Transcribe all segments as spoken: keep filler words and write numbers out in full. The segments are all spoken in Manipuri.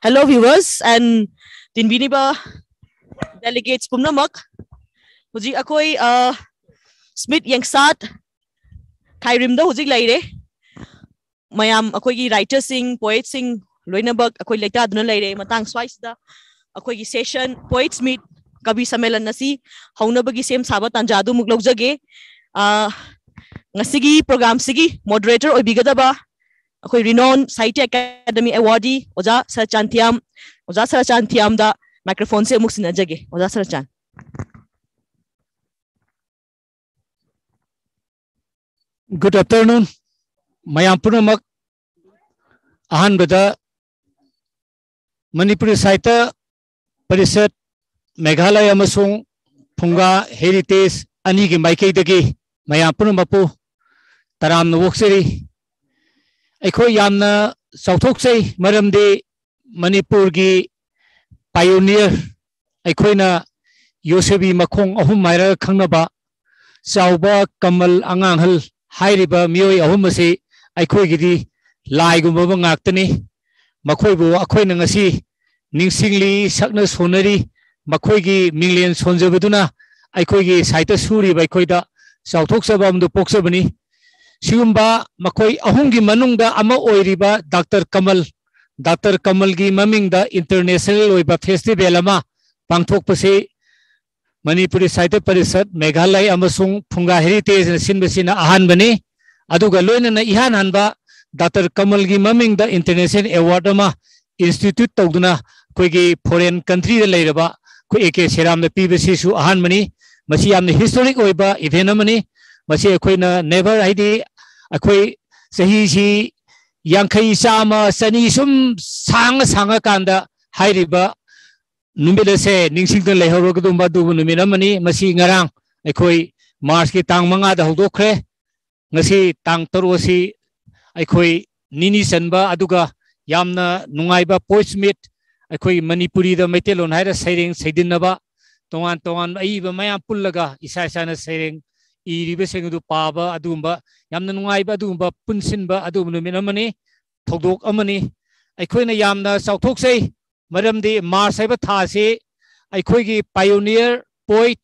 Hello viewers and ꯇꯤꯟꯕꯤꯔꯤꯕ delegates ꯄꯨꯝꯅꯃꯛ꯫ ꯍꯧꯖꯤꯛ ꯑꯩꯈꯣꯏ, ꯑ, ꯁ꯭ꯃꯤꯠ ꯌꯦꯡꯁꯥꯠ ꯈꯥꯏꯔꯤꯝꯗ ꯍꯧꯖꯤꯛ ꯂꯩꯔꯦ꯫ ꯃꯌꯥꯝ ꯑꯩꯈꯣꯏꯒꯤ writerꯁꯤꯡ, poetꯁꯤꯡ ꯂꯣꯏꯅꯃꯛ ꯑꯩꯈꯣꯏ ꯂꯩꯇꯥꯗꯨꯅ ꯂꯩꯔꯦ꯫ ꯃꯇꯥꯡ ꯁ꯭ꯋꯥꯏꯁꯤꯗ ꯑꯩꯈꯣꯏꯒꯤ session, Poets Meet, ꯀꯕꯤ ꯁꯝꯃꯦꯂꯟ ꯑꯁꯤ ꯍꯧꯅꯕꯒꯤ ꯁꯦꯝ ꯁꯥꯕ ꯇꯥꯟꯖꯥꯗꯨ ꯑꯃꯨꯛ ꯂꯧꯖꯒꯦ꯫ ꯑ, ꯉꯁꯤꯒꯤ programꯁꯤꯒꯤ moderator ꯑꯣꯏꯕꯤꯒꯗꯕ ꯑꯩꯈꯣꯏ renowned Sahitya Academy awardee ꯑꯣꯖꯥ ꯁꯔꯆꯥꯟ ꯊꯤꯌꯥꯝ, ꯑꯣꯖꯥ ꯁꯔꯆꯥꯟ ꯊꯤꯌꯥꯝꯗ microphoneꯁꯦ ꯑꯃꯨꯛ ꯁꯤꯟꯅꯖꯒꯦ꯫ ꯑꯣꯖꯥ ꯁꯔꯆꯥꯟ꯫ Good afternoon, ꯃꯌꯥꯝ ꯄꯨꯝꯅꯃꯛ꯫ ꯑꯍꯥꯟꯕꯗ ꯃꯅꯤꯄꯨꯔꯤ ꯁꯥꯍꯤꯇ꯭ꯌ ꯄꯔꯤꯁꯠ ꯃꯦꯘꯥꯂꯌ ꯑꯃꯁꯨꯡ ꯐꯨꯡꯒꯥ ꯍꯦꯔꯤꯇꯦꯖ ꯑꯅꯤꯒꯤ ꯃꯥꯏꯀꯩꯗꯒꯤ ꯃꯌꯥꯝ ꯄꯨꯝꯅꯃꯛꯄꯨ ꯇꯔꯥꯝꯅ ꯑꯣꯛꯆꯔꯤ꯫ ꯑꯩꯈꯣꯏ ꯌꯥꯝꯅ ꯆꯥꯎꯊꯣꯛꯆꯩ, ꯃꯔꯝꯗꯤ ꯃꯅꯤꯄꯨꯔꯒꯤ pioneer, ꯑꯩꯈꯣꯏꯅ ꯌꯣꯁꯦꯕꯤ ꯃꯈꯣꯡ ꯑꯍꯨꯝ ꯍꯥꯏꯔꯒ ꯈꯪꯅꯕ ꯆꯥꯎꯕ, ꯀꯃꯜ, ꯑꯉꯥꯡꯍꯜ ꯍꯥꯏꯔꯤꯕ ꯃꯤꯑꯣꯏ ꯑꯍꯨꯝ ꯑꯁꯤ ꯑꯩꯈꯣꯏꯒꯤꯗꯤ ꯂꯥꯏꯒꯨꯝꯂꯕ ꯉꯥꯛꯇꯅꯤ꯫ ꯃꯈꯣꯏꯕꯨ ꯑꯩꯈꯣꯏꯅ ꯉꯁꯤ ꯅꯤꯡꯁꯤꯡꯂꯤ, ꯁꯛꯅ ꯁꯣꯟꯅꯔꯤ꯫ ꯃꯈꯣꯏꯒꯤ ꯃꯤꯡꯂꯦꯟ ꯁꯣꯟꯖꯕꯗꯨꯅ ꯑꯩꯈꯣꯏꯒꯤ ꯁꯥꯍꯤꯇ꯭ꯌ ꯁꯨꯔꯤꯕ ꯑꯩꯈꯣꯏꯗ ꯆꯥꯎꯊꯣꯛꯆꯕ ꯑꯃꯗꯨ ꯄꯣꯛꯆꯕꯅꯤ꯫ ꯁꯤꯒꯨꯝꯕ ꯃꯈꯣꯏ ꯑꯍꯨꯝꯒꯤ ꯃꯅꯨꯡꯗ ꯑꯃ ꯑꯣꯏꯔꯤꯕ ꯗꯥꯛꯇꯔ ꯀꯃꯜ, ꯗꯥꯛꯇꯔ ꯀꯃꯜꯒꯤ ꯃꯃꯤꯡꯗ international ꯑꯣꯏꯕ festival ꯑꯃ ꯄꯥꯡꯊꯣꯛꯄꯁꯤ ꯃꯅꯤꯄꯨꯔꯤ ꯁꯥꯍꯤꯇ꯭ꯌ ꯄꯔꯤꯁꯠ ꯃꯦꯘꯥꯂꯌ ꯑꯃꯁꯨꯡ ꯐꯨꯡꯒꯥ ꯍꯦꯔꯤꯇꯦꯖꯅ ꯁꯤꯟꯕꯁꯤꯅ ꯑꯍꯥꯟꯕꯅꯤ꯫ ꯑꯗꯨꯒ ꯂꯣꯏꯅꯅ ꯏꯍꯥꯟ ꯍꯥꯟꯕ ꯗꯥꯛꯇꯔ ꯀꯃꯜꯒꯤ ꯃꯃꯤꯡꯗ international award ꯑꯃ institute ꯇꯧꯗꯨꯅ ꯑꯩꯈꯣꯏꯒꯤ foreign countryꯗ ꯂꯩꯔꯕ ꯑꯩꯈꯣꯏ A K ꯁꯦꯔꯥꯝꯅ ꯄꯤꯕꯁꯤꯁꯨ ꯑꯍꯥꯟꯕꯅꯤ꯫ ꯃꯁꯤ ꯌꯥꯝꯅ historic ꯑꯣꯏꯕ event ꯑꯃꯅꯤ꯫ ꯃꯁꯤ ꯑꯩꯈꯣꯏꯅ never, ꯍꯥꯏꯗꯤ ꯑꯩꯈꯣꯏ ꯆꯍꯤꯁꯤ ꯌꯥꯡꯈꯩ, ꯆꯥꯝꯃ, ꯆꯅꯤ ꯁꯨꯝ ꯁꯥꯡꯉ ꯁꯥꯡꯉꯀꯥꯟꯗ ꯍꯥꯏꯔꯤꯕ ꯅꯨꯃꯤꯠ ꯑꯁꯦ ꯅꯤꯡꯁꯤꯡꯗꯨꯅ ꯂꯩꯍꯧꯔꯒꯗꯧꯕ ꯑꯗꯨꯒꯨꯝꯕ ꯅꯨꯃꯤꯠ ꯑꯃꯅꯤ꯫ ꯃꯁꯤ ꯉꯔꯥꯡ ꯑꯩꯈꯣꯏ Marchꯀꯤ ꯇꯥꯡ ꯃꯉꯥꯗ ꯍꯧꯗꯣꯛꯈ꯭ꯔꯦ꯫ ꯉꯁꯤ ꯇꯥꯡ ꯇꯔꯨꯛ ꯑꯁꯤ ꯑꯩꯈꯣꯏ ꯅꯤꯅꯤ ꯆꯟꯕ, ꯑꯗꯨꯒ ꯌꯥꯝꯅ ꯅꯨꯡꯉꯥꯏꯕ Poets Meet, ꯑꯩꯈꯣꯏ ꯃꯅꯤꯄꯨꯔꯤꯗ ꯃꯩꯇꯩꯂꯣꯟ ꯍꯥꯏꯔ ꯁꯩꯔꯦꯡ ꯁꯩꯗꯤꯟꯅꯕ, ꯇꯣꯉꯥꯟ ꯇꯣꯉꯥꯟꯕ ꯑꯏꯕ ꯃꯌꯥꯝ ꯄꯨꯜꯂꯒ ꯏꯁꯥ ꯏꯁꯥꯅ ꯁꯩꯔꯦꯡ ꯏꯔꯤꯕꯁꯤꯡ ꯑꯗꯨ ꯄꯥꯕ, ꯑꯗꯨꯒꯨꯝꯕ ꯌꯥꯝꯅ ꯅꯨꯡꯉꯥꯏꯕ ꯑꯗꯨꯒꯨꯝꯕ ꯄꯨꯟꯁꯤꯟꯕ ꯑꯗꯨꯒꯨꯝꯕ ꯅꯨꯃꯤꯠ ꯑꯃꯅꯤ, ꯊꯧꯗꯣꯛ ꯑꯃꯅꯤ꯫ ꯑꯩꯈꯣꯏꯅ ꯌꯥꯝꯅ ꯆꯥꯎꯊꯣꯛꯆꯩ꯫ ꯃꯔꯝꯗꯤ March ꯍꯥꯏꯕ ꯊꯥ ꯑꯁꯤ ꯑꯩꯈꯣꯏꯒꯤ pioneer poet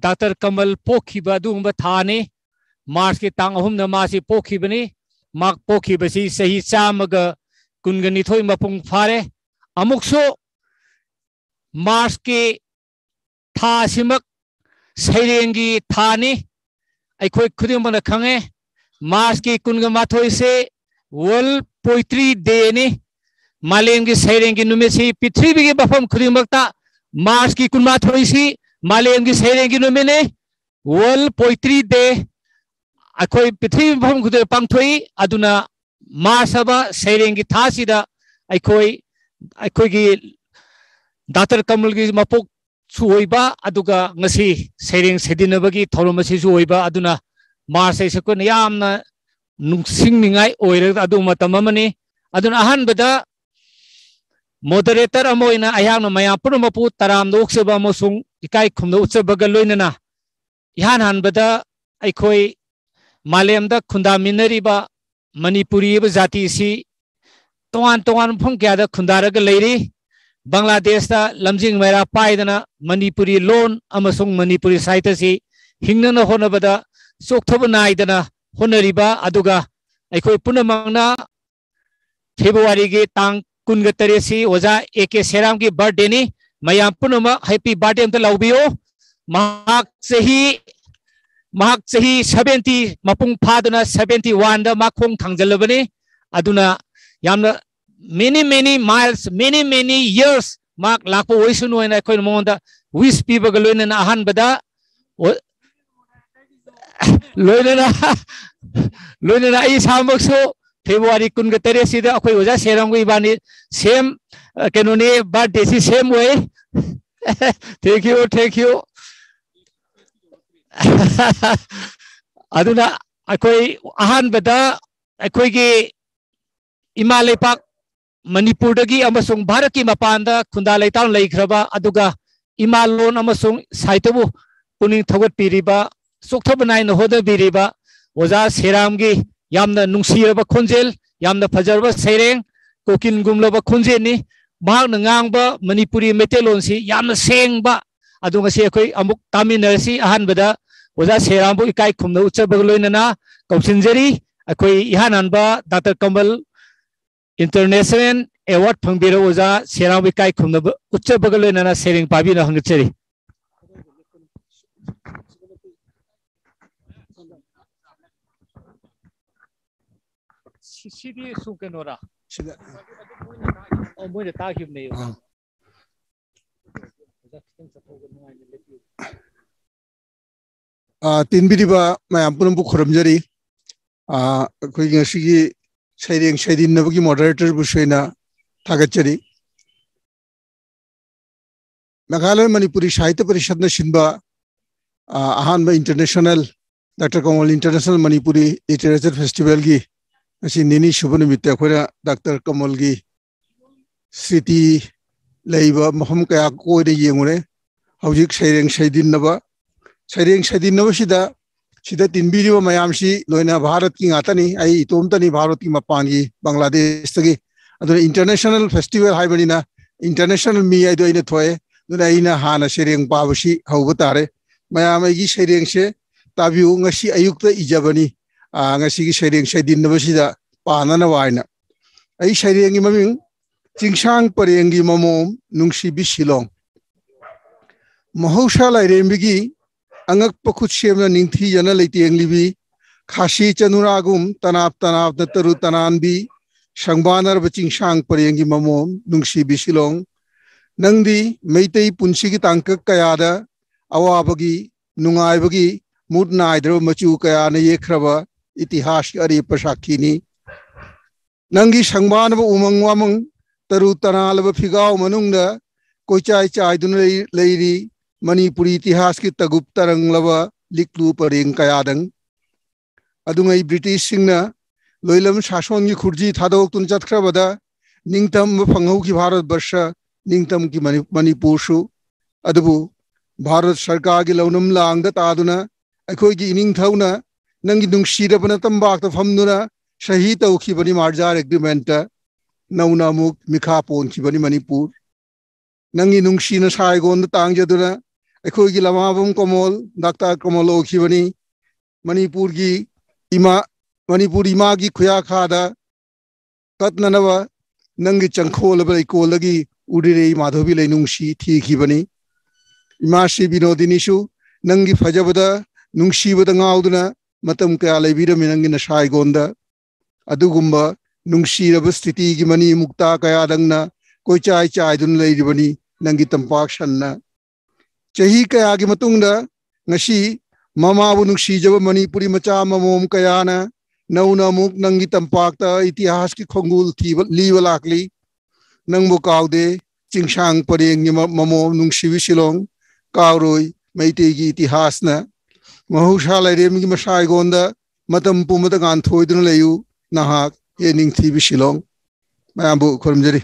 Doctor ꯀꯃꯜ ꯄꯣꯛꯈꯤꯕ ꯑꯗꯨꯒꯨꯝꯕ ꯊꯥꯅꯤ꯫ March ꯀꯤ ꯇꯥꯡ ꯑꯍꯨꯝꯗ ꯃꯥꯁꯤ ꯄꯣꯛꯈꯤꯕꯅꯤ꯫ ꯃꯍꯥꯛ ꯄꯣꯛꯈꯤꯕꯁꯤ ꯆꯍꯤ ꯆꯥꯝꯃꯒ ꯀꯨꯟꯒ ꯅꯤꯊꯣꯏ ꯃꯄꯨꯡ ꯐꯥꯔꯦ꯫ ꯑꯃꯨꯛꯁꯨ March ꯀꯤ ꯊꯥ ꯑꯁꯤꯃꯛ ꯁꯩꯔꯦꯡꯒꯤ ꯊꯥꯅꯤ꯫ ꯑꯩꯈꯣꯏ ꯈꯨꯗꯤꯡꯃꯛꯅ ꯈꯪꯉꯦ, March ꯀꯤ ꯀꯨꯟꯒ ꯃꯥꯊꯣꯏꯁꯦ World Poetry Day ꯅꯤ꯫ ꯃꯥꯂꯦꯝꯒꯤ ꯁꯩꯔꯦꯡꯒꯤ ꯅꯨꯃꯤꯠꯁꯤ ꯄ꯭ꯔꯤꯊꯤꯕꯤꯒꯤ ꯃꯐꯝ ꯈꯨꯗꯤꯡꯃꯛꯇ March ꯀꯤ ꯀꯨꯟꯃꯥꯊꯣꯏꯁꯤ ꯃꯥꯂꯦꯝꯒꯤ ꯁꯩꯔꯦꯡꯒꯤ ꯅꯨꯃꯤꯠꯅꯤ, World Poetry Day꯫ ꯑꯩꯈꯣꯏ ꯄ꯭ꯔꯤꯊꯤꯕꯤ ꯃꯐꯝ ꯈꯨꯗꯤꯡꯗ ꯄꯥꯡꯊꯣꯛꯏ꯫ ꯑꯗꯨꯅ March ꯍꯥꯏꯕ ꯁꯩꯔꯦꯡꯒꯤ ꯊꯥꯁꯤꯗ ꯑꯩꯈꯣꯏ, ꯑꯩꯈꯣꯏꯒꯤ Doctor ꯀꯃꯜꯒꯤ ꯃꯄꯣꯛꯁꯨ ꯑꯣꯏꯕ, ꯑꯗꯨꯒ ꯉꯁꯤ ꯁꯩꯔꯦꯡ ꯁꯩꯗꯤꯟꯅꯕꯒꯤ ꯊꯧꯔꯝ ꯑꯁꯤꯁꯨ ꯑꯣꯏꯕ꯫ ꯑꯗꯨꯅ March ꯍꯥꯏꯁꯦ ꯑꯩꯈꯣꯏꯅ ꯌꯥꯝꯅ ꯅꯤꯡꯁꯤꯡꯅꯤꯡꯉꯥꯏ ꯑꯣꯏꯔꯒ ꯑꯗꯨꯒꯨꯝꯕ ꯃꯇꯝ ꯑꯃꯅꯤ꯫ ꯑꯗꯨꯅ ꯑꯍꯥꯟꯕꯗ moderator ꯑꯃ ꯑꯣꯏꯅ ꯑꯩꯍꯥꯛꯅ ꯃꯌꯥꯝ ꯄꯨꯝꯅꯃꯛꯄꯨ ꯇꯔꯥꯝꯅ ꯑꯣꯛꯆꯕ ꯑꯃꯁꯨꯡ ꯏꯀꯥꯏ ꯈꯨꯝꯅ ꯎꯠꯆꯕꯒ ꯂꯣꯏꯅꯅ, ꯏꯍꯥꯟ ꯍꯥꯟꯕꯗ ꯑꯩꯈꯣꯏ ꯃꯥꯂꯦꯝꯗ ꯈꯨꯟꯗꯥꯃꯤꯟꯅꯔꯤꯕ ꯃꯅꯤꯄꯨꯔꯤ ꯍꯥꯏꯕ ꯖꯥꯇꯤ ꯑꯁꯤ ꯇꯣꯉꯥꯟ ꯇꯣꯉꯥꯟꯕ ꯃꯐꯝ ꯀꯌꯥꯗ ꯈꯨꯟꯗꯥꯔꯒ ꯂꯩꯔꯤ꯫ ꯕꯪꯒ꯭ꯂꯥꯗꯦꯁꯇ ꯂꯝꯖꯤꯡ ꯃꯩꯔꯥ ꯄꯥꯏꯗꯅ ꯃꯅꯤꯄꯨꯔꯤ ꯂꯣꯟ ꯑꯃꯁꯨꯡ ꯃꯅꯤꯄꯨꯔꯤ ꯁꯥꯍꯤꯇ꯭ꯌꯁꯤ ꯍꯤꯡꯅꯅ ꯍꯣꯠꯅꯕꯗ ꯆꯣꯛꯊꯕ ꯅꯥꯏꯗꯅ ꯍꯣꯠꯅꯔꯤꯕ, ꯑꯗꯨꯒ ꯑꯩꯈꯣꯏ ꯄꯨꯝꯅꯃꯛꯅ ꯐꯦꯕ꯭ꯔꯨꯋꯥꯔꯤꯒꯤ ꯇꯥꯡ ꯀꯨꯟꯒ ꯇꯔꯦꯠꯁꯤ ꯑꯣꯖꯥ ꯑꯦ ꯀꯦ ꯁꯦꯔꯥꯝꯒꯤ birthday ꯅꯤ꯫ ꯃꯌꯥꯝ ꯄꯨꯝꯅꯃꯛ happy birthday ꯑꯝꯇ ꯂꯥꯎꯕꯤꯌꯨ꯫ ꯃꯍꯥꯛ ꯆꯍꯤ, ꯃꯍꯥꯛ ꯆꯍꯤ seventy ꯃꯄꯨꯡ ꯐꯥꯗꯨꯅ seventy one ꯗ ꯃꯥ ꯈꯣꯡ ꯊꯥꯡꯖꯜꯂꯕꯅꯤ꯫ ꯑꯗꯨꯅ ꯌꯥꯝꯅ many, many miles, many, many years ꯃꯍꯥꯛ ꯂꯥꯛꯄ ꯑꯣꯏꯁꯅꯨ ꯍꯥꯏꯅ ꯑꯩꯈꯣꯏꯅ ꯃꯉꯣꯟꯗ wish ꯄꯤꯕꯒ ꯂꯣꯏꯅꯅ ꯑꯍꯥꯟꯕꯗ ꯑꯣ-, ꯂꯣꯏꯅꯅ, ꯂꯣꯏꯅꯅ ꯑꯩ ꯏꯁꯥꯃꯛꯁꯨ ꯐꯦꯕ꯭ꯔꯨꯋꯥꯔꯤ ꯀꯨꯟꯒ ꯇꯔꯦꯠꯁꯤꯗ ꯑꯩꯈꯣꯏ ꯑꯣꯖꯥ ꯁꯦꯔꯥꯝꯒ ꯏꯕꯥꯅꯤ same, ꯑ, ꯀꯩꯅꯣꯅꯤ, birthday ꯁꯤ same ꯑꯣꯏ꯫ Thank you, thank you꯫ ꯑꯗꯨꯅ ꯑꯩꯈꯣꯏ ꯑꯍꯥꯟꯕꯗ ꯑꯩꯈꯣꯏꯒꯤ ꯏꯃꯥ ꯂꯩꯄꯥꯛ ꯃꯅꯤꯄꯨꯔꯗꯒꯤ ꯑꯃꯁꯨꯡ ꯚꯥꯔꯠꯀꯤ ꯃꯄꯥꯟꯗ ꯈꯨꯟꯗꯥ ꯂꯩꯇꯥꯎ ꯂꯩꯈ꯭ꯔꯕ, ꯑꯗꯨꯒ ꯏꯃꯥ ꯂꯣꯟ ꯑꯃꯁꯨꯡ ꯁꯥꯍꯤꯇ꯭ꯌꯕꯨ ꯄꯨꯛꯅꯤꯡ ꯊꯧꯒꯠꯄꯤꯔꯤꯕ, ꯆꯣꯛꯊꯕ ꯅꯥꯏꯅ ꯍꯣꯠꯅꯕꯤꯔꯤꯕ ꯑꯣꯖꯥ ꯁꯦꯔꯥꯝꯒꯤ ꯌꯥꯝꯅ ꯅꯨꯡꯁꯤꯔꯕ ꯈꯣꯟꯖꯦꯜ, ꯌꯥꯝꯅ ꯐꯖꯔꯕ ꯁꯩꯔꯦꯡ, ꯀꯣꯀꯤꯜꯒꯨꯝꯂꯕ ꯈꯣꯟꯖꯦꯜꯅꯤ꯫ ꯃꯍꯥꯛꯅ ꯉꯥꯡꯕ ꯃꯅꯤꯄꯨꯔꯤ ꯃꯩꯇꯩꯂꯣꯟꯁꯤ ꯌꯥꯝꯅ ꯁꯦꯡꯕ꯫ ꯑꯗꯨ ꯉꯁꯤ ꯑꯩꯈꯣꯏ ꯑꯃꯨꯛ ꯇꯥꯃꯤꯟꯅꯔꯁꯤ꯫ ꯑꯍꯥꯟꯕꯗ ꯑꯣꯖꯥ ꯁꯦꯔꯥꯝꯕꯨ ꯏꯀꯥꯏ ꯈꯨꯝꯅ ꯎꯠꯆꯕꯒ ꯂꯣꯏꯅꯅ ꯀꯧꯁꯤꯟꯖꯔꯤ꯫ ꯑꯩꯈꯣꯏ ꯏꯍꯥꯟ ꯍꯥꯟꯕ ꯗꯥꯛꯇꯔ ꯀꯃꯜ ꯏꯟꯇꯔꯅꯦꯁꯅꯦꯜ ꯑꯦꯋꯥꯔꯗ ꯐꯪꯕꯤꯔꯕ ꯑꯣꯖꯥ ꯁꯦꯔꯥꯝꯕꯨ ꯏꯀꯥꯏ ꯈꯨꯝꯅꯕ ꯎꯠꯆꯕꯒ ꯂꯣꯏꯅꯅ ꯁꯩꯔꯦꯡ ꯄꯥꯕꯤꯅ ꯍꯪꯒꯠꯆꯔꯤ꯫ ꯁꯤ-, ꯁꯤꯗꯤ ꯁꯨꯝ ꯀꯩꯅꯣꯔꯥ? ꯁꯤꯗ꯫ ꯑꯣ, ꯃꯣꯏꯅ ꯇꯥꯈꯤꯕꯅꯦ꯫ ꯑꯥ꯫ ꯑꯣꯖꯥ ꯈꯤꯇꯪ ꯆꯠꯊꯣꯛꯑꯒ ꯅꯨꯡꯉꯥꯏꯅ ꯂꯦꯞꯄꯤꯌꯨ꯫ ꯑꯥ, ꯇꯤꯟꯕꯤꯔꯤꯕ ꯃꯌꯥꯝ ꯄꯨꯝꯅꯃꯛꯄꯨ ꯈꯨꯔꯨꯝꯖꯔꯤ꯫ ꯑꯥ, ꯑꯩꯈꯣꯏꯒꯤ ꯉꯁꯤꯒꯤ ꯁꯩꯔꯦꯡ ꯁꯩꯗꯤꯟꯅꯕꯒꯤ moderatorꯕꯨꯁꯨ ꯑꯩꯅ ꯊꯥꯒꯠꯆꯔꯤ꯫ ꯃꯦꯘꯥꯂꯌ ꯃꯅꯤꯄꯨꯔꯤ ꯁꯥꯍꯤꯇ꯭ꯌ ꯄꯔꯤꯁꯠꯅ ꯁꯤꯟꯕ, ꯑꯥ, ꯑꯍꯥꯟꯕ international, ꯗꯥꯛꯇꯔ ꯀꯃꯜ International Manipuri Literature Festivalꯒꯤ ꯉꯁꯤ ꯅꯤꯅꯤ ꯁꯨꯕ ꯅꯨꯃꯤꯠꯇ ꯑꯩꯈꯣꯏꯅ ꯗꯥꯛꯇꯔ ꯀꯃꯜꯒꯤ ꯁ꯭ꯔꯤꯇꯤ ꯂꯩꯕ ꯃꯐꯝ ꯀꯌꯥ ꯀꯣꯏꯅ ꯌꯦꯡꯉꯨꯔꯦ꯫ ꯍꯧꯖꯤꯛ ꯁꯩꯔꯦꯡ ꯁꯩꯗꯤꯟꯅꯕ, ꯁꯩꯔꯦꯡ ꯁꯩꯗꯤꯟꯅꯕꯁꯤꯗ ꯁꯤꯗ ꯇꯤꯟꯕꯤꯔꯤꯕ ꯃꯌꯥꯝꯁꯤ ꯂꯣꯏꯅ ꯚꯥꯔꯠꯀꯤ ꯉꯥꯛꯇꯅꯤ꯫ ꯑꯩ ꯏꯇꯣꯝꯇꯅꯤ ꯚꯥꯔꯠꯀꯤ ꯃꯄꯥꯟꯒꯤ, ꯕꯪꯒ꯭ꯂꯥꯗꯦꯁꯇꯒꯤ꯫ ꯑꯗꯨꯅ international festival ꯍꯥꯏꯕꯅꯤꯅ international ꯃꯤ ꯍꯥꯏꯗꯣ ꯑꯩꯅ ꯊꯣꯛꯑꯦ꯫ ꯑꯗꯨꯅ ꯑꯩꯅ ꯍꯥꯟꯅ ꯁꯩꯔꯦꯡ ꯄꯥꯕꯁꯤ ꯍꯧꯕ ꯇꯥꯔꯦ꯫ ꯃꯌꯥꯝ ꯑꯩꯒꯤ ꯁꯩꯔꯦꯡꯁꯦ ꯇꯥꯕꯤꯌꯨ꯫ ꯉꯁꯤ ꯑꯌꯨꯛꯇ ꯏꯖꯕꯅꯤ, ꯑꯥ, ꯉꯁꯤꯒꯤ ꯁꯩꯔꯦꯡ ꯁꯩꯗꯤꯟꯅꯕꯁꯤꯗ ꯄꯥꯅꯅꯕ ꯍꯥꯏꯅ꯫ ꯑꯩ ꯁꯩꯔꯦꯡꯒꯤ ꯃꯃꯤꯡ ꯆꯤꯡꯁꯥꯡ ꯄꯔꯦꯡꯒꯤ ꯃꯃꯣꯝ ꯅꯨꯡꯁꯤꯕꯤ ꯁꯤꯂꯣꯡ꯫ ꯃꯍꯧꯁꯥ ꯂꯥꯏꯔꯦꯝꯕꯤꯒꯤ ꯑꯉꯛꯄ ꯈꯨꯠꯁꯦꯝꯅ ꯅꯤꯡꯊꯤꯖꯅ ꯂꯩꯇꯦꯡꯂꯤꯕꯤ, ꯈꯥꯁꯤ ꯆꯅꯨꯔꯥꯒꯨꯝ ꯇꯅꯥꯞ ꯇꯅꯥꯞꯅ ꯇꯔꯨ ꯇꯅꯥꯟꯕꯤ, ꯁꯪꯕꯥꯅꯔꯕ ꯆꯤꯡꯁꯥꯡ ꯄꯔꯦꯡꯒꯤ ꯃꯃꯣꯝ ꯅꯨꯡꯁꯤꯕꯤ ꯁꯤꯂꯣꯡ꯫ ꯅꯪꯗꯤ ꯃꯩꯇꯩ ꯄꯨꯟꯁꯤꯒꯤ ꯇꯥꯡꯀꯛ ꯀꯌꯥꯗ ꯑꯋꯥꯕꯒꯤ, ꯅꯨꯡꯉꯥꯏꯕꯒꯤ, ꯃꯨꯠ ꯅꯥꯏꯗ꯭ꯔꯕ ꯃꯆꯨ ꯀꯌꯥꯅ ꯌꯦꯛꯈ꯭ꯔꯕ ꯏꯇꯤꯍꯥꯁꯀꯤ ꯑꯔꯦꯞꯄ ꯁꯥꯈꯤꯅꯤ꯫ ꯅꯪꯒꯤ ꯁꯪꯕꯥꯅꯕ ꯎꯃꯪ ꯋꯥꯃꯪ, ꯇꯔꯨ ꯇꯅꯥꯜꯂꯕ ꯐꯤꯒꯥꯎ ꯃꯅꯨꯡꯗ ꯀꯣꯏꯆꯥꯏ ꯆꯥꯏꯗꯨꯅ ꯂꯩ-, ꯂꯩꯔꯤ ꯃꯅꯤꯄꯨꯔꯤ ꯏꯇꯤꯍꯥꯁꯀꯤ ꯇꯒꯨꯞ ꯇꯔꯪꯂꯕ ꯂꯤꯛꯂꯨ ꯄꯔꯦꯡ ꯀꯌꯥꯗꯪ꯫ ꯑꯗꯨꯉꯩ ꯕ꯭ꯔꯤꯇꯤꯁꯁꯤꯡꯅ ꯂꯣꯏꯂꯝ ꯁꯥꯁꯣꯟꯒꯤ ꯈꯨꯔꯖꯤ ꯊꯥꯗꯣꯛꯇꯨꯅ ꯆꯠꯈ꯭ꯔꯕꯗ ꯅꯤꯡꯇꯝꯕ ꯐꯪꯍꯧꯈꯤ ꯚꯥꯔꯠ ꯕꯔꯁ, ꯅꯤꯡꯇꯝꯒꯤ ꯃꯅꯤ-, ꯃꯅꯤꯄꯨꯔꯁꯨ꯫ ꯑꯗꯨꯕꯨ ꯚꯥꯔꯠ ꯁꯔꯀꯥꯔꯒꯤ ꯂꯧꯅꯝ ꯂꯥꯡꯗ ꯇꯥꯗꯨꯅ ꯑꯩꯈꯣꯏꯒꯤ ꯏꯅꯤꯡꯊꯧꯅ ꯅꯪꯒꯤ ꯅꯨꯡꯁꯤꯔꯕ ꯅꯇꯝꯕꯥꯛꯇ ꯐꯝꯗꯨꯅ ꯁꯍꯤ ꯇꯧꯈꯤꯕꯅꯤ ꯃꯥꯔꯖꯥꯔ ꯑꯦꯒ꯭ꯔꯤꯃꯦꯟꯇ꯫ ꯅꯧꯅ ꯑꯃꯨꯛ ꯃꯤꯈꯥ ꯄꯣꯟꯈꯤꯕꯅꯤ ꯃꯅꯤꯄꯨꯔ꯫ ꯅꯪꯒꯤ ꯅꯨꯡꯁꯤꯅ ꯁꯥꯏꯒꯣꯟꯗ ꯇꯥꯡꯖꯗꯨꯅ ꯑꯩꯈꯣꯏꯒꯤ ꯂꯃꯥꯕꯝ ꯀꯃꯣꯜ, ꯗꯥꯛꯇꯔ ꯀꯃꯣꯜ ꯑꯣꯏꯈꯤꯕꯅꯤ꯫ ꯃꯅꯤꯄꯨꯔꯒꯤ ꯏꯃꯥ, ꯃꯅꯤꯄꯨꯔ ꯏꯃꯥꯒꯤ ꯈꯨꯌꯥꯈꯥꯗ ꯀꯠꯅꯅꯕ ꯅꯪꯒꯤ ꯆꯪꯈꯣꯜꯂꯕ ꯂꯩꯀꯣꯜꯗꯒꯤ ꯎꯔꯤꯔꯩ ꯃꯥꯙꯕꯤ ꯂꯩꯅꯨꯡꯁꯤ ꯊꯤꯈꯤꯕꯅꯤ꯫ ꯏꯃꯥ ꯁ꯭ꯔꯤ ꯕꯤꯅꯣꯗꯤꯅꯤꯁꯨ ꯅꯪꯒꯤ ꯐꯖꯕꯗ, ꯅꯨꯡꯁꯤꯕꯗ ꯉꯥꯎꯗꯨꯅ ꯃꯇꯝ ꯀꯌꯥ ꯂꯩꯕꯤꯔꯝꯃꯤ ꯅꯪꯒꯤ ꯅꯁꯥꯏꯒꯣꯟꯗ꯫ ꯑꯗꯨꯒꯨꯝꯕ ꯅꯨꯡꯁꯤꯔꯕ ꯁ꯭ꯇꯤꯇꯤꯒꯤ ꯃꯅꯤ ꯃꯨꯛꯇꯥ ꯀꯌꯥꯗꯪꯅ ꯀꯣꯏꯆꯥꯏ ꯆꯥꯏꯗꯨꯅ ꯂꯩꯔꯤꯕꯅꯤ ꯅꯪꯒꯤ ꯇꯝꯄꯥꯛ ꯁꯟꯅ꯫ ꯆꯍꯤ ꯀꯌꯥꯒꯤ ꯃꯇꯨꯡꯗ ꯉꯁꯤ ꯃꯃꯥꯕꯨ ꯅꯨꯡꯁꯤꯖꯕ ꯃꯅꯤꯄꯨꯔꯤ ꯃꯆꯥ ꯃꯃꯣꯝ ꯀꯌꯥꯅ ꯅꯧꯅ ꯑꯃꯨꯛ ꯅꯪꯒꯤ ꯇꯝꯄꯥꯛꯇ ꯏꯇꯤꯍꯥꯁꯀꯤ ꯈꯣꯡꯒꯨꯜ ꯊꯤꯕ, ꯂꯤꯕ ꯂꯥꯛꯂꯤ꯫ ꯅꯪꯕꯨ ꯀꯥꯎꯗꯦ ꯆꯤꯡꯁꯥꯡ ꯄꯔꯦꯡꯒꯤ ꯃ-, ꯃꯃꯣꯝ ꯅꯨꯡꯁꯤꯕꯤ ꯁꯤꯂꯣꯡ, ꯀꯥꯎꯔꯣꯏ ꯃꯩꯇꯩꯒꯤ ꯏꯇꯤꯍꯥꯁꯅ꯫ ꯃꯍꯧꯁꯥ ꯂꯥꯏꯔꯦꯝꯒꯤ ꯃꯁꯥꯏꯒꯣꯟꯗ ꯃꯇꯝ ꯄꯨꯝꯕꯗ ꯉꯥꯟꯊꯣꯏꯗꯨꯅ ꯂꯩꯌꯨ ꯅꯍꯥꯛ, ꯍꯦ ꯅꯤꯡꯊꯤꯕꯤ ꯁꯤꯂꯣꯡ꯫ ꯃꯌꯥꯝꯕꯨ ꯈꯨꯔꯨꯝꯖꯔꯤ꯫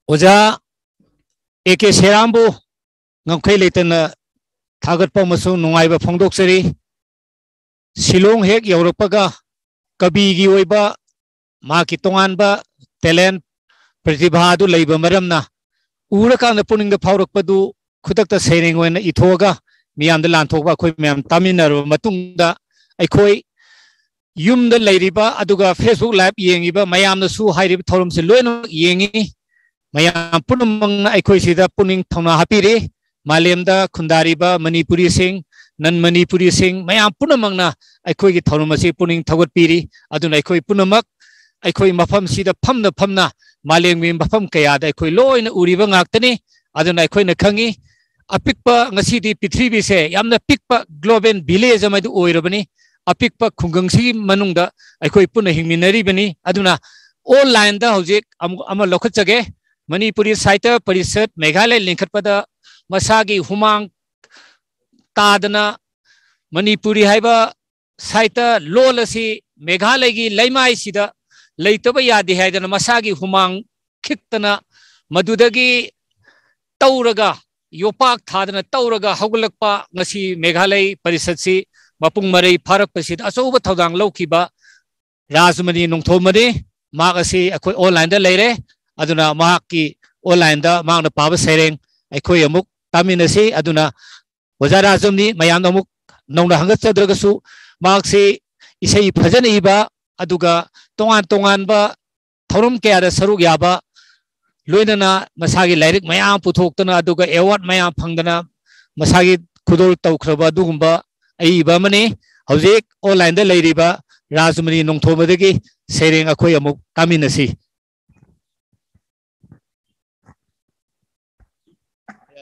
ꯑꯣꯖꯥ ꯑꯦ ꯀꯦ ꯁꯦꯔꯥꯝꯕꯨ ꯉꯝꯈꯩ ꯂꯩꯇꯅ ꯊꯥꯒꯠꯄ ꯑꯃꯁꯨꯡ ꯅꯨꯡꯉꯥꯏꯕ ꯐꯣꯡꯗꯣꯛꯆꯔꯤ꯫ ꯁꯤꯂꯣꯡ ꯍꯦꯛ ꯌꯧꯔꯛꯄꯒ ꯀꯕꯤꯒꯤ ꯑꯣꯏꯕ ꯃꯍꯥꯛꯀꯤ ꯇꯣꯉꯥꯟꯕ talent, ꯄ꯭ꯔꯇꯤꯚꯥ ꯑꯗꯨ ꯂꯩꯕ ꯃꯔꯝꯅ ꯎꯔꯀꯥꯟꯗ ꯄꯨꯛꯅꯤꯡꯗ ꯐꯥꯎꯔꯛꯄꯗꯨ ꯈꯨꯗꯛꯇ ꯁꯩꯔꯦꯡ ꯑꯣꯏꯅ ꯏꯊꯣꯛꯑꯒ ꯃꯤꯌꯥꯝꯗ ꯂꯥꯟꯊꯣꯛꯄ ꯑꯩꯈꯣꯏ ꯃꯌꯥꯝ ꯇꯥꯃꯤꯟꯅꯔꯕ ꯃꯇꯨꯡꯗ ꯑꯩꯈꯣꯏ ꯌꯨꯝꯗ ꯂꯩꯔꯤꯕ ꯑꯗꯨꯒ Facebook Live ꯌꯦꯡꯉꯤꯕ ꯃꯌꯥꯝꯅꯁꯨ ꯍꯥꯏꯔꯤꯕ ꯊꯧꯔꯝꯁꯦ ꯂꯣꯏꯅꯃꯛ ꯌꯦꯡꯉꯤ꯫ ꯃꯌꯥꯝ ꯄꯨꯝꯅꯃꯛꯅ ꯑꯩꯈꯣꯏ ꯁꯤꯗ ꯄꯨꯛꯅꯤꯡ ꯊꯧꯅꯥ ꯍꯥꯞꯄꯤꯔꯤ꯫ ꯃꯥꯂꯦꯝꯗ ꯈꯨꯟꯗꯥꯔꯤꯕ ꯃꯅꯤꯄꯨꯔꯤꯁꯤꯡ, non ꯃꯅꯤꯄꯨꯔꯤꯁꯤꯡ ꯃꯌꯥꯝ ꯄꯨꯝꯅꯃꯛꯅ ꯑꯩꯈꯣꯏꯒꯤ ꯊꯧꯔꯝ ꯑꯁꯤ ꯄꯨꯛꯅꯤꯡ ꯊꯧꯒꯠꯄꯤꯔꯤ꯫ ꯑꯗꯨꯅ ꯑꯩꯈꯣꯏ ꯄꯨꯝꯅꯃꯛ ꯑꯩꯈꯣꯏ ꯃꯐꯝꯁꯤꯗ ꯐꯝꯅ ꯐꯝꯅ ꯃꯥꯂꯦꯝꯒꯤ ꯃꯐꯝ ꯀꯌꯥꯗ ꯑꯩꯈꯣꯏ ꯂꯣꯏꯅ ꯎꯔꯤꯕ ꯉꯥꯛꯇꯅꯤ꯫ ꯑꯗꯨꯅ ꯑꯩꯈꯣꯏꯅ ꯈꯪꯉꯤ, ꯑꯄꯤꯛꯄ, ꯉꯁꯤꯗꯤ ꯄ꯭ꯔꯤꯊꯤꯕꯤꯁꯦ ꯌꯥꯝꯅ ꯄꯤꯛꯄ global village ꯑꯃ ꯑꯣꯏꯔꯕꯅꯤ꯫ ꯑꯄꯤꯛꯄ ꯈꯨꯡꯒꯪꯁꯤꯒꯤ ꯃꯅꯨꯡꯗ ꯑꯩꯈꯣꯏ ꯄꯨꯟꯅ ꯍꯤꯡꯃꯤꯟꯅꯔꯤꯕꯅꯤ꯫ ꯑꯗꯨꯅ online ꯗ ꯍꯧꯖꯤꯛ ꯑꯃꯨꯛ ꯑꯃ ꯂꯧꯈꯠꯆꯒꯦ꯫ ꯃꯅꯤꯄꯨꯔꯤ ꯁꯥꯍꯤꯇ꯭ꯌ ꯄꯔꯤꯁꯠ ꯃꯦꯘꯥꯂꯌ ꯂꯤꯡꯈꯠꯄꯗ ꯃꯁꯥꯒꯤ ꯍꯨꯃꯥꯡ ꯇꯥꯗꯅ ꯃꯅꯤꯄꯨꯔꯤ ꯍꯥꯏꯕ ꯁꯥꯍꯤꯇ꯭ꯌ ꯂꯣꯜ ꯑꯁꯤ ꯃꯦꯘꯥꯂꯌꯒꯤ ꯂꯩꯃꯥꯏꯁꯤꯗ ꯂꯩꯇꯕ ꯌꯥꯗꯦ ꯍꯥꯏꯗꯅ ꯃꯁꯥꯒꯤ ꯍꯨꯃꯥꯡ ꯈꯤꯛꯇꯅ ꯃꯗꯨꯗꯒꯤ ꯇꯧꯔꯒ, ꯌꯣꯄꯥꯛ ꯊꯥꯗꯅ ꯇꯧꯔꯒ ꯍꯧꯒꯠꯂꯛꯄ ꯉꯁꯤ ꯃꯦꯘꯥꯂꯌ ꯄꯔꯤꯁꯠꯁꯤ ꯃꯄꯨꯡ ꯃꯔꯩ ꯐꯥꯔꯛꯄꯁꯤꯗ ꯑꯆꯧꯕ ꯊꯧꯗꯥꯡ ꯂꯧꯈꯤꯕ ꯔꯥꯖꯃꯅꯤ ꯅꯣꯡꯊꯣꯝꯕꯅꯤ꯫ ꯃꯍꯥꯛ ꯑꯁꯤ ꯑꯩꯈꯣꯏ online ꯗ ꯂꯩꯔꯦ, ꯑꯗꯨꯅ ꯃꯍꯥꯛꯀꯤ online ꯗ ꯃꯍꯥꯛꯅ ꯄꯥꯕ ꯁꯩꯔꯦꯡ ꯑꯩꯈꯣꯏ ꯑꯃꯨꯛ ꯇꯥꯃꯤꯟꯅꯁꯤ꯫ ꯑꯗꯨꯅ ꯑꯣꯖꯥ ꯔꯥꯖꯃꯅꯤ, ꯃꯌꯥꯝꯅ ꯑꯃꯨꯛ ꯅꯧꯅ ꯍꯪꯒꯠꯆꯗ꯭ꯔꯒꯁꯨ, ꯃꯍꯥꯛꯁꯤ ꯏꯁꯩ ꯐꯖꯅ ꯏꯕ, ꯑꯗꯨꯒ ꯇꯣꯉꯥꯟ ꯇꯣꯉꯥꯟꯕ ꯊꯧꯔꯝ ꯀꯌꯥꯗ ꯁꯔꯨꯛ ꯌꯥꯕ, ꯂꯣꯏꯅꯅ ꯃꯁꯥꯒꯤ ꯂꯥꯏꯔꯤꯛ ꯃꯌꯥꯝ ꯄꯨꯊꯣꯛꯇꯅ, ꯑꯗꯨꯒ award ꯃꯌꯥꯝ ꯐꯪꯗꯅ ꯃꯁꯥꯒꯤ ꯈꯨꯗꯣꯜ ꯇꯧꯈ꯭ꯔꯕ ꯑꯗꯨꯒꯨꯝꯕ ꯑꯏꯕ ꯑꯃꯅꯤ꯫ ꯍꯧꯖꯤꯛ online ꯗ ꯂꯩꯔꯤꯕ ꯔꯥꯖꯃꯅꯤ ꯅꯣꯡꯊꯣꯝꯕꯗꯒꯤ ꯁꯩꯔꯦꯡ ꯑꯩꯈꯣꯏ ꯑꯃꯨꯛ ꯇꯥꯃꯤꯟꯅꯁꯤ꯫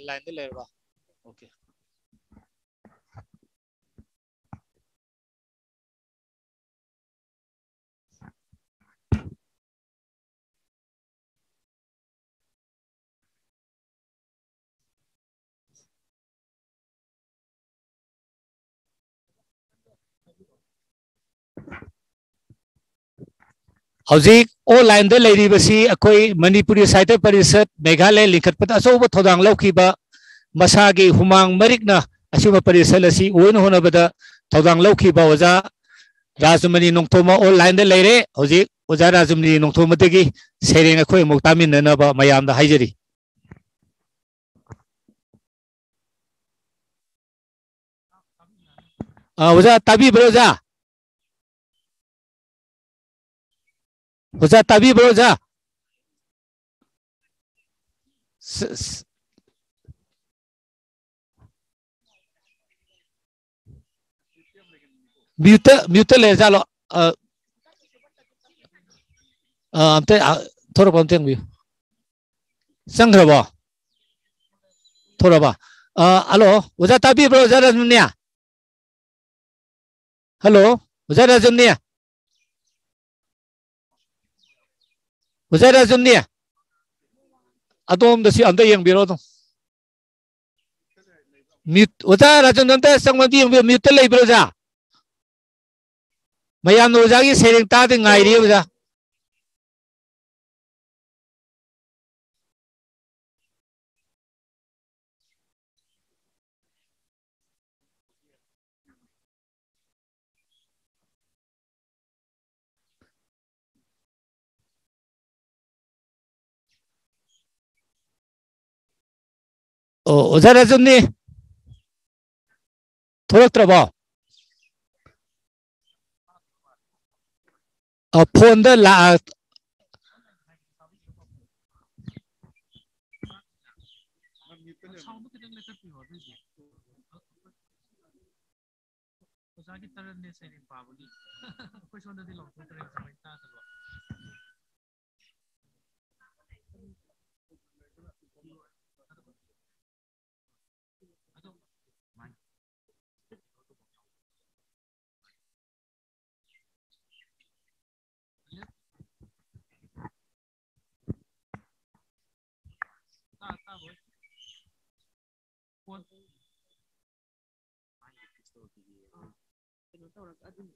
Line ꯗ ꯂꯩꯔꯕ? Okay. ꯍꯧꯖꯤꯛ online ꯗ ꯂꯩꯔꯤꯕꯁꯤ ꯑꯩꯈꯣꯏ ꯃꯅꯤꯄꯨꯔꯤ ꯁꯥꯍꯤꯇ꯭ꯌ ꯄꯔꯤꯁꯠ ꯃꯦꯘꯥꯂꯌ ꯂꯤꯡꯈꯠꯄꯗ ꯑꯆꯧꯕ ꯊꯧꯗꯥꯡ ꯂꯧꯈꯤꯕ, ꯃꯁꯥꯒꯤ ꯍꯨꯃꯥꯡ ꯃꯔꯤꯛꯅ ꯑꯁꯤꯒꯨꯝꯕ ꯄꯔꯤꯁꯠ ꯑꯁꯤ ꯑꯣꯏꯅ ꯍꯣꯠꯅꯕꯗ ꯊꯧꯗꯥꯡ ꯂꯧꯈꯤꯕ ꯑꯣꯖꯥ ꯔꯥꯖꯃꯅꯤ ꯅꯣꯡꯊꯣꯝꯕ online ꯗ ꯂꯩꯔꯦ꯫ ꯍꯧꯖꯤꯛ ꯑꯣꯖꯥ ꯔꯥꯖꯃꯅꯤ ꯅꯣꯡꯊꯣꯝꯕꯗꯒꯤ ꯁꯩꯔꯦꯡ ꯑꯩꯈꯣꯏ ꯑꯃꯨꯛ ꯇꯥꯃꯤꯟꯅꯅꯕ ꯃꯌꯥꯝꯗ ꯍꯥꯏꯖꯔꯤ꯫ ꯑ, ꯑꯣꯖꯥ ꯇꯥꯕꯤꯕ꯭ꯔꯣ, ꯑꯣꯖꯥ? ꯑꯣꯖꯥ ꯇꯥꯕꯤꯕ꯭ꯔꯣ, ꯑꯣꯖꯥ? ꯁ-, ꯁ-, mute ꯇ, mute ꯇ ꯂꯩꯔꯖꯥꯠꯂꯣ? ꯑ, ꯑ, ꯑꯝꯇ, ꯑ, ꯊꯣꯔꯛꯄ ꯑꯝꯇ ꯌꯦꯡꯕꯤꯌꯨ꯫ ꯆꯪꯈ꯭ꯔꯕꯣ? ꯊꯣꯔꯛꯑꯕ? ꯑ, hello, ꯑꯣꯖꯥ ꯇꯥꯕꯤꯕ꯭ꯔꯣ, ꯑꯣꯖꯥ ꯔꯥꯖꯃꯅꯤ? Hello, ꯑꯣꯖꯥ ꯔꯥꯖꯃꯅꯤ? ꯑꯣꯖꯥ ꯔꯥꯖꯃꯅꯤ? ꯑꯗꯣꯝꯗ ꯁꯤ ꯑꯝꯇ ꯌꯦꯡꯕꯤꯔꯣ ꯑꯗꯨꯝ꯫ Mute, ꯑꯣꯖꯥ ꯔꯥꯖꯃꯅꯤ ꯑꯝꯇ ꯆꯪꯕ ꯑꯝꯇ ꯌꯦꯡꯕꯤꯌꯨ, mute ꯇ ꯂꯩꯕ꯭ꯔꯣ ꯑꯣꯖꯥ? ꯃꯌꯥꯝꯅ ꯑꯣꯖꯥꯒꯤ ꯁꯩꯔꯦꯡ ꯇꯥꯗ ꯉꯥꯏꯔꯤ ꯑꯣꯖꯥ꯫ ꯑꯣ, ꯑꯣꯖꯥ ꯔꯥꯖꯟꯅꯤ? ꯊꯣꯛꯂꯛꯇ꯭ꯔꯕꯣ? ꯑ, ꯐꯣꯟꯗ ꯂꯥꯛꯑ- ꯑꯣꯖꯥꯒꯤ ꯇꯔꯟꯅꯦ ꯁꯩꯔꯦꯡ ꯄꯥꯕꯒꯤ꯫ ꯑꯩꯈꯣꯏ ꯁꯣꯝꯗꯗꯤ ꯂꯥꯎꯊꯣꯛꯇ꯭ꯔꯦ, ꯉꯁꯥꯏ ꯇꯥꯗꯕ꯫ ꯑꯗꯣ ꯇꯥ- ꯇꯥꯕ꯭ꯔꯣ? ꯐꯣꯟ꯫ ꯀꯩꯅꯣ ꯇꯧꯔꯒ ꯑꯗꯨꯝ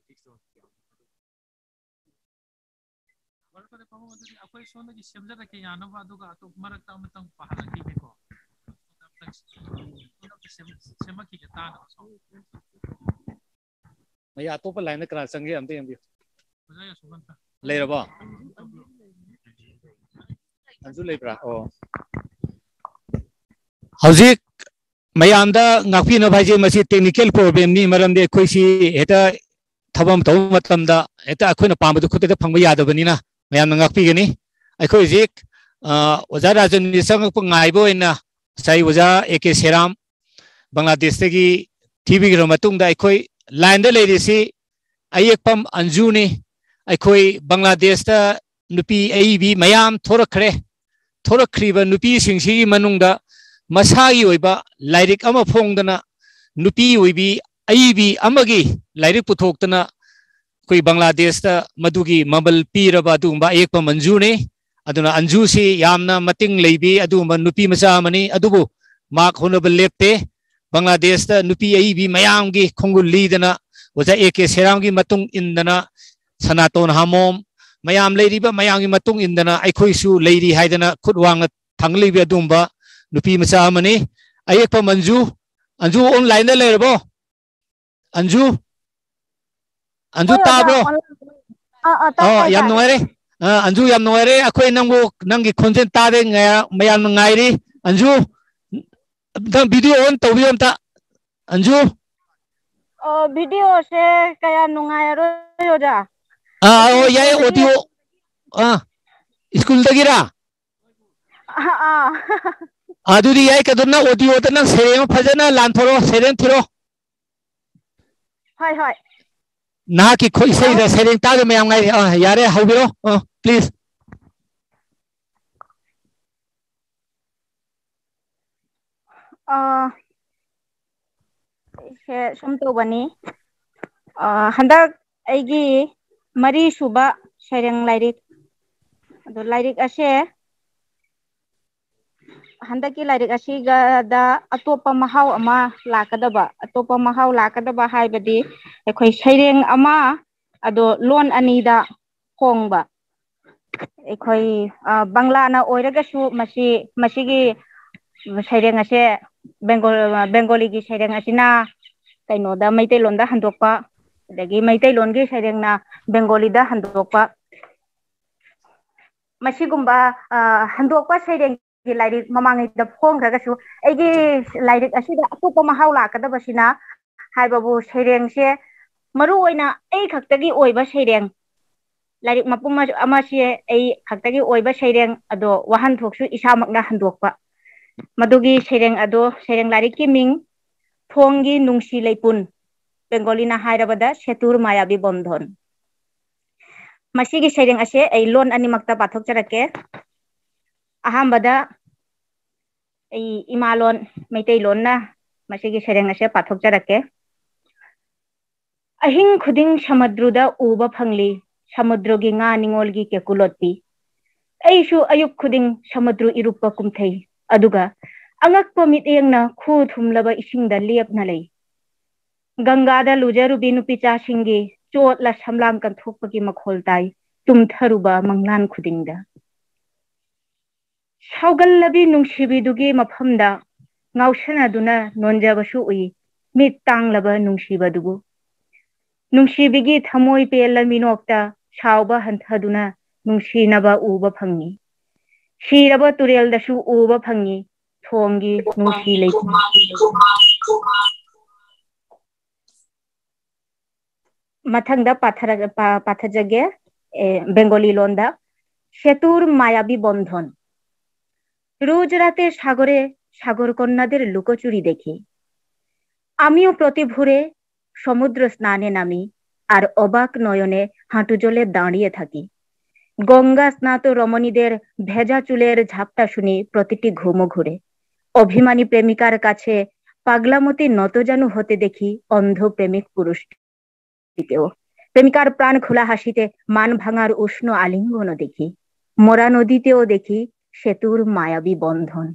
ꯐꯔꯦ, ꯐꯔꯦ, ꯄꯥꯕꯨꯡ, ꯑꯗꯨꯗꯤ ꯑꯩꯈꯣꯏ ꯁꯣꯝꯗꯒꯤ ꯁꯦꯝꯖꯔꯛꯀꯦ ꯌꯥꯅꯕ, ꯑꯗꯨꯒ ꯑꯇꯣꯞ-, ꯃꯔꯛꯇ ꯑꯃꯇꯪ ꯄꯥꯍꯜꯂꯛꯈꯤꯒꯦꯀꯣ꯫ ꯁꯦꯝ-, ꯁꯦꯝꯃꯛꯈꯤꯒꯦ ꯇꯥꯅꯕ ꯁꯣꯝ꯫ ꯃꯌꯥ ꯑꯇꯣꯞꯄ ꯂꯥꯏꯟꯗ ꯀꯅꯥ ꯆꯪꯒꯦ ꯑꯝꯇ ꯌꯦꯡꯕꯤꯌꯨ꯫ ꯑꯣꯖꯥ ꯌꯥꯁꯣꯕꯟꯇ꯫ ꯂꯩꯔꯕꯣ? ꯑꯗꯨ ꯂꯩꯕ꯭ꯔꯥ? ꯑꯣ꯫ ꯍꯧꯖꯤꯛ ꯃꯌꯥꯝꯗ ꯉꯥꯛꯄꯤꯅꯕ ꯍꯥꯏꯁꯦ ꯃꯁꯤ technical problemꯅꯤ, ꯃꯔꯝꯗꯤ ꯑꯩꯈꯣꯏꯁꯤ ꯍꯦꯛꯇ ꯊꯕꯛ ꯑꯃ ꯇꯧꯕ ꯃꯇꯝꯗ ꯍꯦꯛꯇ ꯑꯩꯈꯣꯏꯅ ꯄꯥꯝꯕꯗꯨ ꯈꯨꯗꯛꯇ ꯐꯪꯕ ꯌꯥꯗꯕꯅꯤꯅ ꯃꯌꯥꯝꯅ ꯉꯥꯛꯄꯤꯒꯅꯤ꯫ ꯑꯩꯈꯣꯏ ꯍꯧꯖꯤꯛ, ꯑ, ꯑꯣꯖꯥ ꯔꯥꯖꯟꯒꯤ ꯆꯪꯉꯛꯄ ꯉꯥꯏꯕ ꯑꯣꯏꯅ ꯉꯁꯥꯏ ꯑꯣꯖꯥ ꯑꯦ ꯀꯦ ꯁꯦꯔꯥꯝ ꯕꯪꯒ꯭ꯂꯥꯗꯦꯁꯇꯒꯤ ꯊꯤꯕꯤꯈ꯭ꯔ ꯃꯇꯨꯡꯗ ꯑꯩꯈꯣꯏ ꯂꯥꯏꯟꯗ ꯂꯩꯔꯤꯁꯤ ꯑꯌꯦꯛꯄꯝ ꯑꯟꯖꯨꯅꯤ꯫ ꯑꯩꯈꯣꯏ ꯕꯪꯒ꯭ꯂꯥꯗꯦꯁꯇ ꯅꯨꯄꯤ ꯑꯏꯕꯤ ꯃꯌꯥꯝ ꯊꯣꯔꯛꯈ꯭ꯔꯦ꯫ ꯊꯣꯔꯛꯈ꯭ꯔꯤꯕ ꯅꯨꯄꯤꯁꯤꯡꯁꯤꯒꯤ ꯃꯅꯨꯡꯗ ꯃꯁꯥꯒꯤ ꯑꯣꯏꯕ ꯂꯥꯏꯔꯤꯛ ꯑꯃ ꯐꯣꯡꯗꯅ ꯅꯨꯄꯤ ꯑꯣꯏꯕꯤ ꯑꯏꯕꯤ ꯑꯃꯒꯤ ꯂꯥꯏꯔꯤꯛ ꯄꯨꯊꯣꯛꯇꯅ ꯑꯩꯈꯣꯏ ꯕꯪꯒ꯭ꯂꯥꯗꯦꯁꯇ ꯃꯗꯨꯒꯤ ꯃꯃꯜ ꯄꯤꯔꯕ ꯑꯗꯨꯒꯨꯝꯕ ꯑꯌꯦꯛꯄꯝ ꯑꯟꯖꯨꯅꯤ꯫ ꯑꯗꯨꯅ ꯑꯟꯖꯨꯁꯤ ꯌꯥꯝꯅ ꯃꯇꯤꯡ ꯂꯩꯕꯤ ꯑꯗꯨꯒꯨꯝꯕ ꯅꯨꯄꯤ ꯃꯆꯥ ꯑꯃꯅꯤ꯫ ꯑꯗꯨꯕꯨ ꯃꯍꯥꯛ ꯍꯣꯠꯅꯕ ꯂꯦꯞꯇꯦ꯫ ꯕꯪꯒ꯭ꯂꯥꯗꯦꯁꯇ ꯅꯨꯄꯤ ꯑꯏꯕꯤ ꯃꯌꯥꯝꯒꯤ ꯈꯣꯡꯒꯨꯜ ꯂꯤꯗꯅ, ꯑꯣꯖꯥ ꯑꯦ ꯀꯦ ꯁꯦꯔꯥꯝꯒꯤ ꯃꯇꯨꯡ ꯏꯟꯗꯅ, ꯁꯅꯥꯇꯣꯟ ꯍꯥꯃꯣꯝ, ꯃꯌꯥꯝ ꯂꯩꯔꯤꯕ ꯃꯌꯥꯝꯒꯤ ꯃꯇꯨꯡ ꯏꯟꯗꯅ ꯑꯩꯈꯣꯏꯁꯨ ꯂꯩꯔꯤ ꯍꯥꯏꯗꯅ ꯈꯨꯠ ꯋꯥꯡꯅ ꯊꯥꯡꯒꯠꯂꯤꯕ ꯑꯗꯨꯒꯨꯝꯕ ꯅꯨꯄꯤ ꯃꯆꯥ ꯑꯃꯅꯤ꯫ ꯑꯌꯦꯛꯄꯝ ꯑꯟꯖꯨ, ꯑꯟꯖꯨ online ꯂꯩꯔꯕꯣ? ꯑꯟꯖꯨ? ꯑꯟꯖꯨ ꯍꯣꯏ, ꯑꯣꯖꯥ, ꯇꯥꯕ꯭ꯔꯣ? ꯑꯣꯟ-, ꯑꯥ, ꯑꯥ, ꯇꯥꯏ, ꯑꯣ, ꯇꯥꯏ, ꯌꯥꯝ ꯇꯥꯏ꯫ ꯅꯨꯡꯉꯥꯏꯔꯦ꯫ ꯑ, ꯑꯟꯖꯨ, ꯌꯥꯝ ꯅꯨꯡꯉꯥꯏꯔꯦ꯫ ꯑꯩꯈꯣꯏ ꯅꯪꯕꯨ, ꯅꯪꯒꯤ ꯈꯣꯟꯖꯦꯜ ꯇꯥꯗꯦ, ꯉꯥꯏ-, ꯃꯌꯥꯝꯅ ꯉꯥꯏꯔꯤ꯫ ꯑꯟꯖꯨ? ꯑꯝꯇꯪ video on ꯇꯧꯕꯤꯌꯨ ꯑꯝꯇ, ꯑꯟꯖꯨ꯫ ꯑꯣ, videoꯁꯦ ꯀꯌꯥ ꯅꯨꯡꯉꯥꯏꯔꯔꯣꯏ, ꯑꯣꯖꯥ꯫ ꯑꯥ, ꯑꯣ, ꯌꯥꯏ, ꯁꯣꯝꯗꯒꯤ audio꯫ ꯑꯥ, ꯁ꯭ꯀꯨꯜꯗꯒꯤꯔꯥ? ꯑꯥ, ꯑꯥ꯫ ꯑꯗꯨꯗꯤ ꯌꯥꯏ, ꯀꯩꯅꯣ, ꯅꯪ audioꯗ ꯅꯪ ꯁꯩꯔꯦꯡ ꯑꯃ ꯐꯖꯅ ꯂꯥꯟꯊꯣꯔꯛꯑꯣ, ꯁꯩꯔꯦꯡ ꯊꯤꯔꯣ꯫ ꯍꯣꯏ, ꯍꯣꯏ꯫ ꯅꯍꯥꯛꯀꯤ ꯈꯨ-, ꯏꯁꯩꯗ ꯁꯩꯔꯦꯡ ꯇꯥꯗ ꯃꯌꯥꯝ ꯉꯥꯏꯔꯤ꯫ ꯑꯥ, ꯌꯥꯔꯦ, ꯍꯧꯕꯤꯔꯣ꯫ ꯑꯥ, please꯫ ꯑꯥ, ꯑꯩꯁꯦ ꯁꯨꯝ ꯇꯧꯕꯅꯤ꯫ ꯑꯥ, ꯍꯟꯗꯛ ꯑꯩꯒꯤ ꯃꯔꯤ ꯁꯨꯕ ꯁꯩꯔꯦꯡ ꯂꯥꯏꯔꯤꯛ꯫ ꯑꯗꯣ ꯂꯥꯏꯔꯤꯛ ꯑꯁꯦ, ꯍꯟꯗꯛꯀꯤ ꯂꯥꯏꯔꯤꯛ ꯑꯁꯤꯒꯗ ꯑꯇꯣꯞꯄ ꯃꯍꯥꯎ ꯑꯃ ꯂꯥꯛꯀꯗꯕ, ꯑꯇꯣꯞꯄ ꯃꯍꯥꯎ ꯂꯥꯛꯀꯗꯕ ꯍꯥꯏꯕꯗꯤ ꯑꯩꯈꯣꯏ ꯁꯩꯔꯦꯡ ꯑꯃ, ꯑꯗꯣ ꯂꯣꯟ ꯑꯅꯤꯗ ꯐꯣꯡꯕ꯫ ꯑꯩꯈꯣꯏ, ꯑ, ꯕꯪꯂꯥꯅ ꯑꯣꯏꯔꯒꯁꯨ ꯃꯁꯤ, ꯃꯁꯤꯒꯤ ꯁꯩꯔꯦꯡ ꯑꯁꯦ ꯕꯦꯡꯒꯣꯜ-, ꯕꯦꯡꯒꯣꯂꯤꯒꯤ ꯁꯩꯔꯦꯡ ꯑꯁꯤꯅ ꯀꯩꯅꯣꯗ, ꯃꯩꯇꯩꯂꯣꯟꯗ ꯍꯟꯗꯣꯛꯄ, ꯑꯗꯒꯤ ꯃꯩꯇꯩꯂꯣꯟꯒꯤ ꯁꯩꯔꯦꯡꯅ ꯕꯦꯡꯒꯣꯂꯤꯗ ꯍꯟꯗꯣꯛꯄ꯫ ꯃꯁꯤꯒꯨꯝꯕ, ꯑ, ꯍꯟꯗꯣꯛꯄ ꯁꯩꯔꯦꯡꯒꯤ ꯂꯥꯏꯔꯤꯛ ꯃꯃꯥꯡꯉꯩꯗ ꯐꯣꯡꯈ꯭ꯔꯒꯁꯨ, ꯑꯩꯒꯤ ꯂꯥꯏꯔꯤꯛ ꯑꯁꯤꯗ ꯑꯇꯣꯞꯄ ꯃꯍꯥꯎ ꯂꯥꯛꯀꯗꯕꯁꯤꯅ ꯍꯥꯏꯕꯕꯨ, ꯁꯩꯔꯦꯡꯁꯦ ꯃꯔꯨ ꯑꯣꯏꯅ ꯑꯩ ꯈꯛꯇꯒꯤ ꯑꯣꯏꯕ ꯁꯩꯔꯦꯡ, ꯂꯥꯏꯔꯤꯛ ꯃꯄꯨꯝ ꯑꯃꯁꯦ ꯑꯩ ꯈꯛꯇꯒꯤ ꯑꯣꯏꯕ ꯁꯩꯔꯦꯡ, ꯑꯗꯣ ꯋꯥꯍꯟꯊꯣꯛꯁꯨ ꯏꯁꯥꯃꯛꯅ ꯍꯟꯗꯣꯛꯄ꯫ ꯃꯗꯨꯒꯤ ꯁꯩꯔꯦꯡ ꯑꯗꯣ, ꯁꯩꯔꯦꯡ ꯂꯥꯏꯔꯤꯛꯀꯤ ꯃꯤꯡ ꯊꯣꯡꯒꯤ ꯅꯨꯡꯁꯤ ꯂꯩꯄꯨꯟ, ꯕꯦꯡꯒꯣꯂꯤꯅ ꯍꯥꯏꯔꯕꯗ ꯁꯦꯇꯨꯔ ꯃꯥꯌꯥꯕꯤ ꯕꯟꯙꯟ꯫ ꯃꯁꯤꯒꯤ ꯁꯩꯔꯦꯡ ꯑꯁꯦ ꯑꯩ ꯂꯣꯟ ꯑꯅꯤꯃꯛꯇ ꯄꯥꯊꯣꯛꯆꯔꯛꯀꯦ꯫ ꯑꯍꯥꯟꯕꯗ ꯑꯩ ꯏꯃꯥꯂꯣꯟ ꯃꯩꯇꯩꯂꯣꯟꯅ ꯃꯁꯤꯒꯤ ꯁꯩꯔꯦꯡ ꯑꯁꯦ ꯄꯥꯊꯣꯛꯆꯔꯛꯀꯦ꯫ ꯑꯍꯤꯡ ꯈꯨꯗꯤꯡ ꯁꯃꯨꯗ꯭ꯔꯗ ꯎꯕ ꯐꯪꯂꯤ, ꯁꯃꯨꯗ꯭ꯔꯒꯤ ꯉꯥ ꯅꯤꯉꯣꯜꯒꯤ ꯀꯦꯀꯨ ꯂꯣꯠꯄꯤ꯫ ꯑꯩꯁꯨ ꯑꯌꯨꯛ ꯈꯨꯗꯤꯡ ꯁꯃꯨꯗ꯭ꯔ ꯏꯔꯨꯞꯄ ꯀꯨꯝꯊꯩ, ꯑꯗꯨꯒ ꯑꯉꯛꯄ ꯃꯤꯠꯌꯦꯡꯅ ꯈꯨ ꯊꯨꯝꯂꯕ ꯏꯁꯤꯡꯗ ꯂꯦꯞꯅ ꯂꯩ꯫ ꯒꯪꯒꯥꯗ ꯂꯨꯖꯔꯨꯕꯤ ꯅꯨꯄꯤꯆꯥꯁꯤꯡꯒꯤ ꯆꯣꯠꯂ ꯁꯝꯂꯥꯡ ꯀꯟꯊꯣꯛꯄꯒꯤ ꯃꯈꯣꯜ ꯇꯥꯏ, ꯇꯨꯝꯊꯔꯨꯕ ꯃꯪꯂꯥꯟ ꯈꯨꯗꯤꯡꯗ꯫ ꯁꯥꯎꯒꯜꯂꯕꯤ ꯅꯨꯡꯁꯤꯕꯤꯗꯨꯒꯤ ꯃꯐꯝꯗ ꯉꯥꯎꯁꯟꯅꯗꯨꯅ ꯅꯣꯟꯖꯕꯁꯨ ꯎꯏ, ꯃꯤꯠ ꯇꯥꯡꯂꯕ ꯅꯨꯡꯁꯤꯕꯗꯨꯕꯨ꯫ ꯅꯨꯡꯁꯤꯕꯤꯒꯤ ꯊꯃꯣꯏ ꯄꯦꯜꯂ ꯃꯤꯅꯣꯛꯇ ꯁꯥꯎꯕ ꯍꯟꯊꯗꯨꯅ ꯅꯨꯡꯁꯤꯅꯕ ꯎꯕ ꯐꯪꯏ꯫ ꯁꯤꯔꯕ ꯇꯨꯔꯦꯜꯗꯁꯨ ꯎꯕ ꯐꯪꯏ, ꯐꯣꯡꯒꯤ ꯅꯨꯡꯁꯤ ꯂꯩ꯫ ꯃꯊꯪꯗ ꯄꯥꯊꯔ-, ꯄꯥ-, ꯄꯥꯊꯖꯒꯦ, ꯑꯦ, ꯕꯦꯡꯒꯣꯂꯤ ꯂꯣꯟꯗ꯫ সেতুর মায়াবী বন্ধন। রোজ রাতে সাগরে সাগর কন্যাদের লুকোচুরি দেখি। আমিও প্রতি ভোরে সমুদ্র স্নানে নামি, আর অবাক নয়নে হাঁটু জলে দাঁড়িয়ে থাকি। গঙ্গা স্নাত রমণীদের ভেজা চুলের ঝাপটা শুনি প্রতিটি ঘুমো ঘুরে। অভিমানী প্রেমিকার কাছে পাগলামতি নতজানু হতে দেখি অন্ধ প্রেমিক পুরুষটিকেও। প্রেমিকার প্রাণ খোলা হাসিতে মান ভাঙার উষ্ণ আলিঙ্গন দেখি। মরা নদীতেও দেখি সেতুর মায়াবী বন্ধন।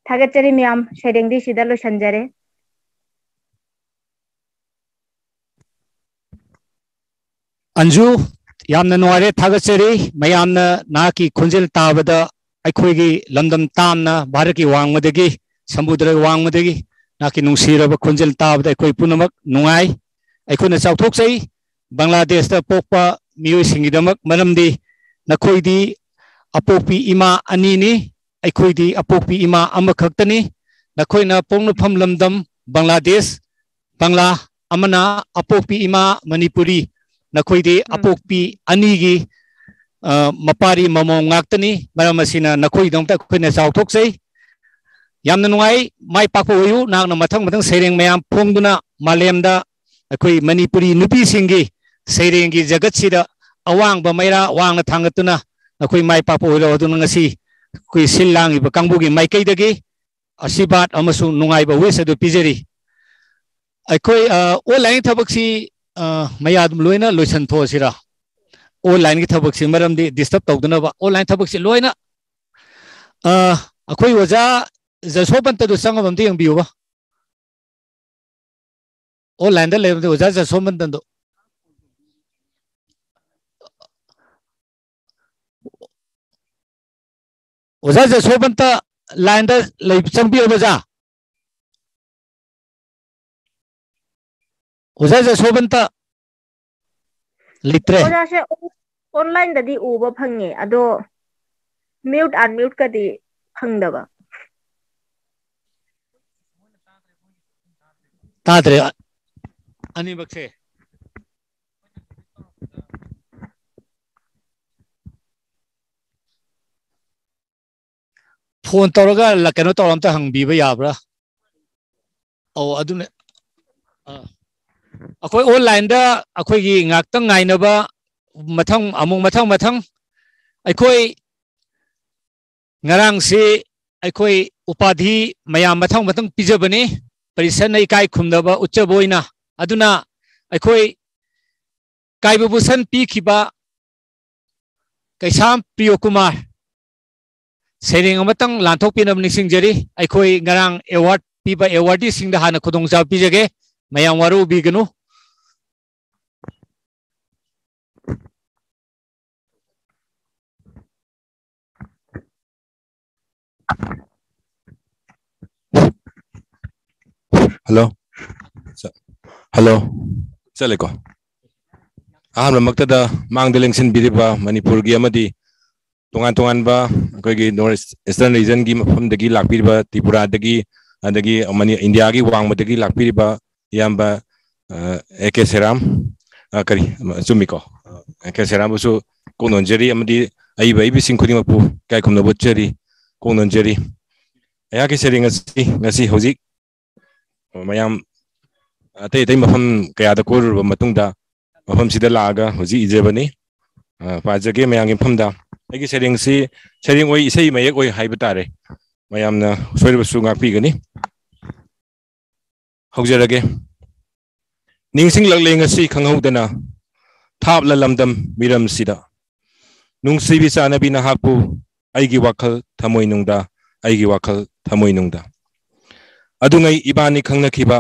ꯊꯥꯒꯠꯆꯔꯤ ꯃꯌꯥꯝ, ꯁꯩꯔꯦꯡꯗꯤ ꯁꯤꯗ ꯂꯣꯏꯁꯤꯟꯖꯔꯦ꯫ ꯑꯟꯖꯨ, ꯌꯥꯝꯅ ꯅꯨꯡꯉꯥꯏꯔꯦ, ꯊꯥꯒꯠꯆꯔꯤ꯫ ꯃꯌꯥꯝꯅ ꯅꯍꯥꯛꯀꯤ ꯈꯣꯟꯖꯦꯜ ꯇꯥꯕꯗ ꯑꯩꯈꯣꯏꯒꯤ ꯂꯝꯗꯝ ꯇꯥꯝꯅ ꯚꯥꯔꯠꯀꯤ ꯋꯥꯡꯃꯗꯒꯤ, ꯁꯃꯨꯗ꯭ꯔꯒꯤ ꯋꯥꯡꯃꯗꯒꯤ ꯅꯍꯥꯛꯀꯤ ꯅꯨꯡꯁꯤꯔꯕ ꯈꯣꯟꯖꯦꯜ ꯇꯥꯕꯗ ꯑꯩꯈꯣꯏ ꯄꯨꯝꯅꯃꯛ ꯅꯨꯡꯉꯥꯏ꯫ ꯑꯩꯈꯣꯏꯅ ꯆꯥꯎꯊꯣꯛꯆꯩ꯫ ꯕꯪꯒ꯭ꯂꯥꯗꯦꯁꯇ ꯄꯣꯛꯄ ꯃꯤꯑꯣꯏꯁꯤꯡꯒꯤꯗꯃꯛ, ꯃꯔꯝꯗꯤ ꯅꯈꯣꯏꯗꯤ ꯑꯄꯣꯛꯄꯤ ꯏꯃꯥ ꯑꯅꯤꯅꯤ, ꯑꯩꯈꯣꯏꯗꯤ ꯑꯄꯣꯛꯄꯤ ꯏꯃꯥ ꯑꯃꯈꯛꯇꯅꯤ꯫ ꯅꯈꯣꯏꯅ ꯄꯣꯛꯅꯐꯝ ꯂꯝꯗꯝ ꯕꯪꯒ꯭ꯂꯥꯗꯦꯁ, ꯕꯪꯒ꯭ꯂꯥ, ꯑꯃꯅ ꯑꯄꯣꯛꯄꯤ ꯏꯃꯥ ꯃꯅꯤꯄꯨꯔꯤ꯫ ꯅꯈꯣꯏꯗꯤ ꯎꯝ꯫ ꯑꯄꯣꯛꯄꯤ ꯑꯅꯤꯒꯤ, ꯑ, ꯃꯄꯥꯔꯤ ꯃꯃꯧ ꯉꯥꯛꯇꯅꯤ꯫ ꯃꯔꯝ ꯑꯁꯤꯅ ꯅꯈꯣꯏꯒꯤꯗꯃꯛꯇ ꯑꯩꯈꯣꯏꯅ ꯆꯥꯎꯊꯣꯛꯆꯩ꯫ ꯌꯥꯝꯅ ꯅꯨꯡꯉꯥꯏ, ꯃꯥꯏ ꯄꯥꯛꯄ ꯑꯣꯏꯌꯨ꯫ ꯅꯍꯥꯛꯅ ꯃꯊꯪ ꯃꯊꯪ ꯁꯩꯔꯦꯡ ꯃꯌꯥꯝ ꯐꯣꯡꯗꯨꯅ ꯃꯥꯂꯦꯝꯗ ꯑꯩꯈꯣꯏ ꯃꯅꯤꯄꯨꯔꯤ ꯅꯨꯄꯤꯁꯤꯡꯒꯤ ꯁꯩꯔꯦꯡꯒꯤ ꯖꯒꯠꯁꯤꯗ ꯑꯋꯥꯡꯕ ꯃꯩꯔꯥ ꯋꯥꯡꯅ ꯊꯥꯡꯒꯠꯇꯨꯅ ꯅꯈꯣꯏ ꯃꯥꯏ ꯄꯥꯛꯄ ꯑꯣꯏꯔꯣ꯫ ꯑꯗꯨꯅ ꯉꯁꯤ ꯑꯩꯈꯣꯏ ꯁꯤꯜ ꯂꯥꯡꯉꯤꯕ ꯀꯥꯡꯕꯨꯒꯤ ꯃꯥꯏꯀꯩꯗꯒꯤ ꯑꯁꯤꯔꯕꯥꯗ ꯑꯃꯁꯨꯡ ꯅꯨꯡꯉꯥꯏꯕ wish ꯑꯗꯨ ꯄꯤꯖꯔꯤ꯫ ꯑꯩꯈꯣꯏ, ꯑ, online ꯊꯕꯛꯁꯤ, ꯑ, ꯃꯌꯥꯝ ꯂꯣꯏꯅ ꯂꯣꯏꯁꯟꯊꯣꯛꯑꯁꯤꯔꯥ? Online ꯒꯤ ꯊꯕꯛꯁꯤ, ꯃꯔꯝꯗꯤ disturb ꯇꯧꯗꯅꯕ꯫ Online ꯊꯕꯛꯁꯤ ꯂꯣꯏꯅ, ꯑ, ꯑꯩꯈꯣꯏ ꯑꯣꯖꯥ ꯖꯁꯣꯕꯟꯇꯗꯨ ꯆꯪꯉꯕ ꯑꯝꯇ ꯌꯦꯡꯕꯤꯌꯨꯕ꯫ Online ꯗ ꯂꯩꯔꯝꯗꯦ ꯑꯣꯖꯥ ꯖꯁꯣꯕꯟꯇꯗꯣ꯫ ꯑꯣꯖꯥ ꯖꯁꯣꯕꯟꯇ line ꯗ ꯂꯩ-, ꯆꯪꯕꯤꯔꯕ ꯑꯣꯖꯥ? ꯑꯣꯖꯥ ꯖꯁꯣꯕꯟꯇ ꯂꯩꯇ꯭ꯔꯦ꯫ ꯑꯣꯖꯥꯁꯦ online ꯗꯗꯤ ꯎꯕ ꯐꯪꯉꯦ, ꯑꯗꯣ mute unmute ꯀꯗꯤ ꯐꯪꯗꯕ? ꯇꯥꯗ꯭ꯔꯦ꯫ ꯑꯅꯤꯃꯛꯁꯦ꯫ ꯐꯣꯟ ꯇꯧꯔꯒ ꯂ-, ꯀꯩꯅꯣ ꯇꯧꯔ ꯑꯝꯇ ꯍꯪꯕꯤꯕ ꯌꯥꯕ꯭ꯔꯥ? ꯑꯧ, ꯑꯗꯨꯅꯦ꯫ ꯑꯥ꯫ ꯑꯩꯈꯣꯏ online-ꯗ ꯑꯩꯈꯣꯏꯒꯤ ꯉꯥꯛꯇꯪ ꯉꯥꯏꯅꯕ, ꯃꯊꯪ ꯑꯃꯨꯛ ꯃꯊꯪ ꯃꯊꯪ ꯑꯩꯈꯣꯏ ꯉꯔꯥꯡꯁꯤ ꯑꯩꯈꯣꯏ ꯎꯄꯥꯙꯤ ꯃꯌꯥꯝ ꯃꯊꯪ ꯃꯊꯪ ꯄꯤꯖꯕꯅꯤ, ꯄꯔꯤꯁꯠꯅ ꯏꯀꯥꯏ ꯈꯨꯝꯅꯕ ꯎꯠꯆꯕ ꯑꯣꯏꯅ꯫ ꯑꯗꯨꯅ ꯑꯩꯈꯣꯏ ꯀꯥꯏꯕ ꯄꯣꯠꯁꯟ ꯄꯤꯈꯤꯕ ꯀꯩꯁꯥꯝ ꯄ꯭ꯔꯤꯌꯣ ꯀꯨꯃꯥꯔ ꯁꯩꯔꯦꯡ ꯑꯃꯇꯪ ꯂꯥꯟꯊꯣꯛꯄꯤꯅꯕ ꯅꯤꯡꯁꯤꯡꯖꯔꯤ꯫ ꯑꯩꯈꯣꯏ ꯉꯔꯥꯡ award ꯄꯤꯕ awardee-ꯁꯤꯡꯗ ꯍꯥꯟꯅ ꯈꯨꯗꯣꯡꯆꯥꯕ ꯄꯤꯖꯒꯦ꯫ ꯃꯌꯥꯝ ꯋꯥꯔꯧꯕꯤꯒꯅꯨ꯫ Hello. Hello. ꯆꯠꯂꯦꯀꯣ꯫ ꯑꯍꯥꯟꯕꯃꯛꯇꯗ ꯃꯥꯡꯗ ꯂꯦꯡꯁꯤꯟꯕꯤꯔꯤꯕ ꯃꯅꯤꯄꯨꯔꯒꯤ ꯑꯃꯗꯤ ꯇꯣꯉꯥꯟ ꯇꯣꯉꯥꯟꯕ ꯑꯩꯈꯣꯏꯒꯤ North Eastern region-ꯒꯤ ꯃꯐꯝꯗꯒꯤ ꯂꯥꯛꯄꯤꯔꯤꯕ, ꯇ꯭ꯔꯤꯄꯨꯔꯥꯗꯒꯤ, ꯑꯗꯒꯤ ꯃꯅꯤ-, ꯏꯟꯗꯤꯌꯥꯒꯤ ꯋꯥꯡꯃꯗꯒꯤ ꯂꯥꯛꯄꯤꯔꯤꯕ ꯏꯌꯥꯝꯕ, ꯑ, A K ꯁꯦꯔꯥꯝ, ꯑ, ꯀꯔꯤ, ꯑꯃ, ꯆꯨꯝꯃꯤꯀꯣ? ꯑ, A K ꯁꯦꯔꯥꯝꯕꯨꯁꯨ ꯀꯣꯛ ꯅꯣꯟꯖꯔꯤ, ꯑꯃꯗꯤ ꯑꯏꯕ ꯑꯏꯕꯤꯁꯤꯡ ꯈꯨꯗꯤꯡꯃꯛꯄꯨ ꯏꯀꯥꯏ ꯈꯨꯝꯅꯕ ꯎꯠꯆꯔꯤ, ꯀꯣꯛ ꯅꯣꯟꯖꯔꯤ꯫ ꯑꯩꯍꯥꯛꯀꯤ ꯁꯩꯔꯦꯡ ꯑꯁꯤ ꯉꯁꯤ ꯍꯧꯖꯤꯛ ꯃꯌꯥꯝ ꯑꯇꯩ ꯑꯇꯩ ꯃꯐꯝ ꯀꯌꯥꯗ ꯀꯣꯏꯔꯨꯔꯕ ꯃꯇꯨꯡꯗ ꯃꯐꯝꯁꯤꯗ ꯂꯥꯛꯑꯒ ꯍꯧꯖꯤꯛ ꯏꯖꯕꯅꯤ꯫ ꯑ, ꯄꯥꯖꯒꯦ ꯃꯌꯥꯝꯒꯤ ꯃꯐꯝꯗ꯫ ꯑꯩꯒꯤ ꯁꯩꯔꯦꯡꯁꯤ ꯁꯩꯔꯦꯡ ꯑꯣꯏ, ꯏꯁꯩ ꯃꯌꯦꯛ ꯑꯣꯏ ꯍꯥꯏꯕ ꯇꯥꯔꯦ꯫ ꯃꯌꯥꯝꯅ ꯁꯣꯏꯔꯕꯁꯨ ꯉꯥꯛꯄꯤꯒꯅꯤ꯫ ꯍꯧꯖꯔꯒꯦ꯫ ꯅꯤꯡꯁꯤꯡꯂꯛꯂꯦ ꯉꯁꯤ ꯈꯪꯍꯧꯗꯅ, ꯊꯥꯞꯂ ꯂꯝꯗꯝ ꯃꯤꯔꯝꯁꯤꯗ꯫ ꯅꯨꯡꯁꯤꯕꯤ ꯆꯥꯟꯅꯕꯤ ꯅꯍꯥꯛꯄꯨ ꯑꯩꯒꯤ ꯋꯥꯈꯜ ꯊꯃꯣꯏꯅꯨꯡꯗ, ꯑꯩꯒꯤ ꯋꯥꯈꯜ ꯊꯃꯣꯏꯅꯨꯡꯗ꯫ ꯑꯗꯨꯉꯩ ꯏꯕꯥꯅꯤ ꯈꯪꯅꯈꯤꯕ,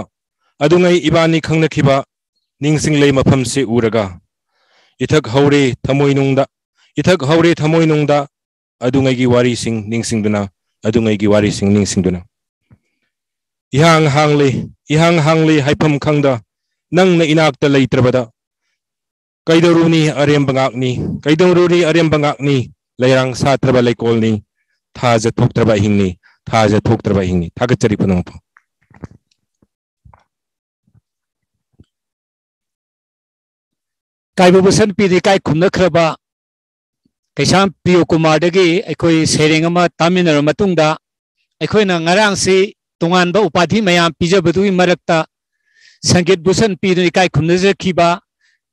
ꯑꯗꯨꯉꯩ ꯏꯕꯥꯅꯤ ꯈꯪꯅꯈꯤꯕ, ꯅꯤꯡꯁꯤꯡꯂꯦ ꯃꯐꯝꯁꯤ ꯎꯔꯒ꯫ ꯏꯊꯛ ꯍꯧꯔꯦ ꯊꯃꯣꯏꯅꯨꯡꯗ, ꯏꯊꯛ ꯍꯧꯔꯦ ꯊꯃꯣꯏꯅꯨꯡꯗ, ꯑꯗꯨꯉꯩꯒꯤ ꯋꯥꯔꯤꯁꯤꯡ ꯅꯤꯡꯁꯤꯡꯗꯨꯅ, ꯑꯗꯨꯉꯩꯒꯤ ꯋꯥꯔꯤꯁꯤꯡ ꯅꯤꯡꯁꯤꯡꯗꯨꯅ꯫ ꯏꯍꯥꯡ ꯍꯥꯡꯂꯤ, ꯏꯍꯥꯡ ꯍꯥꯡꯂꯤ ꯍꯥꯏꯐꯝ ꯈꯪꯗ, ꯅꯪꯅ ꯏꯅꯥꯛꯇ ꯂꯩꯇ꯭ꯔꯕꯗ꯫ ꯀꯩꯗꯧꯔꯨꯅꯤ ꯑꯔꯦꯝꯕ ꯉꯥꯛꯅꯤ, ꯀꯩꯗꯧꯔꯨꯅꯤ ꯑꯔꯦꯝꯕ ꯉꯥꯛꯅꯤ, ꯂꯩꯔꯥꯡ ꯁꯥꯠꯇ꯭ꯔꯕ ꯂꯩꯀꯣꯜꯅꯤ꯫ ꯊꯥꯖ ꯊꯣꯛꯇ꯭ꯔꯕ ꯑꯍꯤꯡꯅꯤ, ꯊꯥꯖ ꯊꯣꯛꯇ꯭ꯔꯕ ꯑꯍꯤꯡꯅꯤ꯫ ꯊꯥꯒꯠꯆꯔꯤ ꯄꯨꯝꯅꯃꯛꯄꯨ꯫ ꯀꯥꯏꯕ ꯕꯨꯁꯟ ꯄꯤꯗ ꯏꯀꯥꯏ ꯈꯨꯝꯅꯈ꯭ꯔꯕ ꯀꯩꯁꯥꯝ ꯄꯤꯌꯨ ꯀꯨꯃꯥꯔꯗꯒꯤ ꯑꯩꯈꯣꯏ ꯁꯩꯔꯦꯡ ꯑꯃ ꯇꯥꯃꯤꯟꯅꯔꯕ ꯃꯇꯨꯡꯗ, ꯑꯩꯈꯣꯏꯅ ꯉꯔꯥꯡꯁꯤ ꯇꯣꯉꯥꯟꯕ ꯎꯄꯥꯙꯤ ꯃꯌꯥꯝ ꯄꯤꯖꯕꯗꯨꯒꯤ ꯃꯔꯛꯇ ꯁꯪꯒꯤꯠ ꯚꯨꯁꯟ ꯄꯤꯗꯨꯅ ꯏꯀꯥꯏ ꯈꯨꯝꯅꯖꯈꯤꯕ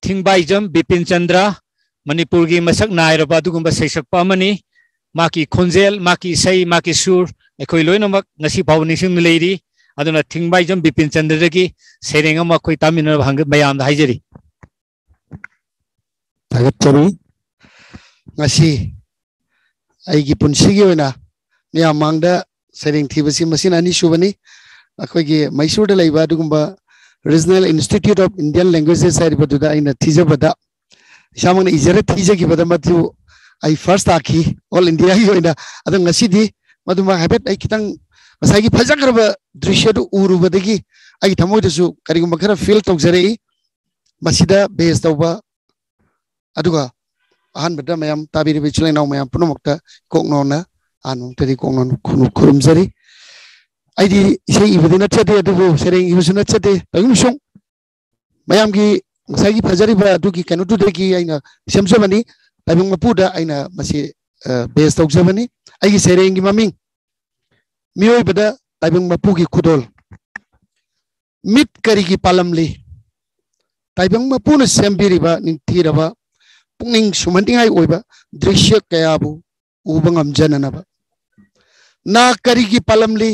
ꯊꯤꯡꯕꯥꯏꯖꯝ ꯕꯤꯄꯤꯟ ꯆꯟꯗ꯭ꯔ, ꯃꯅꯤꯄꯨꯔꯒꯤ ꯃꯁꯛ ꯅꯥꯏꯔꯕ ꯑꯗꯨꯒꯨꯝꯕ ꯁꯩꯁꯛꯄ ꯑꯃꯅꯤ꯫ ꯃꯍꯥꯛꯀꯤ ꯈꯣꯟꯖꯦꯜ, ꯃꯍꯥꯛꯀꯤ ꯏꯁꯩ, ꯃꯍꯥꯛꯀꯤ ꯁꯨꯔ ꯑꯩꯈꯣꯏ ꯂꯣꯏꯅꯃꯛ ꯉꯁꯤ ꯐꯥꯎꯕ ꯅꯤꯡꯁꯤꯡꯗꯨꯅ ꯂꯩꯔꯤ꯫ ꯑꯗꯨꯅ ꯊꯤꯡꯕꯥꯏꯖꯝ ꯕꯤꯄꯤꯟ ꯆꯟꯗ꯭ꯔꯗꯒꯤ ꯁꯩꯔꯦꯡ ꯑꯃ ꯑꯩꯈꯣꯏ ꯇꯥꯃꯤꯟꯅꯅꯕ ꯍꯪꯒ-, ꯃꯌꯥꯝꯗ ꯍꯥꯏꯖꯔꯤ꯫ ꯊꯥꯒꯠꯆꯔꯤ꯫ ꯉꯁꯤ ꯑꯩꯒꯤ ꯄꯨꯟꯁꯤꯒꯤ ꯑꯣꯏꯅ ꯃꯤꯌꯥꯝ ꯃꯥꯡꯗ ꯁꯩꯔꯦꯡ ꯊꯤꯕꯁꯤ ꯃꯁꯤꯅ ꯑꯅꯤꯁꯨꯕꯅꯤ꯫ ꯑꯩꯈꯣꯏꯒꯤ ꯃꯩꯁꯨꯔꯗ ꯂꯩꯕ ꯑꯗꯨꯒꯨꯝꯕ Regional Institute of Indian Languages ꯍꯥꯏꯔꯤꯕꯗꯨꯗ ꯑꯩꯅ ꯊꯤꯖꯕꯗ, ꯏꯁꯥꯃꯛꯅ ꯏꯖꯔ ꯊꯤꯖꯈꯤꯕꯗ ꯃꯗꯨ ꯑꯩ ꯐꯥꯔꯁ ꯇꯥꯈꯤ ꯑꯣꯜ ꯏꯟꯗꯤꯌꯥꯒꯤ ꯑꯣꯏꯅ꯫ ꯑꯗꯣ ꯉꯁꯤꯗꯤ ꯃꯗꯨꯃꯛ ꯍꯥꯏꯐꯦꯠ ꯑꯩ ꯈꯤꯇꯪ ꯉꯁꯥꯏꯒꯤ ꯐꯖꯈ꯭ꯔꯕ ꯗ꯭ꯔꯤꯁ꯭ꯌꯗꯨ ꯎꯔꯨꯕꯗꯒꯤ ꯑꯩꯒꯤ ꯊꯃꯣꯏꯗꯁꯨ ꯀꯔꯤꯒꯨꯝꯕ ꯈꯔ ꯐꯤꯜ ꯇꯧꯖꯔꯛꯏ꯫ ꯃꯁꯤꯗ ꯕꯦꯁ ꯇꯧꯕ, ꯑꯗꯨꯒ ꯑꯍꯥꯟꯕꯗ ꯃꯌꯥꯝ ꯇꯥꯕꯤꯔꯤꯕ ꯏꯆꯤꯜ ꯏꯅꯥꯎ ꯃꯌꯥꯝ ꯄꯨꯝꯅꯃꯛꯇ ꯀꯣꯛ ꯅꯧꯅ ꯑꯍꯥꯟꯕꯃꯛꯇꯗꯤ ꯀꯣꯛ ꯅꯧꯅ ꯈꯨꯔꯨꯝ-, ꯈꯨꯔꯨꯝꯖꯔꯤ꯫ ꯑꯩꯗꯤ ꯏꯁꯩ ꯏꯕꯗꯤ ꯅꯠꯆꯗꯦ, ꯑꯗꯨꯕꯨ ꯁꯩꯔꯦꯡ ꯏꯕꯁꯨ ꯅꯠꯆꯗꯦ, ꯇꯧꯏꯒꯨꯝꯁꯨꯡ ꯃꯌꯥꯝꯒꯤ ꯉꯁꯥꯏꯒꯤ ꯐꯖꯔꯤꯕ ꯑꯗꯨꯒꯤ ꯀꯩꯅꯣꯗꯨꯗꯒꯤ ꯑꯩꯅ ꯁꯦꯝꯖꯕꯅꯤ꯫ ꯇꯥꯏꯕꯪ ꯃꯄꯨꯗ ꯑꯩꯅ ꯃꯁꯤ, ꯑ, ꯕꯦꯁ ꯇꯧꯖꯕꯅꯤ꯫ ꯑꯩꯒꯤ ꯁꯩꯔꯦꯡꯒꯤ ꯃꯃꯤꯡ ꯃꯤꯑꯣꯏꯕꯗ ꯇꯥꯏꯕꯪ ꯃꯄꯨꯒꯤ ꯈꯨꯗꯣꯜ꯫ ꯃꯤꯠ ꯀꯔꯤꯒꯤ ꯄꯥꯜꯂꯝꯂꯤ? ꯇꯥꯏꯕꯪ ꯃꯄꯨꯅ ꯁꯦꯝꯕꯤꯔꯤꯕ ꯅꯤꯡꯊꯤꯔꯕ, ꯄꯨꯛꯅꯤꯡ ꯁꯨꯝꯍꯠꯅꯤꯡꯉꯥꯏ ꯑꯣꯏꯕ ꯗ꯭ꯔꯤꯁ꯭ꯌ ꯀꯌꯥꯕꯨ ꯎꯕ ꯉꯝꯖꯅꯅꯕ꯫ ꯅꯥ ꯀꯔꯤꯒꯤ ꯄꯥꯜꯂꯝꯂꯤ?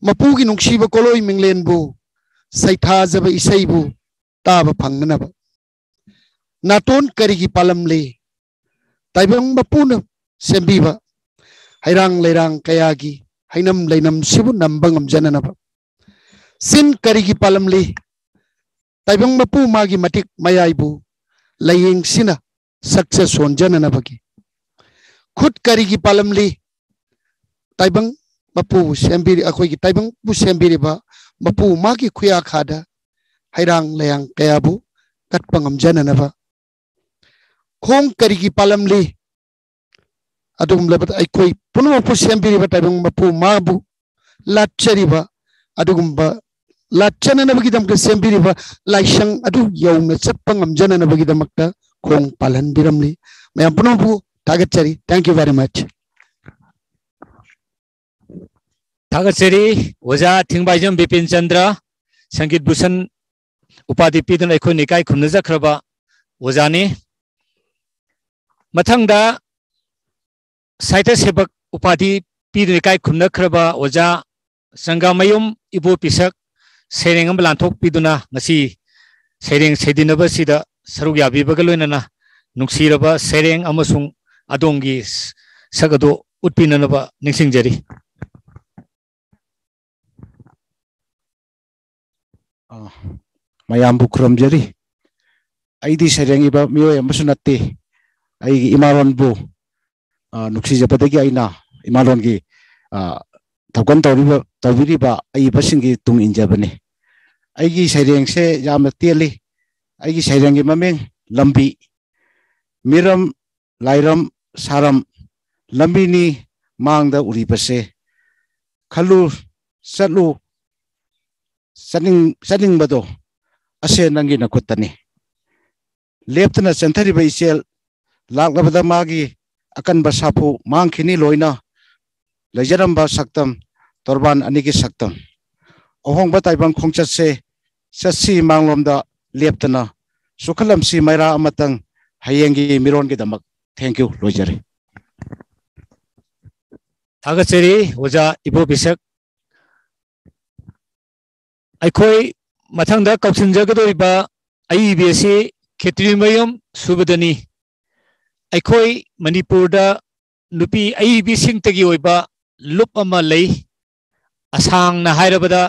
ꯃꯄꯨꯒꯤ ꯅꯨꯡꯁꯤꯕ ꯀꯣꯂꯣꯏ ꯃꯤꯡꯂꯦꯟꯕꯨ, ꯁꯩꯊꯥꯖꯕ ꯏꯁꯩꯕꯨ ꯇꯥꯕ ꯐꯪꯅꯅꯕ꯫ ꯅꯥꯇꯣꯟ ꯀꯔꯤꯒꯤ ꯄꯥꯜꯂꯝꯂꯤ? ꯇꯥꯏꯕꯪ ꯃꯄꯨꯅ ꯁꯦꯝꯕꯤꯕ ꯍꯩꯔꯥꯡ ꯂꯩꯔꯥꯡ ꯀꯌꯥꯒꯤ ꯍꯩꯅꯝ ꯂꯩꯅꯝꯁꯤꯕꯨ ꯅꯝꯕ ꯉꯝꯖꯅꯅꯕ꯫ ꯆꯤꯟ ꯀꯔꯤꯒꯤ ꯄꯥꯜꯂꯝꯂꯤ? ꯇꯥꯏꯕꯪ ꯃꯄꯨ ꯃꯥꯒꯤ ꯃꯇꯤꯛ ꯃꯌꯥꯏꯕꯨ ꯂꯥꯏꯌꯦꯡꯁꯤꯅ ꯁꯛꯆ ꯁꯣꯟꯖꯅꯅꯕꯒꯤ꯫ ꯈꯨꯠ ꯀꯔꯤꯒꯤ ꯄꯥꯜꯂꯝꯂꯤ? ꯇꯥꯏꯕꯪ ꯃꯄꯨꯕꯨ ꯁꯦꯝꯕꯤꯔꯤ-, ꯑꯩꯈꯣꯏꯒꯤ ꯇꯥꯏꯕꯪꯕꯨ ꯁꯦꯝꯕꯤꯔꯤꯕ ꯃꯄꯨ ꯃꯥꯒꯤ ꯈꯨꯌꯥꯈꯥꯗ ꯍꯩꯔꯥꯡ ꯂꯩꯌꯥꯡ ꯀꯌꯥꯕꯨ ꯀꯠꯄ ꯉꯝꯖꯅꯅꯕ꯫ ꯈꯣꯡ ꯀꯔꯤꯒꯤ ꯄꯥꯜꯂꯝꯂꯤ? ꯑꯗꯨꯒꯨꯝꯂꯕ ꯑꯩꯈꯣꯏ ꯄꯨꯝꯅꯃꯛꯄꯨ ꯁꯦꯝꯕꯤꯔꯤꯕ ꯇꯥꯏꯕꯪ ꯃꯄꯨ ꯃꯥꯕꯨ ꯂꯥꯠꯆꯔꯤꯕ, ꯑꯗꯨꯒꯨꯝꯕ ꯂꯥꯠꯆꯅꯅꯕꯒꯤꯗꯃꯛꯇ ꯁꯦꯝꯕꯤꯔꯤꯕ ꯂꯥꯏꯁꯪ ꯑꯗꯨ ꯌꯧꯅ ꯆꯠꯄ ꯉꯝꯖꯅꯅꯕꯒꯤꯗꯃꯛꯇ ꯈꯣꯡ ꯄꯥꯜꯍꯟꯕꯤꯔꯝꯂꯤ꯫ ꯃꯌꯥꯝ ꯄꯨꯝꯅꯃꯛꯄꯨ ꯊꯥꯒꯠꯆꯔꯤ꯫ Thank you very much. ꯊꯥꯒꯠꯆꯔꯤ ꯑꯣꯖꯥ ꯊꯤꯡꯕꯥꯏꯖꯝ ꯕꯤꯄꯤꯟ ꯆꯟꯗ꯭ꯔ, ꯁꯪꯒꯤꯠ ꯚꯨꯁꯟ ꯎꯄꯥꯙꯤ ꯄꯤꯗꯨꯅ ꯑꯩꯈꯣꯏꯅ ꯏꯀꯥꯏ ꯈꯨꯝꯅꯖꯈ꯭ꯔꯕ ꯑꯣꯖꯥꯅꯤ꯫ ꯃꯊꯪꯗ ꯁꯥꯍꯤꯇ꯭ꯌ ꯁꯦꯕꯛ ꯎꯄꯥꯙꯤ ꯄꯤꯗꯨꯅ ꯏꯀꯥꯏ ꯈꯨꯝꯅꯈ꯭ꯔꯕ ꯑꯣꯖꯥ ꯆꯪꯒꯥꯃꯌꯨꯝ ꯏꯕꯣ ꯄꯤꯁꯛ ꯁꯩꯔꯦꯡ ꯑꯃ ꯂꯥꯟꯊꯣꯛꯄꯤꯗꯨꯅ ꯉꯁꯤ ꯁꯩꯔꯦꯡ ꯁꯩꯗꯤꯟꯅꯕꯁꯤꯗ ꯁꯔꯨꯛ ꯌꯥꯕꯤꯕꯒ ꯂꯣꯏꯅꯅ ꯅꯨꯡꯁꯤꯔꯕ ꯁꯩꯔꯦꯡ ꯑꯃꯁꯨꯡ ꯑꯗꯣꯝꯒꯤ ꯁꯛ ꯑꯗꯨ ꯎꯠꯄꯤꯅꯅꯕ ꯅꯤꯡꯁꯤꯡꯖꯔꯤ꯫ ꯑ, ꯃꯌꯥꯝꯕꯨ ꯈꯨꯔꯨꯝꯖꯔꯤ꯫ ꯑꯩꯗꯤ ꯁꯩꯔꯦꯡ ꯏꯕ ꯃꯤꯑꯣꯏ ꯑꯃꯁꯨ ꯅꯠꯇꯦ꯫ ꯑꯩꯒꯤ ꯏꯃꯥꯂꯣꯟꯕꯨ, ꯑ, ꯅꯨꯡꯁꯤꯖꯕꯗꯒꯤ ꯑꯩꯅ ꯏꯃꯥꯂꯣꯟꯒꯤ, ꯑ, ꯊꯧꯒꯜ ꯇꯧꯔꯤꯕ, ꯇꯧꯕꯤꯔꯤꯕ ꯑꯏꯕꯁꯤꯡꯒꯤ ꯇꯨꯡ ꯏꯟꯖꯕꯅꯤ꯫ ꯑꯩꯒꯤ ꯁꯩꯔꯦꯡꯁꯦ ꯌꯥꯝꯅ ꯇꯦꯜꯂꯤ꯫ ꯑꯩꯒꯤ ꯁꯩꯔꯦꯡꯒꯤ ꯃꯃꯤꯡ ꯂꯝꯕꯤ꯫ ꯃꯤꯔꯝ, ꯂꯥꯏꯔꯝ, ꯁꯥꯔꯝ, ꯂꯝꯕꯤꯅꯤ ꯃꯥꯡꯗ ꯎꯔꯤꯕꯁꯦ꯫ ꯈꯜꯂꯨ, ꯆꯠꯂꯨ, ꯆꯠꯅꯤꯡ-, ꯆꯠꯅꯤꯡꯕꯗꯣ ꯑꯁꯦ ꯅꯪꯒꯤ ꯅꯈꯨꯠꯇꯅꯤ꯫ ꯂꯦꯞꯇꯅ ꯆꯦꯟꯊꯔꯤꯕ ꯏꯆꯦꯜ, ꯂꯥꯛꯂꯕꯗ ꯃꯥꯒꯤ ꯑꯀꯟꯕ ꯁꯥꯐꯨ ꯃꯥꯡꯈꯤꯅꯤ ꯂꯣꯏꯅ꯫ ꯂꯩꯖꯔꯝꯕ ꯁꯛꯇꯝ, ꯇꯣꯔꯕꯥꯟ ꯑꯅꯤꯒꯤ ꯁꯛꯇꯝ꯫ ꯑꯍꯣꯡꯕ ꯇꯥꯏꯕꯪ ꯈꯣꯡꯆꯠꯁꯦ, ꯆꯠꯁꯤ ꯃꯥꯡꯂꯣꯝꯗ ꯂꯦꯞꯇꯅ, ꯆꯨꯈꯠꯂꯝꯁꯤ ꯃꯩꯔꯥ ꯑꯃꯇꯪ ꯍꯌꯦꯡꯒꯤ ꯃꯤꯔꯣꯟꯒꯤꯗꯃꯛ꯫ Thank you, ꯂꯣꯏꯖꯔꯦ꯫ ꯊꯥꯒꯠꯆꯔꯤ ꯑꯣꯖꯥ ꯏꯕꯣ ꯄꯤꯁꯛ꯫ ꯑꯩꯈꯣꯏ ꯃꯊꯪꯗ ꯀꯧꯁꯤꯟꯖꯒꯗꯧꯔꯤꯕ ꯑꯏꯕꯤ ꯑꯁꯤ ꯈꯦꯇ꯭ꯔꯤꯃꯌꯨꯝ ꯁꯨꯕꯗꯅꯤ꯫ ꯑꯩꯈꯣꯏ ꯃꯅꯤꯄꯨꯔꯗ ꯅꯨꯄꯤ ꯑꯏꯕꯤꯁꯤꯡꯇꯒꯤ ꯑꯣꯏꯕ ꯂꯨꯞ ꯑꯃ ꯂꯩ꯫ ꯑꯁꯥꯡꯅ ꯍꯥꯏꯔꯕꯗ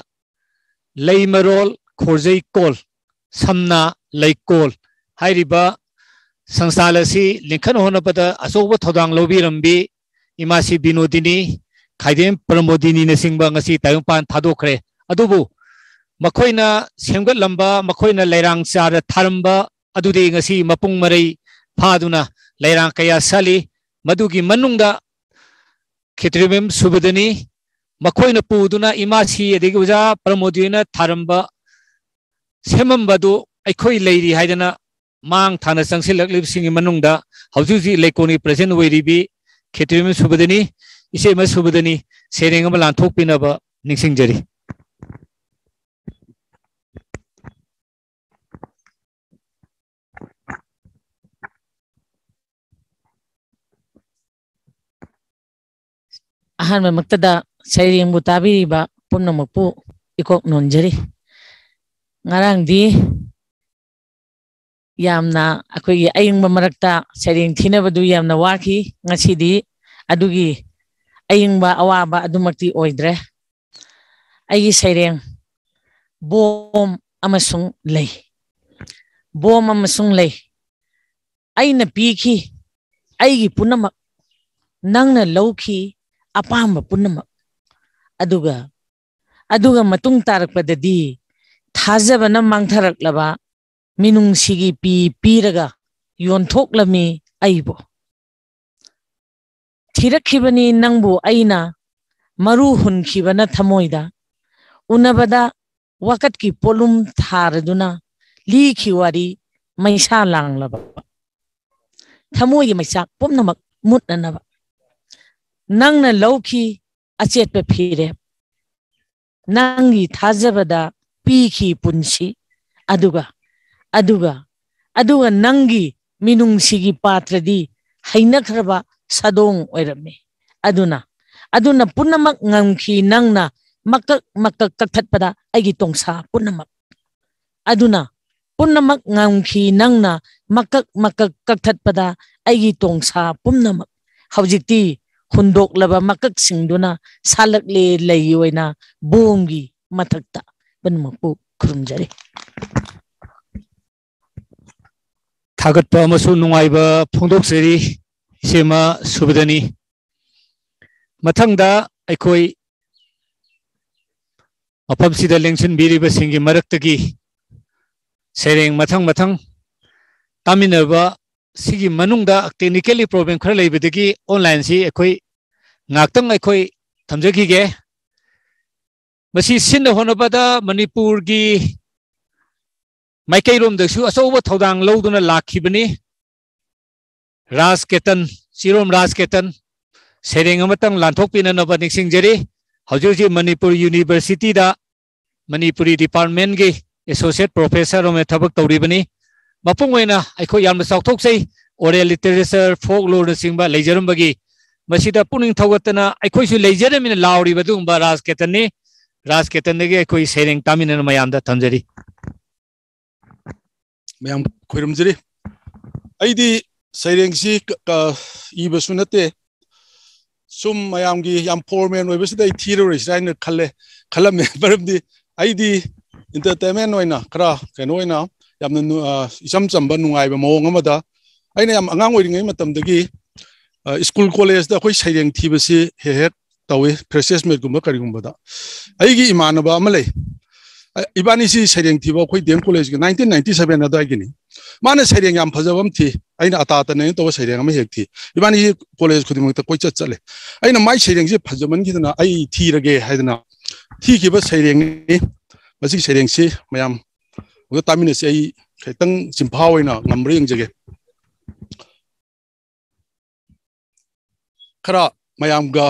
ꯂꯩꯃꯔꯣꯜ ꯈꯣꯔꯖꯩꯀꯣꯜ, ꯁꯝꯅ ꯂꯩꯀꯣꯜ ꯍꯥꯏꯔꯤꯕ ꯁꯪꯁꯊꯥꯟ ꯑꯁꯤ ꯂꯤꯡꯈꯠ ꯍꯣꯠꯅꯕꯗ ꯑꯆꯧꯕ ꯊꯧꯗꯥꯡ ꯂꯧꯕꯤꯔꯝꯕꯤ ꯏꯃꯥꯁꯤ ꯕꯤꯅꯣꯗꯤꯅꯤ, ꯈꯥꯏꯗꯦꯝ ꯄ꯭ꯔꯃꯣꯗꯤꯅꯤꯅꯆꯤꯡꯕ ꯉꯁꯤ ꯇꯥꯏꯕꯪꯄꯥꯟ ꯊꯥꯗꯣꯛꯈ꯭ꯔꯦ꯫ ꯑꯗꯨꯕꯨ ꯃꯈꯣꯏꯅ ꯁꯦꯝꯒꯠꯂꯝꯕ, ꯃꯈꯣꯏꯅ ꯂꯩꯔꯥꯡ ꯆꯥꯔ ꯊꯥꯔꯝꯕ ꯑꯗꯨꯗꯤ ꯉꯁꯤ ꯃꯄꯨꯡ ꯃꯔꯩ ꯐꯥꯗꯨꯅ ꯂꯩꯔꯥꯡ ꯀꯌꯥ ꯁꯥꯠꯂꯤ꯫ ꯃꯗꯨꯒꯤ ꯃꯅꯨꯡꯗ ꯈꯦꯇ꯭ꯔꯤꯃꯌꯨꯝ ꯁꯨꯕꯗꯅꯤ꯫ ꯃꯈꯣꯏꯅ ꯄꯨꯗꯨꯅ ꯏꯃꯥꯁꯤ ꯑꯗꯒꯤ ꯑꯣꯖꯥ ꯄ꯭ꯔꯃꯣꯗꯤꯅ ꯊꯥꯔꯝꯕ, ꯁꯦꯝꯃꯝꯕꯗꯨ ꯑꯩꯈꯣꯏ ꯂꯩꯔꯤ ꯍꯥꯏꯗꯅ ꯃꯥꯡ ꯊꯥꯅ ꯆꯪꯁꯤꯜꯂꯛꯂꯤꯕꯁꯤꯡꯒꯤ ꯃꯅꯨꯡꯗ ꯍꯧꯖꯤꯛ ꯍꯧꯖꯤꯛ ꯂꯩꯀꯣꯟꯒꯤ present ꯑꯣꯏꯔꯤꯕꯤ ꯈꯦꯇ꯭ꯔꯤꯃꯌꯨꯝ ꯁꯨꯕꯗꯅꯤ, ꯏꯆꯦꯃ ꯁꯨꯕꯗꯅꯤ, ꯁꯩꯔꯦꯡ ꯑꯃ ꯂꯥꯟꯊꯣꯛꯄꯤꯅꯕ ꯅꯤꯡꯁꯤꯡꯖꯔꯤ꯫ ꯑꯍꯥꯟꯕꯃꯛꯇꯗ ꯁꯩꯔꯦꯡꯕꯨ ꯇꯥꯕꯤꯔꯤꯕ ꯄꯨꯝꯅꯃꯛꯄꯨ ꯏꯀꯣꯛ ꯅꯣꯟꯖꯔꯤ꯫ ꯉꯔꯥꯡꯗꯤ ꯌꯥꯝꯅ ꯑꯩꯈꯣꯏꯒꯤ ꯑꯏꯪꯕ ꯃꯔꯛꯇ ꯁꯩꯔꯦꯡ ꯊꯤꯅꯕꯗꯨ ꯌꯥꯝꯅ ꯋꯥꯈꯤ꯫ ꯉꯁꯤꯗꯤ ꯑꯗꯨꯒꯤ ꯑꯏꯪꯕ ꯑꯋꯥꯕ ꯑꯗꯨꯃꯛꯇꯤ ꯑꯣꯏꯗ꯭ꯔꯦ꯫ ꯑꯩꯒꯤ ꯁꯩꯔꯦꯡ ꯕꯣꯝ ꯑꯃꯁꯨꯡ ꯂꯩ꯫ ꯕꯣꯝ ꯑꯃꯁꯨꯡ ꯂꯩ꯫ ꯑꯩꯅ ꯄꯤꯈꯤ ꯑꯩꯒꯤ ꯄꯨꯝꯅꯃꯛ, ꯅꯪꯅ ꯂꯧꯈꯤ ꯑꯄꯥꯝꯕ ꯄꯨꯝꯅꯃꯛ꯫ ꯑꯗꯨꯒ, ꯑꯗꯨꯒ ꯃꯇꯨꯡ ꯇꯥꯔꯛꯄꯗꯗꯤ ꯊꯥꯖꯕꯅ ꯃꯥꯡꯊꯔꯛꯂꯕ ꯃꯤꯅꯨꯡꯁꯤꯒꯤ ꯄꯤ ꯄꯤꯔꯒ ꯌꯣꯟꯊꯣꯛꯂꯝꯃꯤ ꯑꯩꯕꯨ꯫ ꯊꯤꯔꯛꯈꯤꯕꯅꯤ ꯅꯪꯕꯨ ꯑꯩꯅ, ꯃꯔꯨ ꯍꯨꯟꯈꯤꯕꯅ ꯊꯃꯣꯏꯗ꯫ ꯎꯅꯕꯗ ꯋꯥꯀꯠꯀꯤ ꯄꯣꯠꯂꯨꯝ ꯊꯥꯔꯗꯨꯅ ꯂꯤꯈꯤ ꯋꯥꯔꯤ ꯃꯩꯁꯥ ꯂꯥꯡꯂꯕ꯫ ꯊꯃꯣꯏꯒꯤ ꯃꯩꯆꯥꯛ ꯄꯨꯝꯅꯃꯛ ꯃꯨꯠꯅꯅꯕ꯫ ꯅꯪꯅ ꯂꯧꯈꯤ ꯑꯆꯦꯠꯄ ꯐꯤꯔꯦꯞ꯫ ꯅꯪꯒꯤ ꯊꯥꯖꯕꯗ ꯄꯤꯈꯤ ꯄꯨꯟꯁꯤ꯫ ꯑꯗꯨꯒ, ꯑꯗꯨꯒ, ꯑꯗꯨꯒ ꯅꯪꯒꯤ ꯃꯤꯅꯨꯡꯁꯤꯒꯤ ꯄꯥꯇ꯭ꯔꯗꯤ ꯍꯩꯅꯈ꯭ꯔꯕ ꯁꯥꯗꯣꯡ ꯑꯣꯏꯔꯝꯃꯤ꯫ ꯑꯗꯨꯅ, ꯑꯗꯨꯅ ꯄꯨꯝꯅꯃꯛ ꯉꯝꯈꯤ ꯅꯪꯅ, ꯃꯀꯛ ꯃꯀꯛ ꯀꯛꯊꯠꯄꯗ ꯑꯩꯒꯤ ꯇꯣꯡꯁꯥ ꯄꯨꯝꯅꯃꯛ꯫ ꯑꯗꯨꯅ ꯄꯨꯝꯅꯃꯛ ꯉꯝꯈꯤ ꯅꯪꯅ, ꯃꯀꯛ ꯃꯀꯛ ꯀꯛꯊꯠꯄꯗ ꯑꯩꯒꯤ ꯇꯣꯡꯁꯥ ꯄꯨꯝꯅꯃꯛ꯫ ꯍꯧꯖꯤꯛꯇꯤ ꯍꯨꯟꯗꯣꯛꯂꯕ ꯃꯀꯛꯁꯤꯡꯗꯨꯅ ꯁꯥꯠꯂꯛꯂꯦ ꯂꯩ ꯑꯣꯏꯅ ꯕꯣꯝꯒꯤ ꯃꯊꯛꯇ꯫ ꯄꯨꯝꯅꯃꯛꯄꯨ ꯈꯨꯔꯨꯝꯖꯔꯤ꯫ ꯊꯥꯒꯠꯄ ꯑꯃꯁꯨꯡ ꯅꯨꯡꯉꯥꯏꯕ ꯐꯣꯡꯗꯣꯛꯆꯔꯤ ꯏꯆꯦꯃ ꯁꯨꯕꯗꯅꯤ꯫ ꯃꯊꯪꯗ ꯑꯩꯈꯣꯏ ꯃꯐꯝꯁꯤꯗ ꯂꯦꯡꯁꯤꯟꯕꯤꯔꯤꯕꯁꯤꯡꯒꯤ ꯃꯔꯛꯇꯒꯤ ꯁꯩꯔꯦꯡ ꯃꯊꯪ ꯃꯊꯪ ꯇꯥꯃꯤꯟꯅꯕ ꯁꯤꯒꯤ ꯃꯅꯨꯡꯗ technically problem ꯈꯔ ꯂꯩꯕꯗꯒꯤ online ꯁꯤ ꯑꯩꯈꯣꯏ ꯉꯥꯛꯇꯪ ꯑꯩꯈꯣꯏ ꯊꯝꯖꯈꯤꯒꯦ꯫ ꯃꯁꯤ ꯁꯤꯟꯅ ꯍꯣꯠꯅꯕꯗ ꯃꯅꯤꯄꯨꯔꯒꯤ ꯃꯥꯏꯀꯩꯔꯣꯝꯗꯁꯨ ꯑꯆꯧꯕ ꯊꯧꯗꯥꯡ ꯂꯧꯗꯨꯅ ꯂꯥꯛꯈꯤꯕꯅꯤ꯫ ꯔꯥꯖ ꯀꯦꯇꯟ, ꯆꯤꯔꯣꯝ ꯔꯥꯖ ꯀꯦꯇꯟ, ꯁꯩꯔꯦꯡ ꯑꯃꯇꯪ ꯂꯥꯟꯊꯣꯛꯄꯤꯅꯅꯕ ꯅꯤꯡꯁꯤꯡꯖꯔꯤ꯫ ꯍꯧꯖꯤꯛ ꯍꯧꯖꯤꯛ ꯃꯅꯤꯄꯨꯔ University ꯗ ꯃꯅꯤꯄꯨꯔꯤ department ꯀꯤ associate professor ꯑꯣꯏꯅ ꯊꯕꯛ ꯇꯧꯔꯤꯕꯅꯤ꯫ ꯃꯄꯨꯡ ꯑꯣꯏꯅ ꯑꯩꯈꯣꯏ ꯌꯥꯝꯅ ꯆꯥꯎꯊꯣꯛꯆꯩ꯫ Oral literature, folklore ꯅꯆꯤꯡꯕ ꯂꯩꯖꯔꯝꯕꯒꯤ ꯃꯁꯤꯗ ꯄꯨꯛꯅꯤꯡ ꯊꯧꯒꯠꯇꯅ ꯑꯩꯈꯣꯏꯁꯨ ꯂꯩꯖꯔꯝꯃꯤꯅ ꯂꯥꯎꯔꯤꯕ ꯑꯗꯨꯒꯨꯝꯕ ꯔꯥꯖ ꯀꯦꯇꯟꯅꯤ꯫ ꯔꯥꯖ ꯀꯦꯇꯟꯗꯒꯤ ꯑꯩꯈꯣꯏ ꯁꯩꯔꯦꯡ ꯇꯥꯃꯤꯟꯅꯅ ꯃꯌꯥꯝꯗ ꯊꯝꯖꯔꯤ꯫ ꯃꯌꯥꯝ ꯈꯣꯏꯔꯝꯖꯔꯤ꯫ ꯑꯩꯗꯤ ꯁꯩꯔꯦꯡꯁꯤ ꯀ-, ꯀ-, ꯏꯕꯁꯨ ꯅꯠꯇꯦ, ꯁꯨꯝ ꯃꯌꯥꯝꯒꯤ ꯌꯥꯝ formal ꯑꯣꯏꯕꯁꯤꯗ ꯑꯩ ꯊꯤꯔꯔꯣꯏꯁꯤꯔꯥ ꯍꯥꯏꯅ ꯈꯜꯂꯦ, ꯈꯜꯂꯝꯃꯦ꯫ ꯃꯔꯝꯗꯤ ꯑꯩꯗꯤ entertainment ꯑꯣꯏꯅ, ꯈꯔ ꯀꯩꯅꯣ ꯑꯣꯏꯅ, ꯌꯥꯝꯅ ꯅꯨ-, ꯑ, ꯏꯆꯝ ꯆꯝꯕ ꯅꯨꯡꯉꯥꯏꯕ ꯃꯑꯣꯡ ꯑꯃꯗ ꯑꯩꯅ ꯌꯥꯝ ꯑꯉꯥꯡ ꯑꯣꯏꯔꯤꯉꯩ ꯃꯇꯝꯗꯒꯤ, ꯑ, school college ꯇ ꯑꯩꯈꯣꯏ ꯁꯩꯔꯦꯡ ꯊꯤꯕꯁꯤ ꯍꯦꯛ ꯍꯦꯛ ꯇꯧꯏ, freshers meet ꯀꯨꯝꯕ ꯀꯔꯤꯒꯨꯝꯕꯗ꯫ ꯑꯩꯒꯤ ꯏꯃꯥꯟꯅꯕ ꯑꯃ ꯂꯩ, ꯑ, ꯏꯕꯥꯅꯤꯁꯤ ꯁꯩꯔꯦꯡ ꯊꯤꯕ ꯑꯩꯈꯣꯏ D M College ꯀꯤ nineteen ninety seven ꯑꯗꯨꯋꯥꯏꯒꯤꯅꯤ꯫ ꯃꯥꯅ ꯁꯩꯔꯦꯡ ꯌꯥꯝ ꯐꯖꯕ ꯑꯃ ꯊꯤ, ꯑꯩꯅ ꯑꯇꯥ ꯑꯇꯅ ꯇꯧꯕ ꯁꯩꯔꯦꯡ ꯑꯃ ꯍꯦꯛ ꯊꯤ꯫ ꯏꯕꯥꯅꯤ college ꯈꯨꯗꯤꯡꯃꯛꯇ ꯀꯣꯏꯆꯠ ꯆꯠꯂꯦ꯫ ꯑꯩꯅ ꯃꯥꯏ ꯁꯩꯔꯦꯡꯁꯦ ꯐꯖꯃꯟꯈꯤꯗꯅ ꯑꯩ ꯊꯤꯔꯒꯦ ꯍꯥꯏꯗꯅ ꯊꯤꯈꯤꯕ ꯁꯩꯔꯦꯡꯅꯤ꯫ ꯃꯁꯤꯒꯤ ꯁꯩꯔꯦꯡꯁꯤ ꯃꯌꯥꯝ ꯑꯃꯨꯛꯇ ꯇꯥꯃꯤꯟꯅꯁꯤ꯫ ꯑꯩ ꯈꯤꯇꯪ ꯆꯤꯟꯐꯥ ꯑꯣꯏꯅ ꯉꯝꯕ꯭ꯔꯥ ꯌꯦꯡꯖꯒꯦ꯫ ꯈꯔ ꯃꯌꯥꯝꯒ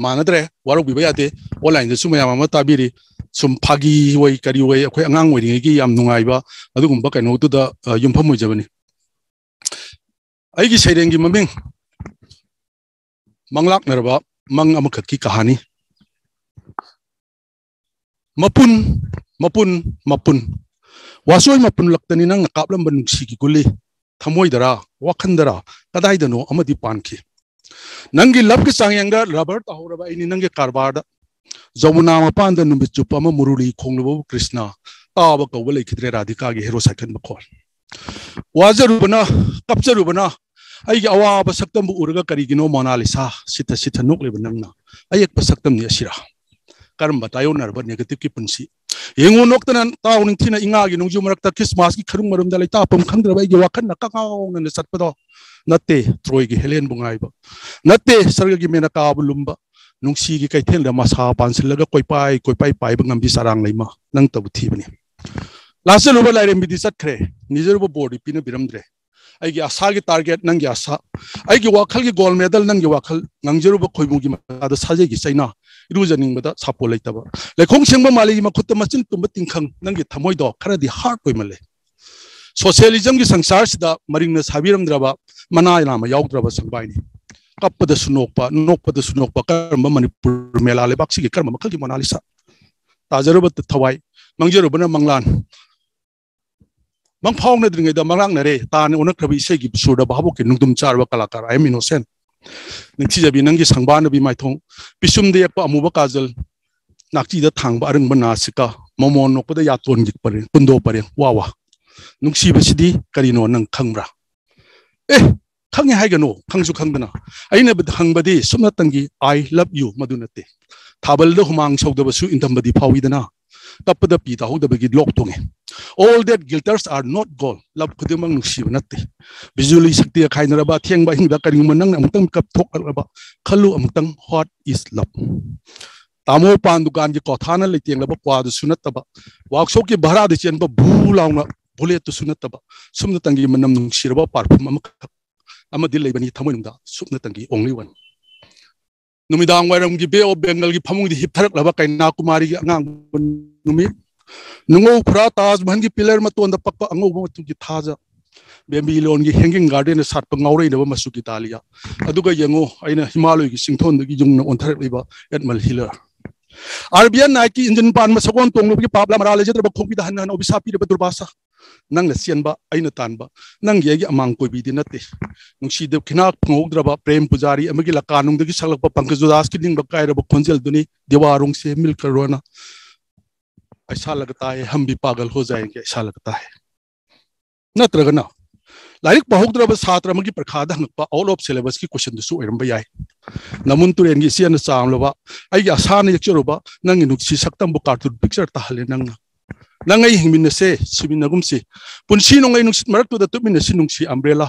ꯃꯥꯟꯅꯗ꯭ꯔꯦ, ꯋꯥꯔꯧꯕꯤꯕ ꯌꯥꯗꯦ꯫ Online ꯗꯁꯨ ꯃꯌꯥꯝ ꯑꯃ ꯇꯥꯕꯤꯔꯤ꯫ ꯁꯨꯝ ꯐꯥꯒꯤ ꯑꯣꯏ ꯀꯔꯤ ꯑꯣꯏ, ꯑꯩꯈꯣꯏ ꯑꯉꯥꯡ ꯑꯣꯏꯔꯤꯉꯩꯒꯤ ꯌꯥꯝ ꯅꯨꯡꯉꯥꯏꯕ ꯑꯗꯨꯒꯨꯝꯕ ꯀꯩꯅꯣꯗꯨꯗ, ꯑ, ꯌꯨꯝꯐꯝ ꯑꯣꯏꯖꯕꯅꯤ꯫ ꯑꯩꯒꯤ ꯁꯩꯔꯦꯡꯒꯤ ꯃꯃꯤꯡ ꯃꯪꯂꯥꯛꯅꯔꯕ ꯃꯪ ꯑꯃꯈꯛꯀꯤ ꯀꯍꯥꯅꯤ꯫ ꯃꯄꯨꯟ, ꯃꯄꯨꯟ, ꯃꯄꯨꯟ꯫ ꯋꯥꯁꯣꯏ ꯃꯄꯨꯟꯂꯛꯇꯅꯤ ꯅꯪꯅ ꯀꯥꯞꯂꯝꯕ ꯅꯨꯡꯁꯤꯒꯤ ꯒꯨꯂꯤ꯫ ꯊꯃꯣꯏꯗꯔꯥ, ꯋꯥꯈꯟꯗꯔꯥ, ꯀꯗꯥꯏꯗꯅꯣ ꯑꯃꯗꯤ ꯄꯥꯟꯈꯤ꯫ ꯅꯪꯒꯤ love ꯀꯤ ꯆꯥꯡꯌꯦꯡꯗ rubber ꯇꯥꯍꯧꯔꯕ ꯑꯩꯅꯤ ꯅꯪꯒꯤ ꯀꯔꯕꯥꯔꯗ꯫ ꯖꯃꯨꯅꯥ ꯃꯄꯥꯟꯗ ꯅꯨꯃꯤꯠ ꯆꯨꯞꯄ ꯑꯃ ꯃꯨꯔꯨꯂꯤ ꯈꯣꯡꯂꯨꯕꯕꯨ ꯀ꯭ꯔꯤꯁꯅ ꯇꯥꯕ ꯀꯧꯕ ꯂꯩꯈꯤꯗ꯭ꯔꯦ ꯔꯥꯙꯤꯀꯥꯒꯤ hero cycle ꯃꯈꯣꯜ꯫ ꯋꯥꯖꯔꯨꯕꯅ, ꯀꯞꯆꯔꯨꯕꯅ ꯑꯩꯒꯤ ꯑꯋꯥꯕ ꯁꯛꯇꯝꯕꯨ ꯎꯔꯒ ꯀꯔꯤꯒꯤꯅꯣ ꯃꯣꯅꯥꯂꯤꯁꯥ ꯁꯤꯠꯊ ꯁꯤꯠꯊ ꯅꯣꯛꯂꯤꯕ ꯅꯪꯅ? ꯑꯌꯦꯛꯄ ꯁꯛꯇꯝꯅꯤ ꯑꯁꯤꯔꯥ? ꯀꯔꯝꯕ ꯇꯥꯏꯌꯣꯟꯅꯔꯕ negative ꯀꯤ ꯄꯨꯟꯁꯤ? ꯌꯦꯡꯉꯨ, ꯅꯣꯛꯇꯅ ꯇꯥꯎ, ꯅꯤꯡꯊꯤꯅ ꯏꯉꯥꯒꯤ ꯅꯣꯡꯖꯨ ꯃꯔꯛꯇ ꯈ꯭ꯔꯤꯁꯃꯥꯁꯀꯤ ꯈꯔꯨꯡ ꯃꯔꯨꯝꯗ ꯂꯩꯇꯥꯐꯝ ꯈꯪꯗ꯭ꯔꯕ ꯑꯩꯒꯤ ꯋꯥꯈꯜꯅ ꯀꯉꯥꯎꯅꯅ ꯆꯠꯄꯗꯣ ꯅꯠꯇꯦ꯫ ꯇ꯭ꯔꯣꯏꯒꯤ ꯍꯦꯂꯦꯟꯕꯨ ꯉꯥꯏꯕ ꯅꯠꯇꯦ꯫ ꯁꯔꯒꯒꯤ ꯃꯦꯅꯀꯥꯕꯨ ꯂꯨꯝꯕ ꯅꯨꯡꯁꯤꯒꯤ ꯀꯩꯊꯦꯜꯗ ꯃꯁꯥ ꯄꯥꯟꯁꯤꯜꯂꯒ ꯀꯣꯏꯄꯥꯏ ꯀꯣꯏꯄꯥꯏ ꯄꯥꯏꯕ ꯉꯝꯕꯤ ꯆꯔꯥꯡ ꯂꯩꯃ ꯅꯪꯇꯕꯨ ꯊꯤꯕꯅꯤ꯫ ꯂꯥꯁ ꯆꯠꯂꯨꯕ ꯂꯥꯏꯔꯦꯝꯕꯤꯗꯤ ꯆꯠꯈ꯭ꯔꯦ꯫ ꯅꯤꯖꯔꯨꯕ ꯕꯣꯔꯗꯤ ꯄꯤꯅꯕꯤꯔꯝꯗ꯭ꯔꯦ꯫ ꯑꯩꯒꯤ ꯑꯁꯥꯒꯤ ꯇꯥꯔꯒꯦꯠ ꯅꯪꯒꯤ ꯑꯁꯥ, ꯑꯩꯒꯤ ꯋꯥꯈꯜꯒꯤ ꯒꯣꯜ ꯃꯦꯗꯜ ꯅꯪꯒꯤ ꯋꯥꯈꯜ, ꯉꯥꯡꯖꯔꯨꯕ ꯈꯣꯏꯃꯨꯒꯤ ꯃꯈꯥꯗ ꯁꯥꯖꯦꯒꯤ ꯆꯩꯅꯥ, ꯏꯔꯨꯖꯅꯤꯡꯕꯗ ꯁꯥꯄꯣ ꯂꯩꯇꯕ, ꯂꯩꯈꯣꯡ ꯁꯦꯡꯕ ꯃꯥꯂꯩꯒꯤ ꯃꯈꯨꯠꯇ ꯃꯆꯤꯟ ꯇꯨꯝꯕ ꯇꯤꯡꯈꯪ, ꯅꯪꯒꯤ ꯊꯃꯣꯏꯗꯣ ꯈꯔꯗꯤ ꯍꯥꯔꯠ ꯑꯣꯏꯃꯜꯂꯦ꯫ ꯁꯣꯁꯤꯌꯦꯂꯤꯖꯝꯒꯤ ꯁꯪꯁꯥꯔꯁꯤꯗ ꯃꯔꯤꯡꯅ ꯁꯥꯕꯤꯔꯝꯗ꯭ꯔꯕ ꯃꯅꯥ ꯂꯥꯃ ꯌꯥꯎꯗ꯭ꯔꯕ ꯁꯪꯕꯥꯏꯅꯤ꯫ ꯀꯞꯄꯗꯁꯨ ꯅꯣꯛꯄ, ꯅꯣꯛꯄꯗꯁꯨ ꯅꯣꯛꯄ, ꯀꯔꯝꯕ ꯃꯅꯤꯄꯨꯔ ꯃꯦꯂꯥ ꯂꯩꯕꯥꯛꯁꯤꯒꯤ ꯀꯔꯝꯕ ꯃꯈꯜꯒꯤ ꯃꯣꯅꯥꯂꯤꯁꯥ? ꯇꯥꯖꯔꯨꯕ ꯊꯋꯥꯏ, ꯃꯥꯡꯖꯔꯨꯕꯅ ꯃꯪꯂꯥꯟ, ꯃꯪ ꯐꯥꯎꯅꯗ꯭ꯔꯤꯉꯩꯗ ꯃꯪꯂꯥꯛꯅꯔꯦ꯫ ꯇꯥꯅ ꯑꯣꯟꯅꯈ꯭ꯔꯕ ꯏꯁꯩꯒꯤ ꯁꯨꯔꯗ ꯚꯥꯕꯣꯛꯀꯤ ꯅꯨꯡꯗꯨꯝ ꯆꯥꯔꯕ ꯀꯂꯥꯀꯥꯔ ꯑꯥꯏ ꯑꯦꯝ ꯏꯅꯣꯁꯦꯟ꯫ ꯅꯤꯡꯊꯤꯖꯕꯤ ꯅꯪꯒꯤ ꯁꯪꯕꯥꯅꯕꯤ ꯃꯥꯏꯊꯣꯡ, ꯄꯤꯁꯨꯝꯗ ꯌꯦꯛꯄ ꯑꯃꯨꯕ ꯀꯥꯖꯜ, ꯅꯥꯛꯆꯤꯗ ꯊꯥꯡꯕ ꯑꯔꯪꯕ ꯅꯥꯁꯤꯀꯥ, ꯃꯃꯣꯟ ꯅꯣꯛꯄꯗ ꯌꯥꯇꯣꯟꯒꯤ ꯄꯔꯦꯡ, ꯀꯨꯟꯗꯣ ꯄꯔꯦꯡ, ꯋꯥ ꯋꯥ꯫ ꯅꯨꯡꯁꯤꯕꯁꯤꯗꯤ ꯀꯔꯤꯅꯣ ꯅꯪ ꯈꯪꯕ꯭ꯔꯥ? ꯑꯦ, ꯈꯪꯉꯦ ꯍꯥꯏꯒꯅꯨ, ꯈꯪꯁꯨ ꯈꯪꯗꯅ꯫ ꯑꯩꯅ ꯍꯪꯕꯗꯤ ꯁꯨꯞꯅꯇꯪꯒꯤ "I love you" ꯃꯗꯨ ꯅꯠꯇꯦ꯫ ꯊꯥꯕꯜꯗ ꯍꯨꯃꯥꯡ ꯁꯧꯗꯕꯁꯨ ꯏꯟꯊꯝꯕꯗꯤ ꯐꯥꯎꯏꯗꯅ꯫ ꯀꯞꯄꯗ ꯄꯤ ꯇꯥꯍꯧꯗꯕꯒꯤ ꯂꯣꯛ ꯊꯨꯡꯉꯦ꯫ All that glitters are not gold. ꯂꯞ ꯈꯨꯗꯤꯡꯃꯛ ꯅꯨꯡꯁꯤꯕ ꯅꯠꯇꯦ꯫ ꯕꯤꯖꯨꯂꯤ ꯁꯛꯇꯤꯒ ꯈꯥꯏꯅꯔꯕ ꯑꯊꯦꯡꯕ ꯑꯍꯤꯡꯗ ꯀꯔꯤꯒꯨꯝꯕ ꯅꯪꯅ ꯑꯃꯨꯛꯇꯪ ꯃꯤꯀꯞ ꯊꯣꯛꯂꯛꯂꯕ, ꯈꯜꯂꯨ ꯑꯃꯨꯛꯇꯪ, what is love? ꯇꯥꯃꯣ ꯄꯥꯟ ꯗꯨꯀꯥꯟꯒꯤ ꯀ꯭ꯋꯥꯊꯥꯅ ꯂꯩꯇꯦꯡꯂꯕ ꯀ꯭ꯋꯥꯗꯨꯁꯨ ꯅꯠꯇꯕ, ꯋꯥꯛꯁꯣꯞꯀꯤ ꯚꯔꯥꯗ ꯆꯦꯟꯕ ꯚꯨ ꯂꯥꯎꯅ ꯕꯨꯂꯦꯠꯇꯨꯁꯨ ꯅꯠꯇꯕ, ꯁꯨꯞꯅꯇꯪꯒꯤ ꯃꯅꯝ ꯅꯨꯡꯁꯤꯔꯕ ꯄꯥꯔꯐ꯭ꯌꯨꯝ ꯑꯃꯈꯛ ꯑꯃꯗꯤ ꯂꯩꯕꯅꯤ ꯊꯃꯣꯏꯅꯨꯡꯗ, ꯁꯨꯞꯅꯇꯪꯒꯤ only one꯫ ꯅꯨꯃꯤꯗꯥꯡ ꯋꯥꯏꯔꯝꯒꯤ ꯕꯦ ꯑꯣꯐ ꯕꯦꯡꯒꯜꯒꯤ ꯐꯃꯨꯡꯗ ꯍꯤꯞꯊꯔꯛꯂꯕ ꯀꯩꯅꯥ ꯀꯨꯃꯥꯔꯤꯒꯤ ꯑꯉꯥꯡꯕ ꯅꯨꯃꯤꯠ, ꯅꯨꯡꯉꯧ ꯈꯨꯔꯥ ꯇꯥꯖ ꯃꯍꯜꯒꯤ ꯄꯤꯂꯔ ꯃꯇꯣꯟꯗ ꯄꯛꯄ ꯑꯉꯧꯕ ꯃꯆꯨꯒꯤ ꯊꯥꯖ, ꯕꯦꯝꯕꯤꯂꯣꯟꯒꯤ ꯍꯦꯡꯒꯤꯡ ꯒꯥꯔꯗꯦꯟꯗ ꯁꯥꯠꯄ ꯉꯥꯎꯔꯩꯅꯕ ꯃꯆꯨꯒꯤ ꯗꯥꯂꯤꯌꯥ, ꯑꯗꯨꯒ ꯌꯦꯡꯉꯨ, ꯑꯩꯅ ꯍꯤꯃꯥꯂꯣꯏꯒꯤ ꯆꯤꯡꯊꯣꯟꯗꯒꯤ ꯌꯨꯡꯅ ꯑꯣꯟꯊꯔꯛꯂꯤꯕ ꯑꯦꯠꯃꯜ ꯍꯤꯂꯔ꯫ ꯑꯥꯔꯕꯤꯌꯥꯟ ꯅꯥꯏꯠꯀꯤ ꯏꯟꯖꯤꯟ ꯄꯥꯟꯕ ꯁꯒꯣꯜ ꯇꯣꯡꯂꯨꯕꯒꯤ ꯄꯥꯞꯂ ꯃꯔꯥ ꯂꯩꯖꯗ꯭ꯔꯕ ꯈꯣꯡꯕꯤꯗ ꯍꯟꯅ ꯍꯟꯅ ꯑꯣꯕꯤꯁꯥ ꯄꯤꯔꯕ ꯗꯨꯔꯕꯥꯁꯥ꯫ ꯅꯪꯅ ꯆꯦꯟꯕ, ꯑꯩꯅ ꯇꯥꯟꯕ, ꯅꯪꯒꯤ ꯑꯩꯒꯤ ꯑꯃꯥꯡ ꯀꯣꯏꯕꯤꯗꯤ ꯅꯠꯇꯦ꯫ ꯅꯨꯡꯁꯤꯗ ꯈꯤꯅꯥꯛ ꯐꯪꯍꯧꯗ꯭ꯔꯕ ꯄ꯭ꯔꯦꯝ ꯄꯨꯖꯥꯔꯤ ꯑꯃꯒꯤ ꯂꯀꯥꯅꯨꯡꯗꯒꯤ ꯁꯛꯂꯛꯄ ꯄꯪꯀꯖ ꯎꯗꯥꯁꯀꯤ ꯅꯤꯡꯕ ꯀꯥꯏꯔꯕ ꯈꯣꯟꯖꯦꯜꯗꯨꯅꯤ ꯗꯤꯋꯥ ꯔꯣꯡꯁꯦ ꯃꯤꯜꯀꯔꯣꯅ ꯑꯩꯁꯥ ꯂꯒꯇꯥ ꯍꯦ, ꯍꯝ ꯚꯤ ꯄꯥꯒꯜ ꯍꯣ ꯖꯥꯌꯦꯡꯒꯦ ꯑꯩꯁꯥ ꯂꯒꯇꯥ ꯍꯦ꯫ ꯅꯠꯇ꯭ꯔꯒꯅ ꯂꯥꯏꯔꯤꯛ ꯄꯥꯍꯧꯗ꯭ꯔꯕ ꯁꯥꯇ꯭ꯔ ꯑꯃꯒꯤ ꯄꯔꯤꯈꯥꯗ ꯍꯪꯉꯛꯄ out of syllabus ꯀꯤ question ꯗꯨꯁꯨ ꯑꯣꯏꯔꯝꯕ ꯌꯥꯏ꯫ ꯅꯃꯨꯟ ꯇꯨꯔꯦꯜꯒꯤ ꯏꯆꯦꯅ ꯆꯥꯝꯂꯕ ꯑꯩꯒꯤ ꯑꯁꯥꯅ ꯌꯦꯛꯆꯔꯨꯕ ꯅꯪꯒꯤ ꯅꯨꯡꯁꯤ ꯁꯛꯇꯝꯕꯨ cartoon picture ꯇꯥꯍꯜꯂꯦ ꯅꯪꯅ꯫ ꯅꯪ ꯑꯩ ꯍꯤꯡꯃꯤꯟꯅꯁꯦ, ꯁꯤꯃꯤꯟꯅꯒꯨꯝꯁꯤ꯫ ꯄꯨꯟꯁꯤ ꯅꯣꯡꯂꯩ ꯅꯨꯡꯁꯤꯠ ꯃꯔꯛꯇꯨꯗ ꯇꯨꯞꯃꯤꯟꯅꯁꯤ ꯅꯨꯡꯁꯤ umbrella꯫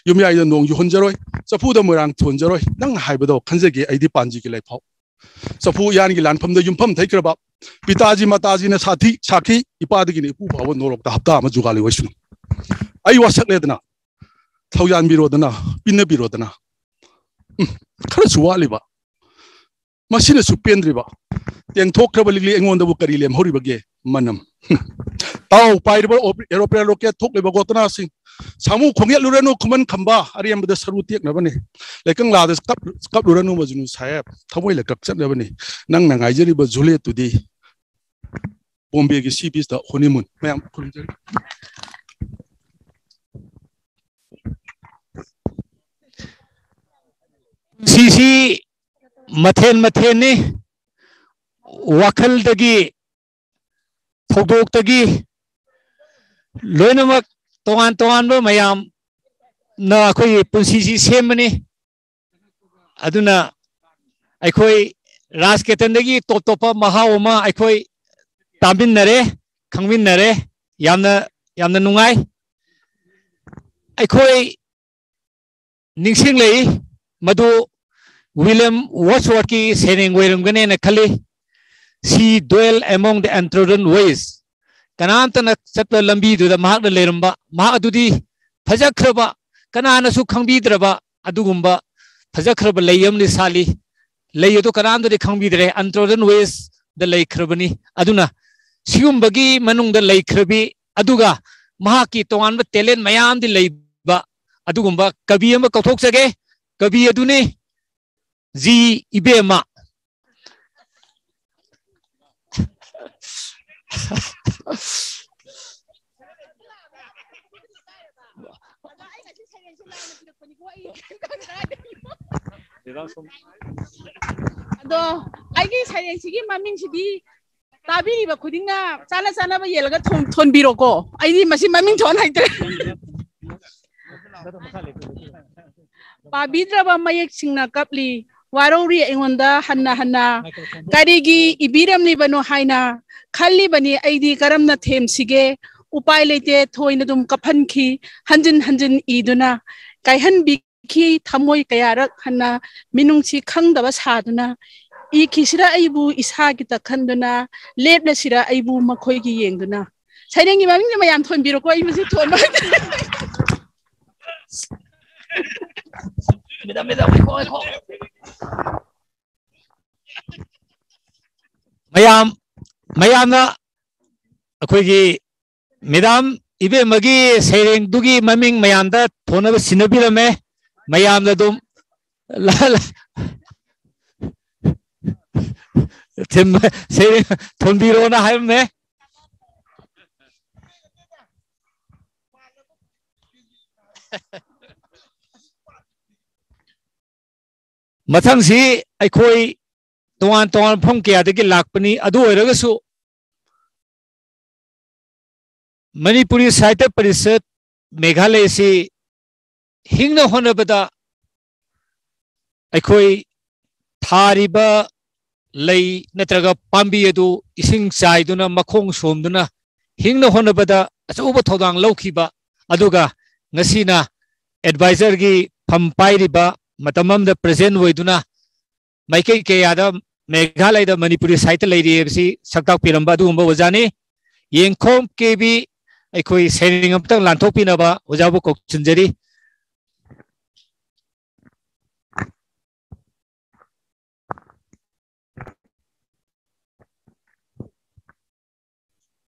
ꯌꯨꯝꯌꯥꯏꯗ ꯅꯣꯡ ꯌꯨꯍꯟꯖꯔꯣꯏ, ꯆꯐꯨꯗ ꯃꯣꯏꯔꯥꯡ ꯊꯣꯟꯖꯔꯣꯏ꯫ ꯅꯪꯅ ꯍꯥꯏꯕꯗꯣ ꯈꯟꯖꯒꯦ ꯑꯩꯗꯤ ꯄꯥꯟꯖꯤꯒꯤ ꯂꯩꯐꯥꯎ꯫ ꯆꯐꯨ ꯎꯌꯥꯟꯒꯤ ꯂꯥꯟꯐꯝꯗ ꯌꯨꯝꯐꯝ ꯊꯩꯈ꯭ꯔꯕ ꯄꯤꯇꯥꯖꯤ ꯃꯥꯇꯥꯖꯤꯅ ꯁꯥꯊꯤ ꯁꯥꯈꯤ, ꯏꯄꯥꯗꯒꯤꯅ ꯏꯄꯨ ꯐꯥꯎꯕ ꯅꯣꯔꯣꯛꯇ ꯍꯞꯇꯥ ꯑꯃ ꯖꯨꯒꯥꯂꯤ ꯑꯣꯏꯁꯅꯨ꯫ ꯑꯩ ꯋꯥꯁꯛꯂꯦꯗꯅ, ꯊꯧꯌꯥꯟꯕꯤꯔꯣꯗꯅ, ꯄꯤꯟꯅꯕꯤꯔꯣꯗꯅ꯫ ꯎꯝ, ꯈꯔꯁꯨ ꯋꯥꯠꯂꯤꯕ꯫ ꯃꯁꯤꯅꯁꯨ ꯄꯦꯟꯗ꯭ꯔꯤꯕ꯫ ꯇꯦꯡꯊꯣꯛꯈ꯭ꯔꯕ ꯂꯤꯛꯂꯤ ꯑꯩꯉꯣꯟꯗꯕꯨ ꯀꯔꯤ ꯂꯦꯝꯍꯧꯔꯤꯕꯒꯦ? ꯃꯅꯝ꯫ ꯇꯥꯎ, ꯄꯥꯏꯔꯤꯕ ꯑꯣ-, aeroplane rocket ꯊꯣꯛꯂꯤꯕ ꯒꯣꯇꯅꯥꯁꯤꯡ꯫ ꯁꯥꯃꯨ ꯈꯣꯡꯌꯦꯠꯂꯨꯔꯅꯨ ꯈꯨꯃꯟ ꯈꯝꯕ, ꯑꯔꯦꯝꯕꯗ ꯁꯔꯨ ꯇꯦꯛꯅꯕꯅꯤ꯫ ꯂꯩꯀꯪꯂꯥꯗ ꯀꯞ-, ꯀꯞꯂꯨꯔꯅꯨ ꯃꯖꯅꯨ ꯁꯥꯍꯦꯕ, ꯊꯃꯣꯏ ꯂꯩꯀꯛ ꯆꯠꯅꯕꯅꯤ꯫ ꯅꯪꯅ ꯉꯥꯏꯖꯔꯤꯕ ꯖꯨꯂꯤꯌꯦꯠꯇꯨꯗꯤ ꯕꯣꯝꯕꯦꯒꯤ sea beach ꯇ honeymoon꯫ ꯃꯌꯥꯝ ꯈꯨꯔꯨꯝꯖꯔꯤ꯫ ꯄꯨꯟꯁꯤꯁꯤ ꯃꯊꯦꯜ ꯃꯊꯦꯜꯅꯤ꯫ ꯋꯥꯈꯜꯗꯒꯤ, ꯊꯧꯗꯣꯛꯇꯒꯤ, ꯂꯣꯏꯅꯃꯛ ꯇꯣꯉꯥꯟ ꯇꯣꯉꯥꯟꯕ ꯃꯌꯥꯝꯅ ꯑꯩꯈꯣꯏꯒꯤ ꯄꯨꯟꯁꯤꯁꯤ ꯁꯦꯝꯕꯅꯤ꯫ ꯑꯗꯨꯅ ꯑꯩꯈꯣꯏ ꯔꯥꯖꯀꯦꯇꯟꯗꯒꯤ ꯇꯣꯞ ꯇꯣꯞꯄ ꯃꯍꯥꯎ ꯑꯃ ꯑꯩꯈꯣꯏ ꯇꯥꯃꯤꯟꯅꯔꯦ, ꯈꯪꯃꯤꯟꯅꯔꯦ꯫ ꯌꯥꯝꯅ, ꯌꯥꯝꯅ ꯅꯨꯡꯉꯥꯏ꯫ ꯑꯩꯈꯣꯏ ꯅꯤꯡꯁꯤꯡꯂꯛꯏ ꯃꯗꯨ ꯋꯤꯂꯤꯌꯝ ꯋꯣꯔꯗꯁꯋꯔꯊꯀꯤ ꯁꯩꯔꯦꯡ ꯑꯣꯏꯔꯝꯒꯅꯦꯅ ꯈꯜꯂꯤ꯫ "She dwell among the untrodden ways." ꯀꯅꯥꯝꯇꯅ ꯆꯠꯄ ꯂꯝꯕꯤꯗꯨꯗ ꯃꯍꯥꯛꯅ ꯂꯩꯔꯝꯕ, ꯃꯍꯥꯛ ꯑꯗꯨꯗꯤ ꯐꯖꯈ꯭ꯔꯕ, ꯀꯅꯥꯅꯁꯨ ꯈꯪꯕꯤꯗ꯭ꯔꯕ ꯑꯗꯨꯒꯨꯝꯕ ꯐꯖꯈ꯭ꯔꯕ ꯂꯩ ꯑꯃꯅꯤ ꯁꯥꯠꯂꯤ꯫ ꯂꯩ ꯑꯗꯨ ꯀꯅꯥꯝꯇꯗꯤ ꯈꯪꯕꯤꯗ꯭ꯔꯦ, untrodden ways ꯗ ꯂꯩꯈ꯭ꯔꯕꯅꯤ꯫ ꯑꯗꯨꯅ ꯁꯤꯒꯨꯝꯕꯒꯤ ꯃꯅꯨꯡꯗ ꯂꯩꯈ꯭ꯔꯕꯤ, ꯑꯗꯨꯒ ꯃꯍꯥꯛꯀꯤ ꯇꯣꯉꯥꯟꯕ talent ꯃꯌꯥꯝꯗꯤ ꯂꯩꯕ ꯑꯗꯨꯒꯨꯝꯕ ꯀꯕꯤ ꯑꯃ ꯀꯧꯊꯣꯛꯆꯒꯦ꯫ ꯀꯕꯤ ꯑꯗꯨꯅꯤ ꯖꯤ ꯏꯕꯦꯝꯃ꯫ ꯑꯗꯣ ꯑꯩꯒꯤ ꯁꯩꯔꯦꯡꯁꯤꯒꯤ ꯃꯃꯤꯡꯁꯤꯗꯤ ꯇꯥꯕꯤꯔꯤꯕ ꯈꯨꯗꯤꯡꯅ ꯆꯥꯅ ꯆꯥꯅꯕ ꯌꯦꯜꯂꯒ ꯊꯣꯟ-, ꯊꯣꯟꯕꯤꯔꯣꯀꯣ꯫ ꯑꯩꯗꯤ ꯃꯁꯤ ꯃꯃꯤꯡ ꯊꯣꯟ ꯍꯩꯇ꯭ꯔꯦ꯫ ꯄꯥꯕꯤꯗ꯭ꯔꯕ ꯃꯌꯦꯛꯁꯤꯡꯅ ꯀꯞꯂꯤ, ꯋꯥꯔꯧꯔꯤ ꯑꯩꯉꯣꯟꯗ ꯍꯟꯅ ꯍꯟꯅ꯫ ꯀꯔꯤꯒꯤ ꯏꯕꯤꯔꯝꯂꯤꯕꯅꯣ ꯍꯥꯏꯅ ꯈꯜꯂꯤꯕꯅꯤ ꯑꯩꯗꯤ, ꯀꯔꯝꯅ ꯊꯦꯝꯁꯤꯒꯦ? ꯎꯄꯥꯏ ꯂꯩꯇꯦ, ꯊꯣꯏꯅ ꯑꯗꯨꯝ ꯀꯞꯍꯟꯈꯤ, ꯍꯟꯖꯤꯟ ꯍꯟꯖꯤꯟ ꯏꯗꯨꯅ꯫ ꯀꯥꯏꯍꯟꯕꯤꯈꯤ ꯊꯃꯣꯏ ꯀꯌꯥꯔꯛ ꯍꯟꯅ, ꯃꯤꯅꯨꯡꯁꯤ ꯈꯪꯗꯕ ꯁꯥꯗꯨꯅ꯫ ꯏꯈꯤꯁꯤꯔ ꯑꯩꯕꯨ ꯏꯁꯥꯒꯤꯇ ꯈꯟꯗꯨꯅ, ꯂꯦꯞꯂꯁꯤꯔ ꯑꯩꯕꯨ ꯃꯈꯣꯏꯒꯤ ꯌꯦꯡꯗꯨꯅ꯫ ꯁꯩꯔꯦꯡꯒꯤ ꯃꯃꯤꯡꯁꯦ ꯃꯌꯥꯝ ꯊꯣꯟꯕꯤꯔꯣꯀꯣ, ꯑꯩ ꯃꯁꯤ ꯊꯣꯟꯕ ꯍꯩꯇꯦ꯫ ꯃꯌꯥꯝ, ꯃꯌꯥꯝꯅ ꯑꯩꯈꯣꯏꯒꯤ ꯃꯦꯗꯥꯝ ꯏꯕꯦꯝꯃꯒꯤ ꯁꯩꯔꯦꯡꯗꯨꯒꯤ ꯃꯃꯤꯡ ꯃꯌꯥꯝꯗ ꯊꯣꯟꯅꯕ ꯁꯤꯟꯅꯕꯤꯔꯝꯃꯦ꯫ ꯃꯌꯥꯝꯅ ꯑꯗꯨꯝ ꯂ-, ꯂ-, ꯊꯤꯟꯕ-, ꯁꯩꯔꯦꯡ ꯊꯣꯟꯕꯤꯔꯣꯅ ꯍꯥꯏꯔꯝꯃꯦ꯫ ꯃꯊꯪꯁꯤ ꯑꯩꯈꯣꯏ ꯇꯣꯉꯥꯟ ꯇꯣꯉꯥꯟꯕ ꯃꯐꯝ ꯀꯌꯥꯗꯒꯤ ꯂꯥꯛꯄꯅꯤ꯫ ꯑꯗꯨ ꯑꯣꯏꯔꯒꯁꯨ ꯃꯅꯤꯄꯨꯔꯤ ꯁꯥꯍꯤꯇ꯭ꯌ ꯄꯔꯤꯁꯠ ꯃꯦꯘꯥꯂꯌꯥꯁꯤ ꯍꯤꯡꯅ ꯍꯣꯠꯅꯕꯗ ꯑꯩꯈꯣꯏ ꯊꯥꯔꯤꯕ ꯂꯩ ꯅꯠꯇ꯭ꯔꯒ ꯄꯥꯝꯕꯤ ꯑꯗꯨ ꯏꯁꯤꯡ ꯆꯥꯏꯗꯨꯅ, ꯃꯈꯣꯡ ꯁꯣꯝꯗꯨꯅ ꯍꯤꯡꯅ ꯍꯣꯠꯅꯕꯗ ꯑꯆꯧꯕ ꯊꯧꯗꯥꯡ ꯂꯧꯈꯤꯕ, ꯑꯗꯨꯒ ꯉꯁꯤꯅ ꯑꯦꯗꯚꯥꯏꯖꯔꯒꯤ ꯐꯝ ꯄꯥꯏꯔꯤꯕ, ꯃꯇꯝ ꯑꯃꯗ ꯄ꯭ꯔꯦꯖꯦꯟ ꯑꯣꯏꯗꯨꯅ ꯃꯥꯏꯀꯩ ꯀꯌꯥꯗ ꯃꯦꯘꯥꯂꯌꯗ ꯃꯅꯤꯄꯨꯔꯤ ꯁꯥꯍꯤꯇ꯭ꯌ ꯂꯩꯔꯤ ꯍꯥꯏꯕꯁꯤ ꯁꯛꯇꯥꯛꯄꯤꯔꯝꯕ ꯑꯗꯨꯒꯨꯝꯕ ꯑꯣꯖꯥꯅꯤ꯫ ꯌꯦꯡꯈꯣꯝ ꯀꯦ ꯕꯤ ꯑꯩꯈꯣꯏ ꯁꯩꯔꯦꯡ ꯑꯃꯇꯪ ꯂꯥꯟꯊꯣꯛꯄꯤꯅꯕ ꯑꯣꯖꯥꯕꯨ ꯀꯧꯁꯤꯟꯖꯔꯤ꯫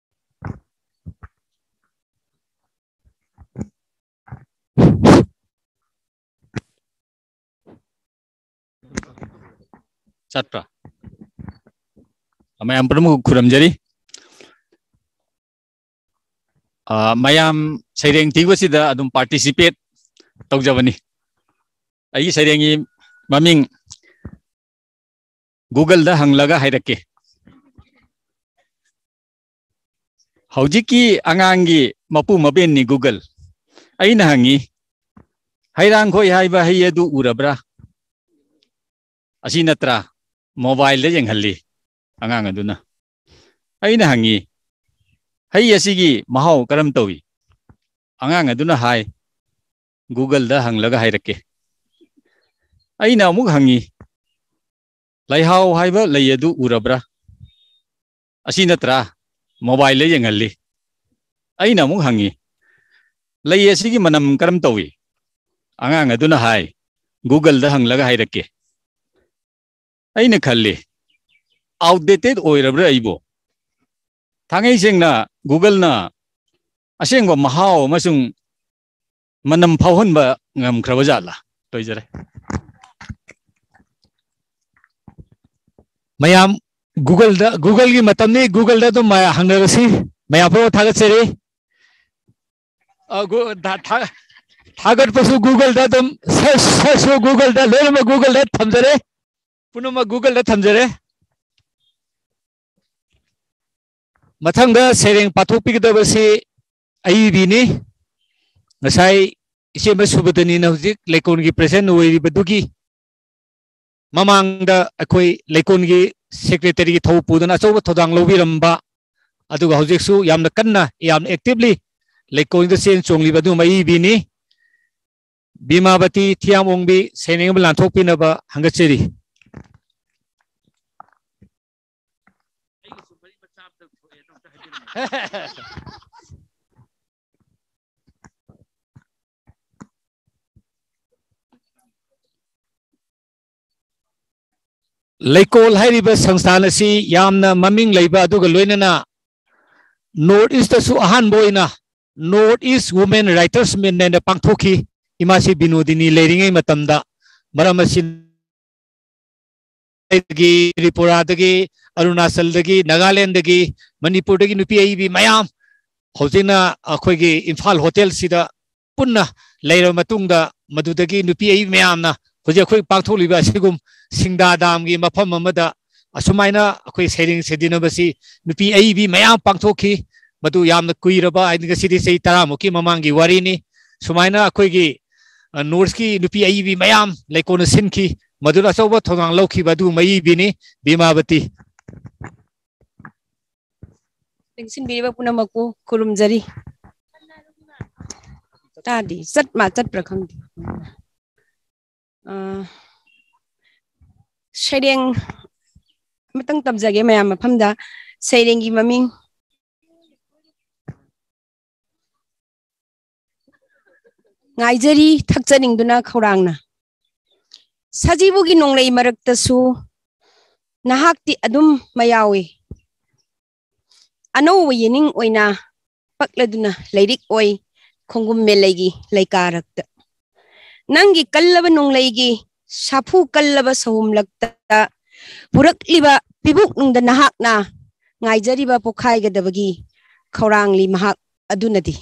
ꯆꯠꯄ꯭ꯔꯥ? ꯃꯌꯥꯝ ꯄꯨꯝꯅꯃꯛ ꯈꯨꯔꯨꯝꯖꯔꯤ꯫ ꯑ, ꯃꯌꯥꯝ ꯁꯩꯔꯦꯡ ꯊꯤꯕꯁꯤꯗ ꯑꯗꯨꯝ ꯄꯥꯔꯇꯤꯁꯤꯄꯦꯠ ꯇꯧꯖꯕꯅꯤ꯫ ꯑꯩꯒꯤ ꯁꯩꯔꯦꯡꯒꯤ ꯃꯃꯤꯡ Google-ꯗ ꯍꯪꯂꯒ ꯍꯥꯏꯔꯛꯀꯦ꯫ ꯍꯧꯖꯤꯛꯀꯤ ꯑꯉꯥꯡꯒꯤ ꯃꯄꯨ ꯃꯕꯦꯟꯅꯤ Google꯫ ꯑꯩꯅ ꯍꯪꯉꯤ, "ꯍꯩꯔꯥꯡꯈꯣꯏ ꯍꯥꯏꯕ ꯍꯩ ꯑꯗꯨ ꯎꯔꯕ꯭ꯔꯥ? ꯑꯁꯤ ꯅꯠꯇ꯭ꯔꯥ?" ꯃꯣꯕꯥꯏꯜꯗ ꯌꯦꯡꯍꯜꯂꯤ ꯑꯉꯥꯡ ꯑꯗꯨꯅ꯫ ꯑꯩꯅ ꯍꯪꯉꯤ, "ꯍꯩ ꯑꯁꯤꯒꯤ ꯃꯍꯥꯎ ꯀꯔꯝ ꯇꯧꯏ?" ꯑꯉꯥꯡ ꯑꯗꯨꯅ ꯍꯥꯏ, "ꯒꯨꯒꯜꯗ ꯍꯪꯂꯒ ꯍꯥꯏꯔꯛꯀꯦ"꯫ ꯑꯩꯅ ꯑꯃꯨꯛ ꯍꯪꯉꯤ, "ꯂꯩꯍꯥꯎ ꯍꯥꯏꯕ ꯂꯩ ꯑꯗꯨ ꯎꯔꯕ꯭ꯔꯥ? ꯑꯁꯤ ꯅꯠꯇ꯭ꯔꯥ?" ꯃꯣꯕꯥꯏꯜꯗ ꯌꯦꯡꯍꯜꯂꯤ꯫ ꯑꯩꯅ ꯑꯃꯨꯛ ꯍꯪꯉꯤ, "ꯂꯩ ꯑꯁꯤꯒꯤ ꯃꯅꯝ ꯀꯔꯝ ꯇꯧꯏ?" ꯑꯉꯥꯡ ꯑꯗꯨꯅ ꯍꯥꯏ, "ꯒꯨꯒꯜꯗ ꯍꯪꯂꯒ ꯍꯥꯏꯔꯛꯀꯦ"꯫ ꯑꯩꯅ ꯈꯜꯂꯤ, "ꯑꯥꯎꯠꯗꯦꯇꯦꯠ ꯑꯣꯏꯔꯕ꯭ꯔꯥ ꯑꯩꯕꯨ?" ꯊꯥꯡꯉꯩ ꯁꯦꯡꯅ, ꯒꯨꯒꯜꯅ ꯑꯁꯦꯡꯕ ꯃꯍꯥꯎ ꯑꯃꯁꯨꯡ ꯃꯅꯝ ꯐꯥꯎꯍꯟꯕ ꯉꯝꯈ꯭ꯔꯕ ꯖꯥꯠꯂꯥ? ꯂꯣꯏꯖꯔꯦ꯫ ꯃꯌꯥꯝ ꯒꯨꯒꯜꯗ, ꯒꯨꯒꯜꯒꯤ ꯃꯇꯝꯅꯤ, ꯒꯨꯒꯜꯗ ꯑꯗꯨꯝ ꯃꯌꯥ-, ꯍꯪꯅꯔꯁꯤ꯫ ꯃꯌꯥꯝ ꯄꯨꯝꯅꯃꯛ ꯊꯥꯒꯠꯆꯔꯤ꯫ ꯑ, ꯒꯨ-, ꯊꯥ-, ꯊꯥ-, ꯊꯥꯒꯠꯄꯁꯨ ꯒꯨꯒꯜꯗ ꯑꯗꯨꯝ ꯁꯔꯁ, ꯁꯔꯁꯁꯨ ꯒꯨꯒꯜꯗ, ꯂꯣꯏꯅꯃꯛ ꯒꯨꯒꯜꯗ ꯊꯝꯖꯔꯦ꯫ ꯄꯨꯝꯅꯃꯛ ꯒꯨꯒꯜꯗ ꯊꯝꯖꯔꯦ꯫ ꯃꯊꯪꯗ ꯁꯩꯔꯦꯡ ꯄꯥꯊꯣꯛꯄꯤꯒꯗꯕꯁꯤ ꯑꯏꯕꯤꯅꯤ꯫ ꯉꯁꯥꯏ ꯏꯆꯦꯃ ꯁꯨꯕꯗꯅꯤꯅ ꯍꯧꯖꯤꯛ ꯂꯩꯀꯣꯜꯒꯤ ꯄ꯭ꯔꯦꯁꯤꯗꯦꯟ ꯑꯣꯏꯔꯤꯕꯗꯨꯒꯤ ꯃꯃꯥꯡꯗ ꯑꯩꯈꯣꯏ ꯂꯩꯀꯣꯜꯒꯤ ꯁꯦꯀ꯭ꯔꯦꯇꯔꯤꯒꯤ ꯊꯧ ꯄꯨꯗꯨꯅ ꯑꯆꯧꯕ ꯊꯧꯗꯥꯡ ꯂꯧꯕꯤꯔꯝꯕ, ꯑꯗꯨꯒ ꯍꯧꯖꯤꯛꯁꯨ ꯌꯥꯝꯅ ꯀꯟꯅ, ꯌꯥꯝꯅ ꯑꯦꯛꯇꯤꯚꯂꯤ ꯂꯩꯀꯣꯜꯗ ꯆꯦꯟ ꯆꯣꯡꯂꯤꯕ ꯑꯗꯨꯒꯨꯝꯕ ꯑꯏꯕꯤꯅꯤ꯫ ꯕꯤꯃꯥꯕꯇꯤ ꯊꯤꯌꯥꯝ ꯑꯣꯡꯕꯤ ꯁꯩꯔꯦꯡ ꯑꯃ ꯂꯥꯟꯊꯣꯛꯄꯤꯅꯕ ꯍꯪꯒꯠꯆꯔꯤ꯫ ꯂꯩꯀꯣꯜ ꯍꯥꯏꯔꯤꯕ ꯁꯪꯁꯊꯥꯟ ꯑꯁꯤ ꯌꯥꯝꯅ ꯃꯃꯤꯡ ꯂꯩꯕ, ꯑꯗꯨꯒ ꯂꯣꯏꯅꯅ ꯅꯣꯔꯠ ꯏꯁꯇꯁꯨ ꯑꯍꯥꯟꯕ ꯑꯣꯏꯅ ꯅꯣꯔꯠ ꯏꯁ ꯋꯨꯃꯦꯟ ꯔꯥꯏꯇꯔꯁ ꯃꯤꯠ ꯍꯥꯏꯅ ꯄꯥꯡꯊꯣꯛꯈꯤ꯫ ꯏꯃꯥꯁꯤ ꯕꯤꯅꯣꯗꯤꯅꯤ ꯂꯩꯔꯤꯉꯩ ꯃꯇꯝꯗ, ꯃꯔꯝ ꯑꯁꯤꯅ ꯇ꯭ꯔꯤꯄꯨꯔꯥꯗꯒꯤ, ꯑꯔꯨꯅꯥꯆꯜꯗꯒꯤ, ꯅꯥꯒꯥꯂꯦꯟꯗꯒꯤ, ꯃꯅꯤꯄꯨꯔꯗꯒꯤ ꯅꯨꯄꯤ ꯑꯏꯕꯤ ꯃꯌꯥꯝ ꯍꯧꯖꯤꯛꯅ ꯑꯩꯈꯣꯏꯒꯤ ꯏꯝꯐꯥꯜ ꯍꯣꯇꯦꯜꯁꯤꯗ ꯄꯨꯟꯅ ꯂꯩꯔꯕ ꯃꯇꯨꯡꯗ, ꯃꯗꯨꯗꯒꯤ ꯅꯨꯄꯤ ꯑꯏꯕꯤ ꯃꯌꯥꯝꯅ ꯍꯧꯖꯤꯛ ꯑꯩꯈꯣꯏ ꯄꯥꯡꯊꯣꯛꯂꯤꯕ ꯑꯁꯤꯒꯨꯝ ꯁꯤꯡꯗꯥ ꯗꯥꯝꯒꯤ ꯃꯐꯝ ꯑꯃꯗ ꯑꯁꯨꯃꯥꯏꯅ ꯑꯩꯈꯣꯏ ꯁꯩꯔꯦꯡ ꯁꯩꯗꯤꯟꯅꯕꯁꯤ ꯅꯨꯄꯤ ꯑꯏꯕꯤ ꯃꯌꯥꯝ ꯄꯥꯡꯊꯣꯛꯈꯤ꯫ ꯃꯗꯨ ꯌꯥꯝꯅ ꯀꯨꯏꯔꯕ, ꯍꯥꯏꯗꯤ ꯉꯁꯤꯗꯤ ꯆꯍꯤ ꯇꯔꯥꯃꯨꯛꯀꯤ ꯃꯃꯥꯡꯒꯤ ꯋꯥꯔꯤꯅꯤ꯫ ꯁꯨꯃꯥꯏꯅ ꯑꯩꯈꯣꯏꯒꯤ ꯅꯣꯔꯁꯀꯤ ꯅꯨꯄꯤ ꯑꯏꯕꯤ ꯃꯌꯥꯝ ꯂꯩꯀꯣꯟꯅ ꯁꯤꯟꯈꯤ꯫ ꯃꯗꯨꯗ ꯑꯆꯧꯕ ꯊꯧꯗꯥꯡ ꯂꯧꯈꯤꯕ ꯑꯗꯨ ꯃꯌꯤꯕꯤꯅꯤ ꯕꯤꯃꯥꯕꯇꯤ꯫ ꯂꯦꯡꯁꯤꯟꯕꯤꯔꯤꯕ ꯄꯨꯝꯅꯃꯛꯄꯨ ꯈꯨꯔꯨꯝꯖꯔꯤ꯫ ꯇꯥꯗꯤ ꯆꯠ ꯃꯥ ꯆꯠꯄ꯭ꯔꯥ ꯈꯪꯗꯦ꯫ ꯑ, ꯁꯩꯔꯦꯡ ꯑꯃꯇꯪ ꯇꯝꯖꯒꯦ ꯃꯌꯥꯝ ꯃꯐꯝꯗ꯫ ꯁꯩꯔꯦꯡꯒꯤ ꯃꯃꯤꯡ ꯉꯥꯏꯖꯔꯤ ꯊꯛꯆꯅꯤꯡꯗꯨꯅ ꯈꯧꯔꯥꯡꯅ꯫ ꯁꯖꯤꯕꯨꯒꯤ ꯅꯣꯡꯂꯩ ꯃꯔꯛꯇꯁꯨ ꯅꯍꯥꯛꯇꯤ ꯑꯗꯨꯝ ꯃꯌꯥꯎꯏ꯫ ꯑꯅꯧꯕ ꯌꯦꯅꯤꯡ ꯑꯣꯏꯅ ꯄꯛꯂꯗꯨꯅ ꯂꯩꯔꯤꯛ ꯑꯣꯏ ꯈꯣꯡꯒꯨꯝ ꯃꯦꯂꯩꯒꯤ ꯂꯩꯀꯥꯔꯛꯇ꯫ ꯅꯪꯒꯤ ꯀꯜꯂꯕ ꯅꯣꯡꯂꯩꯒꯤ ꯁꯥꯐꯨ ꯀꯜꯂꯕ ꯁꯍꯨꯝꯂꯛꯇ ꯄꯨꯔꯛꯂꯤꯕ ꯄꯤꯕꯨꯛꯅꯨꯡꯗ ꯅꯍꯥꯛꯅ ꯉꯥꯏꯖꯔꯤꯕ ꯄꯣꯛꯈꯥꯏꯒꯗꯕꯒꯤ ꯈꯧꯔꯥꯡꯂꯤ ꯃꯍꯥꯛ ꯑꯗꯨꯅꯗꯤ꯫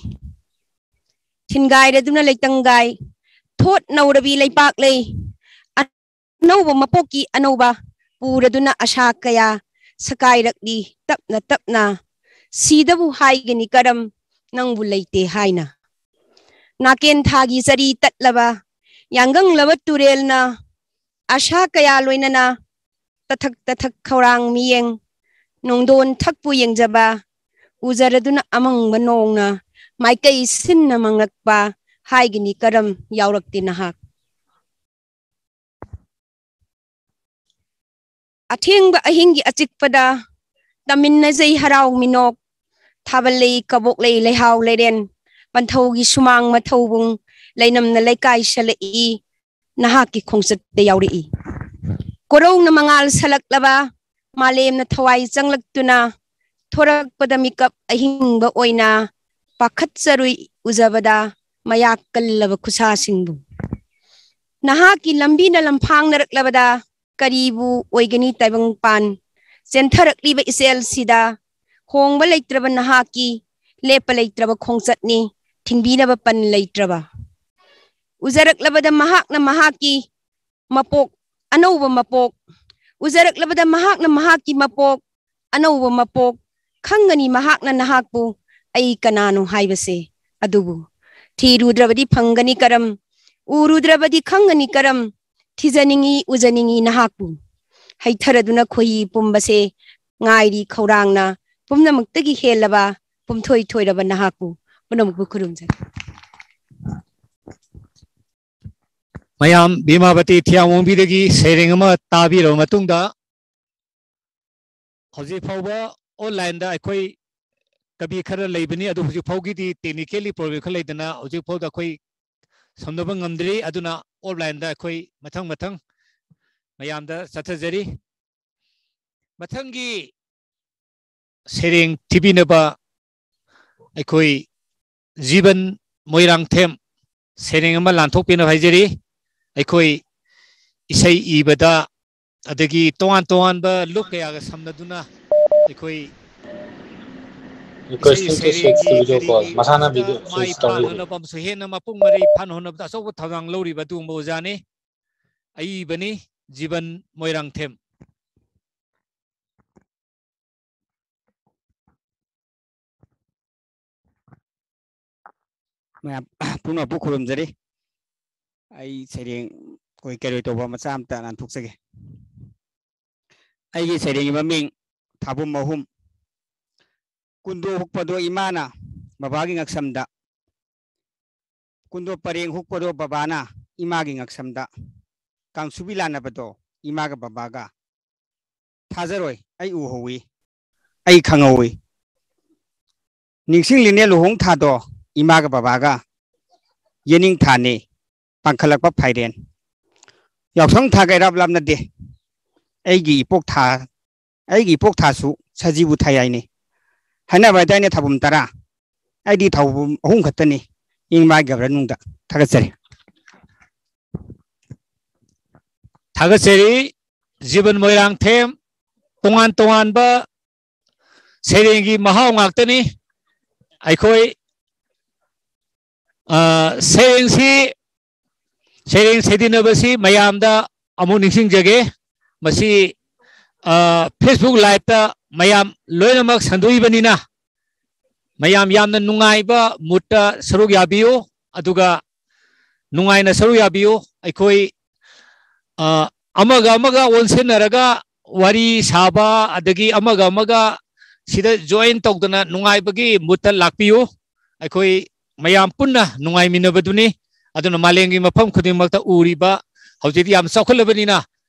ꯊꯤꯟꯒꯥꯏꯔꯗꯨꯅ ꯂꯩꯇꯪꯒꯥꯏ, ꯊꯣꯠ ꯅꯧꯔꯕꯤ ꯂꯩꯄꯥꯛ ꯂꯩ, ꯑꯅꯧꯕ ꯃꯄꯣꯛꯀꯤ ꯑꯅꯧꯕ ꯄꯨꯔꯗꯨꯅ ꯑꯁꯥ ꯀꯌꯥ ꯁꯀꯥꯏꯔꯛꯂꯤ ꯇꯞꯅ ꯇꯞꯅ꯫ ꯁꯤꯗꯕꯨ ꯍꯥꯏꯒꯅꯤ ꯀꯔꯝ ꯅꯪꯕꯨ ꯂꯩꯇꯦ ꯍꯥꯏꯅ꯫ ꯅꯥꯀꯦꯟ ꯊꯥꯒꯤ ꯆꯔꯤ ꯇꯠꯂꯕ ꯌꯥꯡꯒꯪꯂꯕ ꯇꯨꯔꯦꯜꯅ ꯑꯁꯥ ꯀꯌꯥ ꯂꯣꯏꯅꯅ ꯇꯊꯛ ꯇꯊꯛ ꯈꯧꯔꯥꯡ ꯃꯤꯌꯦꯡ ꯅꯣꯡꯗꯣꯟ ꯊꯛꯄꯨ ꯌꯦꯡꯖꯕ ꯎꯖꯔꯗꯨꯅ ꯑꯃꯪꯕ ꯅꯣꯡꯅ ꯃꯥꯏꯀꯩ ꯁꯤꯟꯅ ꯃꯪꯂꯛꯄ ꯍꯥꯏꯒꯅꯤ ꯀꯔꯝ ꯌꯥꯎꯔꯛꯇꯦ ꯅꯍꯥꯛ꯫ ꯑꯊꯦꯡꯕ ꯑꯍꯤꯡꯒꯤ ꯑꯆꯤꯛꯄꯗ ꯇꯝꯃꯤꯟꯅꯖꯩ ꯍꯔꯥꯎ ꯃꯤꯅꯣꯛ, ꯊꯥꯕꯜ ꯂꯩ, ꯀꯕꯣꯛ ꯂꯩ, ꯂꯩꯍꯥꯎ ꯂꯩꯔꯦꯟ, ꯄꯟꯊꯧꯒꯤ ꯁꯨꯃꯥꯡ ꯃꯊꯧꯕꯨꯡ, ꯂꯩꯅꯝꯅ ꯂꯩꯀꯥꯏ ꯁꯜꯂꯛꯏ, ꯅꯍꯥꯛꯀꯤ ꯈꯣꯡꯆꯠꯇ ꯌꯥꯎꯔꯛꯏ꯫ ꯀꯣꯔꯧꯅ ꯃꯉꯥꯜ ꯁꯜꯂꯛꯂꯕ, ꯃꯥꯂꯦꯝꯅ ꯊꯋꯥꯏ ꯆꯪꯂꯛꯇꯨꯅ, ꯊꯣꯔꯛꯄꯗ ꯃꯤꯀꯞ ꯑꯍꯤꯡꯕ ꯑꯣꯏꯅ ꯄꯥꯈꯠꯆꯔꯨꯏ ꯎꯖꯕꯗ ꯃꯌꯥ ꯀꯜꯂꯕ ꯈꯨꯁꯥꯁꯤꯡꯕꯨ꯫ ꯅꯍꯥꯛꯀꯤ ꯂꯝꯕꯤꯅ ꯂꯝꯐꯥꯡꯅꯔꯛꯂꯕꯗ ꯀꯔꯤꯕꯨ ꯑꯣꯏꯒꯅꯤ ꯇꯥꯏꯕꯪꯄꯥꯟ? ꯆꯦꯟꯊꯔꯛꯂꯤꯕ ꯏꯆꯦꯜꯁꯤꯗ ꯍꯣꯡꯕ ꯂꯩꯇ꯭ꯔꯕ ꯅꯍꯥꯛꯀꯤ ꯂꯦꯞꯄ ꯂꯩꯇ꯭ꯔꯕ ꯈꯣꯡꯆꯠꯅꯤ, ꯊꯤꯡꯕꯤꯅꯕ ꯄꯟ ꯂꯩꯇ꯭ꯔꯕ꯫ ꯎꯖꯔꯛꯂꯕꯗ ꯃꯍꯥꯛꯅ ꯃꯍꯥꯛꯀꯤ ꯃꯄꯣꯛ, ꯑꯅꯧꯕ ꯃꯄꯣꯛ, ꯎꯖꯔꯛꯂꯕꯗ ꯃꯍꯥꯛꯅ ꯃꯍꯥꯛꯀꯤ ꯃꯄꯣꯛ, ꯑꯅꯧꯕ ꯃꯄꯣꯛ, ꯈꯪꯒꯅꯤ ꯃꯍꯥꯛꯅ ꯅꯍꯥꯛꯄꯨ ꯑꯩ ꯀꯅꯥꯅꯣ ꯍꯥꯏꯕꯁꯦ꯫ ꯑꯗꯨꯕꯨ ꯊꯤꯔꯨꯗ꯭ꯔꯕꯗꯤ ꯐꯪꯒꯅꯤ ꯀꯔꯝ? ꯎꯔꯨꯗ꯭ꯔꯕꯗꯤ ꯈꯪꯒꯅꯤ ꯀꯔꯝ, ꯊꯤꯖꯅꯤꯡꯏ ꯎꯖꯅꯤꯡꯏ ꯅꯍꯥꯛꯄꯨ꯫ ꯍꯩꯊꯔꯗꯨꯅ ꯈꯣꯏꯍꯤ ꯄꯨꯝꯕꯁꯦ ꯉꯥꯏꯔꯤ ꯈꯧꯔꯥꯡꯅ, ꯄꯨꯝꯅꯃꯛꯇꯒꯤ ꯍꯦꯜꯂꯕ ꯄꯨꯝꯊꯣꯏ ꯊꯣꯏꯔꯕ ꯅꯍꯥꯛꯄꯨ꯫ ꯄꯨꯝꯅꯃꯛꯄꯨ ꯈꯨꯔꯨꯝꯖꯔꯤ꯫ ꯃꯌꯥꯝ ꯕꯤꯃꯥꯕꯇꯤ ꯊꯤꯌꯥꯃꯣꯡꯕꯤꯗꯒꯤ ꯁꯩꯔꯦꯡ ꯑꯃ ꯇꯥꯕꯤꯔꯕ ꯃꯇꯨꯡꯗ, ꯍꯧꯖꯤꯛ ꯐꯥꯎꯕ ꯑꯣꯟꯂꯥꯏꯟꯗ ꯑꯩꯈꯣꯏ ꯀꯕꯤ ꯈꯔ ꯂꯩꯕꯅꯤ, ꯑꯗꯨ ꯍꯧꯖꯤꯛ ꯐꯥꯎꯒꯤꯗꯤ technically problem ꯈꯔ ꯂꯩꯗꯅ ꯍꯧꯖꯤꯛ ꯐꯥꯎꯗ ꯑꯩꯈꯣꯏ ꯁꯝꯅꯕ ꯉꯝꯗ꯭ꯔꯤ꯫ ꯑꯗꯨꯅ ꯑꯣꯟꯂꯥꯏꯟꯗ ꯑꯩꯈꯣꯏ ꯃꯊꯪ ꯃꯊꯪ ꯃꯌꯥꯝꯗ ꯆꯠꯊꯖꯔꯤ꯫ ꯃꯊꯪꯒꯤ ꯁꯩꯔꯦꯡ ꯊꯤꯕꯤꯅꯕ ꯑꯩꯈꯣꯏ ꯖꯤꯕꯟ ꯃꯣꯏꯔꯥꯡꯊꯦꯝ ꯁꯩꯔꯦꯡ ꯑꯃ ꯂꯥꯟꯊꯣꯛꯄꯤꯅꯕ ꯍꯥꯏꯖꯔꯤ꯫ ꯑꯩꯈꯣꯏ ꯏꯁꯩ ꯏꯕꯗ, ꯑꯗꯒꯤ ꯇꯣꯉꯥꯟ ꯇꯣꯉꯥꯟꯕ ꯂꯨꯞ ꯀꯌꯥꯒ ꯁꯝꯅꯗꯨꯅ ꯑꯩꯈꯣꯏ Requesting to switch to video call. ꯃꯁꯥꯅ ꯃꯥꯏ ꯄꯥꯛꯅꯅꯕ ꯑꯃꯁꯨꯡ ꯍꯦꯟꯅ ꯃꯄꯨꯡ ꯃꯔꯩ ꯐꯥꯅ ꯍꯣꯠꯅꯕꯗ ꯑꯆꯧꯕ ꯊꯧꯗꯥꯡ ꯂꯧꯔꯤꯕ ꯑꯗꯨꯒꯨꯝꯕ ꯑꯣꯖꯥꯅꯤ꯫ ꯑꯏꯕꯅꯤ ꯖꯤꯕꯟ ꯃꯣꯏꯔꯥꯡꯊꯦꯝ꯫ ꯃꯌꯥꯝ ꯄꯨꯝꯅꯃꯛꯄꯨ ꯈꯨꯔꯨꯝꯖꯔꯤ꯫ ꯑꯩ ꯁꯩꯔꯦꯡ ꯑꯩꯈꯣꯏ ꯀꯩꯔꯣꯏ ꯇꯧꯕ ꯃꯆꯥ ꯑꯝꯇ ꯂꯥꯟꯊꯣꯛꯆꯒꯦ꯫ ꯑꯩꯒꯤ ꯁꯩꯔꯦꯡꯒꯤ ꯃꯃꯤꯡ ꯊꯥꯕꯨꯝ ꯑꯍꯨꯝ꯫ ꯀꯨꯟꯗꯣ ꯍꯨꯛꯄꯗꯣ ꯏꯃꯥꯅ ꯕꯕꯥꯒꯤ ꯉꯛꯁꯝꯗ, ꯀꯨꯟꯗꯣ ꯄꯔꯦꯡ ꯍꯨꯛꯄꯗꯣ ꯕꯕꯥꯅ ꯏꯃꯥꯒꯤ ꯉꯛꯁꯝꯗ, ꯀꯥꯡꯁꯨꯕꯤ ꯂꯥꯟꯅꯕꯗꯣ ꯏꯃꯥꯒ ꯕꯕꯥꯒ꯫ ꯊꯥꯖꯔꯣꯏ, ꯑꯩ ꯎꯍꯧꯏ, ꯑꯩ ꯈꯪꯍꯧꯏ꯫ ꯅꯤꯡꯁꯤꯡꯂꯤꯅꯦ ꯂꯨꯍꯣꯡ ꯊꯥꯗꯣ ꯏꯃꯥꯒ ꯕꯕꯥꯒ꯫ ꯌꯦꯅꯤꯡ ꯊꯥꯅꯤ ꯄꯥꯡꯈꯠꯂꯛꯄ ꯐꯥꯏꯔꯦꯟ꯫ ꯌꯥꯎꯁꯪ ꯊꯥꯒ ꯏꯔꯥꯞ ꯂꯥꯞꯅꯗꯦ꯫ ꯑꯩꯒꯤ ꯏꯄꯣꯛ ꯊꯥ, ꯑꯩꯒꯤ ꯏꯄꯣꯛ ꯊꯥꯁꯨ ꯁꯖꯤꯕꯨ ꯊꯥꯌꯥꯏꯅꯤ꯫ ꯍꯥꯏꯅꯕ ꯍꯥꯏꯗꯥꯏꯅꯦ ꯊꯥꯕꯨꯝ ꯇꯔꯥ꯫ ꯑꯩꯗꯤ ꯊꯥꯕꯨꯝ ꯑꯍꯨꯝ ꯈꯛꯇꯅꯤ꯫ ꯏꯃꯥꯒꯤ ꯒꯕꯔꯅꯨꯡꯗ ꯊꯥꯒꯠꯆꯔꯤ꯫ ꯊꯥꯒꯠꯆꯔꯤ ꯖꯤꯕꯟ ꯃꯣꯏꯔꯥꯡꯊꯦꯝ꯫ ꯇꯣꯉꯥꯟ ꯇꯣꯉꯥꯟꯕ ꯁꯩꯔꯦꯡꯒꯤ ꯃꯍꯥꯎ ꯉꯥꯛꯇꯅꯤ꯫ ꯑꯩꯈꯣꯏ, ꯑ, ꯁꯩꯔꯦꯡꯁꯤ, ꯁꯩꯔꯦꯡ ꯁꯩꯗꯤꯟꯅꯕꯁꯤ ꯃꯌꯥꯝꯗ ꯑꯃꯨꯛ ꯅꯤꯡꯁꯤꯡꯖꯒꯦ꯫ ꯃꯁꯤ, ꯑ, Facebook Liveꯇ ꯃꯌꯥꯝ ꯂꯣꯏꯅꯃꯛ ꯁꯟꯗꯣꯛꯏꯕꯅꯤꯅ, ꯃꯌꯥꯝ ꯌꯥꯝꯅ ꯅꯨꯡꯉꯥꯏꯕ moodꯇ ꯁꯔꯨꯛ ꯌꯥꯕꯤꯌꯨ꯫ ꯑꯗꯨꯒ ꯅꯨꯡꯉꯥꯏꯅ ꯁꯔꯨꯛ ꯌꯥꯕꯤꯌꯨ꯫ ꯑꯩꯈꯣꯏ ꯑ, ꯑꯃꯒ ꯑꯃꯒ ꯑꯣꯟꯁꯤꯟꯅꯔꯒ ꯋꯥꯔꯤ ꯁꯥꯕ, ꯑꯗꯒꯤ ꯑꯃꯒ ꯑꯃꯒ ꯁꯤꯗ join ꯇꯧꯗꯅ ꯅꯨꯡꯉꯥꯏꯕꯒꯤ moodꯇ ꯂꯥꯛꯄꯤꯌꯨ꯫ ꯑꯩꯈꯣꯏ ꯃꯌꯥꯝ ꯄꯨꯟꯅ ꯅꯨꯡꯉꯥꯏꯃꯤꯟꯅꯕꯗꯨꯅꯤ꯫ ꯑꯗꯨꯅ ꯃꯥꯂꯦꯝꯒꯤ ꯃꯐꯝ ꯈꯨꯗꯤꯡꯃꯛꯇ ꯎꯔꯤꯕ, ꯍꯧꯖꯤꯛꯇꯤ ꯌꯥꯝ ꯆꯥꯎꯈꯠꯂꯕꯅꯤꯅ,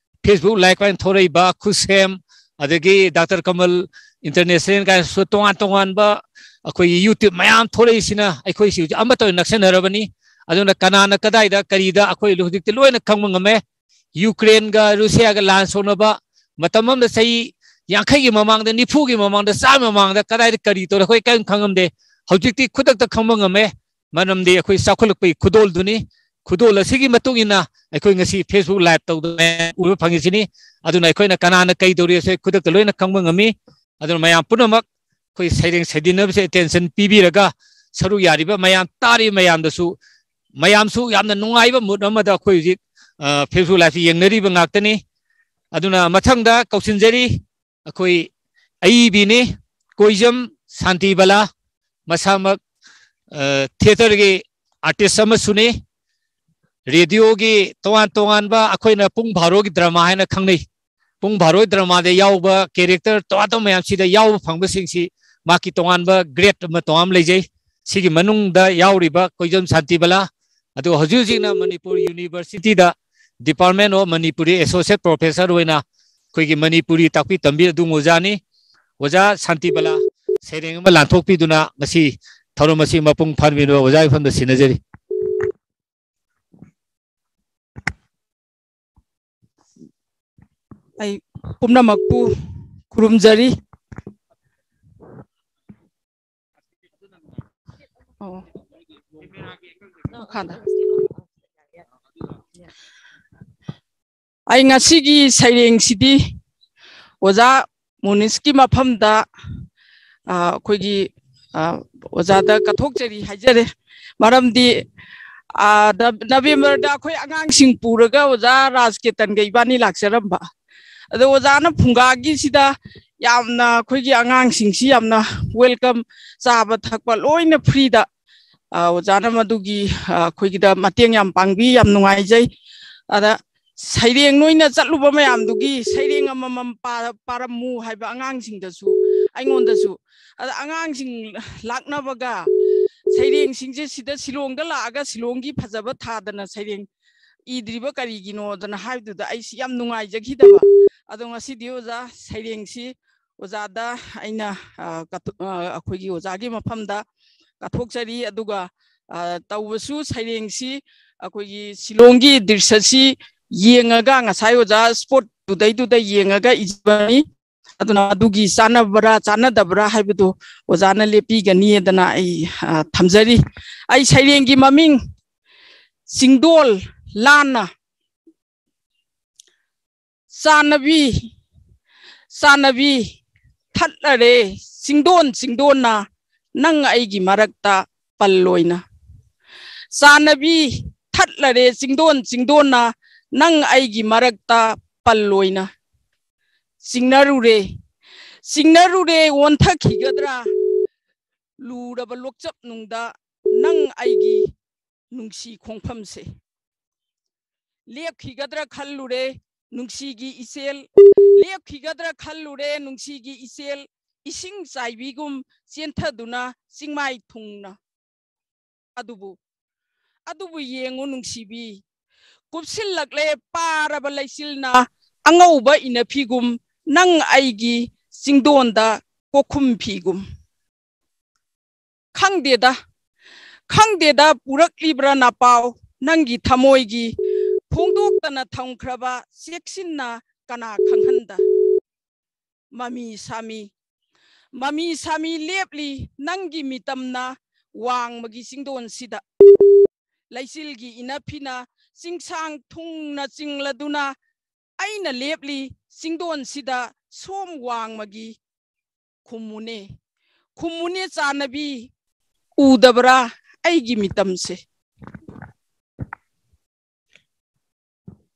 Facebook Live ꯀꯥꯏꯅ ꯊꯣꯔꯛꯏꯕ ꯈꯨꯠꯁꯦꯝ, ꯑꯗꯒꯤ ꯗꯥꯛꯇꯔ ꯀꯃꯜ International ꯀꯥꯏꯅꯁꯨ ꯇꯣꯉꯥꯟ ꯇꯣꯉꯥꯟꯕ ꯑꯩꯈꯣꯏꯒꯤ YouTube ꯃꯌꯥꯝ ꯊꯣꯔꯛꯏꯁꯤꯅ ꯑꯩꯈꯣꯏꯁꯤ ꯍꯧꯖꯤꯛ ꯑꯃꯠꯇ ꯑꯣꯏꯅ ꯅꯛꯁꯟꯅꯔꯕꯅꯤ꯫ ꯑꯗꯨꯅ ꯀꯅꯥꯅ ꯀꯗꯥꯏꯗ ꯀꯔꯤꯗ ꯑꯩꯈꯣꯏ ꯍꯧꯖꯤꯛꯇꯤ ꯂꯣꯏꯅ ꯈꯪꯕ ꯉꯝꯃꯦ꯫ ꯌꯨꯀ꯭ꯔꯦꯟꯒ ꯔꯨꯁꯤꯌꯥꯒ ꯂꯥꯟ ꯁꯣꯛꯅꯕ ꯃꯇꯝ ꯑꯃꯗ, ꯆꯍꯤ ꯌꯥꯡꯈꯩꯒꯤ ꯃꯃꯥꯡꯗ, ꯅꯤꯐꯨꯒꯤ ꯃꯃꯥꯡꯗ, ꯆꯥꯝꯃ ꯃꯃꯥꯡꯗ ꯀꯗꯥꯏꯗ ꯀꯔꯤ ꯇꯧꯔꯦ ꯑꯩꯈꯣꯏ ꯀꯔꯤꯝ ꯈꯪꯉꯝꯗꯦ꯫ ꯍꯧꯖꯤꯛꯇꯤ ꯈꯨꯗꯛꯇ ꯈꯪꯕ ꯉꯝꯃꯦ, ꯃꯔꯝꯗꯤ ꯑꯩꯈꯣꯏ ꯆꯥꯎꯈꯠꯂꯛꯄꯒꯤ ꯈꯨꯗꯣꯜꯗꯨꯅꯤ꯫ ꯈꯨꯗꯣꯜ ꯑꯁꯤꯒꯤ ꯃꯇꯨꯡ ꯏꯟꯅ ꯑꯩꯈꯣꯏ ꯉꯁꯤ Facebook Live ꯇꯧꯗꯅ ꯎꯕ ꯐꯪꯉꯤꯁꯤꯅꯤ꯫ ꯑꯗꯨꯅ ꯑꯩꯈꯣꯏꯅ ꯀꯅꯥꯅ ꯀꯩ ꯇꯧꯔꯤ ꯑꯁꯤ ꯈꯨꯗꯛꯇ ꯂꯣꯏꯅ ꯈꯪꯕ ꯉꯝꯃꯤ꯫ ꯑꯗꯨꯅ ꯃꯌꯥꯝ ꯄꯨꯝꯅꯃꯛ ꯑꯩꯈꯣꯏ ꯁꯩꯔꯦꯡ ꯁꯩꯗꯤꯟꯅꯕꯁꯦ attention ꯄꯤꯕꯤꯔꯒ, ꯁꯔꯨꯛ ꯌꯥꯔꯤꯕ ꯃꯌꯥꯝ, ꯇꯥꯔꯤꯕ ꯃꯌꯥꯝꯗꯁꯨ, ꯃꯌꯥꯝꯁꯨ ꯌꯥꯝꯅ ꯅꯨꯡꯉꯥꯏꯕ mood ꯑꯃꯗ ꯑꯩꯈꯣꯏ ꯍꯧꯖꯤꯛ, ꯑ, Facebook Live ꯌꯦꯡꯅꯔꯤꯕ ꯉꯥꯛꯇꯅꯤ꯫ ꯑꯗꯨꯅ ꯃꯊꯪꯗ ꯀꯧꯁꯤꯟꯖꯔꯤ ꯑꯩꯈꯣꯏ ꯑꯏꯕꯤꯅꯤ, ꯀꯣꯏꯖꯝ ꯁꯥꯟꯇꯤꯕꯂꯥ, ꯃꯁꯥꯃꯛ, ꯑ, theatreꯒꯤ artist ꯑꯃꯁꯨꯅꯤ꯫ ꯔꯦꯗꯤꯑꯣꯒꯤ ꯇꯣꯉꯥꯟ ꯇꯣꯉꯥꯟꯕ, ꯑꯩꯈꯣꯏꯅ ꯄꯨꯡ ꯚꯥꯔꯣꯒꯤ drama ꯍꯥꯏꯅ ꯈꯪꯅꯩ, ꯄꯨꯡ ꯚꯥꯔꯣꯒꯤ dramaꯗ ꯌꯥꯎꯕ character ꯇꯣꯉꯥꯟ ꯇꯣꯉꯥꯟꯕ ꯃꯌꯥꯝꯁꯤꯗ ꯌꯥꯎꯕ ꯐꯪꯕꯁꯤꯡꯁꯤ ꯃꯍꯥꯛꯀꯤ ꯇꯣꯉꯥꯟꯕ grade ꯑꯃ ꯇꯣꯉꯥꯟꯕ ꯂꯩꯖꯩ꯫ ꯁꯤꯒꯤ ꯃꯅꯨꯡꯗ ꯌꯥꯎꯔꯤꯕ ꯀꯣꯏꯖꯝ ꯁꯥꯟꯇꯤꯕꯂꯥ, ꯑꯗꯨꯒ ꯍꯧꯖꯤꯛ ꯍꯧꯖꯤꯛꯅ Manipur Universityꯗ Department of Manipuri Associate Professor ꯑꯣꯏꯅ ꯑꯩꯈꯣꯏꯒꯤ ꯃꯅꯤꯄꯨꯔꯤ ꯇꯥꯛꯄꯤ ꯇꯝꯕꯤ ꯑꯗꯨꯝ ꯑꯣꯖꯥꯅꯤ꯫ ꯑꯣꯖꯥ ꯁꯥꯟꯇꯤꯕꯂꯥ, ꯁꯩꯔꯦꯡ ꯑꯃ ꯂꯥꯟꯊꯣꯛꯄꯤꯗꯨꯅ ꯉꯁꯤ ꯊꯧꯔꯝ ꯑꯁꯤ ꯃꯄꯨꯡ ꯐꯥꯍꯟꯕꯤꯅꯕ ꯑꯣꯖꯥ ꯏꯐꯝꯗ ꯁꯤꯟꯅꯖꯔꯤ꯫ ꯑꯩ ꯄꯨꯝꯅꯃꯛꯄꯨ ꯈꯨꯔꯨꯝꯖꯔꯤ꯫ ꯑꯣ꯫ ꯃꯈꯥꯗ꯫ ꯑꯩ ꯉꯁꯤꯒꯤ ꯁꯩꯔꯦꯡꯁꯤꯗꯤ ꯑꯣꯖꯥ ꯃꯣꯅꯤꯁꯀꯤ ꯃꯐꯝꯗ, ꯑ, ꯑꯩꯈꯣꯏꯒꯤ, ꯑ, ꯑꯣꯖꯥꯗ ꯀꯠꯊꯣꯛꯆꯔꯤ ꯍꯥꯏꯖꯔꯦ꯫ ꯃꯔꯝꯗꯤ, ꯑ, ꯅ-, ꯅꯕꯦꯝꯕꯔꯗ ꯑꯩꯈꯣꯏ ꯑꯉꯥꯡꯁꯤꯡ ꯄꯨꯔꯒ ꯑꯣꯖꯥ ꯔꯥꯖꯀꯦꯇꯟꯒ ꯏꯕꯥꯅꯤ ꯂꯥꯛꯆꯔꯝꯕ꯫ ꯑꯗꯣ ꯑꯣꯖꯥꯅ ꯐꯨꯡꯒꯥꯒꯤꯁꯤꯗ ꯌꯥꯝꯅ ꯑꯩꯈꯣꯏꯒꯤ ꯑꯉꯥꯡꯁꯤꯡꯁꯤ ꯌꯥꯝꯅ welcome, ꯆꯥꯕ ꯊꯛꯄ ꯂꯣꯏꯅ freeꯗ ꯑ, ꯑꯣꯖꯥꯅ ꯃꯗꯨꯒꯤ, ꯑ, ꯑꯩꯈꯣꯏꯒꯤꯗ ꯃꯇꯦꯡ ꯌꯥꯝ ꯄꯥꯡꯕꯤ, ꯌꯥꯝ ꯅꯨꯡꯉꯥꯏꯖꯩ꯫ ꯑꯗ ꯁꯩꯔꯦꯡ ꯅꯣꯏꯅ ꯆꯠꯂꯨꯕ ꯃꯌꯥꯝꯗꯨꯒꯤ ꯁꯩꯔꯦꯡ ꯑꯃꯃꯝ ꯄꯥ-, ꯄꯥꯔꯝꯃꯨ ꯍꯥꯏꯕ ꯑꯉꯥꯡꯁꯤꯡꯗꯁꯨ, ꯑꯩꯉꯣꯟꯗꯁꯨ꯫ ꯑꯗ ꯑꯉꯥꯡꯁꯤꯡ ꯂꯥꯛꯅꯕꯒ ꯁꯩꯔꯦꯡꯁꯤꯡꯁꯦ ꯁꯤꯗ ꯁꯤꯂꯣꯡꯗ ꯂꯥꯛꯑꯒ ꯁꯤꯂꯣꯡꯒꯤ ꯐꯖꯕ ꯊꯥꯗꯅ ꯁꯩꯔꯦꯡ ꯏꯗ꯭ꯔꯤꯕ ꯀꯔꯤꯒꯤꯅꯣꯗꯅ ꯍꯥꯏꯕꯗꯨꯗ ꯑꯩꯁꯤ ꯌꯥꯝ ꯅꯨꯡꯉꯥꯏꯖꯈꯤꯗꯕ꯫ ꯑꯗꯣ ꯉꯁꯤꯗꯤ ꯑꯣꯖꯥ ꯁꯩꯔꯦꯡꯁꯤ ꯑꯣꯖꯥꯗ ꯑꯩꯅ, ꯑ, ꯀꯠꯊꯣꯛ-, ꯑ, ꯑꯩꯈꯣꯏꯒꯤ ꯑꯣꯖꯥꯒꯤ ꯃꯐꯝꯗ ꯀꯠꯊꯣꯛꯆꯔꯤ꯫ ꯑꯗꯨꯒ, ꯑ, ꯇꯧꯕꯁꯨ ꯁꯩꯔꯦꯡꯁꯤ ꯑꯩꯈꯣꯏꯒꯤ ꯁꯤꯂꯣꯡꯒꯤ ꯗ꯭ꯔꯤꯁ꯭ꯌꯁꯤ ꯌꯦꯡꯉꯒ, ꯉꯁꯥꯏ ꯑꯣꯖꯥ ꯁ꯭ꯄꯣꯠ ꯇꯨꯗꯩꯗꯨꯗ ꯌꯦꯡꯉꯒ ꯏꯖꯕꯅꯤ꯫ ꯑꯗꯨꯅ ꯑꯗꯨꯒꯤ ꯆꯥꯟꯅꯕ꯭ꯔꯥ ꯆꯥꯟꯅꯗꯕ꯭ꯔꯥ ꯍꯥꯏꯕꯗꯨ ꯑꯣꯖꯥꯅ ꯂꯦꯞꯄꯤꯒꯅꯤꯗꯅ ꯑꯩ, ꯑ, ꯊꯝꯖꯔꯤ꯫ ꯑꯩ ꯁꯩꯔꯦꯡꯒꯤ ꯃꯃꯤꯡ ꯆꯤꯡꯗꯣꯜ ꯂꯥꯟꯅ ꯆꯥꯟꯅꯕꯤ, ꯆꯥꯟꯅꯕꯤ, ꯊꯠꯂꯔꯦ ꯆꯤꯡꯗꯣꯟ ꯆꯤꯡꯗꯣꯟꯅ ꯅꯪ ꯑꯩꯒꯤ ꯃꯔꯛꯇ ꯄꯜ ꯑꯣꯏꯅ꯫ ꯆꯥꯟꯅꯕꯤ, ꯊꯠꯂꯔꯦ ꯆꯤꯡꯗꯣꯟ ꯆꯤꯡꯗꯣꯟꯅ ꯅꯪ ꯑꯩꯒꯤ ꯃꯔꯛꯇ ꯄꯜ ꯑꯣꯏꯅ꯫ ꯆꯤꯡꯅꯔꯨꯔꯦ, ꯆꯤꯡꯅꯔꯨꯔꯦ ꯑꯣꯟꯊꯈꯤꯒꯗ꯭ꯔꯥ ꯂꯨꯔꯕ ꯂꯣꯛꯆꯞ ꯅꯨꯡꯗ ꯅꯪ ꯑꯩꯒꯤ ꯅꯨꯡꯁꯤ ꯈꯣꯡꯐꯝꯁꯦ꯫ ꯂꯦꯞꯈꯤꯒꯗ꯭ꯔꯥ ꯈꯜꯂꯨꯔꯦ ꯅꯨꯡꯁꯤꯒꯤ ꯏꯆꯦꯜ, ꯂꯦꯞꯈꯤꯒꯗ꯭ꯔꯥ ꯈꯜꯂꯨꯔꯦ ꯅꯨꯡꯁꯤꯒꯤ ꯏꯆꯦꯜ, ꯏꯁꯤꯡ ꯆꯥꯏꯕꯤꯒꯨꯝ ꯆꯦꯟꯊꯗꯨꯅ ꯆꯤꯡꯃꯥꯏ ꯊꯨꯡꯅ꯫ ꯑꯗꯨꯕꯨ, ꯑꯗꯨꯕꯨ ꯌꯦꯡꯉꯨ ꯅꯨꯡꯁꯤꯕꯤ, ꯀꯨꯞꯁꯤꯜꯂꯛꯂꯦ ꯄꯥꯔꯕ ꯂꯩꯆꯤꯜꯅ ꯑꯉꯧꯕ ꯏꯅꯐꯤꯒꯨꯝ ꯅꯪ ꯑꯩꯒꯤ ꯆꯤꯡꯗꯣꯟꯗ ꯀꯣꯛꯈꯨꯝ ꯐꯤꯒꯨꯝ꯫ ꯈꯪꯗꯦꯗ, ꯈꯪꯗꯦꯗ ꯄꯨꯔꯛꯂꯤꯕ꯭ꯔꯥ ꯅꯄꯥꯎ ꯅꯪꯒꯤ ꯊꯃꯣꯏꯒꯤ ꯐꯣꯡꯗꯣꯛꯇꯅ ꯊꯝꯈ꯭ꯔꯕ ꯆꯦꯛꯁꯤꯟꯅ ꯀꯅꯥ ꯈꯪꯍꯟꯗ꯫ ꯃꯃꯤ ꯁꯥꯃꯤ, ꯃꯃꯤ ꯁꯥꯃꯤ ꯂꯦꯞꯂꯤ ꯅꯪꯒꯤ ꯃꯤꯇꯝꯅ ꯋꯥꯡꯃꯒꯤ ꯆꯤꯡꯗꯣꯟꯁꯤꯗ꯫ ꯂꯩꯆꯤꯜꯒꯤ ꯏꯅꯐꯤꯅ ꯆꯤꯡꯁꯥꯡ ꯊꯨꯡꯅ ꯆꯤꯡꯂꯗꯨꯅ ꯑꯩꯅ ꯂꯦꯞꯂꯤ ꯆꯤꯡꯗꯣꯟꯁꯤꯗ ꯁꯣꯝ ꯋꯥꯡꯃꯒꯤ꯫ ꯈꯨꯝꯃꯨꯅꯦ, ꯈꯨꯝꯃꯨꯅꯦ ꯆꯥꯟꯅꯕꯤ, ꯎꯗꯕ꯭ꯔꯥ ꯑꯩꯒꯤ ꯃꯤꯇꯝꯁꯦ?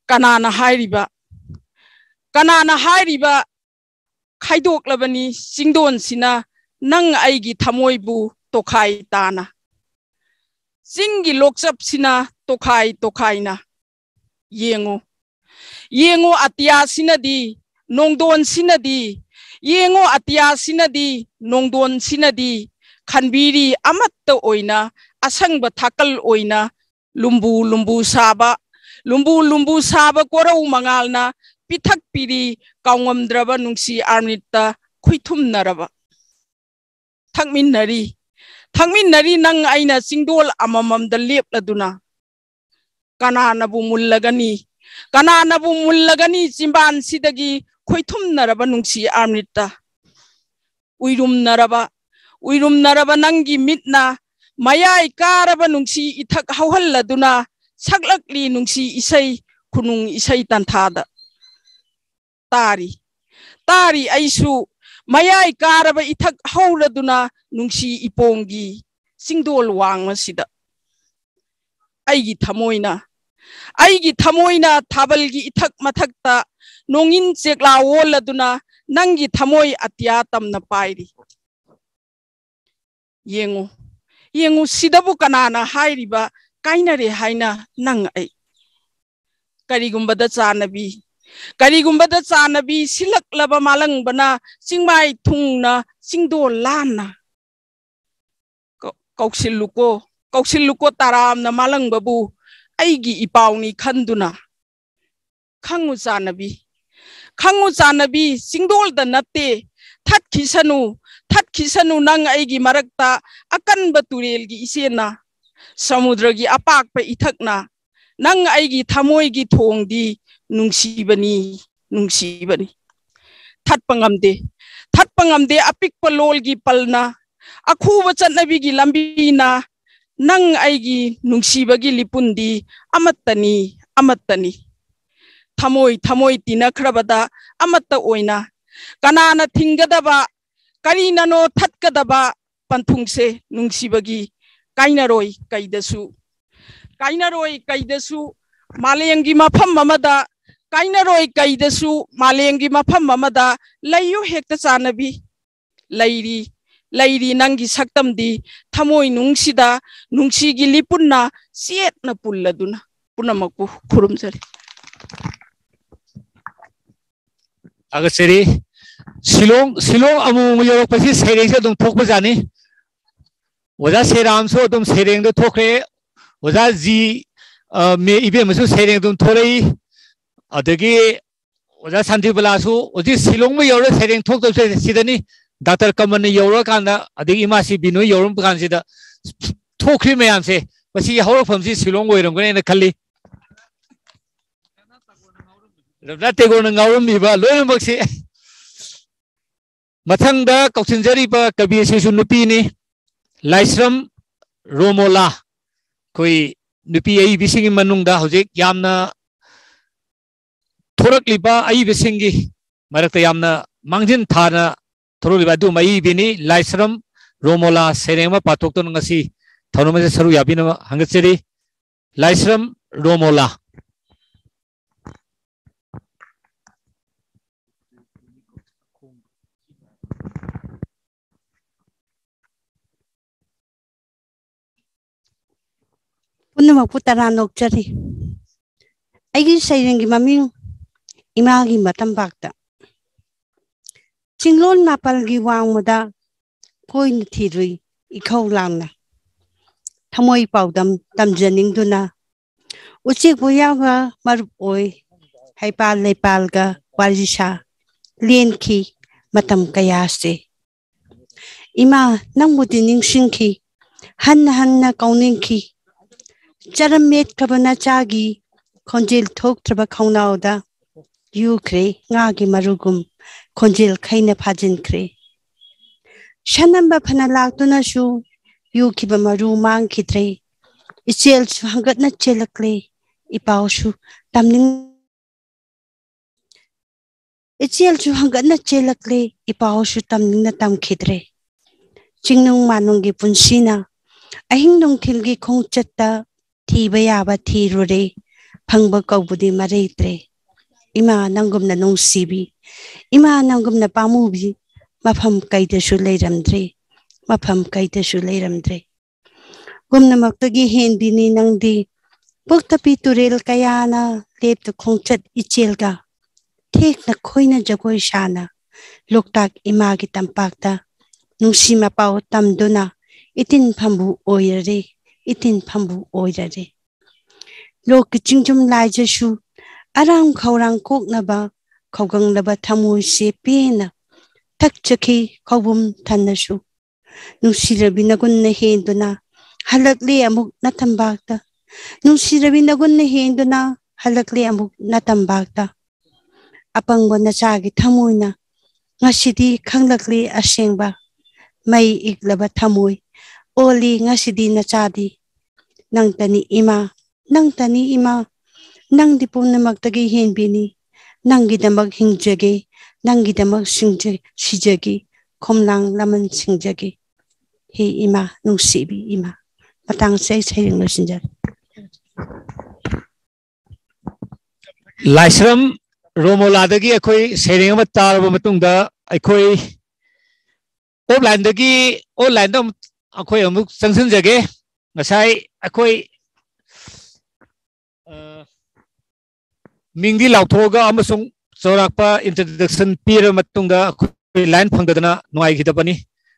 ꯀꯅꯥꯅ ꯍꯥꯏꯔꯤꯕ? ꯀꯅꯥꯅ ꯍꯥꯏꯔꯤꯕ? ꯈꯥꯏꯗꯣꯛꯂꯕꯅꯤ ꯆꯤꯡꯗꯣꯟꯁꯤꯅ ꯅꯪ ꯑꯩꯒꯤ ꯊꯃꯣꯏꯕꯨ ꯇꯣꯈꯥꯏ ꯇꯥꯅ꯫ ꯆꯤꯡꯒꯤ ꯂꯣꯛꯆꯞꯁꯤꯅ ꯇꯣꯈꯥꯏ ꯇꯣꯈꯥꯏꯅ꯫ ꯌꯦꯡꯉꯨ, ꯌꯦꯡꯉꯨ ꯑꯇꯤꯌꯥꯁꯤꯅꯗꯤ, ꯅꯣꯡꯗꯣꯟꯁꯤꯅꯗꯤ, ꯌꯦꯡꯉꯨ ꯑꯇꯤꯌꯥꯁꯤꯅꯗꯤ, ꯅꯣꯡꯗꯣꯟꯁꯤꯅꯗꯤ ꯈꯟꯕꯤꯔꯤ ꯑꯃꯠꯇ ꯑꯣꯏꯅ, ꯑꯁꯪꯕ ꯊꯥꯀꯜ ꯑꯣꯏꯅ ꯂꯨꯝꯕꯨ ꯂꯨꯝꯕꯨ ꯁꯥꯕ, ꯂꯨꯝꯕꯨ ꯂꯨꯝꯕꯨ ꯁꯥꯕ ꯀꯣꯔꯧ ꯃꯉꯥꯜꯅ ꯄꯤꯊꯛꯄꯤꯔꯤ ꯀꯥꯎꯉꯝꯗ꯭ꯔꯕ ꯅꯨꯡꯁꯤ ꯑꯥꯔꯃꯤꯠꯇ ꯈꯨꯏꯊꯨꯝꯅꯔꯕ꯫ ꯊꯛꯃꯤꯟꯅꯔꯤ, ꯊꯛꯃꯤꯟꯅꯔꯤ ꯅꯪ ꯑꯩꯅ ꯆꯤꯡꯗꯣꯜ ꯑꯃꯃꯝꯗ ꯂꯦꯞꯂꯗꯨꯅ꯫ ꯀꯅꯥꯅꯕꯨ ꯃꯨꯜꯂꯒꯅꯤ, ꯀꯅꯥꯅꯕꯨ ꯃꯨꯜꯂꯒꯅꯤ ꯆꯤꯝꯕꯥꯟꯁꯤꯗꯒꯤ ꯈꯣꯏꯊꯨꯝꯅꯔꯕ ꯅꯨꯡꯁꯤ ꯑꯥꯔꯃꯤꯠꯇ? ꯎꯏꯔꯨꯝꯅꯔꯕ, ꯎꯏꯔꯨꯝꯅꯔꯕ ꯅꯪꯒꯤ ꯃꯤꯠꯅ ꯃꯌꯥꯏ ꯀꯥꯔꯕ ꯅꯨꯡꯁꯤ ꯏꯊꯛ ꯍꯧꯍꯜꯂꯗꯨꯅ ꯁꯛꯂꯛꯂꯤ ꯅꯨꯡꯁꯤ ꯏꯁꯩ, ꯈꯨꯅꯨꯡ ꯏꯁꯩ ꯇꯟꯊꯥꯗ꯫ ꯇꯥꯔꯤ, ꯇꯥꯔꯤ ꯑꯩꯁꯨ ꯃꯌꯥꯏ ꯀꯥꯔꯕ ꯏꯊꯛ ꯍꯧꯔꯗꯨꯅ ꯅꯨꯡꯁꯤ ꯏꯄꯣꯝꯒꯤ ꯆꯤꯡꯗꯣꯜ ꯋꯥꯡꯃꯁꯤꯗ꯫ ꯑꯩꯒꯤ ꯊꯃꯣꯏꯅ, ꯑꯩꯒꯤ ꯊꯃꯣꯏꯅ ꯊꯥꯕꯜꯒꯤ ꯏꯊꯛ ꯃꯊꯛꯇ ꯅꯣꯡꯏꯟ ꯆꯦꯛꯂꯥ ꯑꯣꯜꯂꯗꯨꯅ ꯅꯪꯒꯤ ꯊꯃꯣꯏ ꯑꯇꯤꯌꯥ ꯇꯝꯅ ꯄꯥꯏꯔꯤ꯫ ꯌꯦꯡꯉꯨ, ꯌꯦꯡꯉꯨ, ꯁꯤꯗꯕꯨ ꯀꯅꯥꯅ ꯍꯥꯏꯔꯤꯕ ꯀꯥꯏꯅꯔꯦ ꯍꯥꯏꯅ ꯅꯪ ꯑꯩ? ꯀꯔꯤꯒꯨꯝꯕꯗ ꯆꯥꯟꯅꯕꯤ, ꯀꯔꯤꯒꯨꯝꯕꯗ ꯆꯥꯟꯅꯕꯤ ꯁꯤꯜꯂꯛꯂꯕ ꯃꯥꯂꯪꯕꯅ ꯆꯤꯡꯃꯥꯏ ꯊꯨꯡꯅ ꯆꯤꯡꯗꯣꯜ ꯂꯥꯟꯅ ꯀꯧ-, ꯀꯧꯁꯤꯜꯂꯨꯀꯣ, ꯀꯧꯁꯤꯜꯂꯨꯀꯣ ꯇꯔꯥꯝꯅ ꯃꯥꯂꯪꯕꯕꯨ ꯑꯩꯒꯤ ꯏꯄꯥꯎꯅꯤ ꯈꯟꯗꯨꯅ꯫ ꯈꯪꯉꯨ ꯆꯥꯟꯅꯕꯤ, ꯈꯪꯉꯨ ꯆꯥꯟꯅꯕꯤ, ꯆꯤꯡꯗꯣꯜꯗ ꯅꯠꯇꯦ, ꯊꯠꯈꯤꯁꯅꯨ, ꯊꯠꯈꯤꯁꯅꯨ ꯅꯪ ꯑꯩꯒꯤ ꯃꯔꯛꯇ ꯑꯀꯟꯕ ꯇꯨꯔꯦꯜꯒꯤ ꯏꯆꯦꯟꯅ, ꯁꯃꯨꯗ꯭ꯔꯒꯤ ꯑꯄꯥꯛꯄ ꯏꯊꯛꯅ, ꯅꯪ ꯑꯩꯒꯤ ꯊꯃꯣꯏꯒꯤ ꯊꯣꯡꯗꯤ ꯅꯨꯡꯁꯤꯕꯅꯤ, ꯅꯨꯡꯁꯤꯕꯅꯤ꯫ ꯊꯠꯄ ꯉꯝꯗꯦ, ꯊꯠꯄ ꯉꯝꯗꯦ ꯑꯄꯤꯛꯄ ꯂꯣꯜꯒꯤ ꯄꯜꯅ, ꯑꯈꯨꯕ ꯆꯠꯅꯕꯤꯒꯤ ꯂꯝꯕꯤꯅ, ꯅꯪ ꯑꯩꯒꯤ ꯅꯨꯡꯁꯤꯕꯒꯤ ꯂꯤꯄꯨꯟꯗꯤ ꯑꯃꯠꯇꯅꯤ, ꯑꯃꯠꯇꯅꯤ꯫ ꯊꯃꯣꯏ, ꯊꯃꯣꯏ ꯇꯤꯟꯅꯈ꯭ꯔꯕꯗ ꯑꯃꯠꯇ ꯑꯣꯏꯅ ꯀꯅꯥꯅ ꯊꯤꯡꯒꯗꯕ, ꯀꯔꯤꯅꯅꯣ ꯊꯠꯀꯗꯕ ꯄꯟꯊꯨꯡꯁꯦ ꯅꯨꯡꯁꯤꯕꯒꯤ? ꯀꯥꯏꯅꯔꯣꯏ ꯀꯩꯗꯁꯨ, ꯀꯥꯏꯅꯔꯣꯏ ꯀꯩꯗꯁꯨ ꯃꯥꯂꯦꯝꯒꯤ ꯃꯐꯝ ꯑꯃꯗ, ꯀꯥꯏꯅꯔꯣꯏ ꯀꯩꯗꯁꯨ ꯃꯥꯂꯦꯝꯒꯤ ꯃꯐꯝ ꯑꯃꯗ ꯂꯩꯌꯨ ꯍꯦꯛꯇ ꯆꯥꯟꯅꯕꯤ꯫ ꯂꯩꯔꯤ, ꯂꯩꯔꯤ ꯅꯪꯒꯤ ꯁꯛꯇꯝꯗꯤ ꯊꯃꯣꯏ ꯅꯨꯡꯁꯤꯗ ꯅꯨꯡꯁꯤꯒꯤ ꯂꯤꯄꯨꯟꯅ ꯆꯦꯠꯅ ꯄꯨꯜꯂꯗꯨꯅ꯫ ꯄꯨꯝꯅꯃꯛꯄꯨ ꯈꯨꯔꯨꯝꯖꯔꯤ꯫ ꯊꯥꯒꯠꯆꯔꯤ꯫ ꯁꯤꯂꯣꯡ, ꯁꯤꯂꯣꯡ ꯑꯃꯨꯛ ꯑꯃꯨꯛ ꯌꯧꯔꯛꯄꯁꯤ ꯁꯩꯔꯦꯡꯁꯦ ꯑꯗꯨꯝ ꯊꯣꯛꯄꯖꯥꯠꯅꯤ꯫ ꯑꯣꯖꯥ ꯁꯦꯔꯥꯝꯁꯨ ꯑꯗꯨꯝ ꯁꯩꯔꯦꯡꯗ ꯊꯣꯛꯈ꯭ꯔꯦ꯫ ꯑꯣꯖꯥ ꯖꯤ, ꯑ, ꯃꯦ ꯏꯕꯦꯝꯃꯁꯨ ꯁꯩꯔꯦꯡ ꯑꯗꯨꯝ ꯊꯣꯛꯂꯛꯏ꯫ ꯑꯗꯒꯤ ꯑꯣꯖꯥ ꯁꯥꯟꯇꯤꯕꯂꯥꯁꯨ ꯍꯧꯖꯤꯛ ꯁꯤꯂꯣꯡꯕꯨ ꯌꯧꯔ ꯁꯩꯔꯦꯡ ꯊꯣꯛꯇꯕꯁꯦ ꯁꯤꯗꯅꯤ꯫ ꯗꯥꯛꯇꯔ ꯀꯃꯟꯅ ꯌꯧꯔꯀꯥꯟꯗ, ꯑꯗꯒꯤ ꯏꯃꯥꯁꯤ ꯕꯤꯅꯣꯏ ꯌꯧꯔꯝꯕ ꯀꯥꯟꯁꯤꯗ ꯊꯣꯛꯈ꯭ꯔꯤ ꯃꯌꯥꯝꯁꯦ, ꯃꯁꯤꯒꯤ ꯍꯧꯔꯛꯐꯝꯁꯤ ꯁꯤꯂꯣꯡ ꯑꯣꯏꯔꯝꯒꯅꯦꯅ ꯈꯜꯂꯤ꯫ ꯔꯕꯤꯟꯗ꯭ꯔꯅꯥꯊ ꯇꯦꯒꯣꯔꯅ ꯉꯥꯎꯔꯝꯃꯤꯕ ꯂꯣꯏꯅꯃꯛꯁꯤ꯫ ꯃꯊꯪꯗ ꯀꯧꯁꯤꯟꯖꯔꯤꯕ ꯀꯕꯤ ꯑꯁꯤꯁꯨ ꯅꯨꯄꯤꯅꯤ, ꯂꯥꯏꯁ꯭ꯔꯝ ꯔꯣꯃꯣꯂꯥ꯫ ꯑꯩꯈꯣꯏ ꯅꯨꯄꯤ ꯑꯏꯕꯤꯁꯤꯡꯒꯤ ꯃꯅꯨꯡꯗ ꯍꯧꯖꯤꯛ ꯌꯥꯝꯅ ꯊꯣꯔꯛꯂꯤꯕ ꯑꯏꯕꯁꯤꯡꯒꯤ ꯃꯔꯛꯇ ꯌꯥꯝꯅ ꯃꯥꯡꯖꯤꯟ ꯊꯥꯅ ꯊꯣꯔꯛꯂꯤꯕ ꯑꯗꯨꯒꯨꯝꯕ ꯑꯏꯕꯤꯅꯤ, ꯂꯥꯏꯁ꯭ꯔꯝ ꯔꯣꯃꯣꯂꯥ꯫ ꯁꯩꯔꯦꯡ ꯑꯃ ꯄꯥꯊꯣꯛꯇꯨꯅ ꯉꯁꯤ ꯊꯧꯔꯝ ꯑꯁꯤꯗ ꯁꯔꯨꯛ ꯌꯥꯕꯤꯅꯕ ꯍꯪꯒꯠꯆꯔꯤ꯫ ꯂꯥꯏꯁ꯭ꯔꯝ ꯔꯣꯃꯣꯂꯥ꯫ ꯄꯨꯝꯅꯃꯛꯄꯨ ꯇꯔꯥꯝꯅ ꯑꯣꯛꯆꯔꯤ꯫ ꯑꯩꯒꯤ ꯁꯩꯔꯦꯡꯒꯤ ꯃꯃꯤꯡ ꯏꯃꯥꯒꯤ ꯃꯇꯝꯄꯥꯛꯇ꯫ ꯆꯤꯡꯂꯣꯟ ꯃꯥꯄꯜꯒꯤ ꯋꯥꯡꯃꯗ ꯀꯣꯏꯅ ꯊꯤꯔꯨꯏ ꯏꯈꯧ ꯂꯥꯡꯅ꯫ ꯊꯃꯣꯏ ꯄꯥꯎꯗꯝ ꯇꯝꯖꯅꯤꯡꯗꯨꯅ ꯎꯆꯦꯛ ꯋꯥꯌꯥꯒ ꯃꯔꯨꯞ ꯑꯣꯏ, ꯍꯩꯄꯥꯜ ꯂꯩꯄꯥꯜꯒ ꯋꯥꯔꯤ ꯁꯥ ꯂꯦꯟꯈꯤ ꯃꯇꯝ ꯀꯌꯥꯁꯦ꯫ ꯏꯃꯥ, ꯅꯪꯕꯨꯗꯤ ꯅꯤꯡꯁꯤꯡꯈꯤ, ꯍꯟꯅ ꯍꯟꯅ ꯀꯧꯅꯤꯡꯈꯤ꯫ ꯆꯔꯝ ꯃꯦꯠꯈ꯭ꯔꯕ ꯅꯆꯥꯒꯤ ꯈꯣꯟꯖꯦꯜ ꯊꯣꯛꯇ꯭ꯔꯕ ꯈꯧꯅꯥꯎꯗ ꯌꯨꯈ꯭ꯔꯦ ꯉꯥꯒꯤ ꯃꯔꯨꯒꯨꯝ ꯈꯣꯟꯖꯦꯜ ꯈꯩꯅ ꯐꯥꯖꯤꯟꯈ꯭ꯔꯦ꯫ ꯁꯅꯝꯕ ꯐꯅ ꯂꯥꯛꯇꯨꯅꯁꯨ ꯌꯨꯈꯤꯕ ꯃꯔꯨ ꯃꯥꯡꯈꯤꯗ꯭ꯔꯦ꯫ ꯏꯆꯦꯜꯁꯨ ꯍꯪꯒꯠꯅ ꯆꯦꯜꯂꯛꯂꯦ, ꯏꯄꯥꯎꯁꯨ ꯇꯝꯅꯤꯡ-, ꯏꯆꯦꯜꯁꯨ ꯍꯪꯒꯠꯅ ꯆꯦꯜꯂꯛꯂꯦ, ꯏꯄꯥꯎꯁꯨ ꯇꯝꯅꯤꯡꯅ ꯇꯝꯈꯤꯗ꯭ꯔꯦ꯫ ꯆꯤꯡꯅꯨꯡ ꯃꯥꯅꯨꯡꯒꯤ ꯄꯨꯟꯁꯤꯅ ꯑꯍꯤꯡ ꯅꯨꯡꯊꯤꯜꯒꯤ ꯈꯣꯡꯆꯠꯇ ꯊꯤꯕ ꯌꯥꯕ ꯊꯤꯔꯨꯔꯦ, ꯐꯪꯕ ꯀꯧꯕꯗꯤ ꯃꯔꯩꯇ꯭ꯔꯦ꯫ ꯏꯃꯥ ꯅꯪꯒꯨꯝꯅ ꯅꯨꯡꯁꯤꯕꯤ, ꯏꯃꯥ ꯅꯪꯒꯨꯝꯅ ꯄꯥꯝꯃꯨꯕꯤ ꯃꯐꯝ ꯀꯩꯗꯁꯨ ꯂꯩꯔꯝꯗ꯭ꯔꯦ꯫ ꯃꯐꯝ ꯀꯩꯗꯁꯨ ꯂꯩꯔꯝꯗ꯭ꯔꯦ꯫ ꯄꯨꯝꯅꯃꯛꯇꯒꯤ ꯍꯦꯟꯕꯤꯅꯤ ꯅꯪꯗꯤ꯫ ꯄꯣꯛꯇꯄꯤ ꯇꯨꯔꯦꯜ ꯀꯌꯥꯅ ꯂꯦꯞꯇ ꯈꯣꯡꯆꯠ ꯏꯆꯦꯜꯒ ꯊꯦꯛꯅ ꯈꯣꯏꯅ ꯖꯒꯣꯏ ꯁꯥꯅ ꯂꯣꯛꯇꯥꯛ ꯏꯃꯥꯒꯤ ꯇꯝꯄꯥꯛꯇ ꯅꯨꯡꯁꯤ ꯃꯄꯥꯎ ꯇꯝꯗꯨꯅ ꯏꯇꯤꯟ ꯐꯝꯕꯨ ꯑꯣꯏꯔꯔꯦ, ꯏꯇꯤꯟ ꯐꯝꯕꯨ ꯑꯣꯏꯔꯔꯦ꯫ ꯂꯣꯛꯀꯤ ꯆꯤꯡꯖꯨꯝ ꯂꯥꯏꯖꯁꯨ ꯑꯔꯥꯝ ꯈꯧꯔꯥꯡ ꯀꯣꯛꯅꯕ ꯈꯧꯒꯪꯂꯕ ꯊꯃꯣꯏꯁꯦ ꯄꯦꯟꯅ ꯊꯛꯆꯈꯤ ꯈꯧꯕꯨꯝ ꯊꯟꯅꯁꯨ꯫ ꯅꯨꯡꯁꯤꯔꯕꯤ ꯅꯒꯨꯟꯅ ꯍꯦꯟꯗꯨꯅ ꯍꯜꯂꯛꯂꯦ ꯑꯃꯨꯛ ꯅꯇꯝꯕꯥꯛꯇ꯫ ꯅꯨꯡꯁꯤꯔꯕꯤ ꯅꯒꯨꯟꯅ ꯍꯦꯟꯗꯨꯅ ꯍꯜꯂꯛꯂꯦ ꯑꯃꯨꯛ ꯅꯇꯝꯕꯥꯛꯇ꯫ ꯑꯄꯪꯕ ꯅꯆꯥꯒꯤ ꯊꯃꯣꯏꯅ ꯉꯁꯤꯗꯤ ꯈꯪꯂꯛꯂꯤ ꯑꯁꯦꯡꯕ꯫ ꯃꯩ ꯏꯛꯂꯕ ꯊꯃꯣꯏ ꯑꯣꯜꯂꯤ ꯉꯁꯤꯗꯤ ꯅꯆꯥꯗꯤ꯫ ꯅꯪꯇꯅꯤ ꯏꯃꯥ, ꯅꯪꯇꯅꯤ ꯏꯃꯥ, ꯅꯪꯗꯤ ꯄꯨꯝꯅꯃꯛꯇꯒꯤ ꯍꯦꯟꯕꯤꯅꯤ꯫ ꯅꯪꯒꯤꯗꯃꯛ ꯍꯤꯡꯖꯒꯦ, ꯅꯪꯒꯤꯗꯃꯛ ꯁꯤꯡꯖ-, ꯁꯤꯖꯒꯦ, ꯈꯣꯝꯂꯥꯡ ꯂꯃꯟ ꯁꯤꯡꯖꯒꯦ꯫ ꯍꯦ ꯏꯃꯥ, ꯅꯨꯡꯁꯤꯕꯤ ꯏꯃꯥ꯫ ꯃꯇꯥꯡꯁꯦ ꯑꯩ ꯁꯩꯔꯦꯡ ꯂꯣꯏꯁꯤꯟꯖꯔꯦ꯫ ꯂꯥꯏꯁ꯭ꯔꯝ ꯔꯣꯃꯣꯂꯥꯗꯒꯤ ꯑꯩꯈꯣꯏ ꯁꯩꯔꯦꯡ ꯑꯃ ꯇꯥꯔꯕ ꯃꯇꯨꯡꯗ ꯑꯩꯈꯣꯏ ꯑꯣꯐꯂꯥꯏꯟꯗꯒꯤ ꯑꯣꯟꯂꯥꯏꯟꯗ ꯑꯃꯨꯛ ꯑꯩꯈꯣꯏ ꯑꯃꯨꯛ ꯆꯪꯁꯤꯟꯖꯒꯦ꯫ ꯉꯁꯥꯏ ꯑꯩꯈꯣꯏ, ꯑ, ꯃꯤꯡꯗꯤ ꯂꯥꯎꯊꯣꯛꯑꯒ ꯑꯃꯁꯨꯡ ꯆꯥꯎꯔꯥꯛꯄ introduction ꯄꯤꯔꯕ ꯃꯇꯨꯡꯗ ꯑꯩꯈꯣꯏ ꯂꯥꯏꯟ ꯐꯪꯗꯗꯅ ꯅꯨꯡꯉꯥꯏꯈꯤꯗꯕꯅꯤ꯫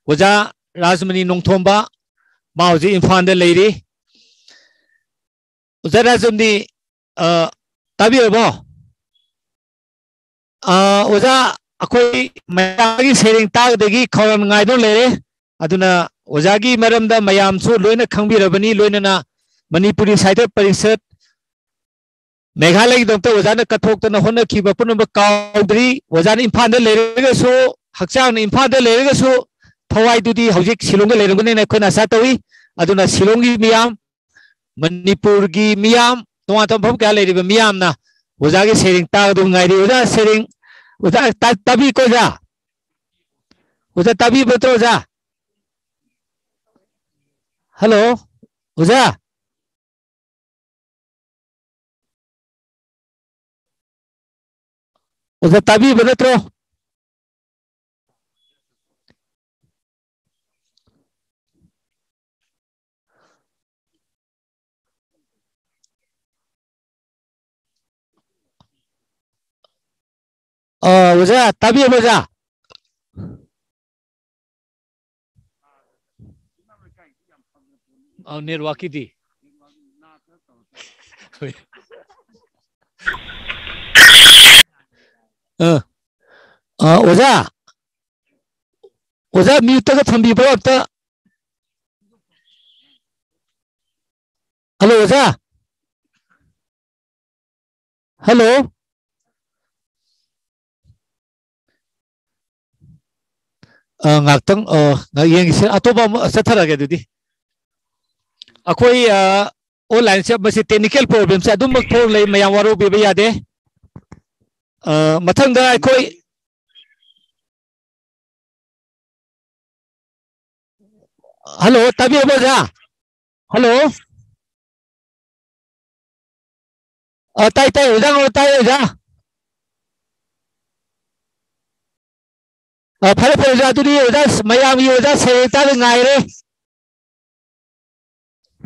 ꯑꯣꯖꯥ ꯔꯥꯖꯃꯅꯤ ꯅꯣꯡꯊꯣꯝꯕ, ꯃꯥ ꯍꯧꯖꯤꯛ ꯏꯝꯐꯥꯜꯗ ꯂꯩꯔꯤ꯫ ꯑꯣꯖꯥ ꯔꯥꯖꯃꯅꯤ, ꯑ, ꯇꯥꯕꯤꯔꯕꯣ? ꯑ, ꯑꯣꯖꯥ, ꯑꯩꯈꯣꯏ ꯃꯌꯥꯝꯒꯤ ꯁꯩꯔꯦꯡ ꯇꯥꯕꯗꯒꯤ ꯈꯧꯔꯥꯡ ꯉꯥꯏꯗꯨꯅ ꯂꯩꯔꯦ꯫ ꯑꯗꯨꯅ ꯑꯣꯖꯥꯒꯤ ꯃꯔꯝꯗ ꯃꯌꯥꯝꯁꯨ ꯂꯣꯏꯅ ꯈꯪꯕꯤꯔꯕꯅꯤ, ꯂꯣꯏꯅꯅ ꯃꯅꯤꯄꯨꯔꯤ ꯁꯥꯍꯤꯇ꯭ꯌ ꯄꯔꯤꯁꯠ ꯃꯦꯘꯥꯂꯌꯒꯤꯗꯃꯛꯇ ꯑꯣꯖꯥꯅ ꯀꯠꯊꯣꯛꯇꯅ ꯍꯣꯠꯅꯈꯤꯕ ꯄꯨꯝꯅꯃꯛ ꯀꯥꯎꯗ꯭ꯔꯤ꯫ ꯑꯣꯖꯥꯅ ꯏꯝꯐꯥꯜꯗ ꯂꯩꯔꯒꯁꯨ, ꯍꯛꯆꯥꯡꯅ ꯏꯝꯐꯥꯜꯗ ꯂꯩꯔꯒꯁꯨ, ꯊꯋꯥꯏꯗꯨꯗꯤ ꯍꯧꯖꯤꯛ ꯁꯤꯂꯣꯡꯗ ꯂꯩꯔꯝꯒꯅꯤꯅ ꯑꯩꯈꯣꯏꯅ ꯑꯁꯥ ꯇꯧꯏ꯫ ꯑꯗꯨꯅ ꯁꯤꯂꯣꯡꯒꯤ ꯃꯤꯌꯥꯝ, ꯃꯅꯤꯄꯨꯔꯒꯤ ꯃꯤꯌꯥꯝ, ꯇꯣꯉꯥꯟ ꯇꯣꯉꯥꯟꯕ ꯃꯐꯝ ꯀꯌꯥ ꯂꯩꯔꯤꯕ ꯃꯤꯌꯥꯝꯅ ꯑꯣꯖꯥꯒꯤ ꯁꯩꯔꯦꯡ ꯇꯥꯒꯗꯕ ꯉꯥꯏꯔꯤ꯫ ꯑꯣꯖꯥ ꯁꯩꯔꯦꯡ, ꯑꯣꯖꯥ ꯇꯥ-, ꯇꯥꯕꯤꯀꯣ ꯑꯣꯖꯥ? ꯑꯣꯖꯥ ꯇꯥꯕꯤꯕ ꯅꯠꯇ꯭ꯔꯣ ꯑꯣꯖꯥ? ꯍꯜꯂꯣ, ꯑꯣꯖꯥ? ꯑꯣꯖꯥ ꯇꯥꯕꯤꯕ ꯅꯠꯇ꯭ꯔꯣ? ꯑ, ꯑꯣꯖꯥ, ꯇꯥꯕꯤꯔꯕꯣ, ꯑꯣꯖꯥ? ꯑ, ꯅꯦꯠꯋꯥꯛꯀꯤꯗꯤ꯫ ꯑ, ꯑ, ꯑꯣꯖꯥ, ꯑꯣꯖꯥ, ꯃ꯭ꯌꯨꯠꯇꯒ ꯊꯝꯕꯤꯕ꯭ꯔꯣ ꯑꯝꯇ? ꯍꯜꯂꯣ, ꯑꯣꯖꯥ꯫ ꯍꯜꯂꯣ꯫ ꯑ, ꯉꯥꯛꯇꯪ, ꯑ, ꯉꯥꯛ ꯌꯦꯡꯁꯤ꯫ ꯑꯇꯣꯞꯄ ꯑꯃ ꯆꯠꯊꯔꯒꯦ ꯑꯗꯨꯗꯤ꯫ ꯑꯩꯈꯣꯏ, ꯑ, ꯑꯣꯟꯂꯥꯏꯟꯁꯦ ꯃꯁꯤ ꯇꯦꯛꯅꯤꯀꯦꯜ ꯄ꯭ꯔꯣꯕ꯭ꯂꯦꯝꯁꯦ ꯑꯗꯨꯝꯃꯛ ꯊꯣꯛꯂꯛ ꯂꯩ, ꯃꯌꯥꯝ ꯋꯥꯔꯧꯕꯤꯕ ꯌꯥꯗꯦ꯫ ꯑ, ꯃꯊꯪꯗ ꯑꯩꯈꯣꯏ ꯍꯜꯂꯣ, ꯇꯥꯕꯤꯔꯕꯣ ꯑꯣꯖꯥ? ꯍꯜꯂꯣ꯫ ꯑ, ꯇꯥꯏ, ꯇꯥꯏ, ꯑꯣꯖꯥ, ꯑ, ꯇꯥꯏ, ꯑꯣꯖꯥ꯫ ꯑ, ꯐꯔꯦ, ꯐꯔꯦ, ꯑꯣꯖꯥ, ꯑꯗꯨꯗꯤ ꯑꯣꯖꯥ, ꯃꯌꯥꯝꯒꯤ ꯑꯣꯖꯥ ꯁꯩꯔꯦꯡ ꯇꯥꯕ ꯉꯥꯏꯔꯦ꯫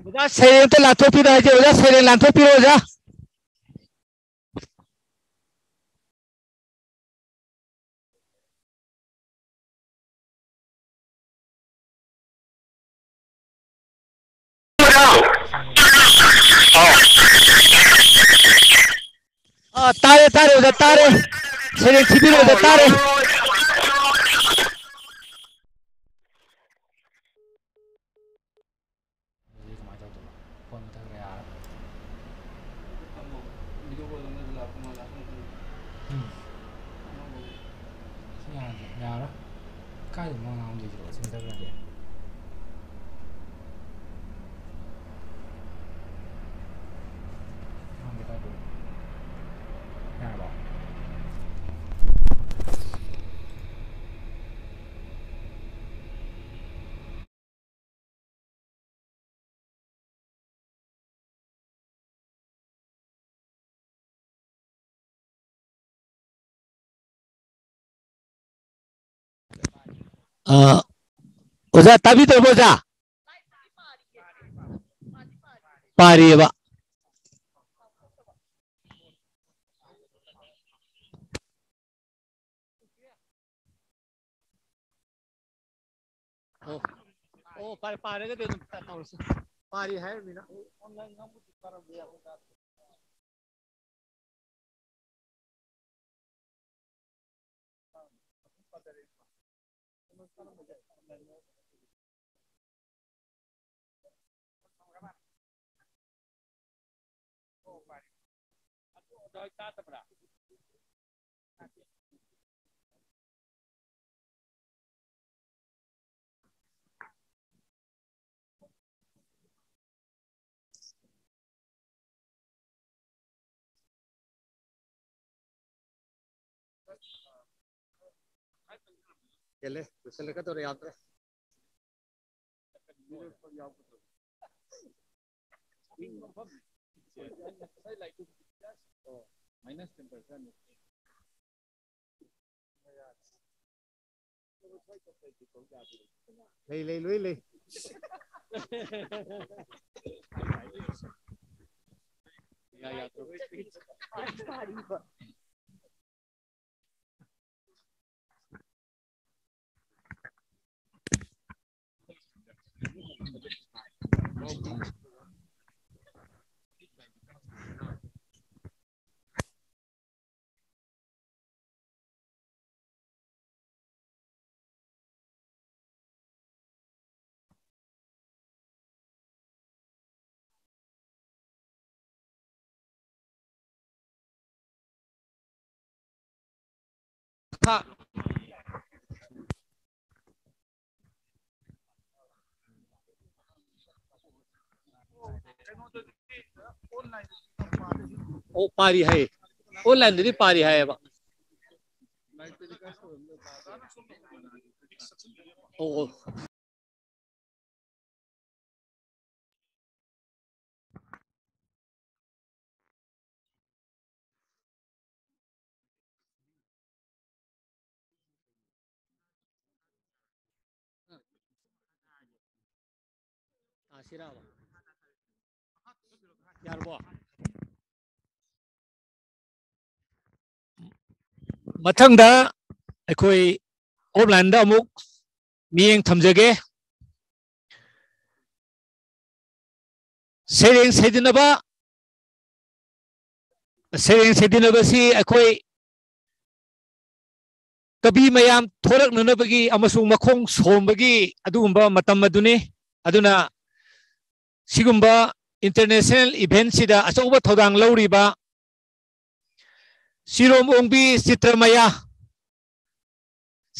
ꯑꯣꯖꯥ ꯁꯩꯔꯦꯡ ꯑꯝꯇ ꯂꯥꯟꯊꯣꯛꯄꯤꯔꯣ ꯍꯥꯏꯁꯦ, ꯑꯣꯖꯥ ꯁꯩꯔꯦꯡ ꯂꯥꯟꯊꯣꯛꯄꯤꯔꯣ, ꯑꯣꯖꯥ꯫ ꯑꯥ, ꯇꯥꯔꯦ, ꯇꯥꯔꯦ, ꯑꯣꯖꯥ, ꯇꯥꯔꯦ꯫ ꯁꯩꯔꯦꯡ ꯊꯤꯕꯤꯔꯣ, ꯑꯣꯖꯥ, ꯇꯥꯔꯦ꯫ ꯍꯧꯖꯤꯛ ꯀꯃꯥꯏꯅ ꯇꯧꯗꯣꯏꯕ? ꯐꯣꯟ ꯃꯨꯠꯊꯠꯈ꯭ꯔꯦ, ꯌꯥꯔꯦ꯫ ꯎꯝ꯫ ꯁꯤ ꯌꯥꯗ꯭ꯔꯦ, ꯌꯥꯔꯣꯏ꯫ ꯀꯥꯏꯗꯅꯣ ꯉꯥꯡꯗꯣꯏꯁꯤꯕꯣ? ꯁꯤ ꯃꯨꯠꯊꯠꯈ꯭ꯔꯗꯤ꯫ ꯉꯥꯡꯗꯦ, ꯀꯥꯏꯗꯅꯣ? ꯌꯥꯔꯕꯣ? ꯑ, ꯑꯣꯖꯥ, ꯇꯥꯕꯤꯗ꯭ꯔꯕꯣ, ꯑꯣꯖꯥ? ꯄꯥꯔꯤꯑꯕ꯫ ꯑꯣ, ꯑꯣ, ꯐꯔꯦ, ꯄꯥꯔꯒꯗꯤ ꯑꯗꯨꯝ ꯇꯧꯔꯁꯤ꯫ ꯄꯥꯔꯤ ꯍꯥꯏꯔꯕꯅꯤꯅ꯫ ꯑꯣꯟꯂꯥꯏꯟ ꯉꯥꯡꯕꯗꯤ ꯄꯥꯔꯝꯕ ꯌꯥꯕ ꯖꯥꯠꯅꯤ꯫ ꯍꯦꯜꯂꯦ, ꯂꯣꯏꯁꯤꯜꯂꯛꯀꯗꯧꯔꯦ, ꯌꯥꯗ꯭ꯔꯦ꯫ ꯂꯩ, ꯂꯩ, ꯂꯣꯏ ꯂꯩ꯫ ꯑꯣ, ꯄꯥꯔꯤ ꯍꯥꯏ꯫ ꯑꯣꯟꯂꯥꯏꯟꯗꯗꯤ ꯄꯥꯔꯤ ꯍꯥꯏꯌꯦꯕ꯫ ꯑꯣ, ꯑꯣ꯫ ꯑꯥ, ꯁꯤꯔꯥꯕ? ꯌꯥꯔꯕꯣ? ꯃꯊꯪꯗ ꯑꯩꯈꯣꯏ ꯑꯣꯐꯂꯥꯏꯟꯗ ꯑꯃꯨꯛ ꯃꯤꯠꯌꯦꯡ ꯊꯝꯖꯒꯦ꯫ ꯁꯩꯔꯦꯡ ꯁꯩꯗꯅꯕ, ꯁꯩꯔꯦꯡ ꯁꯩꯗꯅꯕꯁꯤ ꯑꯩꯈꯣꯏ ꯀꯕꯤ ꯃꯌꯥꯝ ꯊꯣꯔꯛꯅꯅꯕꯒꯤ ꯑꯃꯁꯨꯡ ꯃꯈꯣꯡ ꯁꯣꯝꯕꯒꯤ ꯑꯗꯨꯒꯨꯝꯕ ꯃꯇꯝ ꯑꯗꯨꯅꯤ꯫ ꯑꯗꯨꯅ ꯁꯤꯒꯨꯝꯕ international event ꯁꯤꯗ ꯑꯆꯧꯕ ꯊꯧꯗꯥꯡ ꯂꯧꯔꯤꯕ ꯁꯤꯔꯣꯝ ꯑꯣꯡꯕꯤ ꯆꯤꯇ꯭ꯔꯃꯌꯥ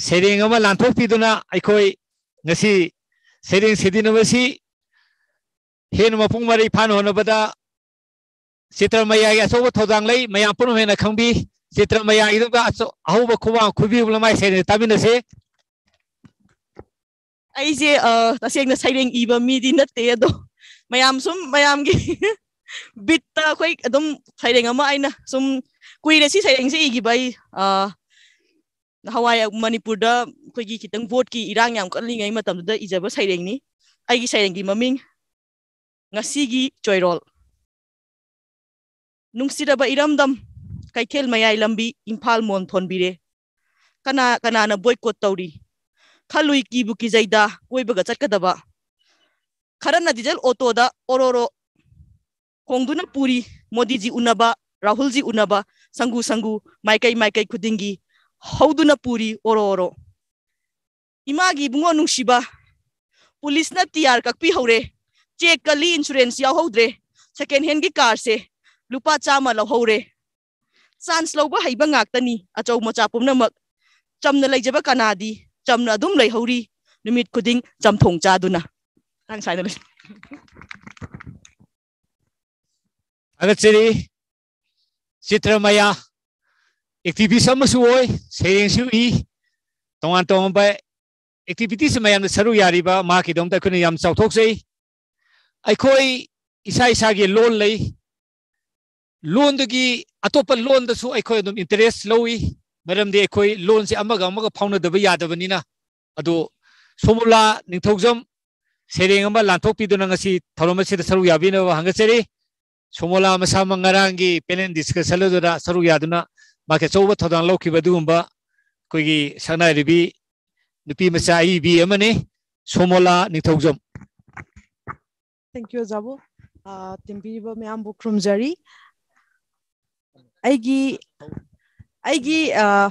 ꯁꯩꯔꯦꯡ ꯑꯃ ꯂꯥꯟꯊꯣꯛꯄꯤꯗꯨꯅ ꯑꯩꯈꯣꯏ ꯉꯁꯤ ꯁꯩꯔꯦꯡ ꯁꯩꯗꯅꯕꯁꯤ ꯍꯦꯟꯅ ꯃꯄꯨꯡ ꯃꯔꯩ ꯐꯥꯅ ꯍꯣꯠꯅꯕꯗ ꯆꯤꯇ꯭ꯔꯃꯌꯥꯒꯤ ꯑꯆꯧꯕ ꯊꯧꯗꯥꯡ ꯂꯩ꯫ ꯃꯌꯥꯝ ꯄꯨꯝꯅꯃꯛ ꯍꯦꯟꯅ ꯈꯪꯕꯤ꯫ ꯆꯤꯇ꯭ꯔꯃꯌꯥꯒꯤꯗꯨꯒ ꯑꯆꯧ-, ꯑꯍꯧꯕ ꯈꯨꯕꯥꯡ ꯈꯨꯕꯤꯕ ꯂꯃꯥꯏ ꯁꯩꯔꯦꯡ ꯇꯥꯃꯤꯟꯅꯁꯦ꯫ ꯑꯩꯁꯦ, ꯑ, ꯇꯁꯦꯡꯅ ꯁꯩꯔꯦꯡ ꯏꯕ ꯃꯤꯗꯤ ꯅꯠꯇꯦ, ꯑꯗꯣ ꯃꯌꯥꯝ ꯁꯨꯝ ꯃꯌꯥꯝꯒꯤ ꯕꯤꯠꯇ ꯑꯩꯈꯣꯏ ꯑꯗꯨꯝ ꯁꯩꯔꯦꯡ ꯑꯃ ꯑꯩꯅ ꯁꯨꯝ ꯀꯨꯏꯔꯦ ꯁꯤ ꯁꯩꯔꯦꯡꯁꯦ ꯏꯈꯤꯕ ꯑꯩ, ꯑ, ꯅꯍꯥꯟꯋꯥꯏ ꯃꯅꯤꯄꯨꯔꯗ ꯑꯩꯈꯣꯏꯒꯤ ꯈꯤꯇꯪ ꯚꯣꯠꯀꯤ ꯏꯔꯥꯡ ꯌꯥꯝ ꯀꯜꯂꯤꯉꯩ ꯃꯇꯝꯗꯨꯗ ꯏꯖꯕ ꯁꯩꯔꯦꯡꯅꯤ꯫ ꯑꯩꯒꯤ ꯁꯩꯔꯦꯡꯒꯤ ꯃꯃꯤꯡ ꯉꯁꯤꯒꯤ ꯆꯣꯏꯔꯣꯜ꯫ ꯅꯨꯡꯁꯤꯔꯕ ꯏꯔꯝꯗꯝ, ꯀꯩꯊꯦꯜ ꯃꯌꯥꯏ ꯂꯝꯕꯤ, ꯏꯝꯐꯥꯜ ꯃꯣꯟ ꯊꯣꯟꯕꯤꯔꯦ꯫ ꯀꯅꯥ ꯀꯅꯥꯅ boycott ꯇꯧꯔꯤ? ꯈꯜꯂꯨꯏ ꯀꯤꯕꯨ ꯀꯤꯖꯩꯗ ꯀꯣꯏꯕꯒ ꯆꯠꯀꯗꯕ꯫ ꯈꯔꯅ ꯗꯤꯖꯜ ꯑꯣꯇꯣꯗ ꯑꯣꯔꯣꯔꯣ ꯈꯣꯡꯗꯨꯅ ꯄꯨꯔꯤ꯫ ꯃꯣꯗꯤꯖꯤ ꯎꯅꯕ, ꯔꯥꯍꯨꯜꯖꯤ ꯎꯅꯕ, ꯁꯪꯒꯨ ꯁꯪꯒꯨ, ꯃꯥꯏꯀꯩ ꯃꯥꯏꯀꯩ ꯈꯨꯗꯤꯡꯒꯤ ꯍꯧꯗꯨꯅ ꯄꯨꯔꯤ ꯑꯣꯔꯣ ꯑꯣꯔꯣ꯫ ꯏꯃꯥꯒꯤ ꯏꯕꯨꯡꯉꯣ ꯅꯨꯡꯁꯤꯕ, ꯄꯨꯂꯤꯁꯅ ꯇꯤ ꯑꯥꯔ ꯀꯛꯄꯤꯍꯧꯔꯦ꯫ ꯆꯦꯛ ꯀꯜꯂꯤ, insurance ꯌꯥꯎꯍꯧꯗ꯭ꯔꯦ꯫ Second handꯒꯤ ꯀꯥꯔꯁꯦ ꯂꯨꯄꯥ ꯆꯥꯝꯃ ꯂꯧꯍꯧꯔꯦ꯫ Chance ꯂꯧꯕ ꯍꯩꯕ ꯉꯥꯛꯇꯅꯤ ꯑꯆꯧ ꯃꯆꯥ ꯄꯨꯝꯅꯃꯛ꯫ ꯆꯝꯅ ꯂꯩꯖꯕ ꯀꯅꯥꯗꯤ ꯆꯝꯅ ꯑꯗꯨꯝ ꯂꯩꯍꯧꯔꯤ, ꯅꯨꯃꯤꯠ ꯈꯨꯗꯤꯡ ꯆꯝꯊꯣꯡ ꯆꯥꯗꯨꯅ꯫ ꯃꯇꯥꯡ ꯁ꯭ꯋꯥꯏꯗ ꯂꯣꯏꯁꯤꯟ-, ꯊꯥꯒꯠꯆꯔꯤ꯫ ꯆꯤꯇ꯭ꯔꯃꯌꯥ activist ꯑꯃꯁꯨ ꯑꯣꯏ, ꯁꯩꯔꯦꯡꯁꯨ ꯏ, ꯇꯣꯉꯥꯟ ꯇꯣꯉꯥꯟꯕ activities ꯃꯌꯥꯝꯗ ꯁꯔꯨꯛ ꯌꯥꯔꯤꯕ ꯃꯍꯥꯛꯀꯤꯗꯃꯛꯇ ꯑꯩꯈꯣꯏꯅ ꯌꯥꯝ ꯆꯥꯎꯊꯣꯛꯆꯩ꯫ ꯑꯩꯈꯣꯏ ꯏꯁꯥ ꯏꯁꯥꯒꯤ ꯂꯣꯟ ꯂꯩ, ꯂꯣꯟꯗꯒꯤ ꯑꯇꯣꯞꯄ ꯂꯣꯟꯗꯁꯨ ꯑꯩꯈꯣꯏ ꯑꯗꯨꯝ interest ꯂꯧꯏ, ꯃꯔꯝꯗꯤ ꯑꯩꯈꯣꯏ ꯂꯣꯟꯁꯦ ꯑꯃꯒ ꯑꯃꯒ ꯐꯥꯎꯅꯗꯕ ꯌꯥꯗꯕꯅꯤꯅ꯫ ꯑꯗꯣ ꯁꯣꯃꯣꯂꯥ ꯅꯤꯡꯊꯧꯖꯝ ꯁꯩꯔꯦꯡ ꯑꯃ ꯂꯥꯟꯊꯣꯛꯄꯤꯗꯨꯅ ꯉꯁꯤ ꯊꯧꯔꯝ ꯑꯁꯤꯗ ꯁꯔꯨꯛ ꯌꯥꯕꯤꯅꯕ ꯍꯪꯒꯠꯆꯔꯤ꯫ ꯁꯣꯃꯣꯂꯥ ꯃꯁꯥꯃꯛ ꯉꯔꯥꯡꯒꯤ panel discussion ꯑꯗꯨꯗ ꯁꯔꯨꯛ ꯌꯥꯗꯨꯅ ꯃꯍꯥꯛꯀꯤ ꯑꯆꯧꯕ ꯊꯧꯗꯥꯡ ꯂꯧꯈꯤꯕ ꯑꯗꯨꯒꯨꯝꯕ ꯑꯩꯈꯣꯏꯒꯤ ꯁꯛꯅꯥꯏꯔꯕꯤ ꯅꯨꯄꯤ ꯃꯆꯥ ꯑꯏꯕꯤ ꯑꯃꯅꯤ, ꯁꯣꯃꯣꯂꯥ ꯅꯤꯡꯊꯧꯖꯝ꯫ Thank you, ꯑꯣꯖꯥꯕꯨ꯫ ꯑꯥ, ꯇꯤꯟꯕꯤꯔꯤꯕ ꯃꯌꯥꯝꯕꯨ ꯈꯨꯔꯨꯝꯖꯔꯤ꯫ ꯑꯩꯒꯤ, ꯑꯩꯒꯤ, ꯑꯥ,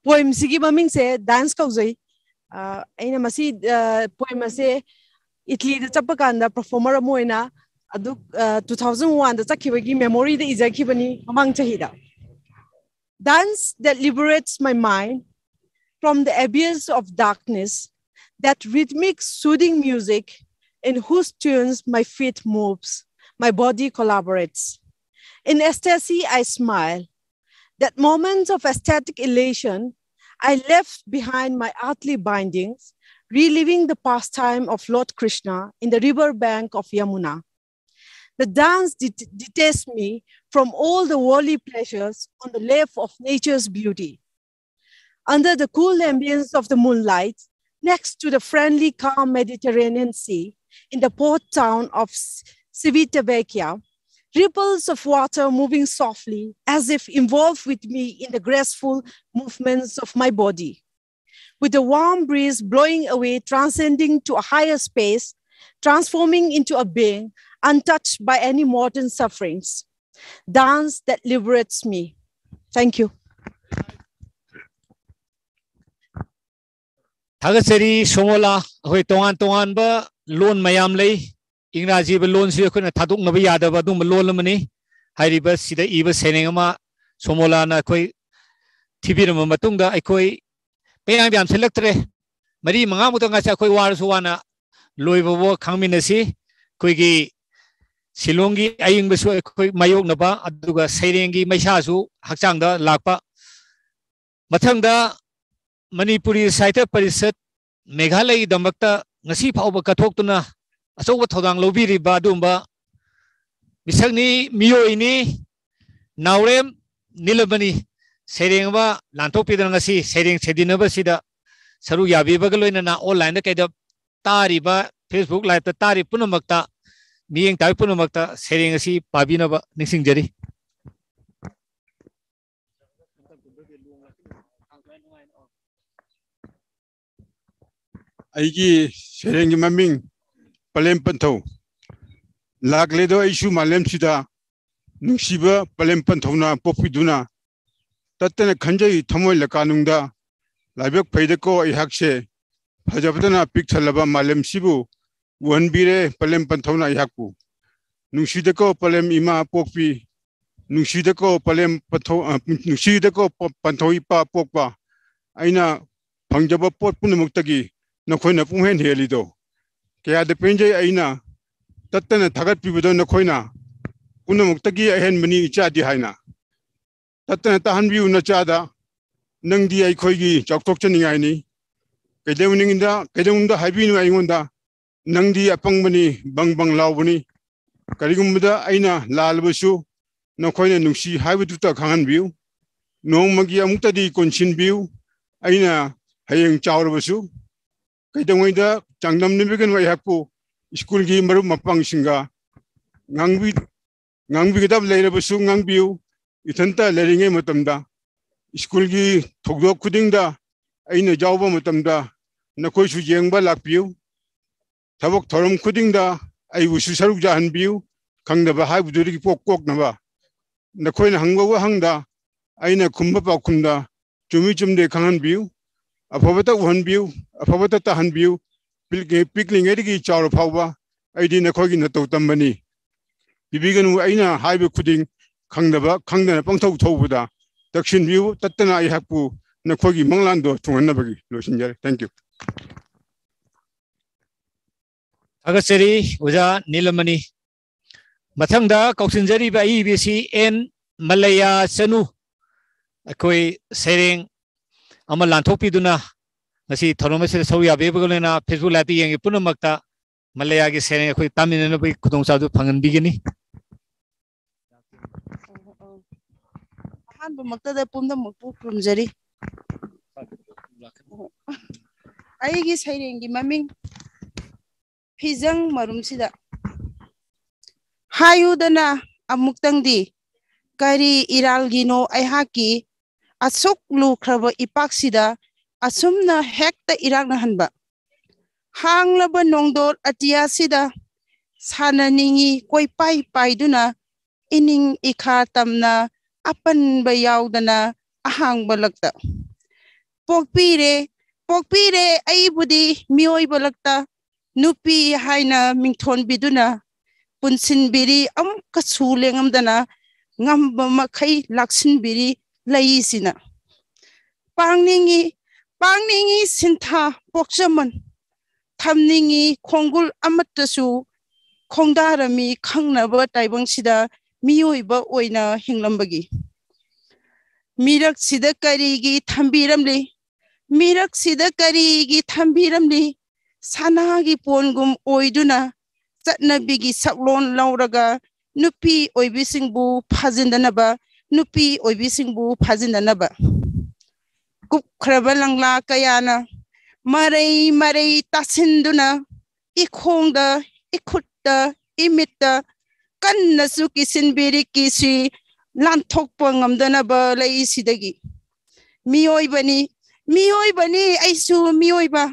poem ꯁꯤꯒꯤ ꯃꯃꯤꯡꯁꯦ Dance ꯀꯧꯖꯩ꯫ ꯑꯥ, ꯑꯩꯅ ꯃꯁꯤ, ꯑꯥ, poem ꯑꯁꯦ ꯏꯇꯂꯤꯗ ꯆꯠꯄ ꯀꯥꯟꯗ performer ꯑꯃ ꯑꯣꯏꯅ ꯑꯗꯨ, ꯑꯥ, two thousand one ꯗ ꯆꯠꯈꯤꯕꯒꯤ memory ꯗ ꯏꯖꯈꯤꯕꯅꯤ, ꯃꯃꯥꯡ ꯆꯍꯤꯗ꯫ Dance that liberates my mind from the abyss of darkness, that rhythmic soothing music in whose tunes my feet moves, my body collaborates. In ecstasy, I smile. That moment of ecstatic elation, I left behind my earthly bindings, reliving the pastime of Lord Krishna in the river bank of Yamuna. The dance det- detaches me from all the worldly pleasures on the lap of nature's beauty. Under the cool ambience of the moonlight, next to the friendly, calm Mediterranean Sea, in the port town of S- Civitavecchia, ripples of water moving softly as if involved with me in the graceful movements of my body. With the warm breeze blowing away, transcending to a higher space, transforming into a being untouched by any modern sufferings. Dance that liberates me. Thank you. ꯊꯥꯒꯠꯆꯔꯤ ꯁꯣꯃꯣꯂꯥ꯫ ꯑꯩꯈꯣꯏ ꯇꯣꯉꯥꯟ ꯇꯣꯉꯥꯟꯕ ꯂꯣꯟ ꯃꯌꯥꯝ ꯂꯩ꯫ ꯏꯪꯒ꯭ꯔꯥꯖꯤ ꯍꯥꯏꯕ ꯂꯣꯟꯁꯤ ꯑꯩꯈꯣꯏꯅ ꯊꯥꯗꯣꯛꯅꯕ ꯌꯥꯗꯕ ꯑꯗꯨꯒꯨꯝꯕ ꯂꯣꯟ ꯑꯃꯅꯤ꯫ ꯍꯥꯏꯔꯤꯕ ꯁꯤꯗ ꯏꯕ ꯁꯩꯔꯦꯡ ꯑꯃ ꯁꯣꯃꯣꯂꯥꯅ ꯑꯩꯈꯣꯏ ꯊꯤꯕꯤꯔꯝꯕ ꯃꯇꯨꯡꯗ ꯑꯩꯈꯣꯏ ꯃꯌꯥꯝ ꯌꯥꯝꯁꯤꯜꯂꯛꯇ꯭ꯔꯦ꯫ ꯃꯔꯤ ꯃꯉꯥꯃꯨꯛꯇ ꯉꯥꯏꯁꯤ꯫ ꯑꯩꯈꯣꯏ ꯋꯥꯔꯁꯨ ꯋꯥꯅ ꯂꯣꯏꯕ ꯐꯥꯎꯕ ꯈꯥꯡꯃꯤꯟꯅꯁꯤ꯫ ꯑꯩꯈꯣꯏꯒꯤ ꯁꯤꯂꯣꯡꯒꯤ ꯑꯏꯪꯕꯁꯨ ꯑꯩꯈꯣꯏ ꯃꯥꯌꯣꯛꯅꯕ, ꯑꯗꯨꯒ ꯁꯩꯔꯦꯡꯒꯤ ꯃꯩꯁꯥꯁꯨ ꯍꯛꯆꯥꯡꯗ ꯂꯥꯛꯄ꯫ ꯃꯊꯪꯗ ꯃꯅꯤꯄꯨꯔꯤ ꯁꯥꯍꯤꯇ꯭ꯌ ꯄꯔꯤꯁꯠ ꯃꯦꯘꯥꯂꯌꯒꯤꯗꯃꯛꯇ ꯉꯁꯤ ꯐꯥꯎꯕ ꯀꯠꯊꯣꯛꯇꯨꯅ ꯑꯆꯧꯕ ꯊꯧꯗꯥꯡ ꯂꯧꯕꯤꯔꯤꯕ ꯑꯗꯨꯒꯨꯝꯕ ꯃꯤꯁꯛꯅꯤ, ꯃꯤꯑꯣꯏꯅꯤ, ꯅꯥꯎꯔꯦꯝ ꯅꯤꯂꯃꯅꯤ꯫ ꯁꯩꯔꯦꯡ ꯑꯃ ꯂꯥꯟꯊꯣꯛꯄꯤꯗꯨꯅ ꯉꯁꯤ ꯁꯩꯔꯦꯡ ꯁꯩꯗꯤꯟꯅꯕꯁꯤꯗ ꯁꯔꯨꯛ ꯌꯥꯕꯤꯕꯒ ꯂꯣꯏꯅꯅ online ꯗ ꯀꯩꯗ ꯇꯥꯔꯤꯕ, Facebook live ꯇ ꯇꯥꯔꯤꯕ ꯄꯨꯝꯅꯃꯛꯇ, ꯃꯤꯠꯌꯦꯡ ꯇꯥꯕꯤ ꯄꯨꯝꯅꯃꯛꯇ ꯁꯩꯔꯦꯡ ꯑꯁꯤ ꯄꯥꯕꯤꯅꯕ ꯅꯤꯡꯁꯤꯡꯖꯔꯤ꯫ ꯑꯩꯒꯤ ꯁꯩꯔꯦꯡꯒꯤ ꯃꯃꯤꯡ ꯄꯂꯦꯝ ꯄꯟꯊꯧ꯫ ꯂꯥꯛꯂꯦꯗꯣ ꯑꯩꯁꯨ ꯃꯥꯂꯦꯝꯁꯤꯗ, ꯅꯨꯡꯁꯤꯕ ꯄꯂꯦꯝ ꯄꯟꯊꯧꯅ ꯄꯣꯛꯄꯤꯗꯨꯅ꯫ ꯇꯠꯇꯅ ꯈꯟꯖꯩ ꯊꯃꯣꯏ ꯂꯀꯥꯅꯨꯡꯗ, ꯂꯥꯏꯕꯛ ꯐꯩꯗꯀꯣ ꯑꯩꯍꯥꯛꯁꯦ, ꯐꯖꯕꯇꯅ ꯄꯤꯛ ꯊꯜꯂꯕ ꯃꯥꯂꯦꯝꯁꯤꯕꯨ ꯎꯍꯟꯕꯤꯔꯦ ꯄꯂꯦꯝ ꯄꯟꯊꯧꯅ ꯑꯩꯍꯥꯛꯄꯨ꯫ ꯅꯨꯡꯁꯤꯗꯀꯣ ꯄꯂꯦꯝ ꯏꯃꯥ ꯄꯣꯛꯄꯤ, ꯅꯨꯡꯁꯤꯗꯀꯣ ꯄꯂꯦꯝ ꯄꯟꯊꯧ-, ꯑ, ꯅꯨꯡꯁꯤꯗꯀꯣ ꯄ-, ꯄꯟꯊꯧ ꯏꯄꯥ ꯄꯣꯛꯄ꯫ ꯑꯩꯅ ꯐꯪꯖꯕ ꯄꯣꯠ ꯄꯨꯝꯅꯃꯛꯇꯒꯤ ꯅꯈꯣꯏꯅ ꯄꯨꯡꯍꯦꯟ ꯍꯦꯜꯂꯤꯗꯣ꯫ ꯀꯌꯥꯗ ꯄꯦꯟꯖꯩ ꯑꯩꯅ ꯇꯠꯇꯅ ꯊꯥꯒꯠꯄꯤꯕꯗꯣ ꯅꯈꯣꯏꯅ, ꯄꯨꯝꯅꯃꯛꯇꯒꯤ ꯑꯍꯦꯟꯕꯅꯤ ꯏꯆꯥꯗꯤ ꯍꯥꯏꯅ꯫ ꯇꯠꯇꯅ ꯇꯥꯍꯟꯕꯤꯌꯨ ꯅꯆꯥꯗ, ꯅꯪꯗꯤ ꯑꯩꯈꯣꯏꯒꯤ ꯆꯥꯎꯊꯣꯛꯆꯅꯤꯡꯉꯥꯏꯅꯤ꯫ ꯀꯩꯗꯧꯅꯤꯡꯗ, ꯀꯩꯗꯧꯅꯨꯡꯗ ꯍꯥꯏꯕꯤꯅꯨ ꯑꯩꯉꯣꯟꯗ, ꯅꯪꯗꯤ ꯑꯄꯪꯕꯅꯤ, ꯕꯪ ꯕꯪ ꯂꯥꯎꯕꯅꯤ꯫ ꯀꯔꯤꯒꯨꯝꯕꯗ ꯑꯩꯅ ꯂꯥꯜꯂꯕꯁꯨ, ꯅꯈꯣꯏꯅ ꯅꯨꯡꯁꯤ ꯍꯥꯏꯕꯗꯨꯇ ꯈꯪꯍꯟꯕꯤꯌꯨ꯫ ꯅꯣꯡꯃꯒꯤ ꯑꯃꯨꯛꯇꯗꯤ ꯀꯣꯟꯁꯤꯟꯕꯤꯌꯨ, ꯑꯩꯅ ꯍꯌꯦꯡ ꯆꯥꯎꯔꯕꯁꯨ꯫ ꯀꯩꯗꯧꯉꯩꯗ ꯆꯥꯡꯗꯝꯅꯕꯤꯒꯅꯨ ꯑꯩꯍꯥꯛꯄꯨ ꯁ꯭ꯀꯨꯜꯒꯤ ꯃꯔꯨꯞ ꯃꯄꯥꯡꯁꯤꯡꯒ꯫ ꯉꯥꯡꯕꯤ-, ꯉꯥꯡꯕꯤꯒꯗꯕ ꯂꯩꯔꯕꯁꯨ ꯉꯥꯡꯕꯤꯌꯨ꯫ ꯏꯊꯟꯇ ꯂꯩꯔꯤꯉꯩ ꯃꯇꯝꯗ, ꯁ꯭ꯀꯨꯜꯒꯤ ꯊꯧꯗꯣꯛ ꯈꯨꯗꯤꯡꯗ ꯑꯩꯅ ꯌꯥꯎꯕ ꯃꯇꯝꯗ ꯅꯈꯣꯏꯁꯨ ꯌꯦꯡꯕ ꯂꯥꯛꯄꯤꯌꯨ꯫ ꯊꯕꯛ ꯊꯧꯔꯝ ꯈꯨꯗꯤꯡꯗ ꯑꯩꯕꯨꯁꯨ ꯁꯔꯨꯛ ꯌꯥꯍꯟꯕꯤꯌꯨ꯫ ꯈꯪꯗꯕ ꯍꯥꯏꯕꯗꯨꯗꯒꯤ ꯄꯣꯛ ꯀꯣꯛꯅꯕ ꯅꯈꯣꯏꯅ ꯍꯪꯕ ꯋꯥꯍꯪꯗ ꯑꯩꯅ ꯈꯨꯝꯕ ꯄꯥꯎꯈꯨꯝꯗ ꯆꯨꯝꯃꯤ ꯆꯨꯝꯗꯦ ꯈꯪꯍꯟꯕꯤꯌꯨ꯫ ꯑꯐꯕꯇ ꯎꯍꯟꯕꯤꯌꯨ, ꯑꯐꯕꯇ ꯇꯥꯍꯟꯕꯤꯌꯨ꯫ ꯄꯤꯛꯂꯤ-, ꯄꯤꯛꯂꯤꯉꯩꯗꯒꯤ ꯆꯥꯎꯔ ꯐꯥꯎꯕ ꯑꯩꯗꯤ ꯅꯈꯣꯏꯒꯤ ꯅꯇꯧ ꯇꯝꯕꯅꯤ꯫ ꯄꯤꯕꯤꯒꯅꯨ ꯑꯩꯅ ꯍꯥꯏꯕ ꯈꯨꯗꯤꯡ ꯈꯪꯗꯕ, ꯈꯪꯗꯅ ꯄꯪꯊꯧ ꯊꯧꯕꯗ ꯇꯛꯁꯤꯟꯕꯤꯌꯨ꯫ ꯇꯠꯇꯅ ꯑꯩꯍꯥꯛꯄꯨ ꯅꯈꯣꯏꯒꯤ ꯃꯪꯂꯥꯟꯗꯣ ꯊꯨꯡꯍꯟꯅꯕꯒꯤ꯫ ꯂꯣꯏꯁꯤꯟꯖꯔꯦ꯫ Thank you꯫ ꯊꯥꯒꯠꯆꯔꯤ ꯑꯣꯖꯥ ꯅꯤꯂꯃꯅꯤ꯫ ꯃꯊꯪꯗ ꯀꯧꯁꯤꯟꯖꯔꯤꯕ ꯑꯏꯕꯁꯤ ꯑꯦꯟ ꯃꯂꯌꯥ ꯆꯅꯨ꯫ ꯑꯩꯈꯣꯏ ꯁꯩꯔꯦꯡ ꯑꯃ ꯂꯥꯟꯊꯣꯛꯄꯤꯗꯨꯅ ꯉꯁꯤ ꯊꯧꯔꯝ ꯑꯁꯤꯗ ꯁꯔꯨꯛ ꯌꯥꯕꯤꯕꯒ ꯂꯣꯏꯅꯅ Facebook Live ꯇ ꯌꯦꯡꯉꯤ ꯄꯨꯝꯅꯃꯛꯇ ꯃꯂꯌꯥꯒꯤ ꯁꯩꯔꯦꯡ ꯑꯩꯈꯣꯏ ꯇꯥꯃꯤꯟꯅꯅꯕꯒꯤ ꯈꯨꯗꯣꯡꯆꯥꯕꯗꯨ ꯐꯪꯍꯟꯕꯤꯒꯅꯤ꯫ ꯑꯍꯥꯟꯕꯃꯛꯇꯗ ꯄꯨꯝꯅꯃꯛꯄꯨ ꯈꯨꯔꯨꯝꯖꯔꯤ꯫ ꯑꯩꯒꯤ ꯁꯩꯔꯦꯡꯒꯤ ꯃꯃꯤꯡ ꯐꯤꯖꯪ ꯃꯔꯨꯝꯁꯤꯗ꯫ ꯍꯥꯏꯌꯨꯗꯅ ꯑꯃꯨꯛꯇꯪꯗꯤ, ꯀꯔꯤ ꯏꯔꯥꯜꯒꯤꯅꯣ ꯑꯩꯍꯥꯛꯀꯤ ꯑꯁꯨꯛ ꯂꯨꯈ꯭ꯔꯕ ꯏꯄꯥꯛꯁꯤꯗ ꯑꯁꯨꯝꯅ ꯍꯦꯛꯇ ꯏꯔꯥꯛꯅꯍꯟꯕ? ꯍꯥꯡꯂꯕ ꯅꯣꯡꯗꯣꯜ ꯑꯇꯤꯌꯥꯁꯤꯗ ꯁꯥꯟꯅꯅꯤꯡꯏ ꯀꯣꯏꯄꯥꯏ ꯄꯥꯏꯗꯨꯅ, ꯏꯅꯤꯡ ꯏꯈꯥ ꯇꯝꯅ ꯑꯄꯟꯕ ꯌꯥꯎꯗꯅ ꯑꯍꯥꯡꯕ ꯂꯛꯇ꯫ ꯄꯣꯛꯄꯤꯔꯦ, ꯄꯣꯛꯄꯤꯔꯦ ꯑꯩꯕꯨꯗꯤ ꯃꯤꯑꯣꯏꯕ ꯂꯛꯇ, ꯅꯨꯄꯤ ꯍꯥꯏꯅ ꯃꯤꯡꯊꯣꯟꯕꯤꯗꯨꯅ ꯄꯨꯟꯁꯤꯟꯕꯤꯔꯤ ꯑꯃꯨꯛꯀꯁꯨ ꯂꯦꯡꯉꯝꯗꯅ, ꯉꯝꯕ ꯃꯈꯩ ꯂꯥꯛꯁꯤꯟꯕꯤꯔꯤ ꯂꯩꯁꯤꯅ꯫ ꯄꯥꯡꯅꯤꯡꯏ, ꯄꯥꯡꯅꯤꯡꯏ ꯁꯤꯟꯊꯥ ꯄꯣꯛꯆꯃꯟ, ꯊꯝꯅꯤꯡꯏ ꯈꯣꯡꯒꯨꯜ ꯑꯃꯠꯇꯁꯨ ꯈꯣꯡꯗꯥꯔꯝꯃꯤ ꯈꯪꯅꯕ ꯇꯥꯏꯕꯪꯁꯤꯗ ꯃꯤꯑꯣꯏꯕ ꯑꯣꯏꯅ ꯍꯤꯡꯂꯝꯕꯒꯤ꯫ ꯃꯤꯔꯛꯁꯤꯗ ꯀꯔꯤꯒꯤ ꯊꯝꯕꯤꯔꯝꯂꯤ? ꯃꯤꯔꯛꯁꯤꯗ ꯀꯔꯤꯒꯤ ꯊꯝꯕꯤꯔꯝꯂꯤ? ꯁꯅꯥꯒꯤ ꯄꯣꯟꯒꯨꯝ ꯑꯣꯏꯗꯨꯅ ꯆꯠꯅꯕꯤꯒꯤ ꯁꯛꯂꯣꯟ ꯂꯧꯔꯒ ꯅꯨꯄꯤ ꯑꯣꯏꯕꯤꯁꯤꯡꯕꯨ ꯐꯥꯖꯤꯟꯗꯅꯕ, ꯅꯨꯄꯤ ꯑꯣꯏꯕꯤꯁꯤꯡꯕꯨ ꯐꯥꯖꯤꯟꯗꯅꯕ꯫ ꯀꯨꯞꯈ꯭ꯔꯕ ꯂꯪꯂꯥ ꯀꯌꯥꯅ ꯃꯔꯩ ꯃꯔꯩ ꯇꯥꯁꯤꯟꯗꯨꯅ ꯏꯈꯣꯡꯗ, ꯏꯈꯨꯠꯇ, ꯏꯃꯤꯠꯇ ꯀꯟꯅꯁꯨ ꯀꯤꯁꯤꯟꯕꯤꯔꯤ ꯀꯤꯁꯤ ꯂꯥꯟꯊꯣꯛꯄ ꯉꯝꯗꯅꯕ ꯂꯩꯁꯤꯗꯒꯤ꯫ ꯃꯤꯑꯣꯏꯕꯅꯤ, ꯃꯤꯑꯣꯏꯕꯅꯤ, ꯑꯩꯁꯨ ꯃꯤꯑꯣꯏꯕ,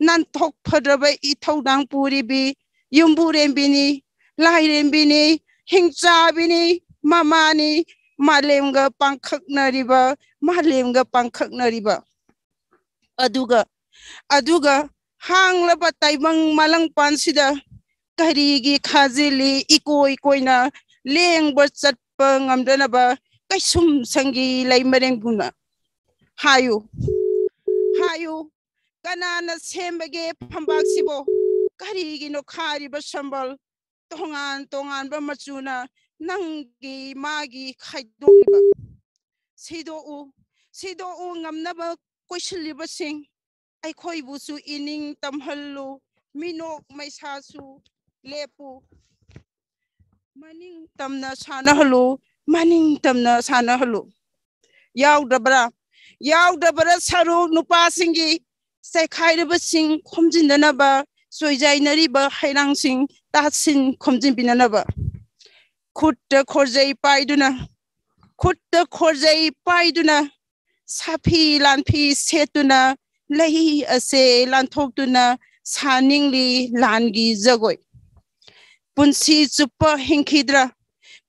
ꯅꯥꯟꯊꯣꯛ ꯐꯗ꯭ꯔꯕ ꯏꯊꯧꯗꯥꯡ ꯄꯨꯔꯤꯕꯤ ꯌꯨꯝꯕꯨꯔꯦꯝꯕꯤꯅꯤ, ꯂꯥꯏꯔꯦꯝꯕꯤꯅꯤ, ꯍꯤꯡꯆꯥꯕꯤꯅꯤ, ꯃꯃꯥꯅꯤ, ꯃꯥꯂꯦꯝꯒ ꯄꯥꯡꯈꯛꯅꯔꯤꯕ, ꯃꯥꯂꯦꯝꯒ ꯄꯥꯡꯈꯛꯅꯔꯤꯕ꯫ ꯑꯗꯨꯒ, ꯑꯗꯨꯒ ꯍꯥꯡꯂꯕ ꯇꯥꯏꯕꯪ ꯃꯥꯂꯪꯄꯥꯟꯁꯤꯗ ꯀꯔꯤꯒꯤ ꯈꯥꯖꯤꯜꯂꯤ ꯏꯀꯣꯏ ꯀꯣꯏꯅ ꯂꯦꯡꯕ ꯆꯠꯄ ꯉꯝꯗꯅꯕ ꯀꯩꯁꯨꯝ ꯁꯪꯒꯤ ꯂꯩꯃꯔꯦꯝꯕꯨꯅ? ꯍꯥꯏꯌꯨ, ꯍꯥꯏꯌꯨ, ꯀꯅꯥꯅ ꯁꯦꯝꯕꯒꯦ ꯐꯝꯕꯥꯛꯁꯤꯕꯣ? ꯀꯔꯤꯒꯤꯅꯣ ꯈꯥꯔꯤꯕ ꯁꯝꯕꯜ ꯇꯣꯉꯥꯟ ꯇꯣꯉꯥꯟꯕ ꯃꯆꯨꯅ ꯅꯪꯒꯤ ꯃꯥꯒꯤ ꯈꯥꯏꯗꯣꯛꯂꯤꯕ? ꯁꯤꯗꯣꯛꯎ, ꯁꯤꯗꯣꯛꯎ ꯉꯝꯅꯕ ꯀꯣꯏꯁꯤꯜꯂꯤꯕꯁꯤꯡ, ꯑꯩꯈꯣꯏꯕꯨꯁꯨ ꯏꯅꯤꯡ ꯇꯝꯍꯜꯂꯨ, ꯃꯤꯅꯣꯛ ꯃꯩꯁꯥꯁꯨ ꯂꯦꯞꯄꯨ, ꯃꯅꯤꯡ ꯇꯝꯅ ꯁꯥꯟꯅꯍꯜꯂꯨ, ꯃꯅꯤꯡ ꯇꯝꯅ ꯁꯥꯟꯅꯍꯜꯂꯨ꯫ ꯌꯥꯎꯗꯕ꯭ꯔꯥ? ꯌꯥꯎꯗꯕ꯭ꯔꯥ ꯁꯔꯨꯛ ꯅꯨꯄꯥꯁꯤꯡꯒꯤ ꯆꯥꯏꯈꯥꯏꯔꯤꯕꯁꯤꯡ ꯈꯣꯝꯖꯤꯟꯅꯅꯕ, ꯆꯣꯏꯖꯥꯏꯅꯔꯤꯕ ꯍꯩꯔꯥꯡꯁꯤꯡ ꯇꯥꯁꯤꯟ ꯈꯣꯝꯖꯤꯟꯕꯤꯅꯅꯕ? ꯈꯨꯠꯇ ꯈꯣꯔꯖꯩ ꯄꯥꯏꯗꯨꯅ, ꯈꯨꯠꯇ ꯈꯣꯔꯖꯩ ꯄꯥꯏꯗꯨꯅ, ꯁꯥꯐꯤ ꯂꯥꯟꯐꯤ ꯁꯦꯠꯇꯨꯅ, ꯂꯩ ꯑꯁꯦ ꯂꯥꯟꯊꯣꯛꯇꯨꯅ, ꯁꯥꯅꯤꯡꯂꯤ ꯂꯥꯟꯒꯤ ꯖꯒꯣꯏ꯫ ꯄꯨꯟꯁꯤ ꯆꯨꯞꯄ ꯍꯤꯡꯈꯤꯗ꯭ꯔꯥ?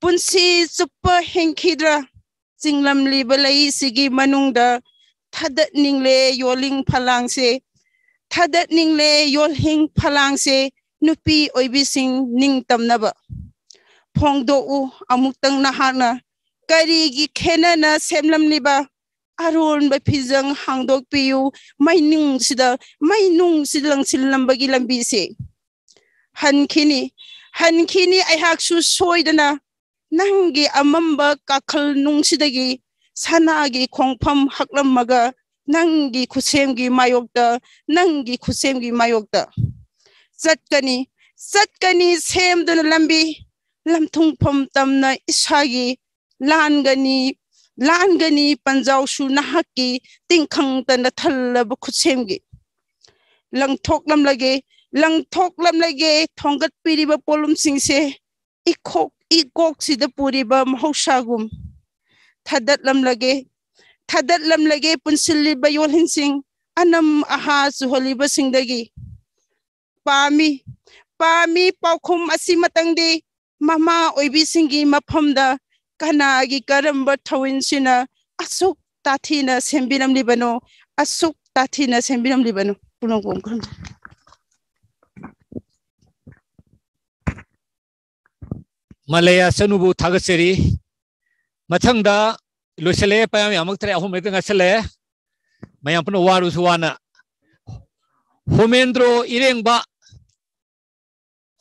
ꯄꯨꯟꯁꯤ ꯆꯨꯞꯄ ꯍꯤꯡꯈꯤꯗ꯭ꯔꯥ? ꯆꯤꯡꯂꯝꯂꯤꯕ ꯂꯩꯁꯤꯒꯤ ꯃꯅꯨꯡꯗ ꯊꯥꯗꯠꯅꯤꯡꯂꯦ ꯌꯣꯜꯂꯤꯡ ꯐꯂꯥꯡꯁꯦ, ꯊꯥꯗꯠꯅꯤꯡꯂꯦ ꯌꯣꯜꯍꯤꯡ ꯐꯂꯥꯡꯁꯦ, ꯅꯨꯄꯤ ꯑꯣꯏꯕꯤꯁꯤꯡ ꯅꯤꯡꯇꯝꯅꯕ꯫ ꯐꯣꯡꯗꯣꯛꯎ ꯑꯃꯨꯛꯇꯪ ꯅꯍꯥꯛꯅ, ꯀꯔꯤꯒꯤ ꯈꯦꯟꯅꯅ ꯁꯦꯝꯂꯝꯂꯤꯕ ꯑꯔꯣꯟꯕ ꯐꯤꯖꯪ ꯍꯥꯡꯗꯣꯛꯄꯤꯌꯨ, ꯃꯩꯅꯨꯡꯁꯤꯗ, ꯃꯩꯅꯨꯡꯁꯤꯗ ꯂꯪꯁꯤꯜꯂꯝꯕꯒꯤ ꯂꯝꯕꯤꯁꯦ꯫ ꯍꯟꯈꯤꯅꯤ, ꯍꯟꯈꯤꯅꯤ ꯑꯩꯍꯥꯛꯁꯨ ꯁꯣꯏꯗꯅ, ꯅꯪꯒꯤ ꯑꯃꯝꯕ ꯀꯥꯈꯜ ꯅꯨꯡꯁꯤꯗꯒꯤ ꯁꯅꯥꯒꯤ ꯈꯣꯡꯐꯝ ꯍꯛꯂꯝꯃꯒ, ꯅꯪꯒꯤ ꯈꯨꯠꯁꯦꯝꯒꯤ ꯃꯥꯌꯣꯛꯇ, ꯅꯪꯒꯤ ꯈꯨꯠꯁꯦꯝꯒꯤ ꯃꯥꯌꯣꯛꯇ ꯆꯠꯀꯅꯤ, ꯆꯠꯀꯅꯤ ꯁꯦꯝꯗꯨꯅ ꯂꯝꯕꯤ, ꯂꯝꯊꯨꯡꯐꯝ ꯇꯝꯅ ꯏꯁꯥꯒꯤ ꯂꯥꯟꯒꯅꯤ, ꯂꯥꯟꯒꯅꯤ ꯄꯟꯖꯥꯎꯁꯨ ꯅꯍꯥꯛꯀꯤ ꯇꯤꯡꯈꯪꯇ ꯅꯊꯜꯂꯕ ꯈꯨꯠꯁꯦꯝꯒꯤ꯫ ꯂꯪꯊꯣꯛꯂꯝꯂꯒꯦ, ꯂꯪꯊꯣꯛꯂꯝꯂꯒꯦ ꯊꯣꯡꯒꯠꯄꯤꯔꯤꯕ ꯄꯣꯠꯂꯨꯝꯁꯤꯡꯁꯦ, ꯏꯈꯣꯛ ꯏꯀꯣꯛꯁꯤꯗ ꯄꯨꯔꯤꯕ ꯃꯍꯧꯁꯥꯒꯨꯝ꯫ ꯊꯥꯗꯠꯂꯝꯂꯒꯦ, ꯊꯥꯗꯠꯂꯝꯂꯒꯦ ꯄꯨꯟꯁꯤꯜꯂꯤꯕ ꯌꯣꯜꯍꯤꯟꯁꯤꯡ, ꯑꯅꯝ ꯑꯍꯥ ꯆꯨꯍꯜꯂꯤꯕꯁꯤꯡꯗꯒꯤ꯫ ꯄꯥꯝꯃꯤ, ꯄꯥꯝꯃꯤ ꯄꯥꯎꯈꯨꯝ ꯑꯁꯤꯃꯇꯪꯗꯤ ꯃꯃꯥ ꯑꯣꯏꯕꯤꯁꯤꯡꯒꯤ ꯃꯐꯝꯗ ꯀꯅꯥꯒꯤ ꯀꯔꯝꯕ ꯊꯧꯑꯣꯏꯟꯁꯤꯅ ꯑꯁꯨꯛ ꯇꯥꯊꯤꯅ ꯁꯦꯝꯕꯤꯔꯝꯂꯤꯕꯅꯣ, ꯑꯁꯨꯛ ꯇꯥꯊꯤꯅ ꯁꯦꯝꯕꯤꯔꯝꯂꯤꯕꯅꯣ? ꯄꯨꯅꯧ ꯀꯣꯡ ꯈꯨꯔꯨꯝꯖꯔꯤ꯫ ꯃꯂꯌꯥ ꯆꯅꯨꯕꯨ ꯊꯥꯒꯠꯆꯔꯤ꯫ ꯃꯊꯪꯗ ꯂꯣꯏꯁꯤꯜꯂꯛꯑꯦ, ꯄꯌꯥꯝ ꯌꯥꯝꯃꯛꯇ꯭ꯔꯦ, ꯑꯍꯨꯝ ꯍꯦꯛꯇ ꯉꯥꯏꯁꯤꯜꯂꯛꯑꯦ꯫ ꯃꯌꯥꯝ ꯄꯨꯟꯅ ꯋꯥꯔꯨꯁꯨ ꯋꯥꯅ꯫ ꯍꯣꯃꯦꯟꯗ꯭ꯔꯣ ꯏꯔꯦꯡꯕ,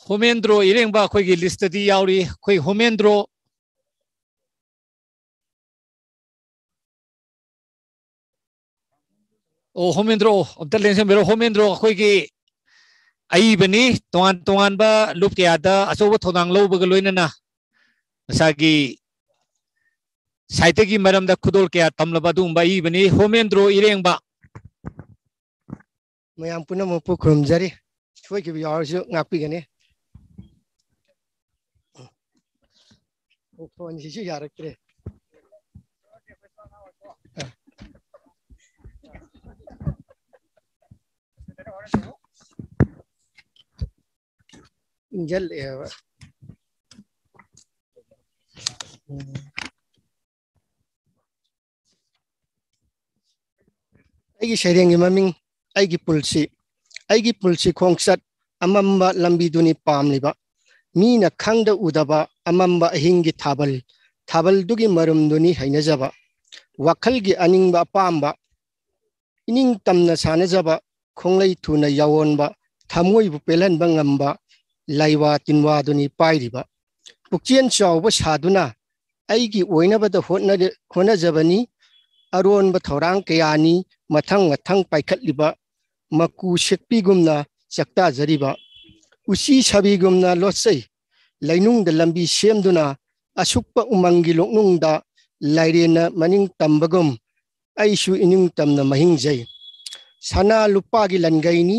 ꯍꯣꯃꯦꯟꯗ꯭ꯔꯣ ꯏꯔꯦꯡꯕ ꯑꯩꯈꯣꯏꯒꯤ ꯂꯤꯁꯇꯗꯤ ꯌꯥꯎꯔꯤ꯫ ꯑꯩꯈꯣꯏ ꯍꯣꯃꯦꯟꯗ꯭ꯔꯣ, ꯑꯣ, ꯍꯣꯃꯦꯟꯗ꯭ꯔꯣ, ꯑꯝꯇ ꯂꯦꯡꯁꯟꯕꯤꯔꯣ꯫ ꯍꯣꯃꯦꯟꯗ꯭ꯔꯣ ꯑꯩꯈꯣꯏꯒꯤ ꯑꯏꯕꯅꯤ, ꯇꯣꯉꯥꯟ ꯇꯣꯉꯥꯟꯕ ꯂꯨꯞ ꯀꯌꯥꯗ ꯑꯆꯧꯕ ꯊꯧꯗꯥꯡ ꯂꯧꯕꯒ ꯂꯣꯏꯅꯅ ꯉꯁꯥꯏꯒꯤ ꯁꯥꯍꯤꯇ꯭ꯌꯒꯤ ꯃꯔꯝꯗ ꯈꯨꯗꯣꯜ ꯀꯌꯥ ꯇꯝꯂꯕ ꯑꯗꯨꯒꯨꯝꯕ ꯑꯏꯕꯅꯤ ꯍꯣꯃꯦꯟꯗ꯭ꯔꯣ ꯏꯔꯦꯡꯕ꯫ ꯃꯌꯥꯝ ꯄꯨꯝꯅꯃꯛꯄꯨ ꯈꯨꯔꯨꯝꯖꯔꯤ꯫ ꯁꯣꯏꯈꯤꯕ ꯌꯥꯎꯔꯁꯨ ꯉꯥꯛꯄꯤꯒꯅꯤ꯫ ꯐꯣꯟꯁꯤꯁꯨ ꯌꯥꯔꯛꯇ꯭ꯔꯦ꯫ ꯏꯟꯖꯜꯂꯛꯑꯦꯕ꯫ ꯎꯝ꯫ ꯑꯩꯒꯤ ꯁꯩꯔꯦꯡꯒꯤ ꯃꯃꯤꯡ ꯑꯩꯒꯤ ꯄꯨꯜꯁꯤ꯫ ꯑꯩꯒꯤ ꯄꯨꯜꯁꯤ ꯈꯣꯡꯆꯠ ꯑꯃꯝꯕ ꯂꯝꯕꯤꯗꯨꯅꯤ ꯄꯥꯝꯂꯤꯕ꯫ ꯃꯤꯅ ꯈꯪꯗ ꯎꯗꯕ ꯑꯃꯝꯕ ꯑꯍꯤꯡꯒꯤ ꯊꯥꯕꯜ, ꯊꯥꯕꯜꯗꯨꯒꯤ ꯃꯔꯨꯝꯗꯨꯅꯤ ꯍꯩꯅꯖꯕ꯫ ꯋꯥꯈꯜꯒꯤ ꯑꯅꯤꯡꯕ ꯑꯄꯥꯝꯕ, ꯏꯅꯤꯡ ꯇꯝꯅ ꯁꯥꯟꯅꯖꯕ, ꯈꯣꯡꯂꯩ ꯊꯨꯅ ꯌꯥꯑꯣꯟꯕ, ꯊꯃꯣꯏꯕꯨ ꯄꯦꯜꯍꯟꯕ ꯉꯝꯕ ꯂꯥꯏꯋꯥ ꯇꯤꯟꯋꯥꯗꯨꯅꯤ ꯄꯥꯏꯔꯤꯕ꯫ ꯄꯨꯛꯆꯦꯜ ꯆꯥꯎꯕ ꯁꯥꯗꯨꯅ ꯑꯩꯒꯤ ꯑꯣꯏꯅꯕꯗ ꯍꯣꯠꯅ-, ꯍꯣꯠꯅꯖꯕꯅꯤ꯫ ꯑꯔꯣꯟꯕ ꯊꯧꯔꯥꯡ ꯀꯌꯥꯅꯤ ꯃꯊꯪ ꯃꯊꯪ ꯄꯥꯏꯈꯠꯂꯤꯕ, ꯃꯀꯨ ꯁꯦꯛꯄꯤꯒꯨꯝꯅ ꯆꯥꯛꯇꯥꯖꯔꯤꯕ꯫ ꯎꯆꯤ ꯁꯥꯕꯤꯒꯨꯝꯅ ꯂꯣꯠꯆꯩ ꯂꯩꯅꯨꯡꯗ ꯂꯝꯕꯤ ꯁꯦꯝꯗꯨꯅ, ꯑꯁꯨꯛꯄ ꯎꯃꯪꯒꯤ ꯂꯣꯛꯅꯨꯡꯗ ꯂꯥꯏꯔꯦꯟꯅ ꯃꯅꯤꯡ ꯇꯝꯕꯒꯨꯝ ꯑꯩꯁꯨ ꯏꯅꯤꯡ ꯇꯝꯅ ꯃꯍꯤꯡꯖꯩ꯫ ꯁꯅꯥ ꯂꯨꯄꯥꯒꯤ ꯂꯟꯒꯩꯅꯤ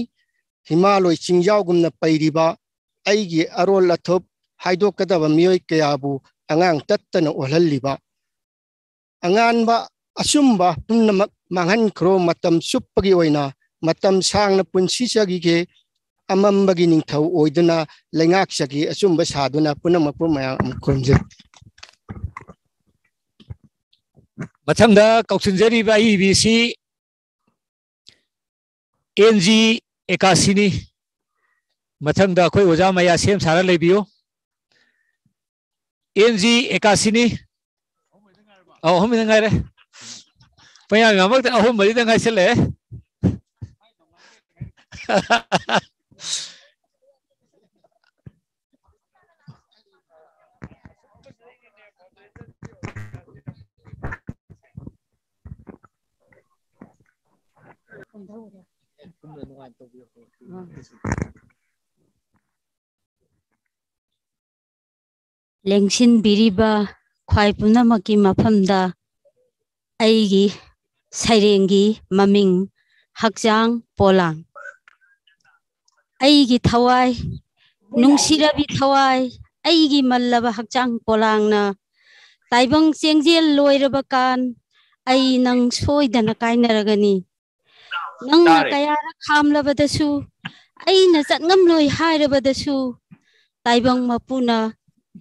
ꯍꯤꯃꯥꯂꯣꯏ ꯆꯤꯡꯖꯥꯎꯒꯨꯝꯅ ꯄꯩꯔꯤꯕ ꯑꯩꯒꯤ ꯑꯔꯣꯜ ꯑꯊꯨꯞ ꯍꯥꯏꯗꯣꯛꯀꯗꯕ ꯃꯤꯑꯣꯏ ꯀꯌꯥꯕꯨ ꯑꯉꯥꯡ ꯇꯠꯇꯅ ꯑꯣꯜꯍꯜꯂꯤꯕ꯫ ꯑꯉꯥꯟꯕ ꯑꯆꯨꯝꯕ ꯄꯨꯝꯅꯃꯛ ꯃꯥꯡꯍꯟꯈ꯭ꯔꯣ꯫ ꯃꯇꯝ ꯆꯨꯞꯄꯒꯤ ꯑꯣꯏꯅ ꯃꯇꯝ ꯁꯥꯡꯅ ꯄꯨꯟꯁꯤꯖꯈꯤꯒꯦ꯫ ꯑꯃꯝꯕꯒꯤ ꯅꯤꯡꯊꯧ ꯑꯣꯏꯗꯨꯅ ꯂꯩꯉꯥꯛꯆꯒꯦ꯫ ꯑꯆꯨꯝꯕ ꯁꯥꯗꯨꯅ ꯄꯨꯝꯅꯃꯛꯄꯨ ꯃꯌꯥꯝ ꯑꯃꯨꯛ ꯈꯨꯔꯨꯝꯖꯔꯤ꯫ ꯃꯊꯪꯗ ꯀꯧꯁꯤꯟꯖꯔꯤꯕ ꯑꯏꯕꯤꯁꯤ ꯑꯦꯟ ꯖꯤ ꯑꯦꯀꯥꯁꯤꯅꯤ꯫ ꯃꯊꯪꯗ ꯑꯩꯈꯣꯏ ꯑꯣꯖꯥ ꯃꯌꯥ ꯁꯦꯝ ꯁꯥꯔ ꯂꯩꯕꯤꯌꯨ꯫ ꯑꯦꯟ ꯖꯤ ꯑꯦꯀꯥꯁꯤꯅꯤ꯫ ꯑꯧ, ꯑꯍꯨꯝ ꯉꯥꯏꯔꯦ꯫ ꯄꯌꯥ ꯉꯥꯃꯛꯇ ꯑꯍꯨꯝ ꯃꯔꯤꯗ ꯉꯥꯏꯁꯜꯂꯛꯑꯦ꯫ ꯂꯦꯡꯁꯤꯟꯕꯤꯔꯤꯕ ꯈ꯭ꯋꯥꯏ ꯄꯨꯝꯅꯃꯛꯀꯤ ꯃꯐꯝꯗ ꯑꯩꯒꯤ ꯁꯩꯔꯦꯡꯒꯤ ꯃꯃꯤꯡ ꯍꯛꯆꯥꯡ ꯄꯣꯂꯥꯡ꯫ ꯑꯩꯒꯤ ꯊꯋꯥꯏ, ꯅꯨꯡꯁꯤꯔꯕꯤ ꯊꯋꯥꯏ, ꯑꯩꯒꯤ ꯃꯜꯂꯕ ꯍꯛꯆꯥꯡ ꯄꯣꯂꯥꯡꯅ ꯇꯥꯏꯕꯪ ꯆꯦꯡꯖꯦꯜ ꯂꯣꯏꯔꯕ ꯀꯥꯟ ꯑꯩ ꯅꯪ ꯁꯣꯏꯗꯅ ꯀꯥꯏꯅꯔꯒꯅꯤ꯫ ꯅꯪꯅ ꯇꯥꯔꯦ꯫ ꯀꯌꯥꯔꯛ ꯈꯥꯝꯂꯕꯗꯁꯨ, ꯑꯩꯅ ꯆꯠꯉꯝꯂꯣꯏ ꯍꯥꯏꯔꯕꯗꯁꯨ, ꯇꯥꯏꯕꯪ ꯃꯄꯨꯅ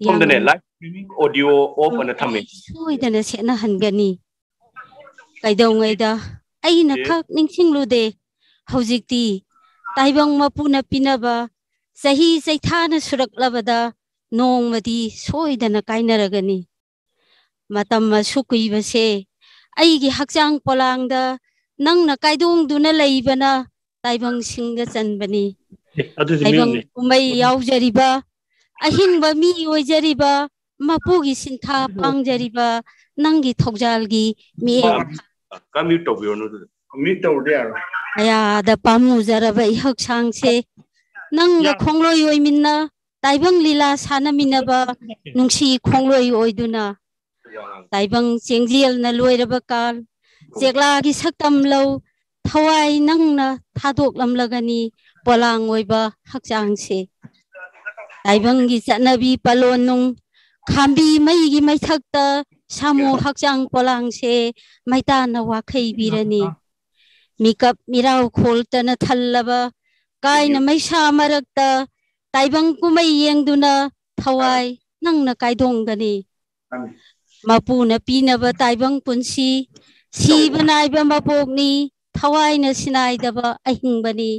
ꯁꯣꯝꯗꯅꯦ ꯌꯥꯝꯅ live streaming audio off ꯑꯅ ꯊꯝꯃꯦ꯫ ꯑꯩ ꯁꯣꯏꯗꯅ ꯁꯦꯠꯅꯍꯟꯒꯅꯤ꯫ ꯀꯩꯗꯧꯉꯩꯗ ꯑꯩꯅ ꯑꯦ꯫ ꯈꯛ ꯅꯤꯡꯁꯤꯡꯂꯨꯗꯦ꯫ ꯍꯧꯖꯤꯛꯇꯤ ꯇꯥꯏꯕꯪ ꯃꯄꯨꯅ ꯄꯤꯅꯕ ꯆꯍꯤ ꯆꯩꯊꯥꯅ ꯁꯨꯔꯛꯂꯕꯗ ꯅꯣꯡꯃꯗꯤ ꯁꯣꯏꯗꯅ ꯀꯥꯏꯅꯔꯒꯅꯤ꯫ ꯃꯇꯝ ꯑꯁꯨꯛ ꯀꯨꯏꯕꯁꯦ ꯑꯩꯒꯤ ꯍꯛꯆꯥꯡ ꯄꯣꯂꯥꯡꯗ ꯅꯪꯅ ꯀꯥꯏꯗꯣꯡꯗꯨꯅ ꯂꯩꯕꯅ ꯇꯥꯏꯕꯪꯁꯤꯡꯗ ꯆꯟꯕꯅꯤ꯫ ꯑꯦ, ꯑꯗꯨꯗꯤ ꯇꯥꯏꯕꯪ ꯃꯌꯨꯝꯅꯦ꯫ ꯀꯨꯝꯍꯩ ꯌꯥꯎꯖꯔꯤꯕ, ꯑꯍꯤꯡꯕ ꯃꯤ ꯑꯣꯏꯖꯔꯤꯕ, ꯃꯄꯨꯒꯤ ꯁꯤꯟꯊꯥ ꯄꯥꯡꯖꯔꯤꯕ ꯅꯪꯒꯤ ꯊꯧꯖꯥꯜꯒꯤ ꯃꯤꯠꯌꯦꯡ ꯀꯃ꯭ꯌꯨꯠ ꯇꯧꯕꯤꯔꯣꯅꯨ ꯑꯗꯨꯗ꯫ ꯀꯃ꯭ꯌꯨꯠ ꯇꯧꯔꯗꯤ ꯌꯥꯔꯣꯏ꯫ ꯀꯌꯥꯗ ꯄꯥꯝꯃꯨꯖꯔꯕ ꯏꯍꯛꯁꯥꯡꯁꯦ ꯅꯪꯒ ꯌꯥ- ꯈꯣꯡꯂꯣꯏ ꯑꯣꯏꯃꯤꯟꯅ ꯇꯥꯏꯕꯪ ꯂꯤꯂꯥ ꯁꯥꯟꯅꯃꯤꯟꯅꯕ ꯅꯨꯡꯁꯤ ꯈꯣꯡꯂꯣꯏ ꯑꯣꯏꯗꯨꯅ ꯇꯥꯏꯕꯪ ꯆꯦꯡꯖꯦꯜꯅ ꯂꯣꯏꯔꯕ ꯀꯥꯜ ꯆꯦꯛꯂꯥꯒꯤ ꯁꯛꯇꯝ ꯂꯧ ꯊꯋꯥꯏ ꯅꯪꯅ ꯊꯥꯗꯣꯛꯂꯝꯂꯒꯅꯤ ꯄꯣꯂꯥꯡ ꯑꯣꯏꯕ ꯍꯛꯆꯥꯡꯁꯦ꯫ ꯇꯥꯏꯕꯪꯒꯤ ꯆꯠꯅꯕꯤ ꯄꯂꯣꯟ ꯅꯨꯡ ꯈꯥꯝꯕꯤ ꯃꯩꯒꯤ ꯃꯩꯊꯛꯇ ꯁꯥꯃꯨ ꯍꯛꯆꯥꯡ ꯄꯣꯂꯥꯡꯁꯦ ꯃꯩꯇꯥꯅ ꯋꯥꯈꯩꯕꯤꯔꯅꯤ꯫ ꯃꯤꯀꯞ ꯃꯤꯔꯥꯎ ꯈꯣꯜꯇꯅ ꯊꯜꯂꯕ ꯀꯥꯏꯅ ꯃꯩꯁꯥ ꯃꯔꯛꯇ ꯇꯥꯏꯕꯪ ꯀꯨꯝꯍꯩ ꯌꯦꯡꯗꯨꯅ ꯊꯋꯥꯏ ꯅꯪꯅ ꯀꯥꯏꯗꯣꯡꯒꯅꯤ꯫ ꯃꯄꯨꯅ ꯄꯤꯅꯕ ꯇꯥꯏꯕꯪ ꯄꯨꯟꯁꯤ ꯁꯤꯕ ꯅꯥꯏꯕ ꯃꯄꯣꯛꯅꯤ꯫ ꯊꯋꯥꯏꯅ ꯁꯤꯅꯥꯏꯗꯕ ꯑꯍꯤꯡꯕꯅꯤ꯫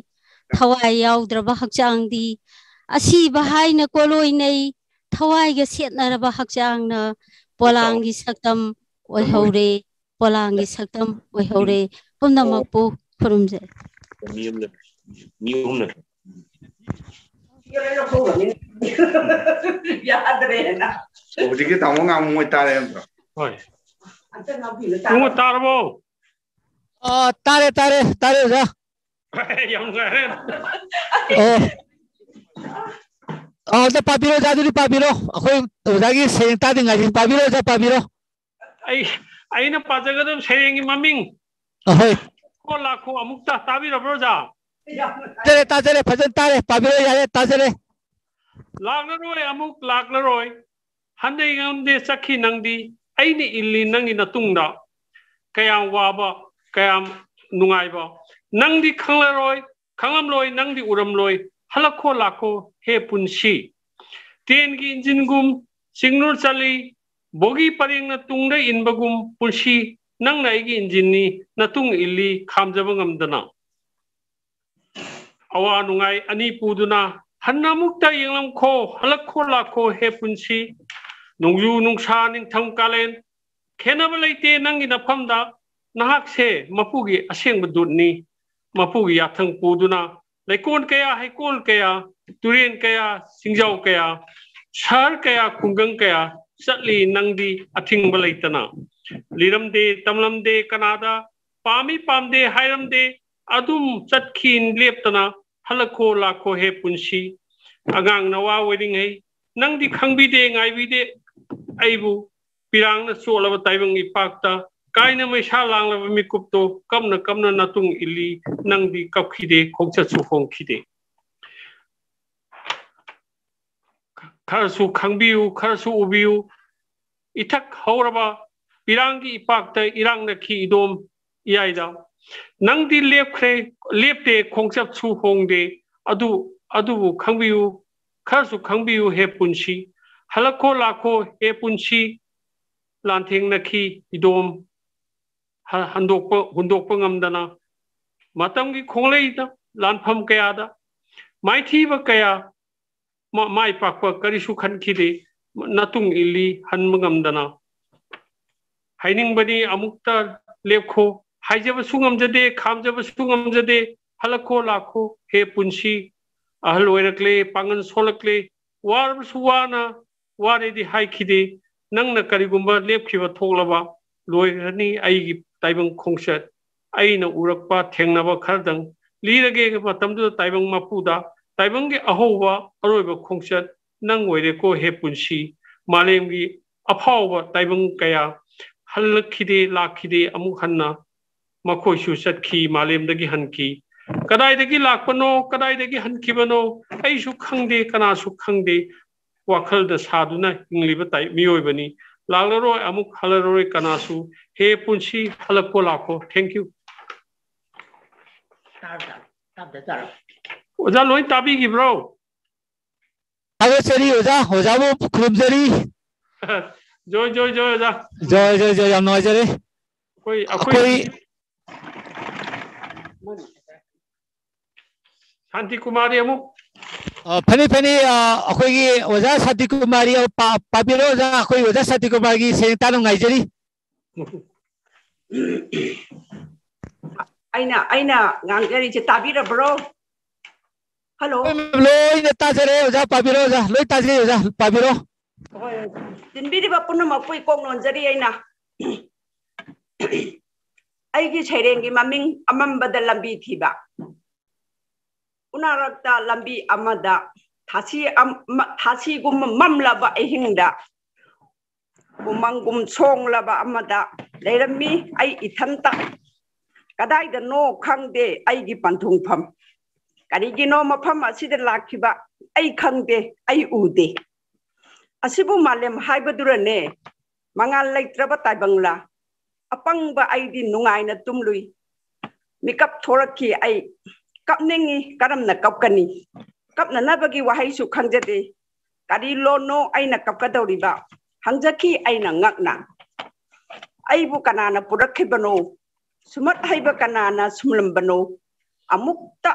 ꯊꯋꯥꯏ ꯌꯥꯎꯗ꯭ꯔꯕ ꯍꯛꯆꯥꯡꯗꯤ ꯑꯁꯤꯕ ꯍꯥꯏꯅ ꯀꯣꯂꯣꯏꯅꯩ꯫ ꯊꯋꯥꯏꯒ ꯁꯦꯠꯅꯔꯕ ꯍꯛꯆꯥꯡꯅ ꯄꯣꯂꯥꯡꯒꯤ ꯁꯛꯇꯝ ꯑꯣꯏꯍꯧꯔꯦ꯫ ꯄꯣꯂꯥꯡꯒꯤ ꯁꯛꯇꯝ ꯑꯣꯏꯍꯧꯔꯦ꯫ ꯄꯨꯝꯅꯃꯛꯄꯨ ꯈꯨꯔꯨꯝꯖꯔꯤ꯫ ꯃꯤ ꯑꯍꯨꯝꯅ ꯌꯥꯗ꯭ꯔꯦꯅ꯫ ꯍꯧꯖꯤꯛꯀꯤ ꯇꯥꯃꯣ ꯉꯥꯡꯕ ꯃꯣꯏ ꯇꯥꯔꯦ ꯅꯠꯇ꯭ꯔꯣ? ꯍꯣꯏ꯫ ꯑꯝꯇ ꯉꯥꯡꯕꯤꯌꯨ, ꯏꯕꯨꯡꯉꯣ, ꯇꯥꯔꯕꯣ? ꯇꯥꯔꯕꯣ? ꯑ, ꯇꯥꯔꯦ, ꯇꯥꯔꯦ, ꯇꯥꯔꯦ, ꯑꯣꯖꯥ꯫ ꯌꯥꯝ ꯅꯨꯡꯉꯥꯏꯔꯦ꯫ ꯑꯣ꯫ ꯑ, ꯑꯝꯇ ꯄꯥꯕꯤꯔꯣ, ꯑꯣꯖꯥ, ꯑꯗꯨꯗꯤ ꯄꯥꯕꯤꯔꯣ꯫ ꯑꯩꯈꯣꯏ ꯑꯣꯖꯥꯒꯤ ꯁꯩꯔꯦꯡ ꯇꯥꯗ꯭ꯔꯤꯉꯩꯗ ꯄꯥꯕꯤꯔꯣ, ꯑꯣꯖꯥ, ꯄꯥꯕꯤꯔꯣ꯫ ꯑꯩ, ꯑꯩꯅ ꯄꯥꯖꯒꯗꯕ ꯁꯩꯔꯦꯡꯒꯤ ꯃꯃꯤꯡ ꯑꯍꯣꯏ꯫ ꯀꯣ ꯂꯥꯛꯈꯣ ꯑꯃꯨꯛꯇ ꯇꯥꯕꯤꯔꯕ꯭ꯔꯣ, ꯑꯣꯖꯥ? ꯇꯥꯖꯔꯦ, ꯇꯥꯖꯔꯦ, ꯐꯖꯅ ꯇꯥꯔꯦ꯫ ꯄꯥꯕꯤꯔꯣ, ꯌꯥꯔꯦ, ꯇꯥꯖꯔꯦ꯫ ꯂꯥꯛꯂꯔꯣꯏ, ꯑꯃꯨꯛ ꯂꯥꯛꯂꯔꯣꯏ꯫ ꯍꯟꯗꯩ ꯉꯝꯗꯦ ꯆꯠꯈꯤ ꯅꯪꯗꯤ꯫ ꯑꯩꯅ ꯏꯜꯂꯤ ꯅꯪꯒꯤ ꯅꯇꯨꯡꯗ꯫ ꯀꯌꯥꯝ ꯋꯥꯕ, ꯀꯌꯥꯝ ꯅꯨꯡꯉꯥꯏꯕ꯫ ꯅꯪꯗꯤ ꯈꯪꯂꯔꯣꯏ, ꯈꯪꯂꯝꯂꯣꯏ, ꯅꯪꯗꯤ ꯎꯔꯝꯂꯣꯏ꯫ ꯍꯜꯂꯛꯈꯣ ꯂꯥꯛꯈꯣ ꯍꯦ ꯄꯨꯟꯁꯤ꯫ ꯇ꯭ꯔꯦꯟꯒꯤ ꯏꯟꯖꯤꯟꯒꯨꯝ ꯆꯤꯡꯅꯨꯔ ꯆꯠꯂꯤ꯫ ꯕꯣꯒꯤ ꯄꯔꯦꯡꯅ ꯇꯨꯡꯗ ꯏꯟꯕꯒꯨꯝ ꯄꯨꯟꯁꯤ, ꯅꯪꯅ ꯑꯩꯒꯤ ꯏꯟꯖꯤꯟꯅꯤ, ꯅꯇꯨꯡ ꯏꯜꯂꯤ ꯈꯥꯝꯖꯕ ꯉꯝꯗꯅ꯫ ꯑꯋꯥ ꯅꯨꯡꯉꯥꯏ ꯑꯅꯤ ꯄꯨꯗꯨꯅ ꯍꯟꯅ ꯑꯃꯨꯛꯇ ꯌꯦꯡꯂꯝꯈꯣ, ꯍꯜꯂꯛꯈꯣ ꯂꯥꯛꯈꯣ ꯍꯦ ꯄꯨꯟꯁꯤ꯫ ꯅꯣꯡꯖꯨ ꯅꯨꯡꯁꯥ ꯅꯤꯡꯊꯝ ꯀꯥꯂꯦꯟ ꯈꯦꯅꯕ ꯂꯩꯇꯦ ꯅꯪꯒꯤ ꯅꯐꯝꯗ꯫ ꯅꯍꯥꯛꯁꯦ ꯃꯄꯨꯒꯤ ꯑꯁꯦꯡꯕ ꯗꯨꯠꯅꯤ꯫ ꯃꯄꯨꯒꯤ ꯌꯥꯊꯪ ꯄꯨꯗꯨꯅ ꯂꯩꯀꯣꯜ ꯀꯌꯥ, ꯍꯩꯀꯣꯜ ꯀꯌꯥ, ꯇꯨꯔꯦꯜ ꯀꯌꯥ, ꯆꯤꯡꯖꯥꯎ ꯀꯌꯥ, ꯁꯍꯔ ꯀꯌꯥ, ꯈꯨꯡꯒꯪ ꯀꯌꯥ ꯆꯠꯂꯤ ꯅꯪꯗꯤ ꯑꯊꯤꯡꯕ ꯂꯩꯇꯅ꯫ ꯂꯤꯔꯝꯗꯦ, ꯇꯝꯂꯝꯗꯦ ꯀꯅꯥꯗ, ꯄꯥꯝꯃꯤ ꯄꯥꯝꯗꯦ ꯍꯥꯏꯔꯝꯗꯦ, ꯑꯗꯨꯝ ꯆꯠꯈꯤ ꯂꯦꯞꯇꯅ꯫ ꯍꯜꯂꯛꯈꯣ ꯂꯥꯛꯈꯣ ꯍꯦ ꯄꯨꯟꯁꯤ꯫ ꯑꯉꯥꯡ ꯅꯋꯥ ꯑꯣꯏꯔꯤꯉꯩ ꯅꯪꯗꯤ ꯈꯪꯕꯤꯗꯦ ꯉꯥꯏꯕꯤꯗꯦ ꯑꯩꯕꯨ꯫ ꯄꯤꯔꯥꯡꯅ ꯆꯣꯠꯂꯕ ꯇꯥꯏꯕꯪ ꯏꯄꯥꯛꯇ ꯀꯥꯏꯅ ꯃꯩꯁꯥ ꯂꯥꯡꯂꯕ ꯃꯤꯀꯨꯞꯇꯣ ꯀꯞꯅ ꯀꯞꯅ ꯅꯇꯨꯡ ꯏꯜꯂꯤ꯫ ꯅꯪꯗꯤ ꯀꯞꯈꯤꯗꯦ, ꯈꯣꯡꯆꯠꯁꯨ ꯍꯣꯡꯈꯤꯗꯦ꯫ ꯈꯔꯁꯨ ꯈꯪꯕꯤꯌꯨ, ꯈꯔꯁꯨ ꯎꯕꯤꯌꯨ꯫ ꯏꯊꯛ ꯍꯧꯔꯕ ꯄꯤꯔꯥꯡꯒꯤ ꯏꯄꯥꯛꯇ ꯏꯔꯥꯡꯅꯈꯤ ꯏꯗꯣꯝ ꯏꯌꯥꯏꯗ꯫ ꯅꯪꯗꯤ ꯂꯦꯞꯈ꯭ꯔꯦ, ꯂꯦꯞꯇꯦ, ꯈꯣꯡꯆꯠꯁꯨ ꯍꯣꯡꯗꯦ꯫ ꯑꯗꯨ, ꯑꯗꯨꯕꯨ ꯈꯪꯕꯤꯌꯨ, ꯈꯔꯁꯨ ꯈꯪꯕꯤꯌꯨ ꯍꯦ ꯄꯨꯟꯁꯤ꯫ ꯍꯜꯂꯛꯈꯣ ꯂꯥꯛꯈꯣ ꯍꯦ ꯄꯨꯟꯁꯤ꯫ ꯂꯥꯟꯊꯦꯡꯅꯈꯤ ꯏꯗꯣꯝ꯫ ꯍ-, ꯍꯟꯗꯣꯛꯄ, ꯍꯨꯟꯗꯣꯛꯄ ꯉꯝꯗꯅ꯫ ꯃꯇꯝꯒꯤ ꯈꯣꯡꯂꯩꯗ, ꯂꯥꯟꯐꯝ ꯀꯌꯥꯗ, ꯃꯥꯏꯊꯤꯕ ꯀꯌꯥ, ꯃ-, ꯃꯥꯏ ꯄꯥꯛꯄ ꯀꯔꯤꯁꯨ ꯈꯟꯈꯤꯗꯦ꯫ ꯅꯇꯨꯡ ꯏꯜꯂꯤ ꯍꯟꯕ ꯉꯝꯗꯅ꯫ ꯍꯥꯏꯅꯤꯡꯕꯅꯤ ꯑꯃꯨꯛꯇ ꯂꯦꯞꯈꯣ꯫ ꯍꯥꯏꯖꯕꯁꯨ ꯉꯝꯖꯗꯦ, ꯈꯥꯝꯖꯕꯁꯨ ꯉꯝꯖꯗꯦ꯫ ꯍꯜꯂꯛꯈꯣ ꯂꯥꯛꯈꯣ ꯍꯦ ꯄꯨꯟꯁꯤ꯫ ꯑꯍꯜ ꯑꯣꯏꯔꯛꯂꯦ, ꯄꯥꯡꯒꯜ ꯁꯣꯜꯂꯛꯂꯦ꯫ ꯋꯥꯔꯕꯁꯨ ꯋꯥꯅ, ꯋꯥꯔꯦꯗꯤ ꯍꯥꯏꯈꯤꯗꯦ꯫ ꯅꯪꯅ ꯀꯔꯤꯒꯨꯝꯕ ꯂꯦꯞꯈꯤꯕ ꯊꯣꯛꯂꯕ, ꯂꯣꯏꯈ꯭ꯔꯅꯤ ꯑꯩꯒꯤ ꯇꯥꯏꯕꯪ ꯈꯣꯡꯆꯠ꯫ ꯑꯩꯅ ꯎꯔꯛꯄ ꯊꯦꯡꯅꯕ ꯈꯔꯗꯪ ꯂꯤꯔꯒꯦ ꯃꯇꯝꯗꯨꯗ ꯇꯥꯏꯕꯪ ꯃꯄꯨꯗ꯫ ꯇꯥꯏꯕꯪꯒꯤ ꯑꯍꯧꯕ ꯑꯔꯣꯏꯕ ꯈꯣꯡꯆꯠ ꯅꯪ ꯑꯣꯏꯔꯦꯀꯣ ꯍꯦ ꯄꯨꯟꯁꯤ꯫ ꯃꯥꯂꯦꯝꯒꯤ ꯑꯐꯥꯎꯕ ꯇꯥꯏꯕꯪ ꯀꯌꯥ ꯍꯜꯂꯛꯈꯤꯗꯦ, ꯂꯥꯛꯈꯤꯗꯦ ꯑꯃꯨꯛ ꯍꯟꯅ꯫ ꯃꯈꯣꯏꯁꯨ ꯆꯠꯈꯤ, ꯃꯥꯂꯦꯝꯗꯒꯤ ꯍꯟꯈꯤ꯫ ꯀꯗꯥꯏꯗꯒꯤ ꯂꯥꯛꯄꯅꯣ, ꯀꯗꯥꯏꯗꯒꯤ ꯍꯟꯈꯤꯕꯅꯣ ꯑꯩꯁꯨ ꯈꯪꯗꯦ, ꯀꯅꯥꯁꯨ ꯈꯪꯗꯦ꯫ ꯋꯥꯈꯜꯗ ꯁꯥꯗꯨꯅ ꯍꯤꯡꯂꯤꯕ ꯇꯥꯏ-, ꯃꯤꯑꯣꯏꯕꯅꯤ꯫ ꯂꯥꯛꯂꯔꯣꯏ, ꯑꯃꯨꯛ ꯍꯜꯂꯔꯣꯏ ꯀꯅꯥꯁꯨ꯫ ꯍꯦ ꯄꯨꯟꯁꯤ, ꯍꯜꯂꯛꯈꯣ ꯂꯥꯛꯈꯣ꯫ Thank you꯫ ꯇꯥꯔꯕ? ꯇꯥꯕꯗ ꯇꯥꯔꯕ? ꯑꯣꯖꯥ ꯂꯣꯏ ꯇꯥꯕꯤꯈꯤꯕ꯭ꯔꯣ? ꯊꯥꯒꯠꯆꯔꯤ ꯑꯣꯖꯥ, ꯑꯣꯖꯥꯕꯨ ꯈꯨꯔꯨꯝꯖꯔꯤ꯫ ꯖꯣꯏ, ꯖꯣꯏ, ꯖꯣꯏ, ꯑꯣꯖꯥ꯫ ꯖꯣꯏ, ꯖꯣꯏ, ꯖꯣꯏ, ꯌꯥꯝ ꯅꯨꯡꯉꯥꯏꯖꯔꯦ꯫ ꯑꯩꯈꯣꯏ, ꯑꯩꯈꯣꯏ ꯑꯩꯈꯣꯏ ꯁꯥꯟꯇꯤ ꯀꯨꯃꯥꯔꯤ ꯑꯃꯨꯛ꯫ ꯑ, ꯐꯅꯤ, ꯐꯅꯤ, ꯑ, ꯑꯩꯈꯣꯏꯒꯤ ꯑꯣꯖꯥ ꯁꯥꯟꯇꯤ ꯀꯨꯃꯥꯔꯤ, ꯑ, ꯄꯥ-, ꯄꯥꯕꯤꯔꯣ ꯑꯣꯖꯥ, ꯑꯩꯈꯣꯏ ꯑꯣꯖꯥ ꯁꯥꯟꯇꯤ ꯀꯨꯃꯥꯔꯒꯤ ꯁꯦꯡ ꯇꯥꯅ ꯉꯥꯏꯖꯔꯤ꯫ ꯑꯩꯅ, ꯑꯩꯅ ꯉꯥꯡꯖꯔꯤꯁꯦ ꯇꯥꯕꯤꯔꯕ꯭ꯔꯣ? ꯍꯜꯂꯣ꯫ ꯂꯣꯏꯅ ꯇꯥꯖꯔꯦ ꯑꯣꯖꯥ, ꯄꯥꯕꯤꯔꯣ ꯑꯣꯖꯥ, ꯂꯣꯏ ꯇꯥꯖꯩ ꯑꯣꯖꯥ, ꯄꯥꯕꯤꯔꯣ꯫ ꯍꯣꯏ, ꯇꯤꯟꯕꯤꯔꯤꯕ ꯄꯨꯝꯅꯃꯛꯄꯨ ꯏꯀꯣꯛ ꯅꯣꯟꯖꯔꯤ ꯑꯩꯅ꯫ ꯑꯩꯒꯤ ꯁꯩꯔꯦꯡꯒꯤ ꯃꯃꯤꯡ ꯑꯃꯝꯕꯗ ꯂꯝꯕꯤ ꯊꯤꯕ꯫ ꯎꯅꯔꯛꯇ ꯂꯝꯕꯤ ꯑꯃꯗ ꯊꯥꯁꯤ ꯑꯝ-, ꯃ-, ꯊꯥꯁꯤꯒꯨꯝꯕ ꯃꯝꯂꯕ ꯑꯍꯤꯡꯗ ꯎꯃꯪꯒꯨꯝ ꯁꯣꯡꯂꯕ ꯑꯃꯗ ꯂꯩꯔꯝꯃꯤ ꯑꯩ ꯏꯊꯟꯇ꯫ ꯀꯗꯥꯏꯗꯅꯣ ꯈꯪꯗꯦ ꯑꯩꯒꯤ ꯄꯟꯊꯨꯡꯐꯝ꯫ ꯀꯔꯤꯒꯤꯅꯣ ꯃꯐꯝ ꯑꯁꯤꯗ ꯂꯥꯛꯈꯤꯕ ꯑꯩ ꯈꯪꯗꯦ, ꯑꯩ ꯎꯗꯦ꯫ ꯑꯁꯤꯕꯨ ꯃꯥꯂꯦꯝ ꯍꯥꯏꯕꯗꯨꯔꯅꯦ? ꯃꯉꯥꯜ ꯂꯩꯇ꯭ꯔꯕ ꯇꯥꯏꯕꯪꯂꯥ? ꯑꯄꯪꯕ ꯑꯩꯗꯤ ꯅꯨꯡꯉꯥꯏꯅ ꯇꯨꯝꯂꯨꯏ꯫ ꯃꯤꯀꯞ ꯊꯣꯔꯛꯈꯤ ꯑꯩ꯫ ꯀꯞꯅꯤꯡꯏ, ꯀꯔꯝꯅ ꯀꯞꯀꯅꯤ? ꯀꯞꯅꯅꯕꯒꯤ ꯋꯥꯍꯩꯁꯨ ꯈꯪꯖꯗꯦ꯫ ꯀꯔꯤ ꯂꯣꯟꯅꯣ ꯑꯩꯅ ꯀꯞꯀꯗꯧꯔꯤꯕ? ꯍꯪꯖꯈꯤ ꯑꯩꯅ ꯉꯛꯅ꯫ ꯑꯩꯕꯨ ꯀꯅꯥꯅ ꯄꯨꯔꯛꯈꯤꯕꯅꯣ? ꯁꯨꯝꯍꯠ ꯍꯩꯕ ꯀꯅꯥꯅ ꯁꯨꯝꯂꯝꯕꯅꯣ? ꯑꯃꯨꯛꯇ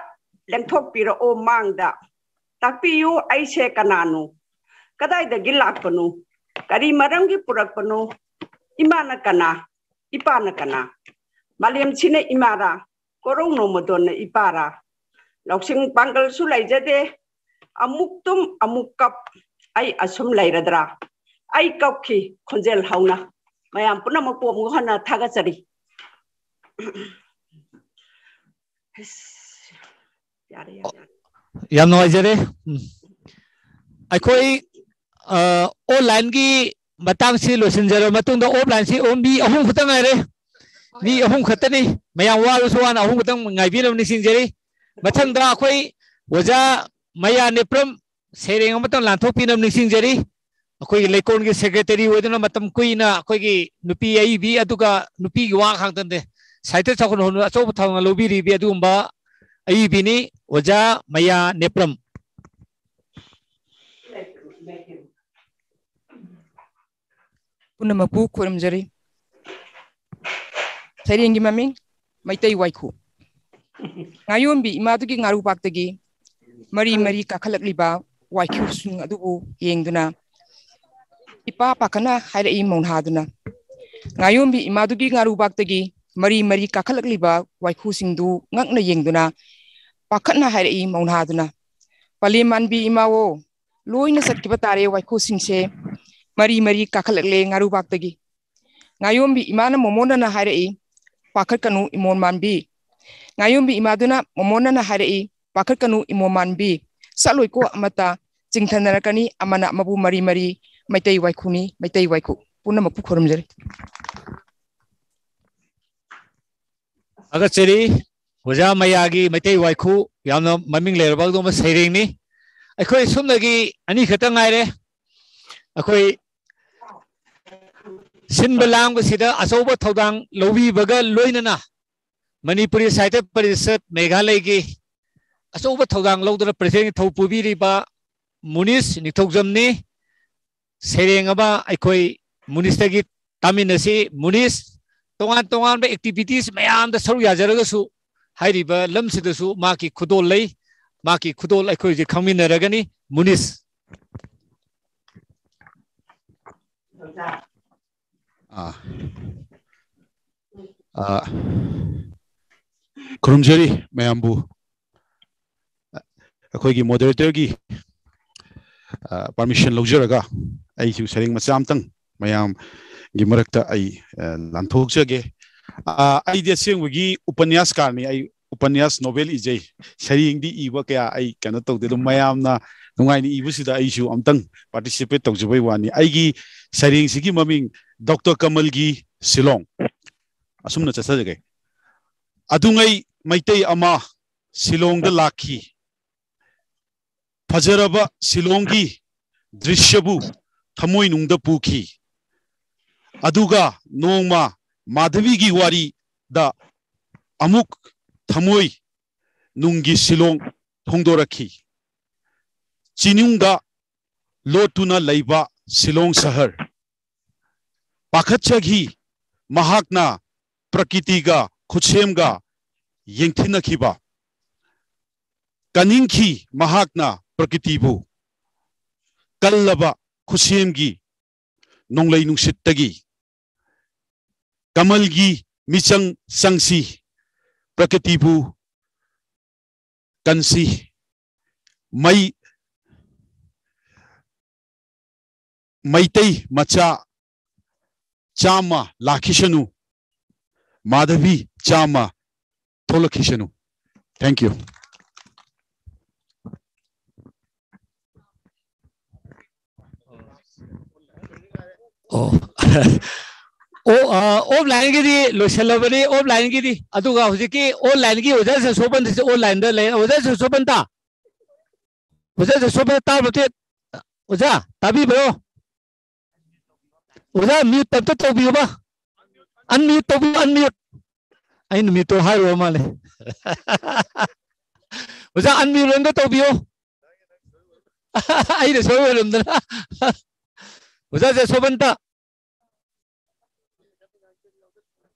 ꯂꯦꯡꯊꯣꯛꯄꯤꯔꯛꯑꯣ ꯃꯥꯡꯗ꯫ ꯇꯥꯛꯄꯤꯌꯨ ꯑꯩꯁꯦ ꯀꯅꯥꯅꯣ? ꯀꯗꯥꯏꯗꯒꯤ ꯂꯥꯛꯄꯅꯣ? ꯀꯔꯤ ꯃꯔꯝꯒꯤ ꯄꯨꯔꯛꯄꯅꯣ? ꯏꯃꯥꯅ ꯀꯅꯥ? ꯏꯄꯥꯅ ꯀꯅꯥ? ꯃꯥꯂꯦꯝꯁꯤꯅ ꯏꯃꯥꯔꯥ? ꯀꯣꯔꯧ ꯅꯣꯡꯃꯗꯣꯟꯅ ꯏꯄꯥꯔꯥ? ꯂꯧꯁꯤꯡ ꯄꯥꯡꯒꯜꯁꯨ ꯂꯩꯖꯗꯦ꯫ ꯑꯃꯨꯛ ꯇꯨꯝ, ꯑꯃꯨꯛ ꯀꯞ꯫ ꯑꯩ ꯑꯁꯨꯝ ꯂꯩꯔꯗ꯭ꯔꯥ? ꯑꯩ ꯀꯞꯈꯤ ꯈꯣꯟꯖꯦꯜ ꯍꯧꯅ꯫ ꯃꯌꯥꯝ ꯄꯨꯝꯅꯃꯛꯄꯨ ꯑꯃꯨꯛ ꯍꯟꯅ ꯊꯥꯒꯠꯆꯔꯤ꯫ ꯌꯥꯔꯦ, ꯌꯥꯔꯦ꯫ ꯌꯥꯝ ꯅꯨꯡꯉꯥꯏꯖꯔꯦ꯫ ꯎꯝ꯫ ꯑꯩꯈꯣꯏ, ꯑ, online-ꯒꯤ ꯃꯇꯥꯡꯁꯤ ꯂꯣꯏꯁꯤꯟꯖꯔꯕ ꯃꯇꯨꯡꯗ offline-ꯁꯤ, ꯑꯣ, ꯃꯤ ꯑꯍꯨꯝ ꯈꯛꯇ ꯉꯥꯏꯔꯦ꯫ ꯃꯤ ꯑꯍꯨꯝ ꯈꯛꯇꯅꯤ꯫ ꯃꯌꯥꯝ ꯋꯥꯔꯁꯨ ꯋꯥꯅ ꯑꯍꯨꯝ ꯈꯛꯇꯪ ꯉꯥꯏꯕꯤꯅꯕ ꯅꯤꯡꯁꯤꯡꯖꯔꯤ꯫ ꯃꯊꯪꯗ ꯑꯩꯈꯣꯏ ꯑꯣꯖꯥ ꯃꯌꯥ ꯅꯦꯄ꯭ꯔꯝ ꯁꯩꯔꯦꯡ ꯑꯃꯇꯪ ꯂꯥꯟꯊꯣꯛꯄꯤꯅꯕ ꯅꯤꯡꯁꯤꯡꯖꯔꯤ꯫ ꯑꯩꯈꯣꯏꯒꯤ ꯂꯩꯀꯣꯜꯒꯤ secretary ꯑꯣꯏꯗꯨꯅ ꯃꯇꯝ ꯀꯨꯏꯅ ꯑꯩꯈꯣꯏꯒꯤ ꯅꯨꯄꯤ ꯑꯏꯕꯤ, ꯑꯗꯨꯒ ꯅꯨꯄꯤꯒꯤ ꯋꯥ ꯈꯛꯇ ꯅꯠꯇꯦ, ꯁꯥꯍꯤꯇ꯭ꯌ ꯆꯥꯎꯈꯠ ꯍꯣꯟꯕꯗ ꯑꯆꯧꯕ ꯊꯧꯗꯥꯡ ꯂꯧꯕꯤꯔꯤꯕꯤ ꯑꯗꯨꯒꯨꯝꯕ ꯑꯏꯕꯤꯅꯤ, ꯑꯣꯖꯥ ꯃꯌꯥ ꯅꯦꯄ꯭ꯔꯝ꯫ ꯄꯨꯝꯅꯃꯛꯄꯨ ꯈꯨꯔꯨꯝꯖꯔꯤ꯫ ꯁꯩꯔꯦꯡꯒꯤ ꯃꯃꯤꯡ ꯃꯩꯇꯩ ꯋꯥꯏꯈꯨ꯫ ꯉꯥꯌꯣꯟꯕꯤ ꯏꯃꯥꯗꯨꯒꯤ ꯉꯥꯔꯨꯕꯥꯛꯇꯒꯤ ꯃꯔꯤ ꯃꯔꯤ ꯀꯥꯈꯠꯂꯛꯂꯤꯕ ꯋꯥꯏꯈꯨꯁꯤꯡ ꯑꯗꯨꯕꯨ ꯌꯦꯡꯗꯨꯅ ꯏꯄꯥ ꯄꯥꯈꯠꯅ ꯍꯥꯏꯔꯛꯏ ꯃꯧꯅꯥꯗꯨꯅ꯫ ꯉꯥꯌꯣꯟꯕꯤ ꯏꯃꯥꯗꯨꯒꯤ ꯉꯥꯔꯨꯕꯥꯛꯇꯒꯤ ꯃꯔꯤ ꯃꯔꯤ ꯀꯥꯈꯠꯂꯛꯂꯤꯕ ꯋꯥꯏꯈꯨꯁꯤꯡꯗꯨ ꯉꯛꯅ ꯌꯦꯡꯗꯨꯅ ꯄꯥꯈꯠꯅ ꯍꯥꯏꯔꯛꯏ ꯃꯧꯅꯥꯗꯨꯅ, "ꯄꯂꯦꯝ ꯃꯥꯟꯕꯤ ꯏꯃꯥꯋꯣ, ꯂꯣꯏꯅ ꯆꯠꯈꯤꯕ ꯇꯥꯔꯦ ꯋꯥꯏꯈꯨꯁꯤꯡꯁꯦ꯫ ꯃꯔꯤ ꯃꯔꯤ ꯀꯥꯈꯠꯂꯛꯂꯦ ꯉꯥꯔꯨꯕꯥꯛꯇꯒꯤ"꯫ ꯉꯥꯌꯣꯟꯕꯤ ꯏꯃꯥꯅ ꯃꯣꯃꯣꯟꯅꯅ ꯍꯥꯏꯔꯛꯏ, "ꯄꯥꯈꯠꯀꯅꯨ ꯏꯃꯣꯟ ꯃꯥꯟꯕꯤ"꯫ ꯉꯥꯌꯣꯟꯕꯤ ꯏꯃꯥꯗꯨꯅ ꯃꯣꯃꯣꯟꯅꯅ ꯍꯥꯏꯔꯛꯏ, "ꯄꯥꯈꯠꯀꯅꯨ ꯏꯃꯣꯟ ꯃꯥꯟꯕꯤ, ꯆꯠꯂꯣꯏꯀꯣ ꯑꯃꯠꯇ, ꯆꯤꯡꯊꯅꯔꯛꯀꯅꯤ ꯑꯃꯅ ꯑꯃꯕꯨ ꯃꯔꯤ ꯃꯔꯤ, ꯃꯩꯇꯩ ꯋꯥꯏꯈꯨꯅꯤ, ꯃꯩꯇꯩ ꯋꯥꯏꯈꯨ"꯫ ꯄꯨꯝꯅꯃꯛꯄꯨ ꯈꯨꯔꯨꯝꯖꯔꯤ꯫ ꯊꯥꯒꯠꯆꯔꯤ꯫ ꯑꯣꯖꯥ ꯃꯌꯥꯒꯤ ꯃꯩꯇꯩ ꯋꯥꯏꯈꯨ ꯌꯥꯝꯅ ꯃꯃꯤꯡ ꯂꯩꯔꯕ ꯑꯗꯨꯒꯨꯝꯕ ꯁꯩꯔꯦꯡꯅꯤ꯫ ꯑꯩꯈꯣꯏ ꯁꯣꯝꯗꯒꯤ ꯑꯅꯤꯈꯛꯇ ꯉꯥꯏꯔꯦ꯫ ꯑꯩꯈꯣꯏ ꯁꯤꯟꯕ ꯂꯥꯡꯕꯁꯤꯗ ꯑꯆꯧꯕ ꯊꯧꯗꯥꯡ ꯂꯧꯕꯤꯕꯒ ꯂꯣꯏꯅꯅ ꯃꯅꯤꯄꯨꯔꯤ ꯁꯥꯍꯤꯇ꯭ꯌ ꯄꯔꯤꯁꯠ ꯃꯦꯘꯥꯂꯌꯒꯤ ꯑꯆꯧꯕ ꯊꯧꯗꯥꯡ ꯂꯧꯗꯨꯅ ꯄ꯭ꯔꯖꯦꯟꯒꯤ ꯊꯧ ꯄꯨꯕꯤꯔꯤꯕ ꯃꯨꯅꯤꯁ ꯅꯤꯡꯊꯧꯖꯝꯅꯤ꯫ ꯁꯩꯔꯦꯡ ꯑꯃ ꯑꯩꯈꯣꯏ ꯃꯨꯅꯤꯁꯇꯒꯤ ꯇꯥꯃꯤꯟꯅꯁꯤ꯫ ꯃꯨꯅꯤꯁ, ꯇꯣꯉꯥꯟ ꯇꯣꯉꯥꯟꯕ ꯑꯦꯛꯇꯤꯚꯤꯇꯤꯁ ꯃꯌꯥꯝꯗ ꯁꯔꯨꯛ ꯌꯥꯖꯔꯒꯁꯨ, ꯍꯥꯏꯔꯤꯕ ꯂꯝꯁꯤꯗꯁꯨ ꯃꯍꯥꯛꯀꯤ ꯈꯨꯗꯣꯜ ꯂꯩ꯫ ꯃꯍꯥꯛꯀꯤ ꯈꯨꯗꯣꯜ ꯑꯩꯈꯣꯏ ꯍꯧꯖꯤꯛ ꯈꯪꯃꯤꯟꯅꯔꯒꯅꯤ꯫ ꯃꯨꯅꯤꯁ꯫ ꯑꯥ꯫ ꯑꯥ, ꯈꯨꯔꯨꯝꯖꯔꯤ ꯃꯌꯥꯝꯕꯨ꯫ ꯑꯩꯈꯣꯏꯒꯤ ꯃꯣꯗꯔꯦꯇꯔꯒꯤ, ꯑ, ꯄꯔꯃꯤꯁꯟ ꯂꯧꯖꯔꯒ ꯑꯩꯁꯨ ꯁꯩꯔꯦꯡ ꯃꯆꯥ ꯑꯃꯇꯪ ꯃꯌꯥꯝꯒꯤ ꯃꯔꯛꯇ ꯑꯩ, ꯑ, ꯂꯥꯟꯊꯣꯛꯆꯒꯦ꯫ ꯑ, ꯑꯩꯗꯤ ꯑꯁꯦꯡꯕꯒꯤ ꯎꯄꯟꯌꯥꯁꯀꯥꯔꯅꯤ꯫ ꯑꯩ ꯎꯄꯟꯌꯥꯁ ꯅꯣꯕꯦꯜ ꯏꯖꯩ꯫ ꯁꯩꯔꯦꯡꯗꯤ ꯏꯕ ꯀꯌꯥ ꯑꯩ ꯀꯩꯅꯣ ꯇꯧꯗꯦ꯫ ꯑꯗꯨꯝ ꯃꯌꯥꯝꯅ ꯅꯨꯡꯉꯥꯏꯅ ꯏꯕꯁꯤꯗ ꯑꯩꯁꯨ ꯑꯝꯇꯪ ꯄꯥꯔꯇꯤꯁꯤꯄꯦꯠ ꯇꯧꯖꯕꯩ ꯋꯥꯅꯤ꯫ ꯑꯩꯒꯤ ꯁꯩꯔꯦꯡꯁꯤꯒꯤ ꯃꯃꯤꯡ ꯗꯣꯛꯇꯔ ꯀꯃꯜꯒꯤ ꯁꯤꯂꯣꯡ꯫ ꯑꯁꯨꯝꯅ ꯆꯠꯆꯖꯒꯦ꯫ ꯑꯗꯨꯉꯩ ꯃꯩꯇꯩ ꯑꯃ ꯁꯤꯂꯣꯡꯗ ꯂꯥꯛꯈꯤ꯫ ꯐꯖꯔꯕ ꯁꯤꯂꯣꯡꯒꯤ ꯗ꯭ꯔꯤꯁ꯭ꯌꯕꯨ ꯊꯃꯣꯏꯅꯨꯡꯗ ꯄꯨꯈꯤ꯫ ꯑꯗꯨꯒ ꯅꯣꯡꯃ ꯃꯥꯙꯕꯤꯒꯤ ꯋꯥꯔꯤꯗ ꯑꯃꯨꯛ ꯊꯃꯣꯏ ꯅꯨꯡꯒꯤ ꯁꯤꯂꯣꯡ ꯐꯣꯡꯗꯣꯔꯛꯈꯤ꯫ ꯆꯤꯅꯨꯡꯗ ꯂꯣꯠꯇꯨꯅ ꯂꯩꯕ ꯁꯤꯂꯣꯡ ꯁꯍꯔ꯫ ꯄꯥꯈꯠꯆꯈꯤ꯫ ꯃꯍꯥꯛꯅ ꯄ꯭ꯔꯀꯤꯇꯤꯒ ꯈꯨꯠꯁꯦꯝꯒ ꯌꯦꯡꯊꯤꯅꯈꯤꯕ꯫ ꯀꯅꯤꯡꯈꯤ ꯃꯍꯥꯛꯅ ꯄ꯭ꯔꯀꯤꯇꯤꯕꯨ꯫ ꯀꯜꯂꯕ ꯈꯨꯠꯁꯦꯝꯒꯤ ꯅꯣꯡꯂꯩ ꯅꯨꯡꯁꯤꯠꯇꯒꯤ ꯀꯃꯜꯒꯤ ꯃꯤꯆꯪ ꯆꯪꯁꯤ꯫ ꯄ꯭ꯔꯀꯤꯇꯤꯕꯨ ꯀꯟꯁꯤ꯫ ꯃꯩ ꯃꯩꯇꯩ ꯃꯆꯥ ꯆꯥꯝꯃ ꯂꯥꯛꯈꯤꯁꯅꯨ꯫ ꯃꯥꯙꯕꯤ ꯆꯥꯝꯃ ꯊꯣꯛꯂꯛꯈꯤꯁꯅꯨ꯫ Thank you꯫ ꯑꯣ ꯑꯣ ꯑꯣꯐꯂꯥꯏꯟꯒꯤꯗꯤ ꯂꯣꯏꯁꯤꯜꯂꯕꯅꯤ꯫ ꯑꯣꯐꯂꯥꯏꯟꯒꯤꯗꯤ ꯑꯗꯨꯒ ꯍꯧꯖꯤꯛꯀꯤ ꯑꯣꯟꯂꯥꯏꯟꯒꯤ ꯑꯣꯖꯥ ꯁꯁꯣꯕꯟꯗꯁꯨ ꯑꯣꯟꯂꯥꯏꯟꯗ ꯂꯩ꯫ ꯑꯣꯖꯥ ꯁꯁꯣꯕꯟꯗ ꯑꯣꯖꯥ ꯖꯁꯣꯕꯅ ꯇꯥꯕ꯭ꯔꯣ? ꯑꯣꯖꯥ ꯇꯥꯕꯤꯕ꯭ꯔꯣ? ꯑꯣꯖꯥ ꯃ꯭ꯌꯨꯠ ꯑꯝꯇ ꯇꯧꯕꯤꯌꯨꯕ꯫ ꯑꯟꯃ꯭ꯌꯨꯠ ꯇꯧꯕꯤꯌꯨ, ꯑꯟꯃ꯭ꯌꯨꯠ꯫ ꯑꯩꯅ ꯃ꯭ꯌꯨꯠꯇꯣ ꯍꯥꯏꯔꯨꯔ ꯃꯥꯜꯂꯦ꯫ ꯑꯣꯖꯥ ꯑꯟꯃ꯭ꯌꯨꯠ ꯑꯝꯇ ꯇꯧꯕꯤꯌꯨ꯫ ꯑꯩꯅ ꯁꯣꯏ ꯑꯣꯏꯔꯝꯗꯅ꯫ ꯑꯣꯖꯥ ꯖꯁꯣꯕꯟꯇ꯫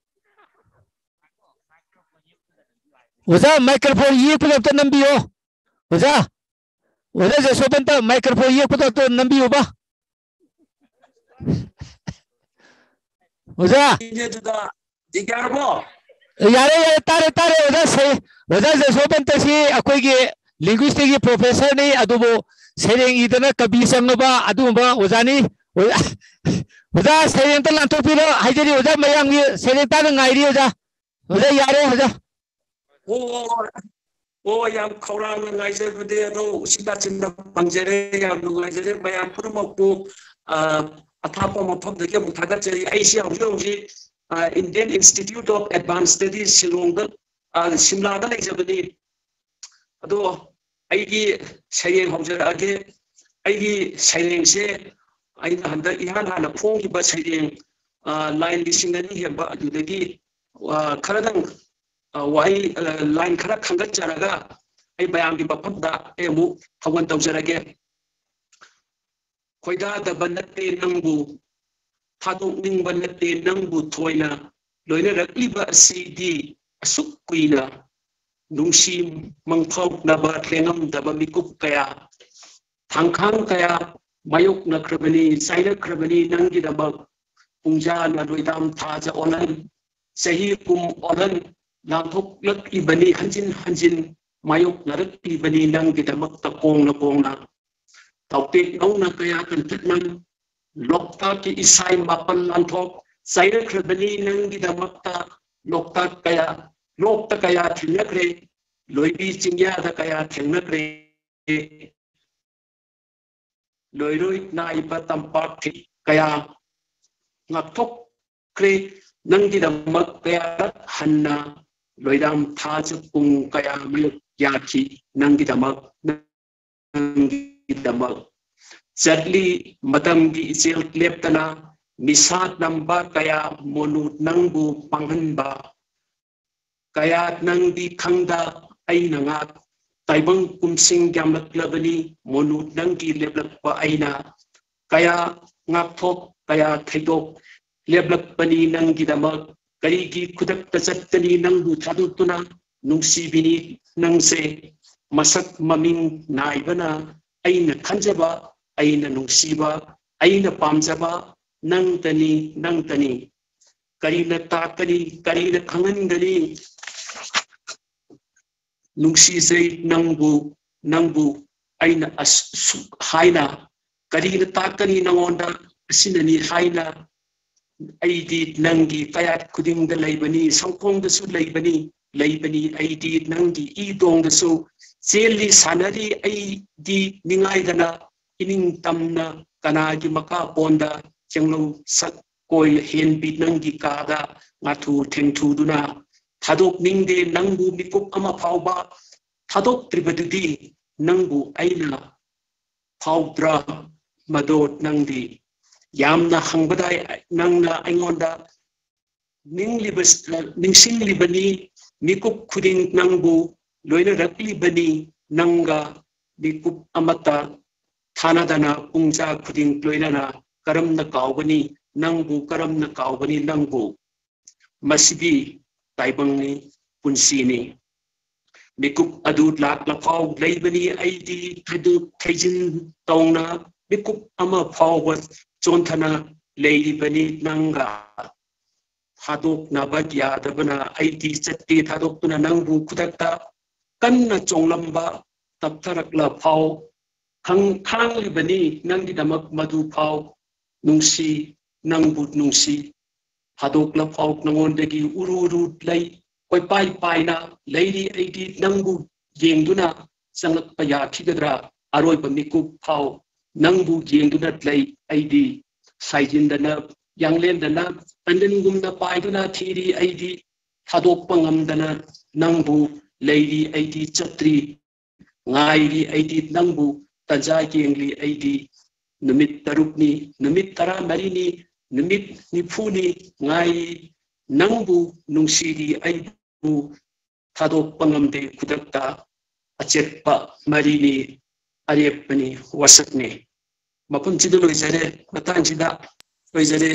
ꯑꯣꯖꯥ ꯃꯥꯏꯀ꯭ꯔꯣꯐꯣꯟ ꯌꯦꯛꯄꯗꯣ ꯑꯝꯇ ꯅꯝꯕꯤꯌꯣ꯫ ꯑꯣꯖꯥ ꯑꯣꯖꯥ ꯖꯁꯣꯕꯟꯇ ꯃꯥꯏꯀ꯭ꯔꯣꯐꯣꯟ ꯌꯦꯛꯄꯗꯣ ꯑꯝꯇ ꯅꯝꯕꯤꯌꯨꯕ꯫ ꯑꯣꯖꯥ ꯏꯅꯦ ꯑꯗꯨꯗ ꯌꯥꯔꯕꯣ? ꯌꯥꯔꯦ ꯌꯥꯔꯦ, ꯇꯥꯔꯦ ꯇꯥꯔꯦ꯫ ꯑꯣꯖꯥ ꯁꯩ ꯑꯣꯖꯥ ꯖꯁꯣꯕꯟꯇ ꯁꯤ ꯑꯩꯈꯣꯏꯒꯤ ꯂꯤꯡꯒ꯭ꯋꯤꯁꯇꯤꯛꯀꯤ ꯄ꯭ꯔꯣꯐꯦꯁꯔꯅꯤ꯫ ꯑꯗꯨꯕꯨ ꯁꯩꯔꯦꯡ ꯏꯗꯅ ꯀꯕꯤ ꯆꯪꯉꯕ ꯑꯗꯨꯒꯨꯝꯕ ꯑꯣꯖꯥꯅꯤ꯫ ꯑꯣꯖꯥ ꯑꯣꯖꯥ ꯁꯩꯔꯦꯡꯇ ꯂꯥꯟꯊꯣꯛꯄꯤꯔꯣ ꯍꯥꯏꯖꯔꯤ꯫ ꯑꯣꯖꯥ ꯃꯌꯥꯝꯒꯤ ꯁꯩꯔꯦꯡ ꯇꯥꯅ ꯉꯥꯏꯔꯤ ꯑꯣꯖꯥ꯫ ꯑꯣꯖꯥ ꯌꯥꯔꯦ ꯑꯣꯖꯥ꯫ ꯑꯣ ꯑꯣ ꯌꯥꯝ ꯈꯧꯔꯥꯡꯅ ꯉꯥꯏꯖꯕꯗꯤ ꯑꯗꯣ ꯎꯆꯤꯟ ꯅꯥꯆꯤꯟꯅ ꯐꯪꯖꯔꯦ꯫ ꯌꯥꯝ ꯅꯨꯡꯉꯥꯏꯖꯔꯦ꯫ ꯃꯌꯥꯝ ꯄꯨꯝꯅꯃꯛꯄꯨ ꯑ, ꯑꯊꯥꯞꯄ ꯃꯐꯝꯗꯒꯤ ꯑꯃꯨꯛ ꯊꯥꯒꯠꯆꯔꯤ꯫ ꯑꯩꯁꯤ ꯍꯧꯖꯤꯛ ꯍꯧꯖꯤꯛ ꯑ, Indian Institute of Advanced Studies ꯁꯤꯂꯣꯡꯗ ꯑ, ꯁꯤꯝꯂꯥꯗ ꯂꯩꯖꯕꯅꯤ꯫ ꯑꯗꯣ ꯑꯩꯒꯤ ꯁꯩꯔꯦꯡ ꯍꯧꯖꯔꯛꯑꯒꯦ꯫ ꯑꯩꯒꯤ ꯁꯩꯔꯦꯡꯁꯦ ꯑꯩꯅ ꯍꯟꯗꯛ ꯏꯍꯥꯟ ꯍꯥꯟꯅ ꯐꯣꯡꯈꯤꯕ ꯁꯩꯔꯦꯡ ꯑ, ꯂꯥꯏꯟ ꯂꯤꯁꯤꯡ ꯑꯅꯤ ꯍꯦꯟꯕ ꯑꯗꯨꯗꯒꯤ ꯑ, ꯈꯔꯗꯪ ꯑ, ꯋꯥꯍꯩ ꯑ, ꯂꯥꯏꯟ ꯈꯔ ꯈꯟꯒꯠꯆꯔꯒ ꯑꯩ ꯃꯌꯥꯝꯒꯤ ꯃꯐꯝꯗ ꯑꯩ ꯑꯃꯨꯛ ꯊꯧꯒꯜ ꯇꯧꯖꯔꯒꯦ꯫ ꯈꯣꯏꯗꯥꯗꯕ ꯅꯠꯇꯦ ꯅꯪꯕꯨ ꯊꯥꯗꯣꯛꯅꯤꯡꯕ ꯅꯠꯇꯦ ꯅꯪꯕꯨ ꯊꯣꯏꯅ꯫ ꯂꯣꯏꯅꯔꯛꯂꯤꯕ ꯑꯁꯤꯗꯤ ꯑꯁꯨꯛ ꯀꯨꯏꯅ ꯅꯨꯡꯁꯤ ꯃꯪꯐꯥꯎꯅꯕ ꯂꯦꯡꯉꯝꯗꯕ ꯃꯤꯀꯨꯞ ꯀꯌꯥ, ꯊꯥꯡꯈꯥꯡ ꯀꯌꯥ ꯃꯥꯌꯣꯛꯅꯈ꯭ꯔꯕꯅꯤ, ꯆꯥꯏꯅꯈ꯭ꯔꯕꯅꯤ ꯅꯪꯒꯤꯗꯃꯛ꯫ ꯄꯨꯡꯖꯥꯅ ꯂꯣꯏꯗꯥꯝ ꯊꯥꯖ ꯑꯣꯜꯍꯟ, ꯆꯍꯤ ꯀꯨꯝ ꯑꯣꯜꯍꯟ, ꯂꯥꯟꯊꯣꯛꯂꯛꯂꯤꯕꯅꯤ ꯍꯟꯖꯤꯟ ꯍꯟꯖꯤꯟ, ꯃꯥꯌꯣꯛꯅꯔꯛꯂꯤꯕꯅꯤ ꯅꯪꯒꯤꯗꯃꯛꯇ ꯀꯣꯡꯅ ꯀꯣꯡꯅ꯫ ꯇꯥꯎꯇꯦꯛ ꯅꯧꯅ ꯀꯌꯥ ꯀꯟꯊꯠꯅ ꯂꯣꯛꯇꯥꯛꯀꯤ ꯏꯁꯥꯏ ꯃꯥꯄꯜ ꯂꯥꯟꯊꯣꯛ ꯆꯥꯏꯔꯛꯈ꯭ꯔꯕꯅꯤ ꯅꯪꯒꯤꯗꯃꯛꯇ꯫ ꯂꯣꯛꯇꯥꯛ ꯀꯌꯥ, ꯂꯣꯛꯇ ꯀꯌꯥ ꯊꯦꯡꯅꯈ꯭ꯔꯦ, ꯂꯣꯏꯕꯤ ꯆꯤꯡꯌꯥꯗ ꯀꯌꯥ ꯊꯦꯡꯅꯈ꯭ꯔꯦ, ꯂꯣꯏꯔꯣꯏ ꯅꯥꯏꯕ ꯇꯝꯄꯥꯛ ꯀꯌꯥ ꯉꯥꯛꯊꯣꯛꯈ꯭ꯔꯦ ꯅꯪꯒꯤꯗꯃꯛ꯫ ꯀꯌꯥꯔꯛ ꯍꯟꯅ ꯂꯣꯏꯔꯥꯝ ꯊꯥꯖ ꯄꯨꯡ ꯀꯌꯥ ꯃꯤꯅꯤꯠ ꯌꯥꯈꯤ ꯅꯪꯒꯤꯗꯃꯛ, ꯅꯪꯒꯤꯗꯃꯛ꯫ ꯆꯠꯂꯤ ꯃꯇꯝꯒꯤ ꯏꯆꯦꯜ ꯂꯦꯞꯇꯅ, ꯃꯤꯁꯥ ꯅꯝꯕ ꯀꯌꯥ ꯃꯣꯅꯨ ꯅꯪꯕꯨ ꯄꯥꯡꯍꯟꯕ꯫ ꯀꯌꯥ ꯅꯪꯗꯤ ꯈꯪꯗ ꯑꯩꯅ ꯉꯥꯛ, ꯇꯥꯏꯕꯪ ꯀꯨꯝꯁꯤꯡ ꯌꯥꯝꯂꯛꯂꯕꯅꯤ ꯃꯣꯅꯨ ꯅꯪꯒꯤ ꯂꯦꯞꯂꯛꯄ ꯑꯩꯅ꯫ ꯀꯌꯥ ꯉꯥꯛꯊꯣꯛ ꯀꯌꯥ ꯊꯩꯗꯣꯛ ꯂꯦꯞꯂꯛꯄꯅꯤ ꯅꯪꯒꯤꯗꯃꯛ꯫ ꯀꯔꯤꯒꯤ ꯈꯨꯗꯛꯇ ꯆꯠꯀꯅꯤ ꯅꯪꯕꯨ ꯊꯥꯗꯣꯛꯇꯨꯅ? ꯅꯨꯡꯁꯤꯕꯤꯅꯤ ꯅꯪꯁꯦ ꯃꯁꯛ ꯃꯃꯤꯡ ꯅꯥꯏꯕꯅ꯫ ꯑꯩꯅ ꯈꯟꯖꯕ, ꯑꯩꯅ ꯅꯨꯡꯁꯤꯕ, ꯑꯩꯅ ꯄꯥꯝꯖꯕ ꯅꯪꯇꯅꯤ, ꯅꯪꯇꯅꯤ꯫ ꯀꯔꯤꯅ ꯇꯥꯛꯀꯅꯤ, ꯀꯔꯤꯅ ꯈꯪꯍꯟꯒꯅꯤ? ꯅꯨꯡꯁꯤꯖꯩ ꯅꯪꯕꯨ, ꯅꯪꯕꯨ ꯑꯩꯅ ꯑꯁꯨꯛ ꯍꯥꯏꯅ꯫ ꯀꯔꯤꯅ ꯇꯥꯛꯀꯅꯤ ꯅꯉꯣꯟꯗ ꯑꯁꯤꯅꯅꯤ ꯍꯥꯏꯅ? ꯑꯩꯗꯤ ꯅꯪꯒꯤ ꯀꯌꯥꯠ ꯈꯨꯗꯤꯡꯗ ꯂꯩꯕꯅꯤ, ꯁꯪꯈꯣꯡꯗꯁꯨ ꯂꯩꯕꯅꯤ, ꯂꯩꯕꯅꯤ꯫ ꯑꯩꯗꯤ ꯅꯪꯒꯤ ꯏ ꯇꯣꯡꯗꯁꯨ ꯆꯦꯜꯂꯤ ꯁꯥꯟꯅꯔꯤ꯫ ꯑꯩꯗꯤ ꯅꯤꯡꯉꯥꯏꯗꯅ ꯏꯅꯤꯡ ꯇꯝꯅ ꯀꯅꯥꯒꯤ ꯃꯈꯥ ꯄꯣꯟꯗ ꯆꯦꯡꯂꯧ ꯁꯛ ꯀꯣꯏ ꯍꯦꯟꯕꯤ ꯅꯪꯒꯤ ꯀꯥꯗ ꯉꯥꯊꯨ ꯊꯦꯡꯊꯨꯗꯨꯅ ꯊꯥꯗꯣꯛꯅꯤꯡꯗꯦ ꯅꯪꯕꯨ ꯃꯤꯀꯨꯞ ꯑꯃ ꯐꯥꯎꯕ꯫ ꯊꯥꯗꯣꯛꯇ꯭ꯔꯤꯕꯗꯨꯗꯤ ꯅꯪꯕꯨ ꯑꯩꯅ ꯐꯥꯎꯗ꯭ꯔꯥ? ꯃꯗꯣ ꯅꯪꯗꯤ ꯌꯥꯝꯅ ꯍꯪꯕꯗꯥꯏ ꯅꯪꯅ ꯑꯩꯉꯣꯟꯗ ꯅꯤꯡꯂꯤꯕ-, ꯅꯤꯡꯁꯤꯡꯂꯤꯕꯅꯤ ꯃꯤꯀꯨꯞ ꯈꯨꯗꯤꯡ ꯅꯪꯕꯨ ꯂꯣꯏꯅꯔꯛꯂꯤꯕꯅꯤ ꯅꯪꯒ ꯃꯤꯀꯨꯞ ꯑꯃꯠꯇ ꯊꯥꯅꯗꯅ ꯄꯨꯡꯖꯥ ꯈꯨꯗꯤꯡ ꯂꯣꯏꯅꯅ ꯀꯔꯝꯅ ꯀꯥꯎꯒꯅꯤ? ꯅꯪꯕꯨ ꯀꯔꯝꯅ ꯀꯥꯎꯒꯅꯤ ꯅꯪꯕꯨ? ꯃꯁꯤꯗꯤ ꯇꯥꯏꯕꯪꯅꯤ, ꯄꯨꯟꯁꯤꯅꯤ꯫ ꯃꯤꯀꯨꯞ ꯑꯗꯨ ꯂꯥꯛꯂꯐꯥꯎ ꯂꯩꯕꯅꯤ ꯑꯩꯗꯤ ꯊꯩꯗꯣꯛ ꯊꯩꯖꯤꯟ ꯇꯧꯅ, ꯃꯤꯀꯨꯞ ꯑꯃ ꯐꯥꯎꯕ ꯆꯣꯟꯊꯅ ꯂꯩꯔꯤꯕꯅꯤ ꯅꯪꯒ꯫ ꯊꯥꯗꯣꯛꯅꯕ ꯌꯥꯗꯕꯅ ꯑꯩꯗꯤ ꯆꯠꯇꯦ ꯊꯥꯗꯣꯛꯇꯨꯅ ꯅꯪꯕꯨ ꯈꯨꯗꯛꯇ꯫ ꯀꯟꯅ ꯆꯣꯡꯂꯝꯕ ꯇꯞꯊꯔꯛꯂ ꯐꯥꯎ ꯈꯪ-, ꯈꯥꯡꯂꯤꯕꯅꯤ ꯅꯪꯒꯤꯗꯃꯛ ꯃꯗꯨ ꯐꯥꯎ꯫ ꯅꯨꯡꯁꯤ, ꯅꯪꯕꯨ ꯅꯨꯡꯁꯤ꯫ ꯊꯥꯗꯣꯛꯂ ꯐꯥꯎ ꯅꯉꯣꯟꯗꯒꯤ ꯎꯔꯨ ꯎꯔꯨ ꯂꯩ ꯀꯣꯏꯄꯥꯏ ꯄꯥꯏꯅ ꯂꯩꯔꯤ ꯑꯩꯗꯤ ꯅꯪꯕꯨ ꯌꯦꯡꯗꯨꯅ꯫ ꯆꯪꯂꯛꯄ ꯌꯥꯈꯤꯒꯗ꯭ꯔꯥ? ꯑꯔꯣꯏꯕ ꯃꯤꯀꯨꯞ ꯐꯥꯎ ꯅꯪꯕꯨ ꯌꯦꯡꯗꯨꯅ ꯂꯩ ꯑꯩꯗꯤ꯫ ꯁꯥꯏꯖꯤꯟꯗꯅ, ꯌꯥꯡꯂꯦꯟꯗꯅ, ꯇꯟꯗꯟꯒꯨꯝꯅ ꯄꯥꯏꯗꯨꯅ ꯊꯤꯔꯤ ꯑꯩꯗꯤ꯫ ꯊꯥꯗꯣꯛꯄ ꯉꯝꯗꯅ ꯅꯪꯕꯨ ꯂꯩꯔꯤ ꯑꯩꯗꯤ ꯆꯠꯇ꯭ꯔꯤ꯫ ꯉꯥꯏꯔꯤ ꯑꯩꯗꯤ ꯅꯪꯕꯨ, ꯇꯟꯖꯥ ꯌꯦꯡꯂꯤ ꯑꯩꯗꯤ꯫ ꯅꯨꯃꯤꯠ ꯇꯔꯨꯛꯅꯤ, ꯅꯨꯃꯤꯠ ꯇꯔꯥꯃꯔꯤꯅꯤ, ꯅꯨꯃꯤꯠ ꯅꯤꯐꯨꯅꯤ ꯉꯥꯏꯔꯤ ꯅꯪꯕꯨ, ꯅꯨꯡꯁꯤꯔꯤ ꯑꯩꯕꯨ꯫ ꯊꯥꯗꯣꯛꯄ ꯉꯝꯗꯦ ꯈꯨꯗꯛꯇ꯫ ꯑꯆꯦꯠꯄ ꯃꯔꯤꯅꯤ, ꯑꯔꯦꯞꯄꯅꯤ, ꯋꯥꯁꯛꯅꯤ꯫ ꯃꯐꯝꯁꯤꯗ ꯂꯣꯏꯖꯔꯦ, ꯃꯇꯥꯡꯁꯤꯗ ꯂꯣꯏꯖꯔꯦ꯫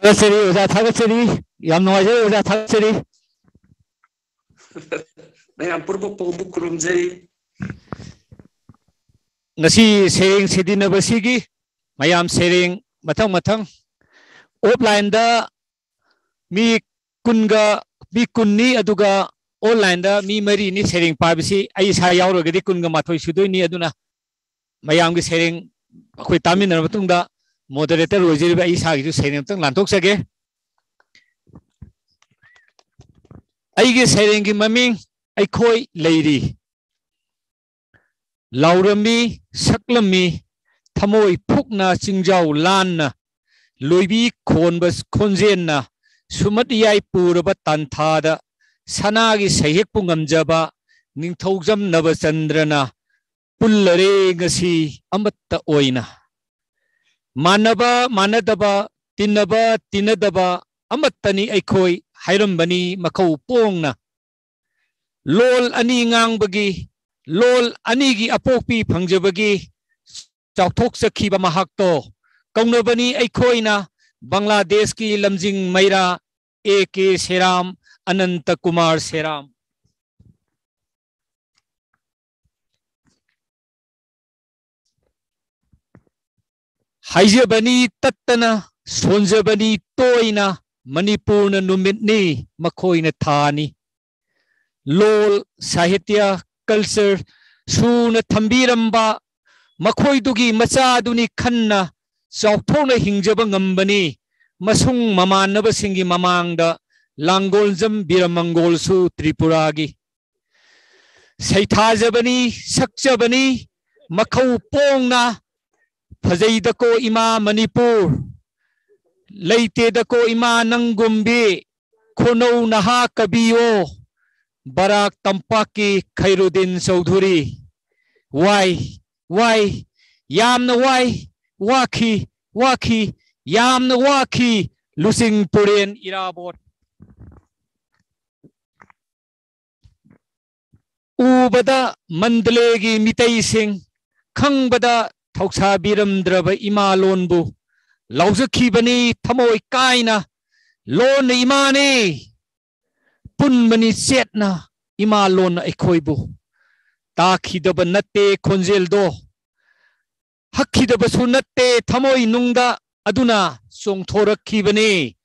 ꯊꯥꯒꯠꯆꯔꯤ ꯑꯣꯖꯥ, ꯊꯥꯒꯠꯆꯔꯤ꯫ ꯌꯥꯝ ꯅꯨꯡꯉꯥꯏꯖꯔꯦ ꯑꯣꯖꯥ, ꯊꯥꯒꯠꯆꯔꯤ꯫ ꯃꯌꯥꯝ ꯄꯨꯝꯅꯃꯛꯄꯨ ꯑꯃꯨꯛ ꯈꯨꯔꯨꯝꯖꯔꯤ꯫ ꯉꯁꯤ ꯁꯩꯔꯦꯡ ꯁꯩꯗꯤꯟꯅꯕꯁꯤꯒꯤ ꯃꯌꯥꯝ ꯁꯩꯔꯦꯡ ꯃꯊꯪ ꯃꯊꯪ, offline ꯗ ꯃꯤ ꯀꯨꯟꯒ, ꯃꯤ ꯀꯨꯟꯅꯤ, ꯑꯗꯨꯒ online ꯗ ꯃꯤ ꯃꯔꯤꯅꯤ ꯁꯩꯔꯦꯡ ꯄꯥꯕꯁꯤ꯫ ꯑꯩ ꯏꯁꯥ ꯌꯥꯎꯔꯒꯗꯤ ꯀꯨꯟꯒ ꯃꯥꯊꯣꯏ ꯁꯨꯗꯣꯏꯅꯤ꯫ ꯑꯗꯨꯅ ꯃꯌꯥꯝꯒꯤ ꯁꯩꯔꯦꯡ ꯑꯩꯈꯣꯏ ꯇꯥꯃꯤꯟꯅꯔ ꯃꯇꯨꯡꯗ, moderator ꯑꯣꯏꯖꯔꯤꯕ ꯑꯩ ꯏꯁꯥꯒꯤꯁꯨ ꯁꯩꯔꯦꯡ ꯑꯝꯇꯪ ꯂꯥꯟꯊꯣꯛꯆꯒꯦ꯫ ꯑꯩꯒꯤ ꯁꯩꯔꯦꯡꯒꯤ ꯃꯃꯤꯡ "ꯑꯩꯈꯣꯏ ꯂꯩꯔꯤ"꯫ ꯂꯥꯎꯔꯝꯃꯤ, ꯁꯛꯂꯝꯃꯤ, ꯊꯃꯣꯏ ꯐꯨꯛꯅ ꯆꯤꯡꯖꯥꯎ ꯂꯥꯟꯅ, ꯂꯣꯏꯕꯤ ꯈꯣꯟꯕ ꯈꯣꯟꯖꯦꯟꯅ ꯁꯨꯃꯠ ꯏꯌꯥꯏ ꯄꯨꯔꯕ ꯇꯥꯟꯊꯥꯗ, ꯁꯅꯥꯒꯤ ꯁꯩꯍꯦꯛꯄꯨ ꯉꯝꯖꯕ ꯅꯤꯡꯊꯧꯖꯝ ꯅꯕꯆꯟꯗ꯭ꯔꯅ ꯄꯨꯜꯂꯔꯦ ꯉꯁꯤ ꯑꯃꯠꯇ ꯑꯣꯏꯅ꯫ ꯃꯥꯟꯅꯕ ꯃꯥꯟꯅꯗꯕ, ꯇꯤꯟꯅꯕ ꯇꯤꯟꯅꯗꯕ ꯑꯃꯠꯇꯅꯤ ꯑꯩꯈꯣꯏ ꯍꯥꯏꯔꯝꯕꯅꯤ ꯃꯈꯧ ꯄꯣꯡꯅ꯫ ꯂꯣꯜ ꯑꯅꯤ ꯉꯥꯡꯕꯒꯤ, ꯂꯣꯜ ꯑꯅꯤꯒꯤ ꯑꯄꯣꯛꯄꯤ ꯐꯪꯖꯕꯒꯤ ꯆꯥꯎꯊꯣꯛꯆꯈꯤꯕ ꯃꯍꯥꯛꯇꯣ ꯀꯧꯅꯕꯅꯤ ꯑꯩꯈꯣꯏꯅ ꯕꯪꯒ꯭ꯂꯥꯗꯦꯁꯀꯤ ꯂꯝꯖꯤꯡ ꯃꯩꯔꯥ ꯑꯦ ꯀꯦ ꯁꯦꯔꯥꯝ, ꯑꯅꯟꯇ ꯀꯨꯃꯥꯔ ꯁꯦꯔꯥꯝ꯫ ꯍꯥꯏꯖꯕꯅꯤ ꯇꯠꯇꯅ, ꯁꯣꯟꯖꯕꯅꯤ ꯇꯣꯏꯅ, ꯃꯅꯤꯄꯨꯔꯅ ꯅꯨꯃꯤꯠꯅꯤ, ꯃꯈꯣꯏꯅ ꯊꯥꯅꯤ꯫ ꯂꯣꯜ, ꯁꯥꯍꯤꯇ꯭ꯌ, ꯀꯜꯆꯔ ꯁꯨꯅ ꯊꯝꯕꯤꯔꯝꯕ ꯃꯈꯣꯏꯗꯨꯒꯤ ꯃꯆꯥꯗꯨꯅꯤ ꯈꯟꯅ ꯆꯥꯎꯊꯣꯛꯅ ꯍꯤꯡꯖꯕ ꯉꯝꯕꯅꯤ꯫ ꯃꯁꯨꯡ ꯃꯃꯥꯟꯅꯕꯁꯤꯡꯒꯤ ꯃꯃꯥꯡꯗ ꯂꯥꯡꯒꯣꯜꯖꯝ ꯕꯤꯔꯃꯪꯒꯣꯜꯁꯨ ꯇ꯭ꯔꯤꯄꯨꯔꯥꯒꯤ꯫ ꯁꯩꯊꯥꯖꯕꯅꯤ, ꯁꯛꯆꯕꯅꯤ, ꯃꯈꯧ ꯄꯣꯡꯅ ꯐꯖꯩꯗꯀꯣ ꯏꯃꯥ ꯃꯅꯤꯄꯨꯔ, ꯂꯩꯇꯦꯗꯀꯣ ꯏꯃꯥ ꯅꯪꯒꯨꯝꯕꯤ, ꯈꯨꯅꯧ ꯅꯍꯥ ꯀꯕꯤꯌꯣ, ꯕꯔꯥꯛ ꯇꯝꯄꯥꯛꯀꯤ ꯈꯩꯔꯨꯗꯤꯟ ꯆꯧꯙꯨꯔꯤ꯫ ꯋꯥꯏ, ꯋꯥꯏ, ꯌꯥꯝꯅ ꯋꯥꯏ, ꯋꯥꯈꯤ, ꯋꯥꯈꯤ, ꯌꯥꯝꯅ ꯋꯥꯈꯤ, ꯂꯨꯆꯤꯡ ꯄꯨꯔꯦꯟ ꯏꯔꯥꯕꯣꯠ꯫ ꯎꯕꯗ ꯃꯟꯗꯂꯦꯒꯤ ꯃꯤꯇꯩꯁꯤꯡ, ꯈꯪꯕꯗ ꯊꯧꯁꯥꯕꯤꯔꯝꯗ꯭ꯔꯕ ꯏꯃꯥ ꯂꯣꯟꯕꯨ ꯂꯥꯎꯖꯈꯤꯕꯅꯤ ꯊꯃꯣꯏ ꯀꯥꯏꯅ, ꯂꯣꯟꯅ ꯏꯃꯥꯅꯤ, ꯄꯨꯟꯕꯅꯤ ꯆꯦꯠꯅ ꯏꯃꯥ ꯂꯣꯟꯅ ꯑꯩꯈꯣꯏꯕꯨ꯫ ꯇꯥꯈꯤꯗꯕ ꯅꯠꯇꯦ ꯈꯣꯟꯖꯦꯜꯗꯣ, ꯍꯛꯈꯤꯗꯕꯁꯨ ꯅꯠꯇꯦ ꯊꯃꯣꯏ ꯅꯨꯡꯗ, ꯑꯗꯨꯅ ꯆꯣꯡꯊꯣꯔꯛꯈꯤꯕꯅꯤ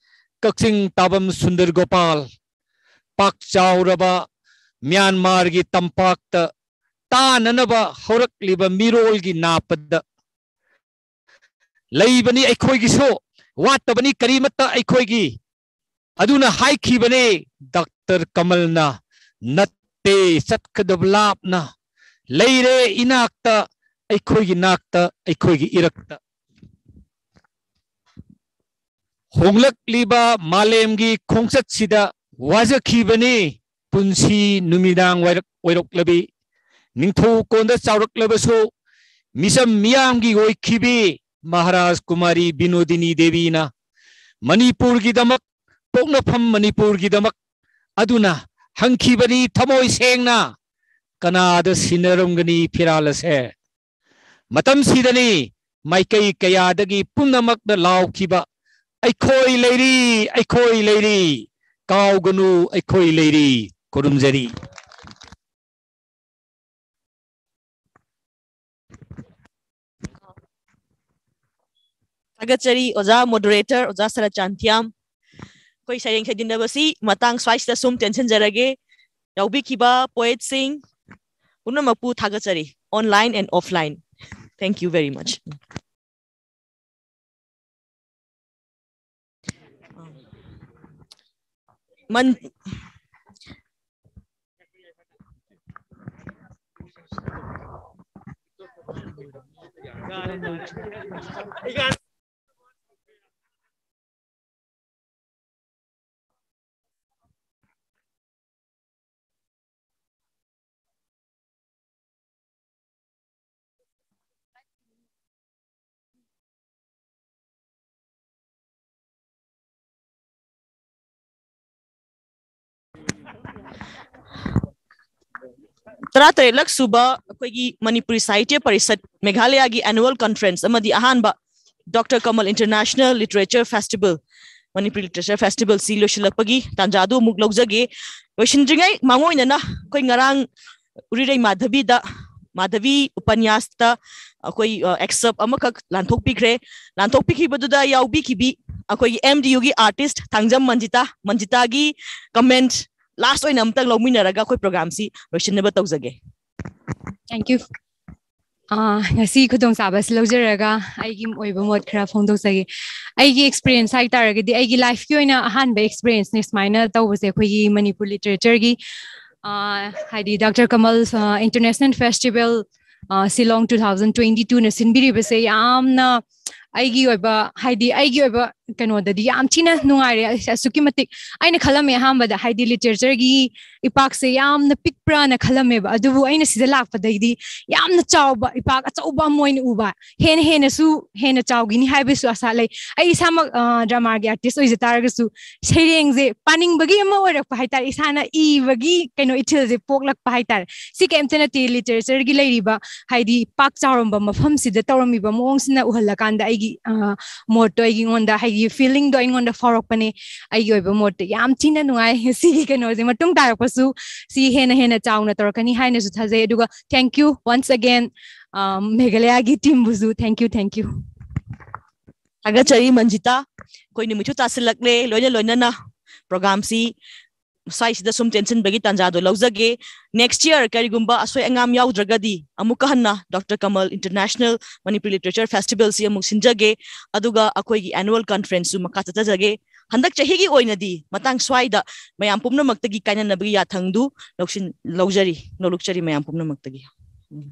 ꯀꯛꯆꯤꯡ ꯇꯥꯕꯝ ꯁꯨꯟꯗꯔ ꯒꯣꯄꯥꯜ꯫ ꯄꯥꯛ ꯆꯥꯎꯔꯕ ꯃ꯭ꯌꯥꯟꯃꯥꯔꯒꯤ ꯇꯝꯄꯥꯛꯇ ꯇꯥꯅꯅꯕ ꯍꯧꯔꯛꯂꯤꯕ ꯃꯤꯔꯣꯜꯒꯤ ꯅꯥꯄꯗ ꯂꯩꯕꯅꯤ ꯑꯩꯈꯣꯏꯒꯤꯁꯨ, ꯋꯥꯠꯇꯕꯅꯤ ꯀꯔꯤꯃꯠꯇ ꯑꯩꯈꯣꯏꯒꯤ꯫ ꯑꯗꯨꯅ ꯍꯥꯏꯈꯤꯕꯅꯤ ꯗꯥꯛꯇꯔ ꯀꯃꯜꯅ, "ꯅꯠꯇꯦ ꯆꯠꯀꯗꯕ ꯂꯥꯞꯅ, ꯂꯩꯔꯦ ꯏꯅꯥꯛꯇ, ꯑꯩꯈꯣꯏꯒꯤ ꯅꯥꯛꯇ, ꯑꯩꯈꯣꯏꯒꯤ ꯏꯔꯛꯇ"꯫ ꯍꯣꯡꯂꯛꯂꯤꯕ ꯃꯥꯂꯦꯝꯒꯤ ꯈꯣꯡꯆꯠꯁꯤꯗ ꯋꯥꯖꯈꯤꯕꯅꯤ ꯄꯨꯟꯁꯤ ꯅꯨꯃꯤꯗꯥꯡ ꯋꯥꯏꯔꯛ ꯑꯣꯏꯔꯛꯂꯕꯤ꯫ ꯅꯤꯡꯊꯧ ꯀꯣꯟꯗ ꯆꯥꯎꯔꯛꯂꯕꯁꯨ ꯃꯤꯆꯝ ꯃꯤꯌꯥꯝꯒꯤ ꯑꯣꯏꯈꯤꯕꯤ ꯃꯍꯥꯔꯥꯖ ꯀꯨꯃꯥꯔꯤ ꯕꯤꯅꯣꯗꯤꯅꯤ ꯗꯦꯕꯤꯅ ꯃꯅꯤꯄꯨꯔꯒꯤꯗꯃꯛ, ꯄꯣꯛꯅꯐꯝ ꯃꯅꯤꯄꯨꯔꯒꯤꯗꯃꯛ꯫ ꯑꯗꯨꯅ ꯍꯪꯈꯤꯕꯅꯤ ꯊꯃꯣꯏ ꯁꯦꯡꯅ, "ꯀꯅꯥꯗ ꯁꯤꯟꯅꯔꯝꯒꯅꯤ ꯐꯤꯔꯥꯜ ꯑꯁꯦ?" ꯃꯇꯝꯁꯤꯗꯅꯤ ꯃꯥꯏꯀꯩ ꯀꯌꯥꯗꯒꯤ ꯄꯨꯝꯅꯃꯛꯇ ꯂꯥꯎꯈꯤꯕ "ꯑꯩꯈꯣꯏ ꯂꯩꯔꯤ, ꯑꯩꯈꯣꯏ ꯂꯩꯔꯤ, ꯀꯥꯎꯒꯅꯨ, ꯑꯩꯈꯣꯏ ꯂꯩꯔꯤ"꯫ ꯈꯨꯔꯨꯝꯖꯔꯤ꯫ ꯊꯥꯒꯠꯆꯔꯤ ꯑꯣꯖꯥ moderator, ꯑꯣꯖꯥ ꯁꯔꯠꯆꯥꯟꯊꯤꯌꯥꯝ꯫ ꯑꯩꯈꯣꯏ ꯁꯩꯔꯦꯡ ꯁꯩꯗꯤꯟꯅꯕꯁꯤ ꯃꯇꯥꯡ ꯁ꯭ꯋꯥꯏꯁꯤꯗ ꯁꯨꯝ ꯇꯦꯟꯁꯤꯟꯖꯔꯒꯦ꯫ ꯌꯥꯎꯕꯤꯈꯤꯕ poetꯁꯤꯡ ꯄꯨꯝꯅꯃꯛꯄꯨ ꯊꯥꯒꯠꯆꯔꯤ, online and offline. Thank you very much. ꯃꯟ-, ꯇꯔꯥꯇꯔꯦꯠꯂꯛ ꯁꯨꯕ ꯑꯩꯈꯣꯏꯒꯤ ꯃꯅꯤꯄꯨꯔꯤ ꯁꯥꯍꯤꯇ꯭ꯌ ꯄꯔꯤꯁꯠ ꯃꯦꯘꯥꯂꯌꯥꯒꯤ annual conference ꯑꯃꯗꯤ ꯑꯍꯥꯟꯕ Doctor Kamal International Literature Festival, Manipuri Literature Festivalꯁꯤ ꯂꯣꯏꯁꯤꯜꯂꯛꯄꯒꯤ ꯇꯥꯟꯖꯥꯗꯨ ꯑꯃꯨꯛ ꯂꯧꯖꯒꯦ꯫ ꯂꯣꯏꯁꯤꯟꯗ꯭ꯔꯤꯉꯩ ꯃꯥꯡꯑꯣꯏꯅꯅ ꯑꯩꯈꯣꯏ ꯉꯔꯥꯡ ꯎꯔꯤꯔꯩ ꯃꯥꯙꯕꯤꯗ, ꯃꯥꯙꯕꯤ ꯎꯄꯟꯌꯥꯁꯇ ꯑꯩꯈꯣꯏ, ꯑ, excerpt ꯑꯃꯈꯛ ꯂꯥꯟꯊꯣꯛꯄꯤꯈ꯭ꯔꯦ꯫ ꯂꯥꯟꯊꯣꯛꯄꯤꯈꯤꯕꯗꯨꯗ ꯌꯥꯎꯕꯤꯈꯤꯕꯤ ꯑꯩꯈꯣꯏꯒꯤ M D Uꯒꯤ artist Thangjam ꯃꯟꯖꯤꯇꯥ, ꯃꯟꯖꯤꯇꯥꯒꯤ comment last ꯑꯣꯏꯅ ꯑꯃꯇꯪ ꯂꯧꯃꯤꯟꯅꯔꯒ ꯑꯩꯈꯣꯏ programꯁꯤ ꯂꯣꯏꯁꯤꯟꯅꯕ ꯇꯧꯖꯒꯦ꯫ Thank you. ꯑꯥ, ꯉꯁꯤ ꯈꯨꯗꯣꯡꯆꯥꯕ ꯑꯁꯤ ꯂꯧꯖꯔꯒ ꯑꯩꯒꯤ ꯑꯣꯏꯕ ꯃꯣꯠ ꯈꯔ ꯐꯣꯡꯗꯣꯛꯆꯒꯦ꯫ ꯑꯩꯒꯤ experience ꯍꯥꯏ ꯇꯥꯔꯒꯗꯤ, ꯑꯩꯒꯤ lifeꯀꯤ ꯑꯣꯏꯅ ꯑꯍꯥꯟꯕ experienceꯅꯦ ꯁꯨꯃꯥꯏꯅ ꯇꯧꯕꯁꯦ꯫ ꯑꯩꯈꯣꯏꯒꯤ ꯃꯅꯤꯄꯨꯔ Literature-ꯒꯤ, ꯑꯥ, ꯍꯥꯏꯗꯤ Doctor Kamal, ꯑꯥ, International Festival, ꯑꯥ, Shillong two thousand twenty-twoꯅ ꯁꯤꯟꯕꯤꯔꯤꯕꯁꯦ ꯌꯥꯝꯅ ꯑꯩꯒꯤ ꯑꯣꯏꯕ, ꯍꯥꯏꯗꯤ ꯑꯩꯒꯤ ꯑꯣꯏꯕ ꯀꯩꯅꯣꯗꯗꯤ ꯌꯥꯝ ꯊꯤꯅ ꯅꯨꯡꯉꯥꯏꯔꯦ꯫ ꯑꯁꯨꯛꯀꯤ ꯃꯇꯤꯛ ꯑꯩꯅ ꯈꯜꯂꯝꯃꯦ ꯑꯍꯥꯟꯕꯗ, ꯍꯥꯏꯗꯤ ꯂꯤꯇꯔꯦꯆꯔꯒꯤ ꯏꯄꯥꯛꯁꯦ ꯌꯥꯝꯅ ꯄꯤꯛꯄ꯭ꯔꯥꯅ ꯈꯜꯂꯝꯃꯦꯕ꯫ ꯑꯗꯨꯕꯨ ꯑꯩꯅ ꯁꯤꯗ ꯂꯥꯛꯄꯗꯩꯗꯤ ꯌꯥꯝꯅ ꯆꯥꯎꯕ ꯏꯄꯥꯛ ꯑꯆꯧꯕ ꯑꯃ ꯑꯣꯏꯅ ꯎꯕ, ꯍꯦꯟꯅ ꯍꯦꯟꯅꯁꯨ ꯍꯦꯟꯅ ꯆꯥꯎꯈꯤꯅꯤ ꯍꯥꯏꯕꯁꯨ ꯑꯁꯥ ꯂꯩ꯫ ꯑꯩ ꯏꯁꯥꯃꯛ ꯗ꯭ꯔꯃꯥꯒꯤ ꯑꯥꯔꯇꯤꯁ ꯑꯣꯏꯖ ꯇꯥꯔꯒꯁꯨ ꯁꯩꯔꯦꯡꯁꯦ ꯄꯥꯅꯤꯡꯕꯒꯤ ꯑꯃ ꯑꯣꯏꯔꯛꯄ ꯍꯥꯏꯇꯥꯔꯦ, ꯏꯁꯥꯅ ꯏꯕꯒꯤ ꯀꯩꯅꯣ ꯏꯊꯤꯜꯁꯦ ꯄꯣꯛꯂꯛꯄ ꯍꯥꯏꯇꯥꯔꯦ꯫ ꯁꯤ ꯀꯩꯝꯇ ꯅꯠꯇꯦ, ꯂꯤꯇꯔꯦꯆꯔꯒꯤ ꯂꯩꯔꯤꯕ ꯍꯥꯏꯗꯤ ꯄꯥꯛ ꯆꯥꯎꯔꯝꯕ ꯃꯐꯝꯁꯤꯗ ꯇꯧꯔꯝꯃꯤꯕ ꯃꯑꯣꯡꯁꯤꯅ ꯎꯍꯜꯂꯀꯥꯟꯗ ꯑꯩꯒꯤ ꯃꯣꯠꯇꯣ ꯑꯩꯉꯣꯟꯗ ꯍꯥꯏꯗꯤ ꯐꯤꯂꯤꯡꯗꯣ ꯑꯩꯉꯣꯟꯗ ꯐꯥꯎꯔꯛꯄꯅꯦ꯫ ꯑꯩꯒꯤ ꯑꯣꯏꯕ ꯃꯣꯠꯇ ꯌꯥꯝ ꯊꯤꯅ ꯅꯨꯡꯉꯥꯏ꯫ ꯁꯤꯒꯤ ꯀꯩꯅꯣꯁꯦ ꯃꯇꯨꯡ ꯇꯥꯔꯛꯄꯁꯨ ꯁꯤ ꯍꯦꯟꯅ ꯍꯦꯟꯅ ꯆꯥꯎꯅ ꯇꯧꯔꯛꯀꯅꯤ ꯍꯥꯏꯅꯁꯨ ꯊꯥꯖꯩ꯫ ꯑꯗꯨꯒ thank you once again, ꯃꯦꯘꯥꯂꯌꯥꯒꯤ ꯇꯤꯝꯕꯨꯁꯨ thank you, thank you꯫ ꯊꯥꯒꯠꯆꯔꯤ ꯃꯟꯖꯤꯇꯥ꯫ ꯑꯩꯈꯣꯏ ꯅꯨꯃꯤꯠꯁꯨ ꯇꯥꯁꯤꯜꯂꯛꯂꯦ, ꯂꯣꯏꯅ ꯂꯣꯏꯅꯅ ꯄ꯭ꯔꯣꯒꯥꯝꯁꯤ ꯁ꯭ꯋꯥꯏꯁꯤꯗ ꯁꯨꯝ ꯇꯦꯟꯁꯤꯟꯕꯒꯤ ꯇꯥꯟꯖꯥꯗꯣ ꯂꯧꯖꯒꯦ꯫ ꯅꯦꯛꯁ ꯌꯔ ꯀꯔꯤꯒꯨꯝꯕ ꯑꯁꯣꯏ ꯑꯉꯥꯝ ꯌꯥꯎꯗ꯭ꯔꯒꯗꯤ ꯑꯃꯨꯛꯀ ꯍꯟꯅ ꯗꯣꯛꯇꯔ ꯀꯃꯜ ꯏꯟꯇꯔꯅꯦꯁꯅꯦꯜ ꯃꯅꯤꯄꯨꯔꯤ ꯂꯤꯇꯔꯦꯆꯔ ꯐꯦꯁꯇꯤꯚꯦꯜꯁꯤ ꯑꯃꯨꯛ ꯁꯤꯟꯖꯒꯦ꯫ ꯑꯗꯨꯒ ꯑꯩꯈꯣꯏꯒꯤ ꯑꯦꯅꯨꯋꯦꯜ ꯀꯟꯐꯔꯦꯟꯁꯁꯨ ꯃꯈꯥ ꯆꯠꯊꯖꯒꯦ꯫ ꯍꯟꯗꯛ ꯆꯍꯤꯒꯤ ꯑꯣꯏꯅꯗꯤ ꯃꯇꯥꯡ ꯁ꯭ꯋꯥꯏꯗ ꯃꯌꯥꯝ ꯄꯨꯝꯅꯃꯛꯇꯒꯤ ꯀꯥꯏꯅꯅꯕꯒꯤ ꯌꯥꯊꯪꯗꯨ ꯂꯧꯁꯤꯟ ꯂꯧꯖꯔꯤ, ꯅꯣꯂꯨꯛꯆꯔꯤ ꯃꯌꯥꯝ ꯄꯨꯝꯅꯃꯛꯇꯒꯤ꯫ ꯎꯝ꯫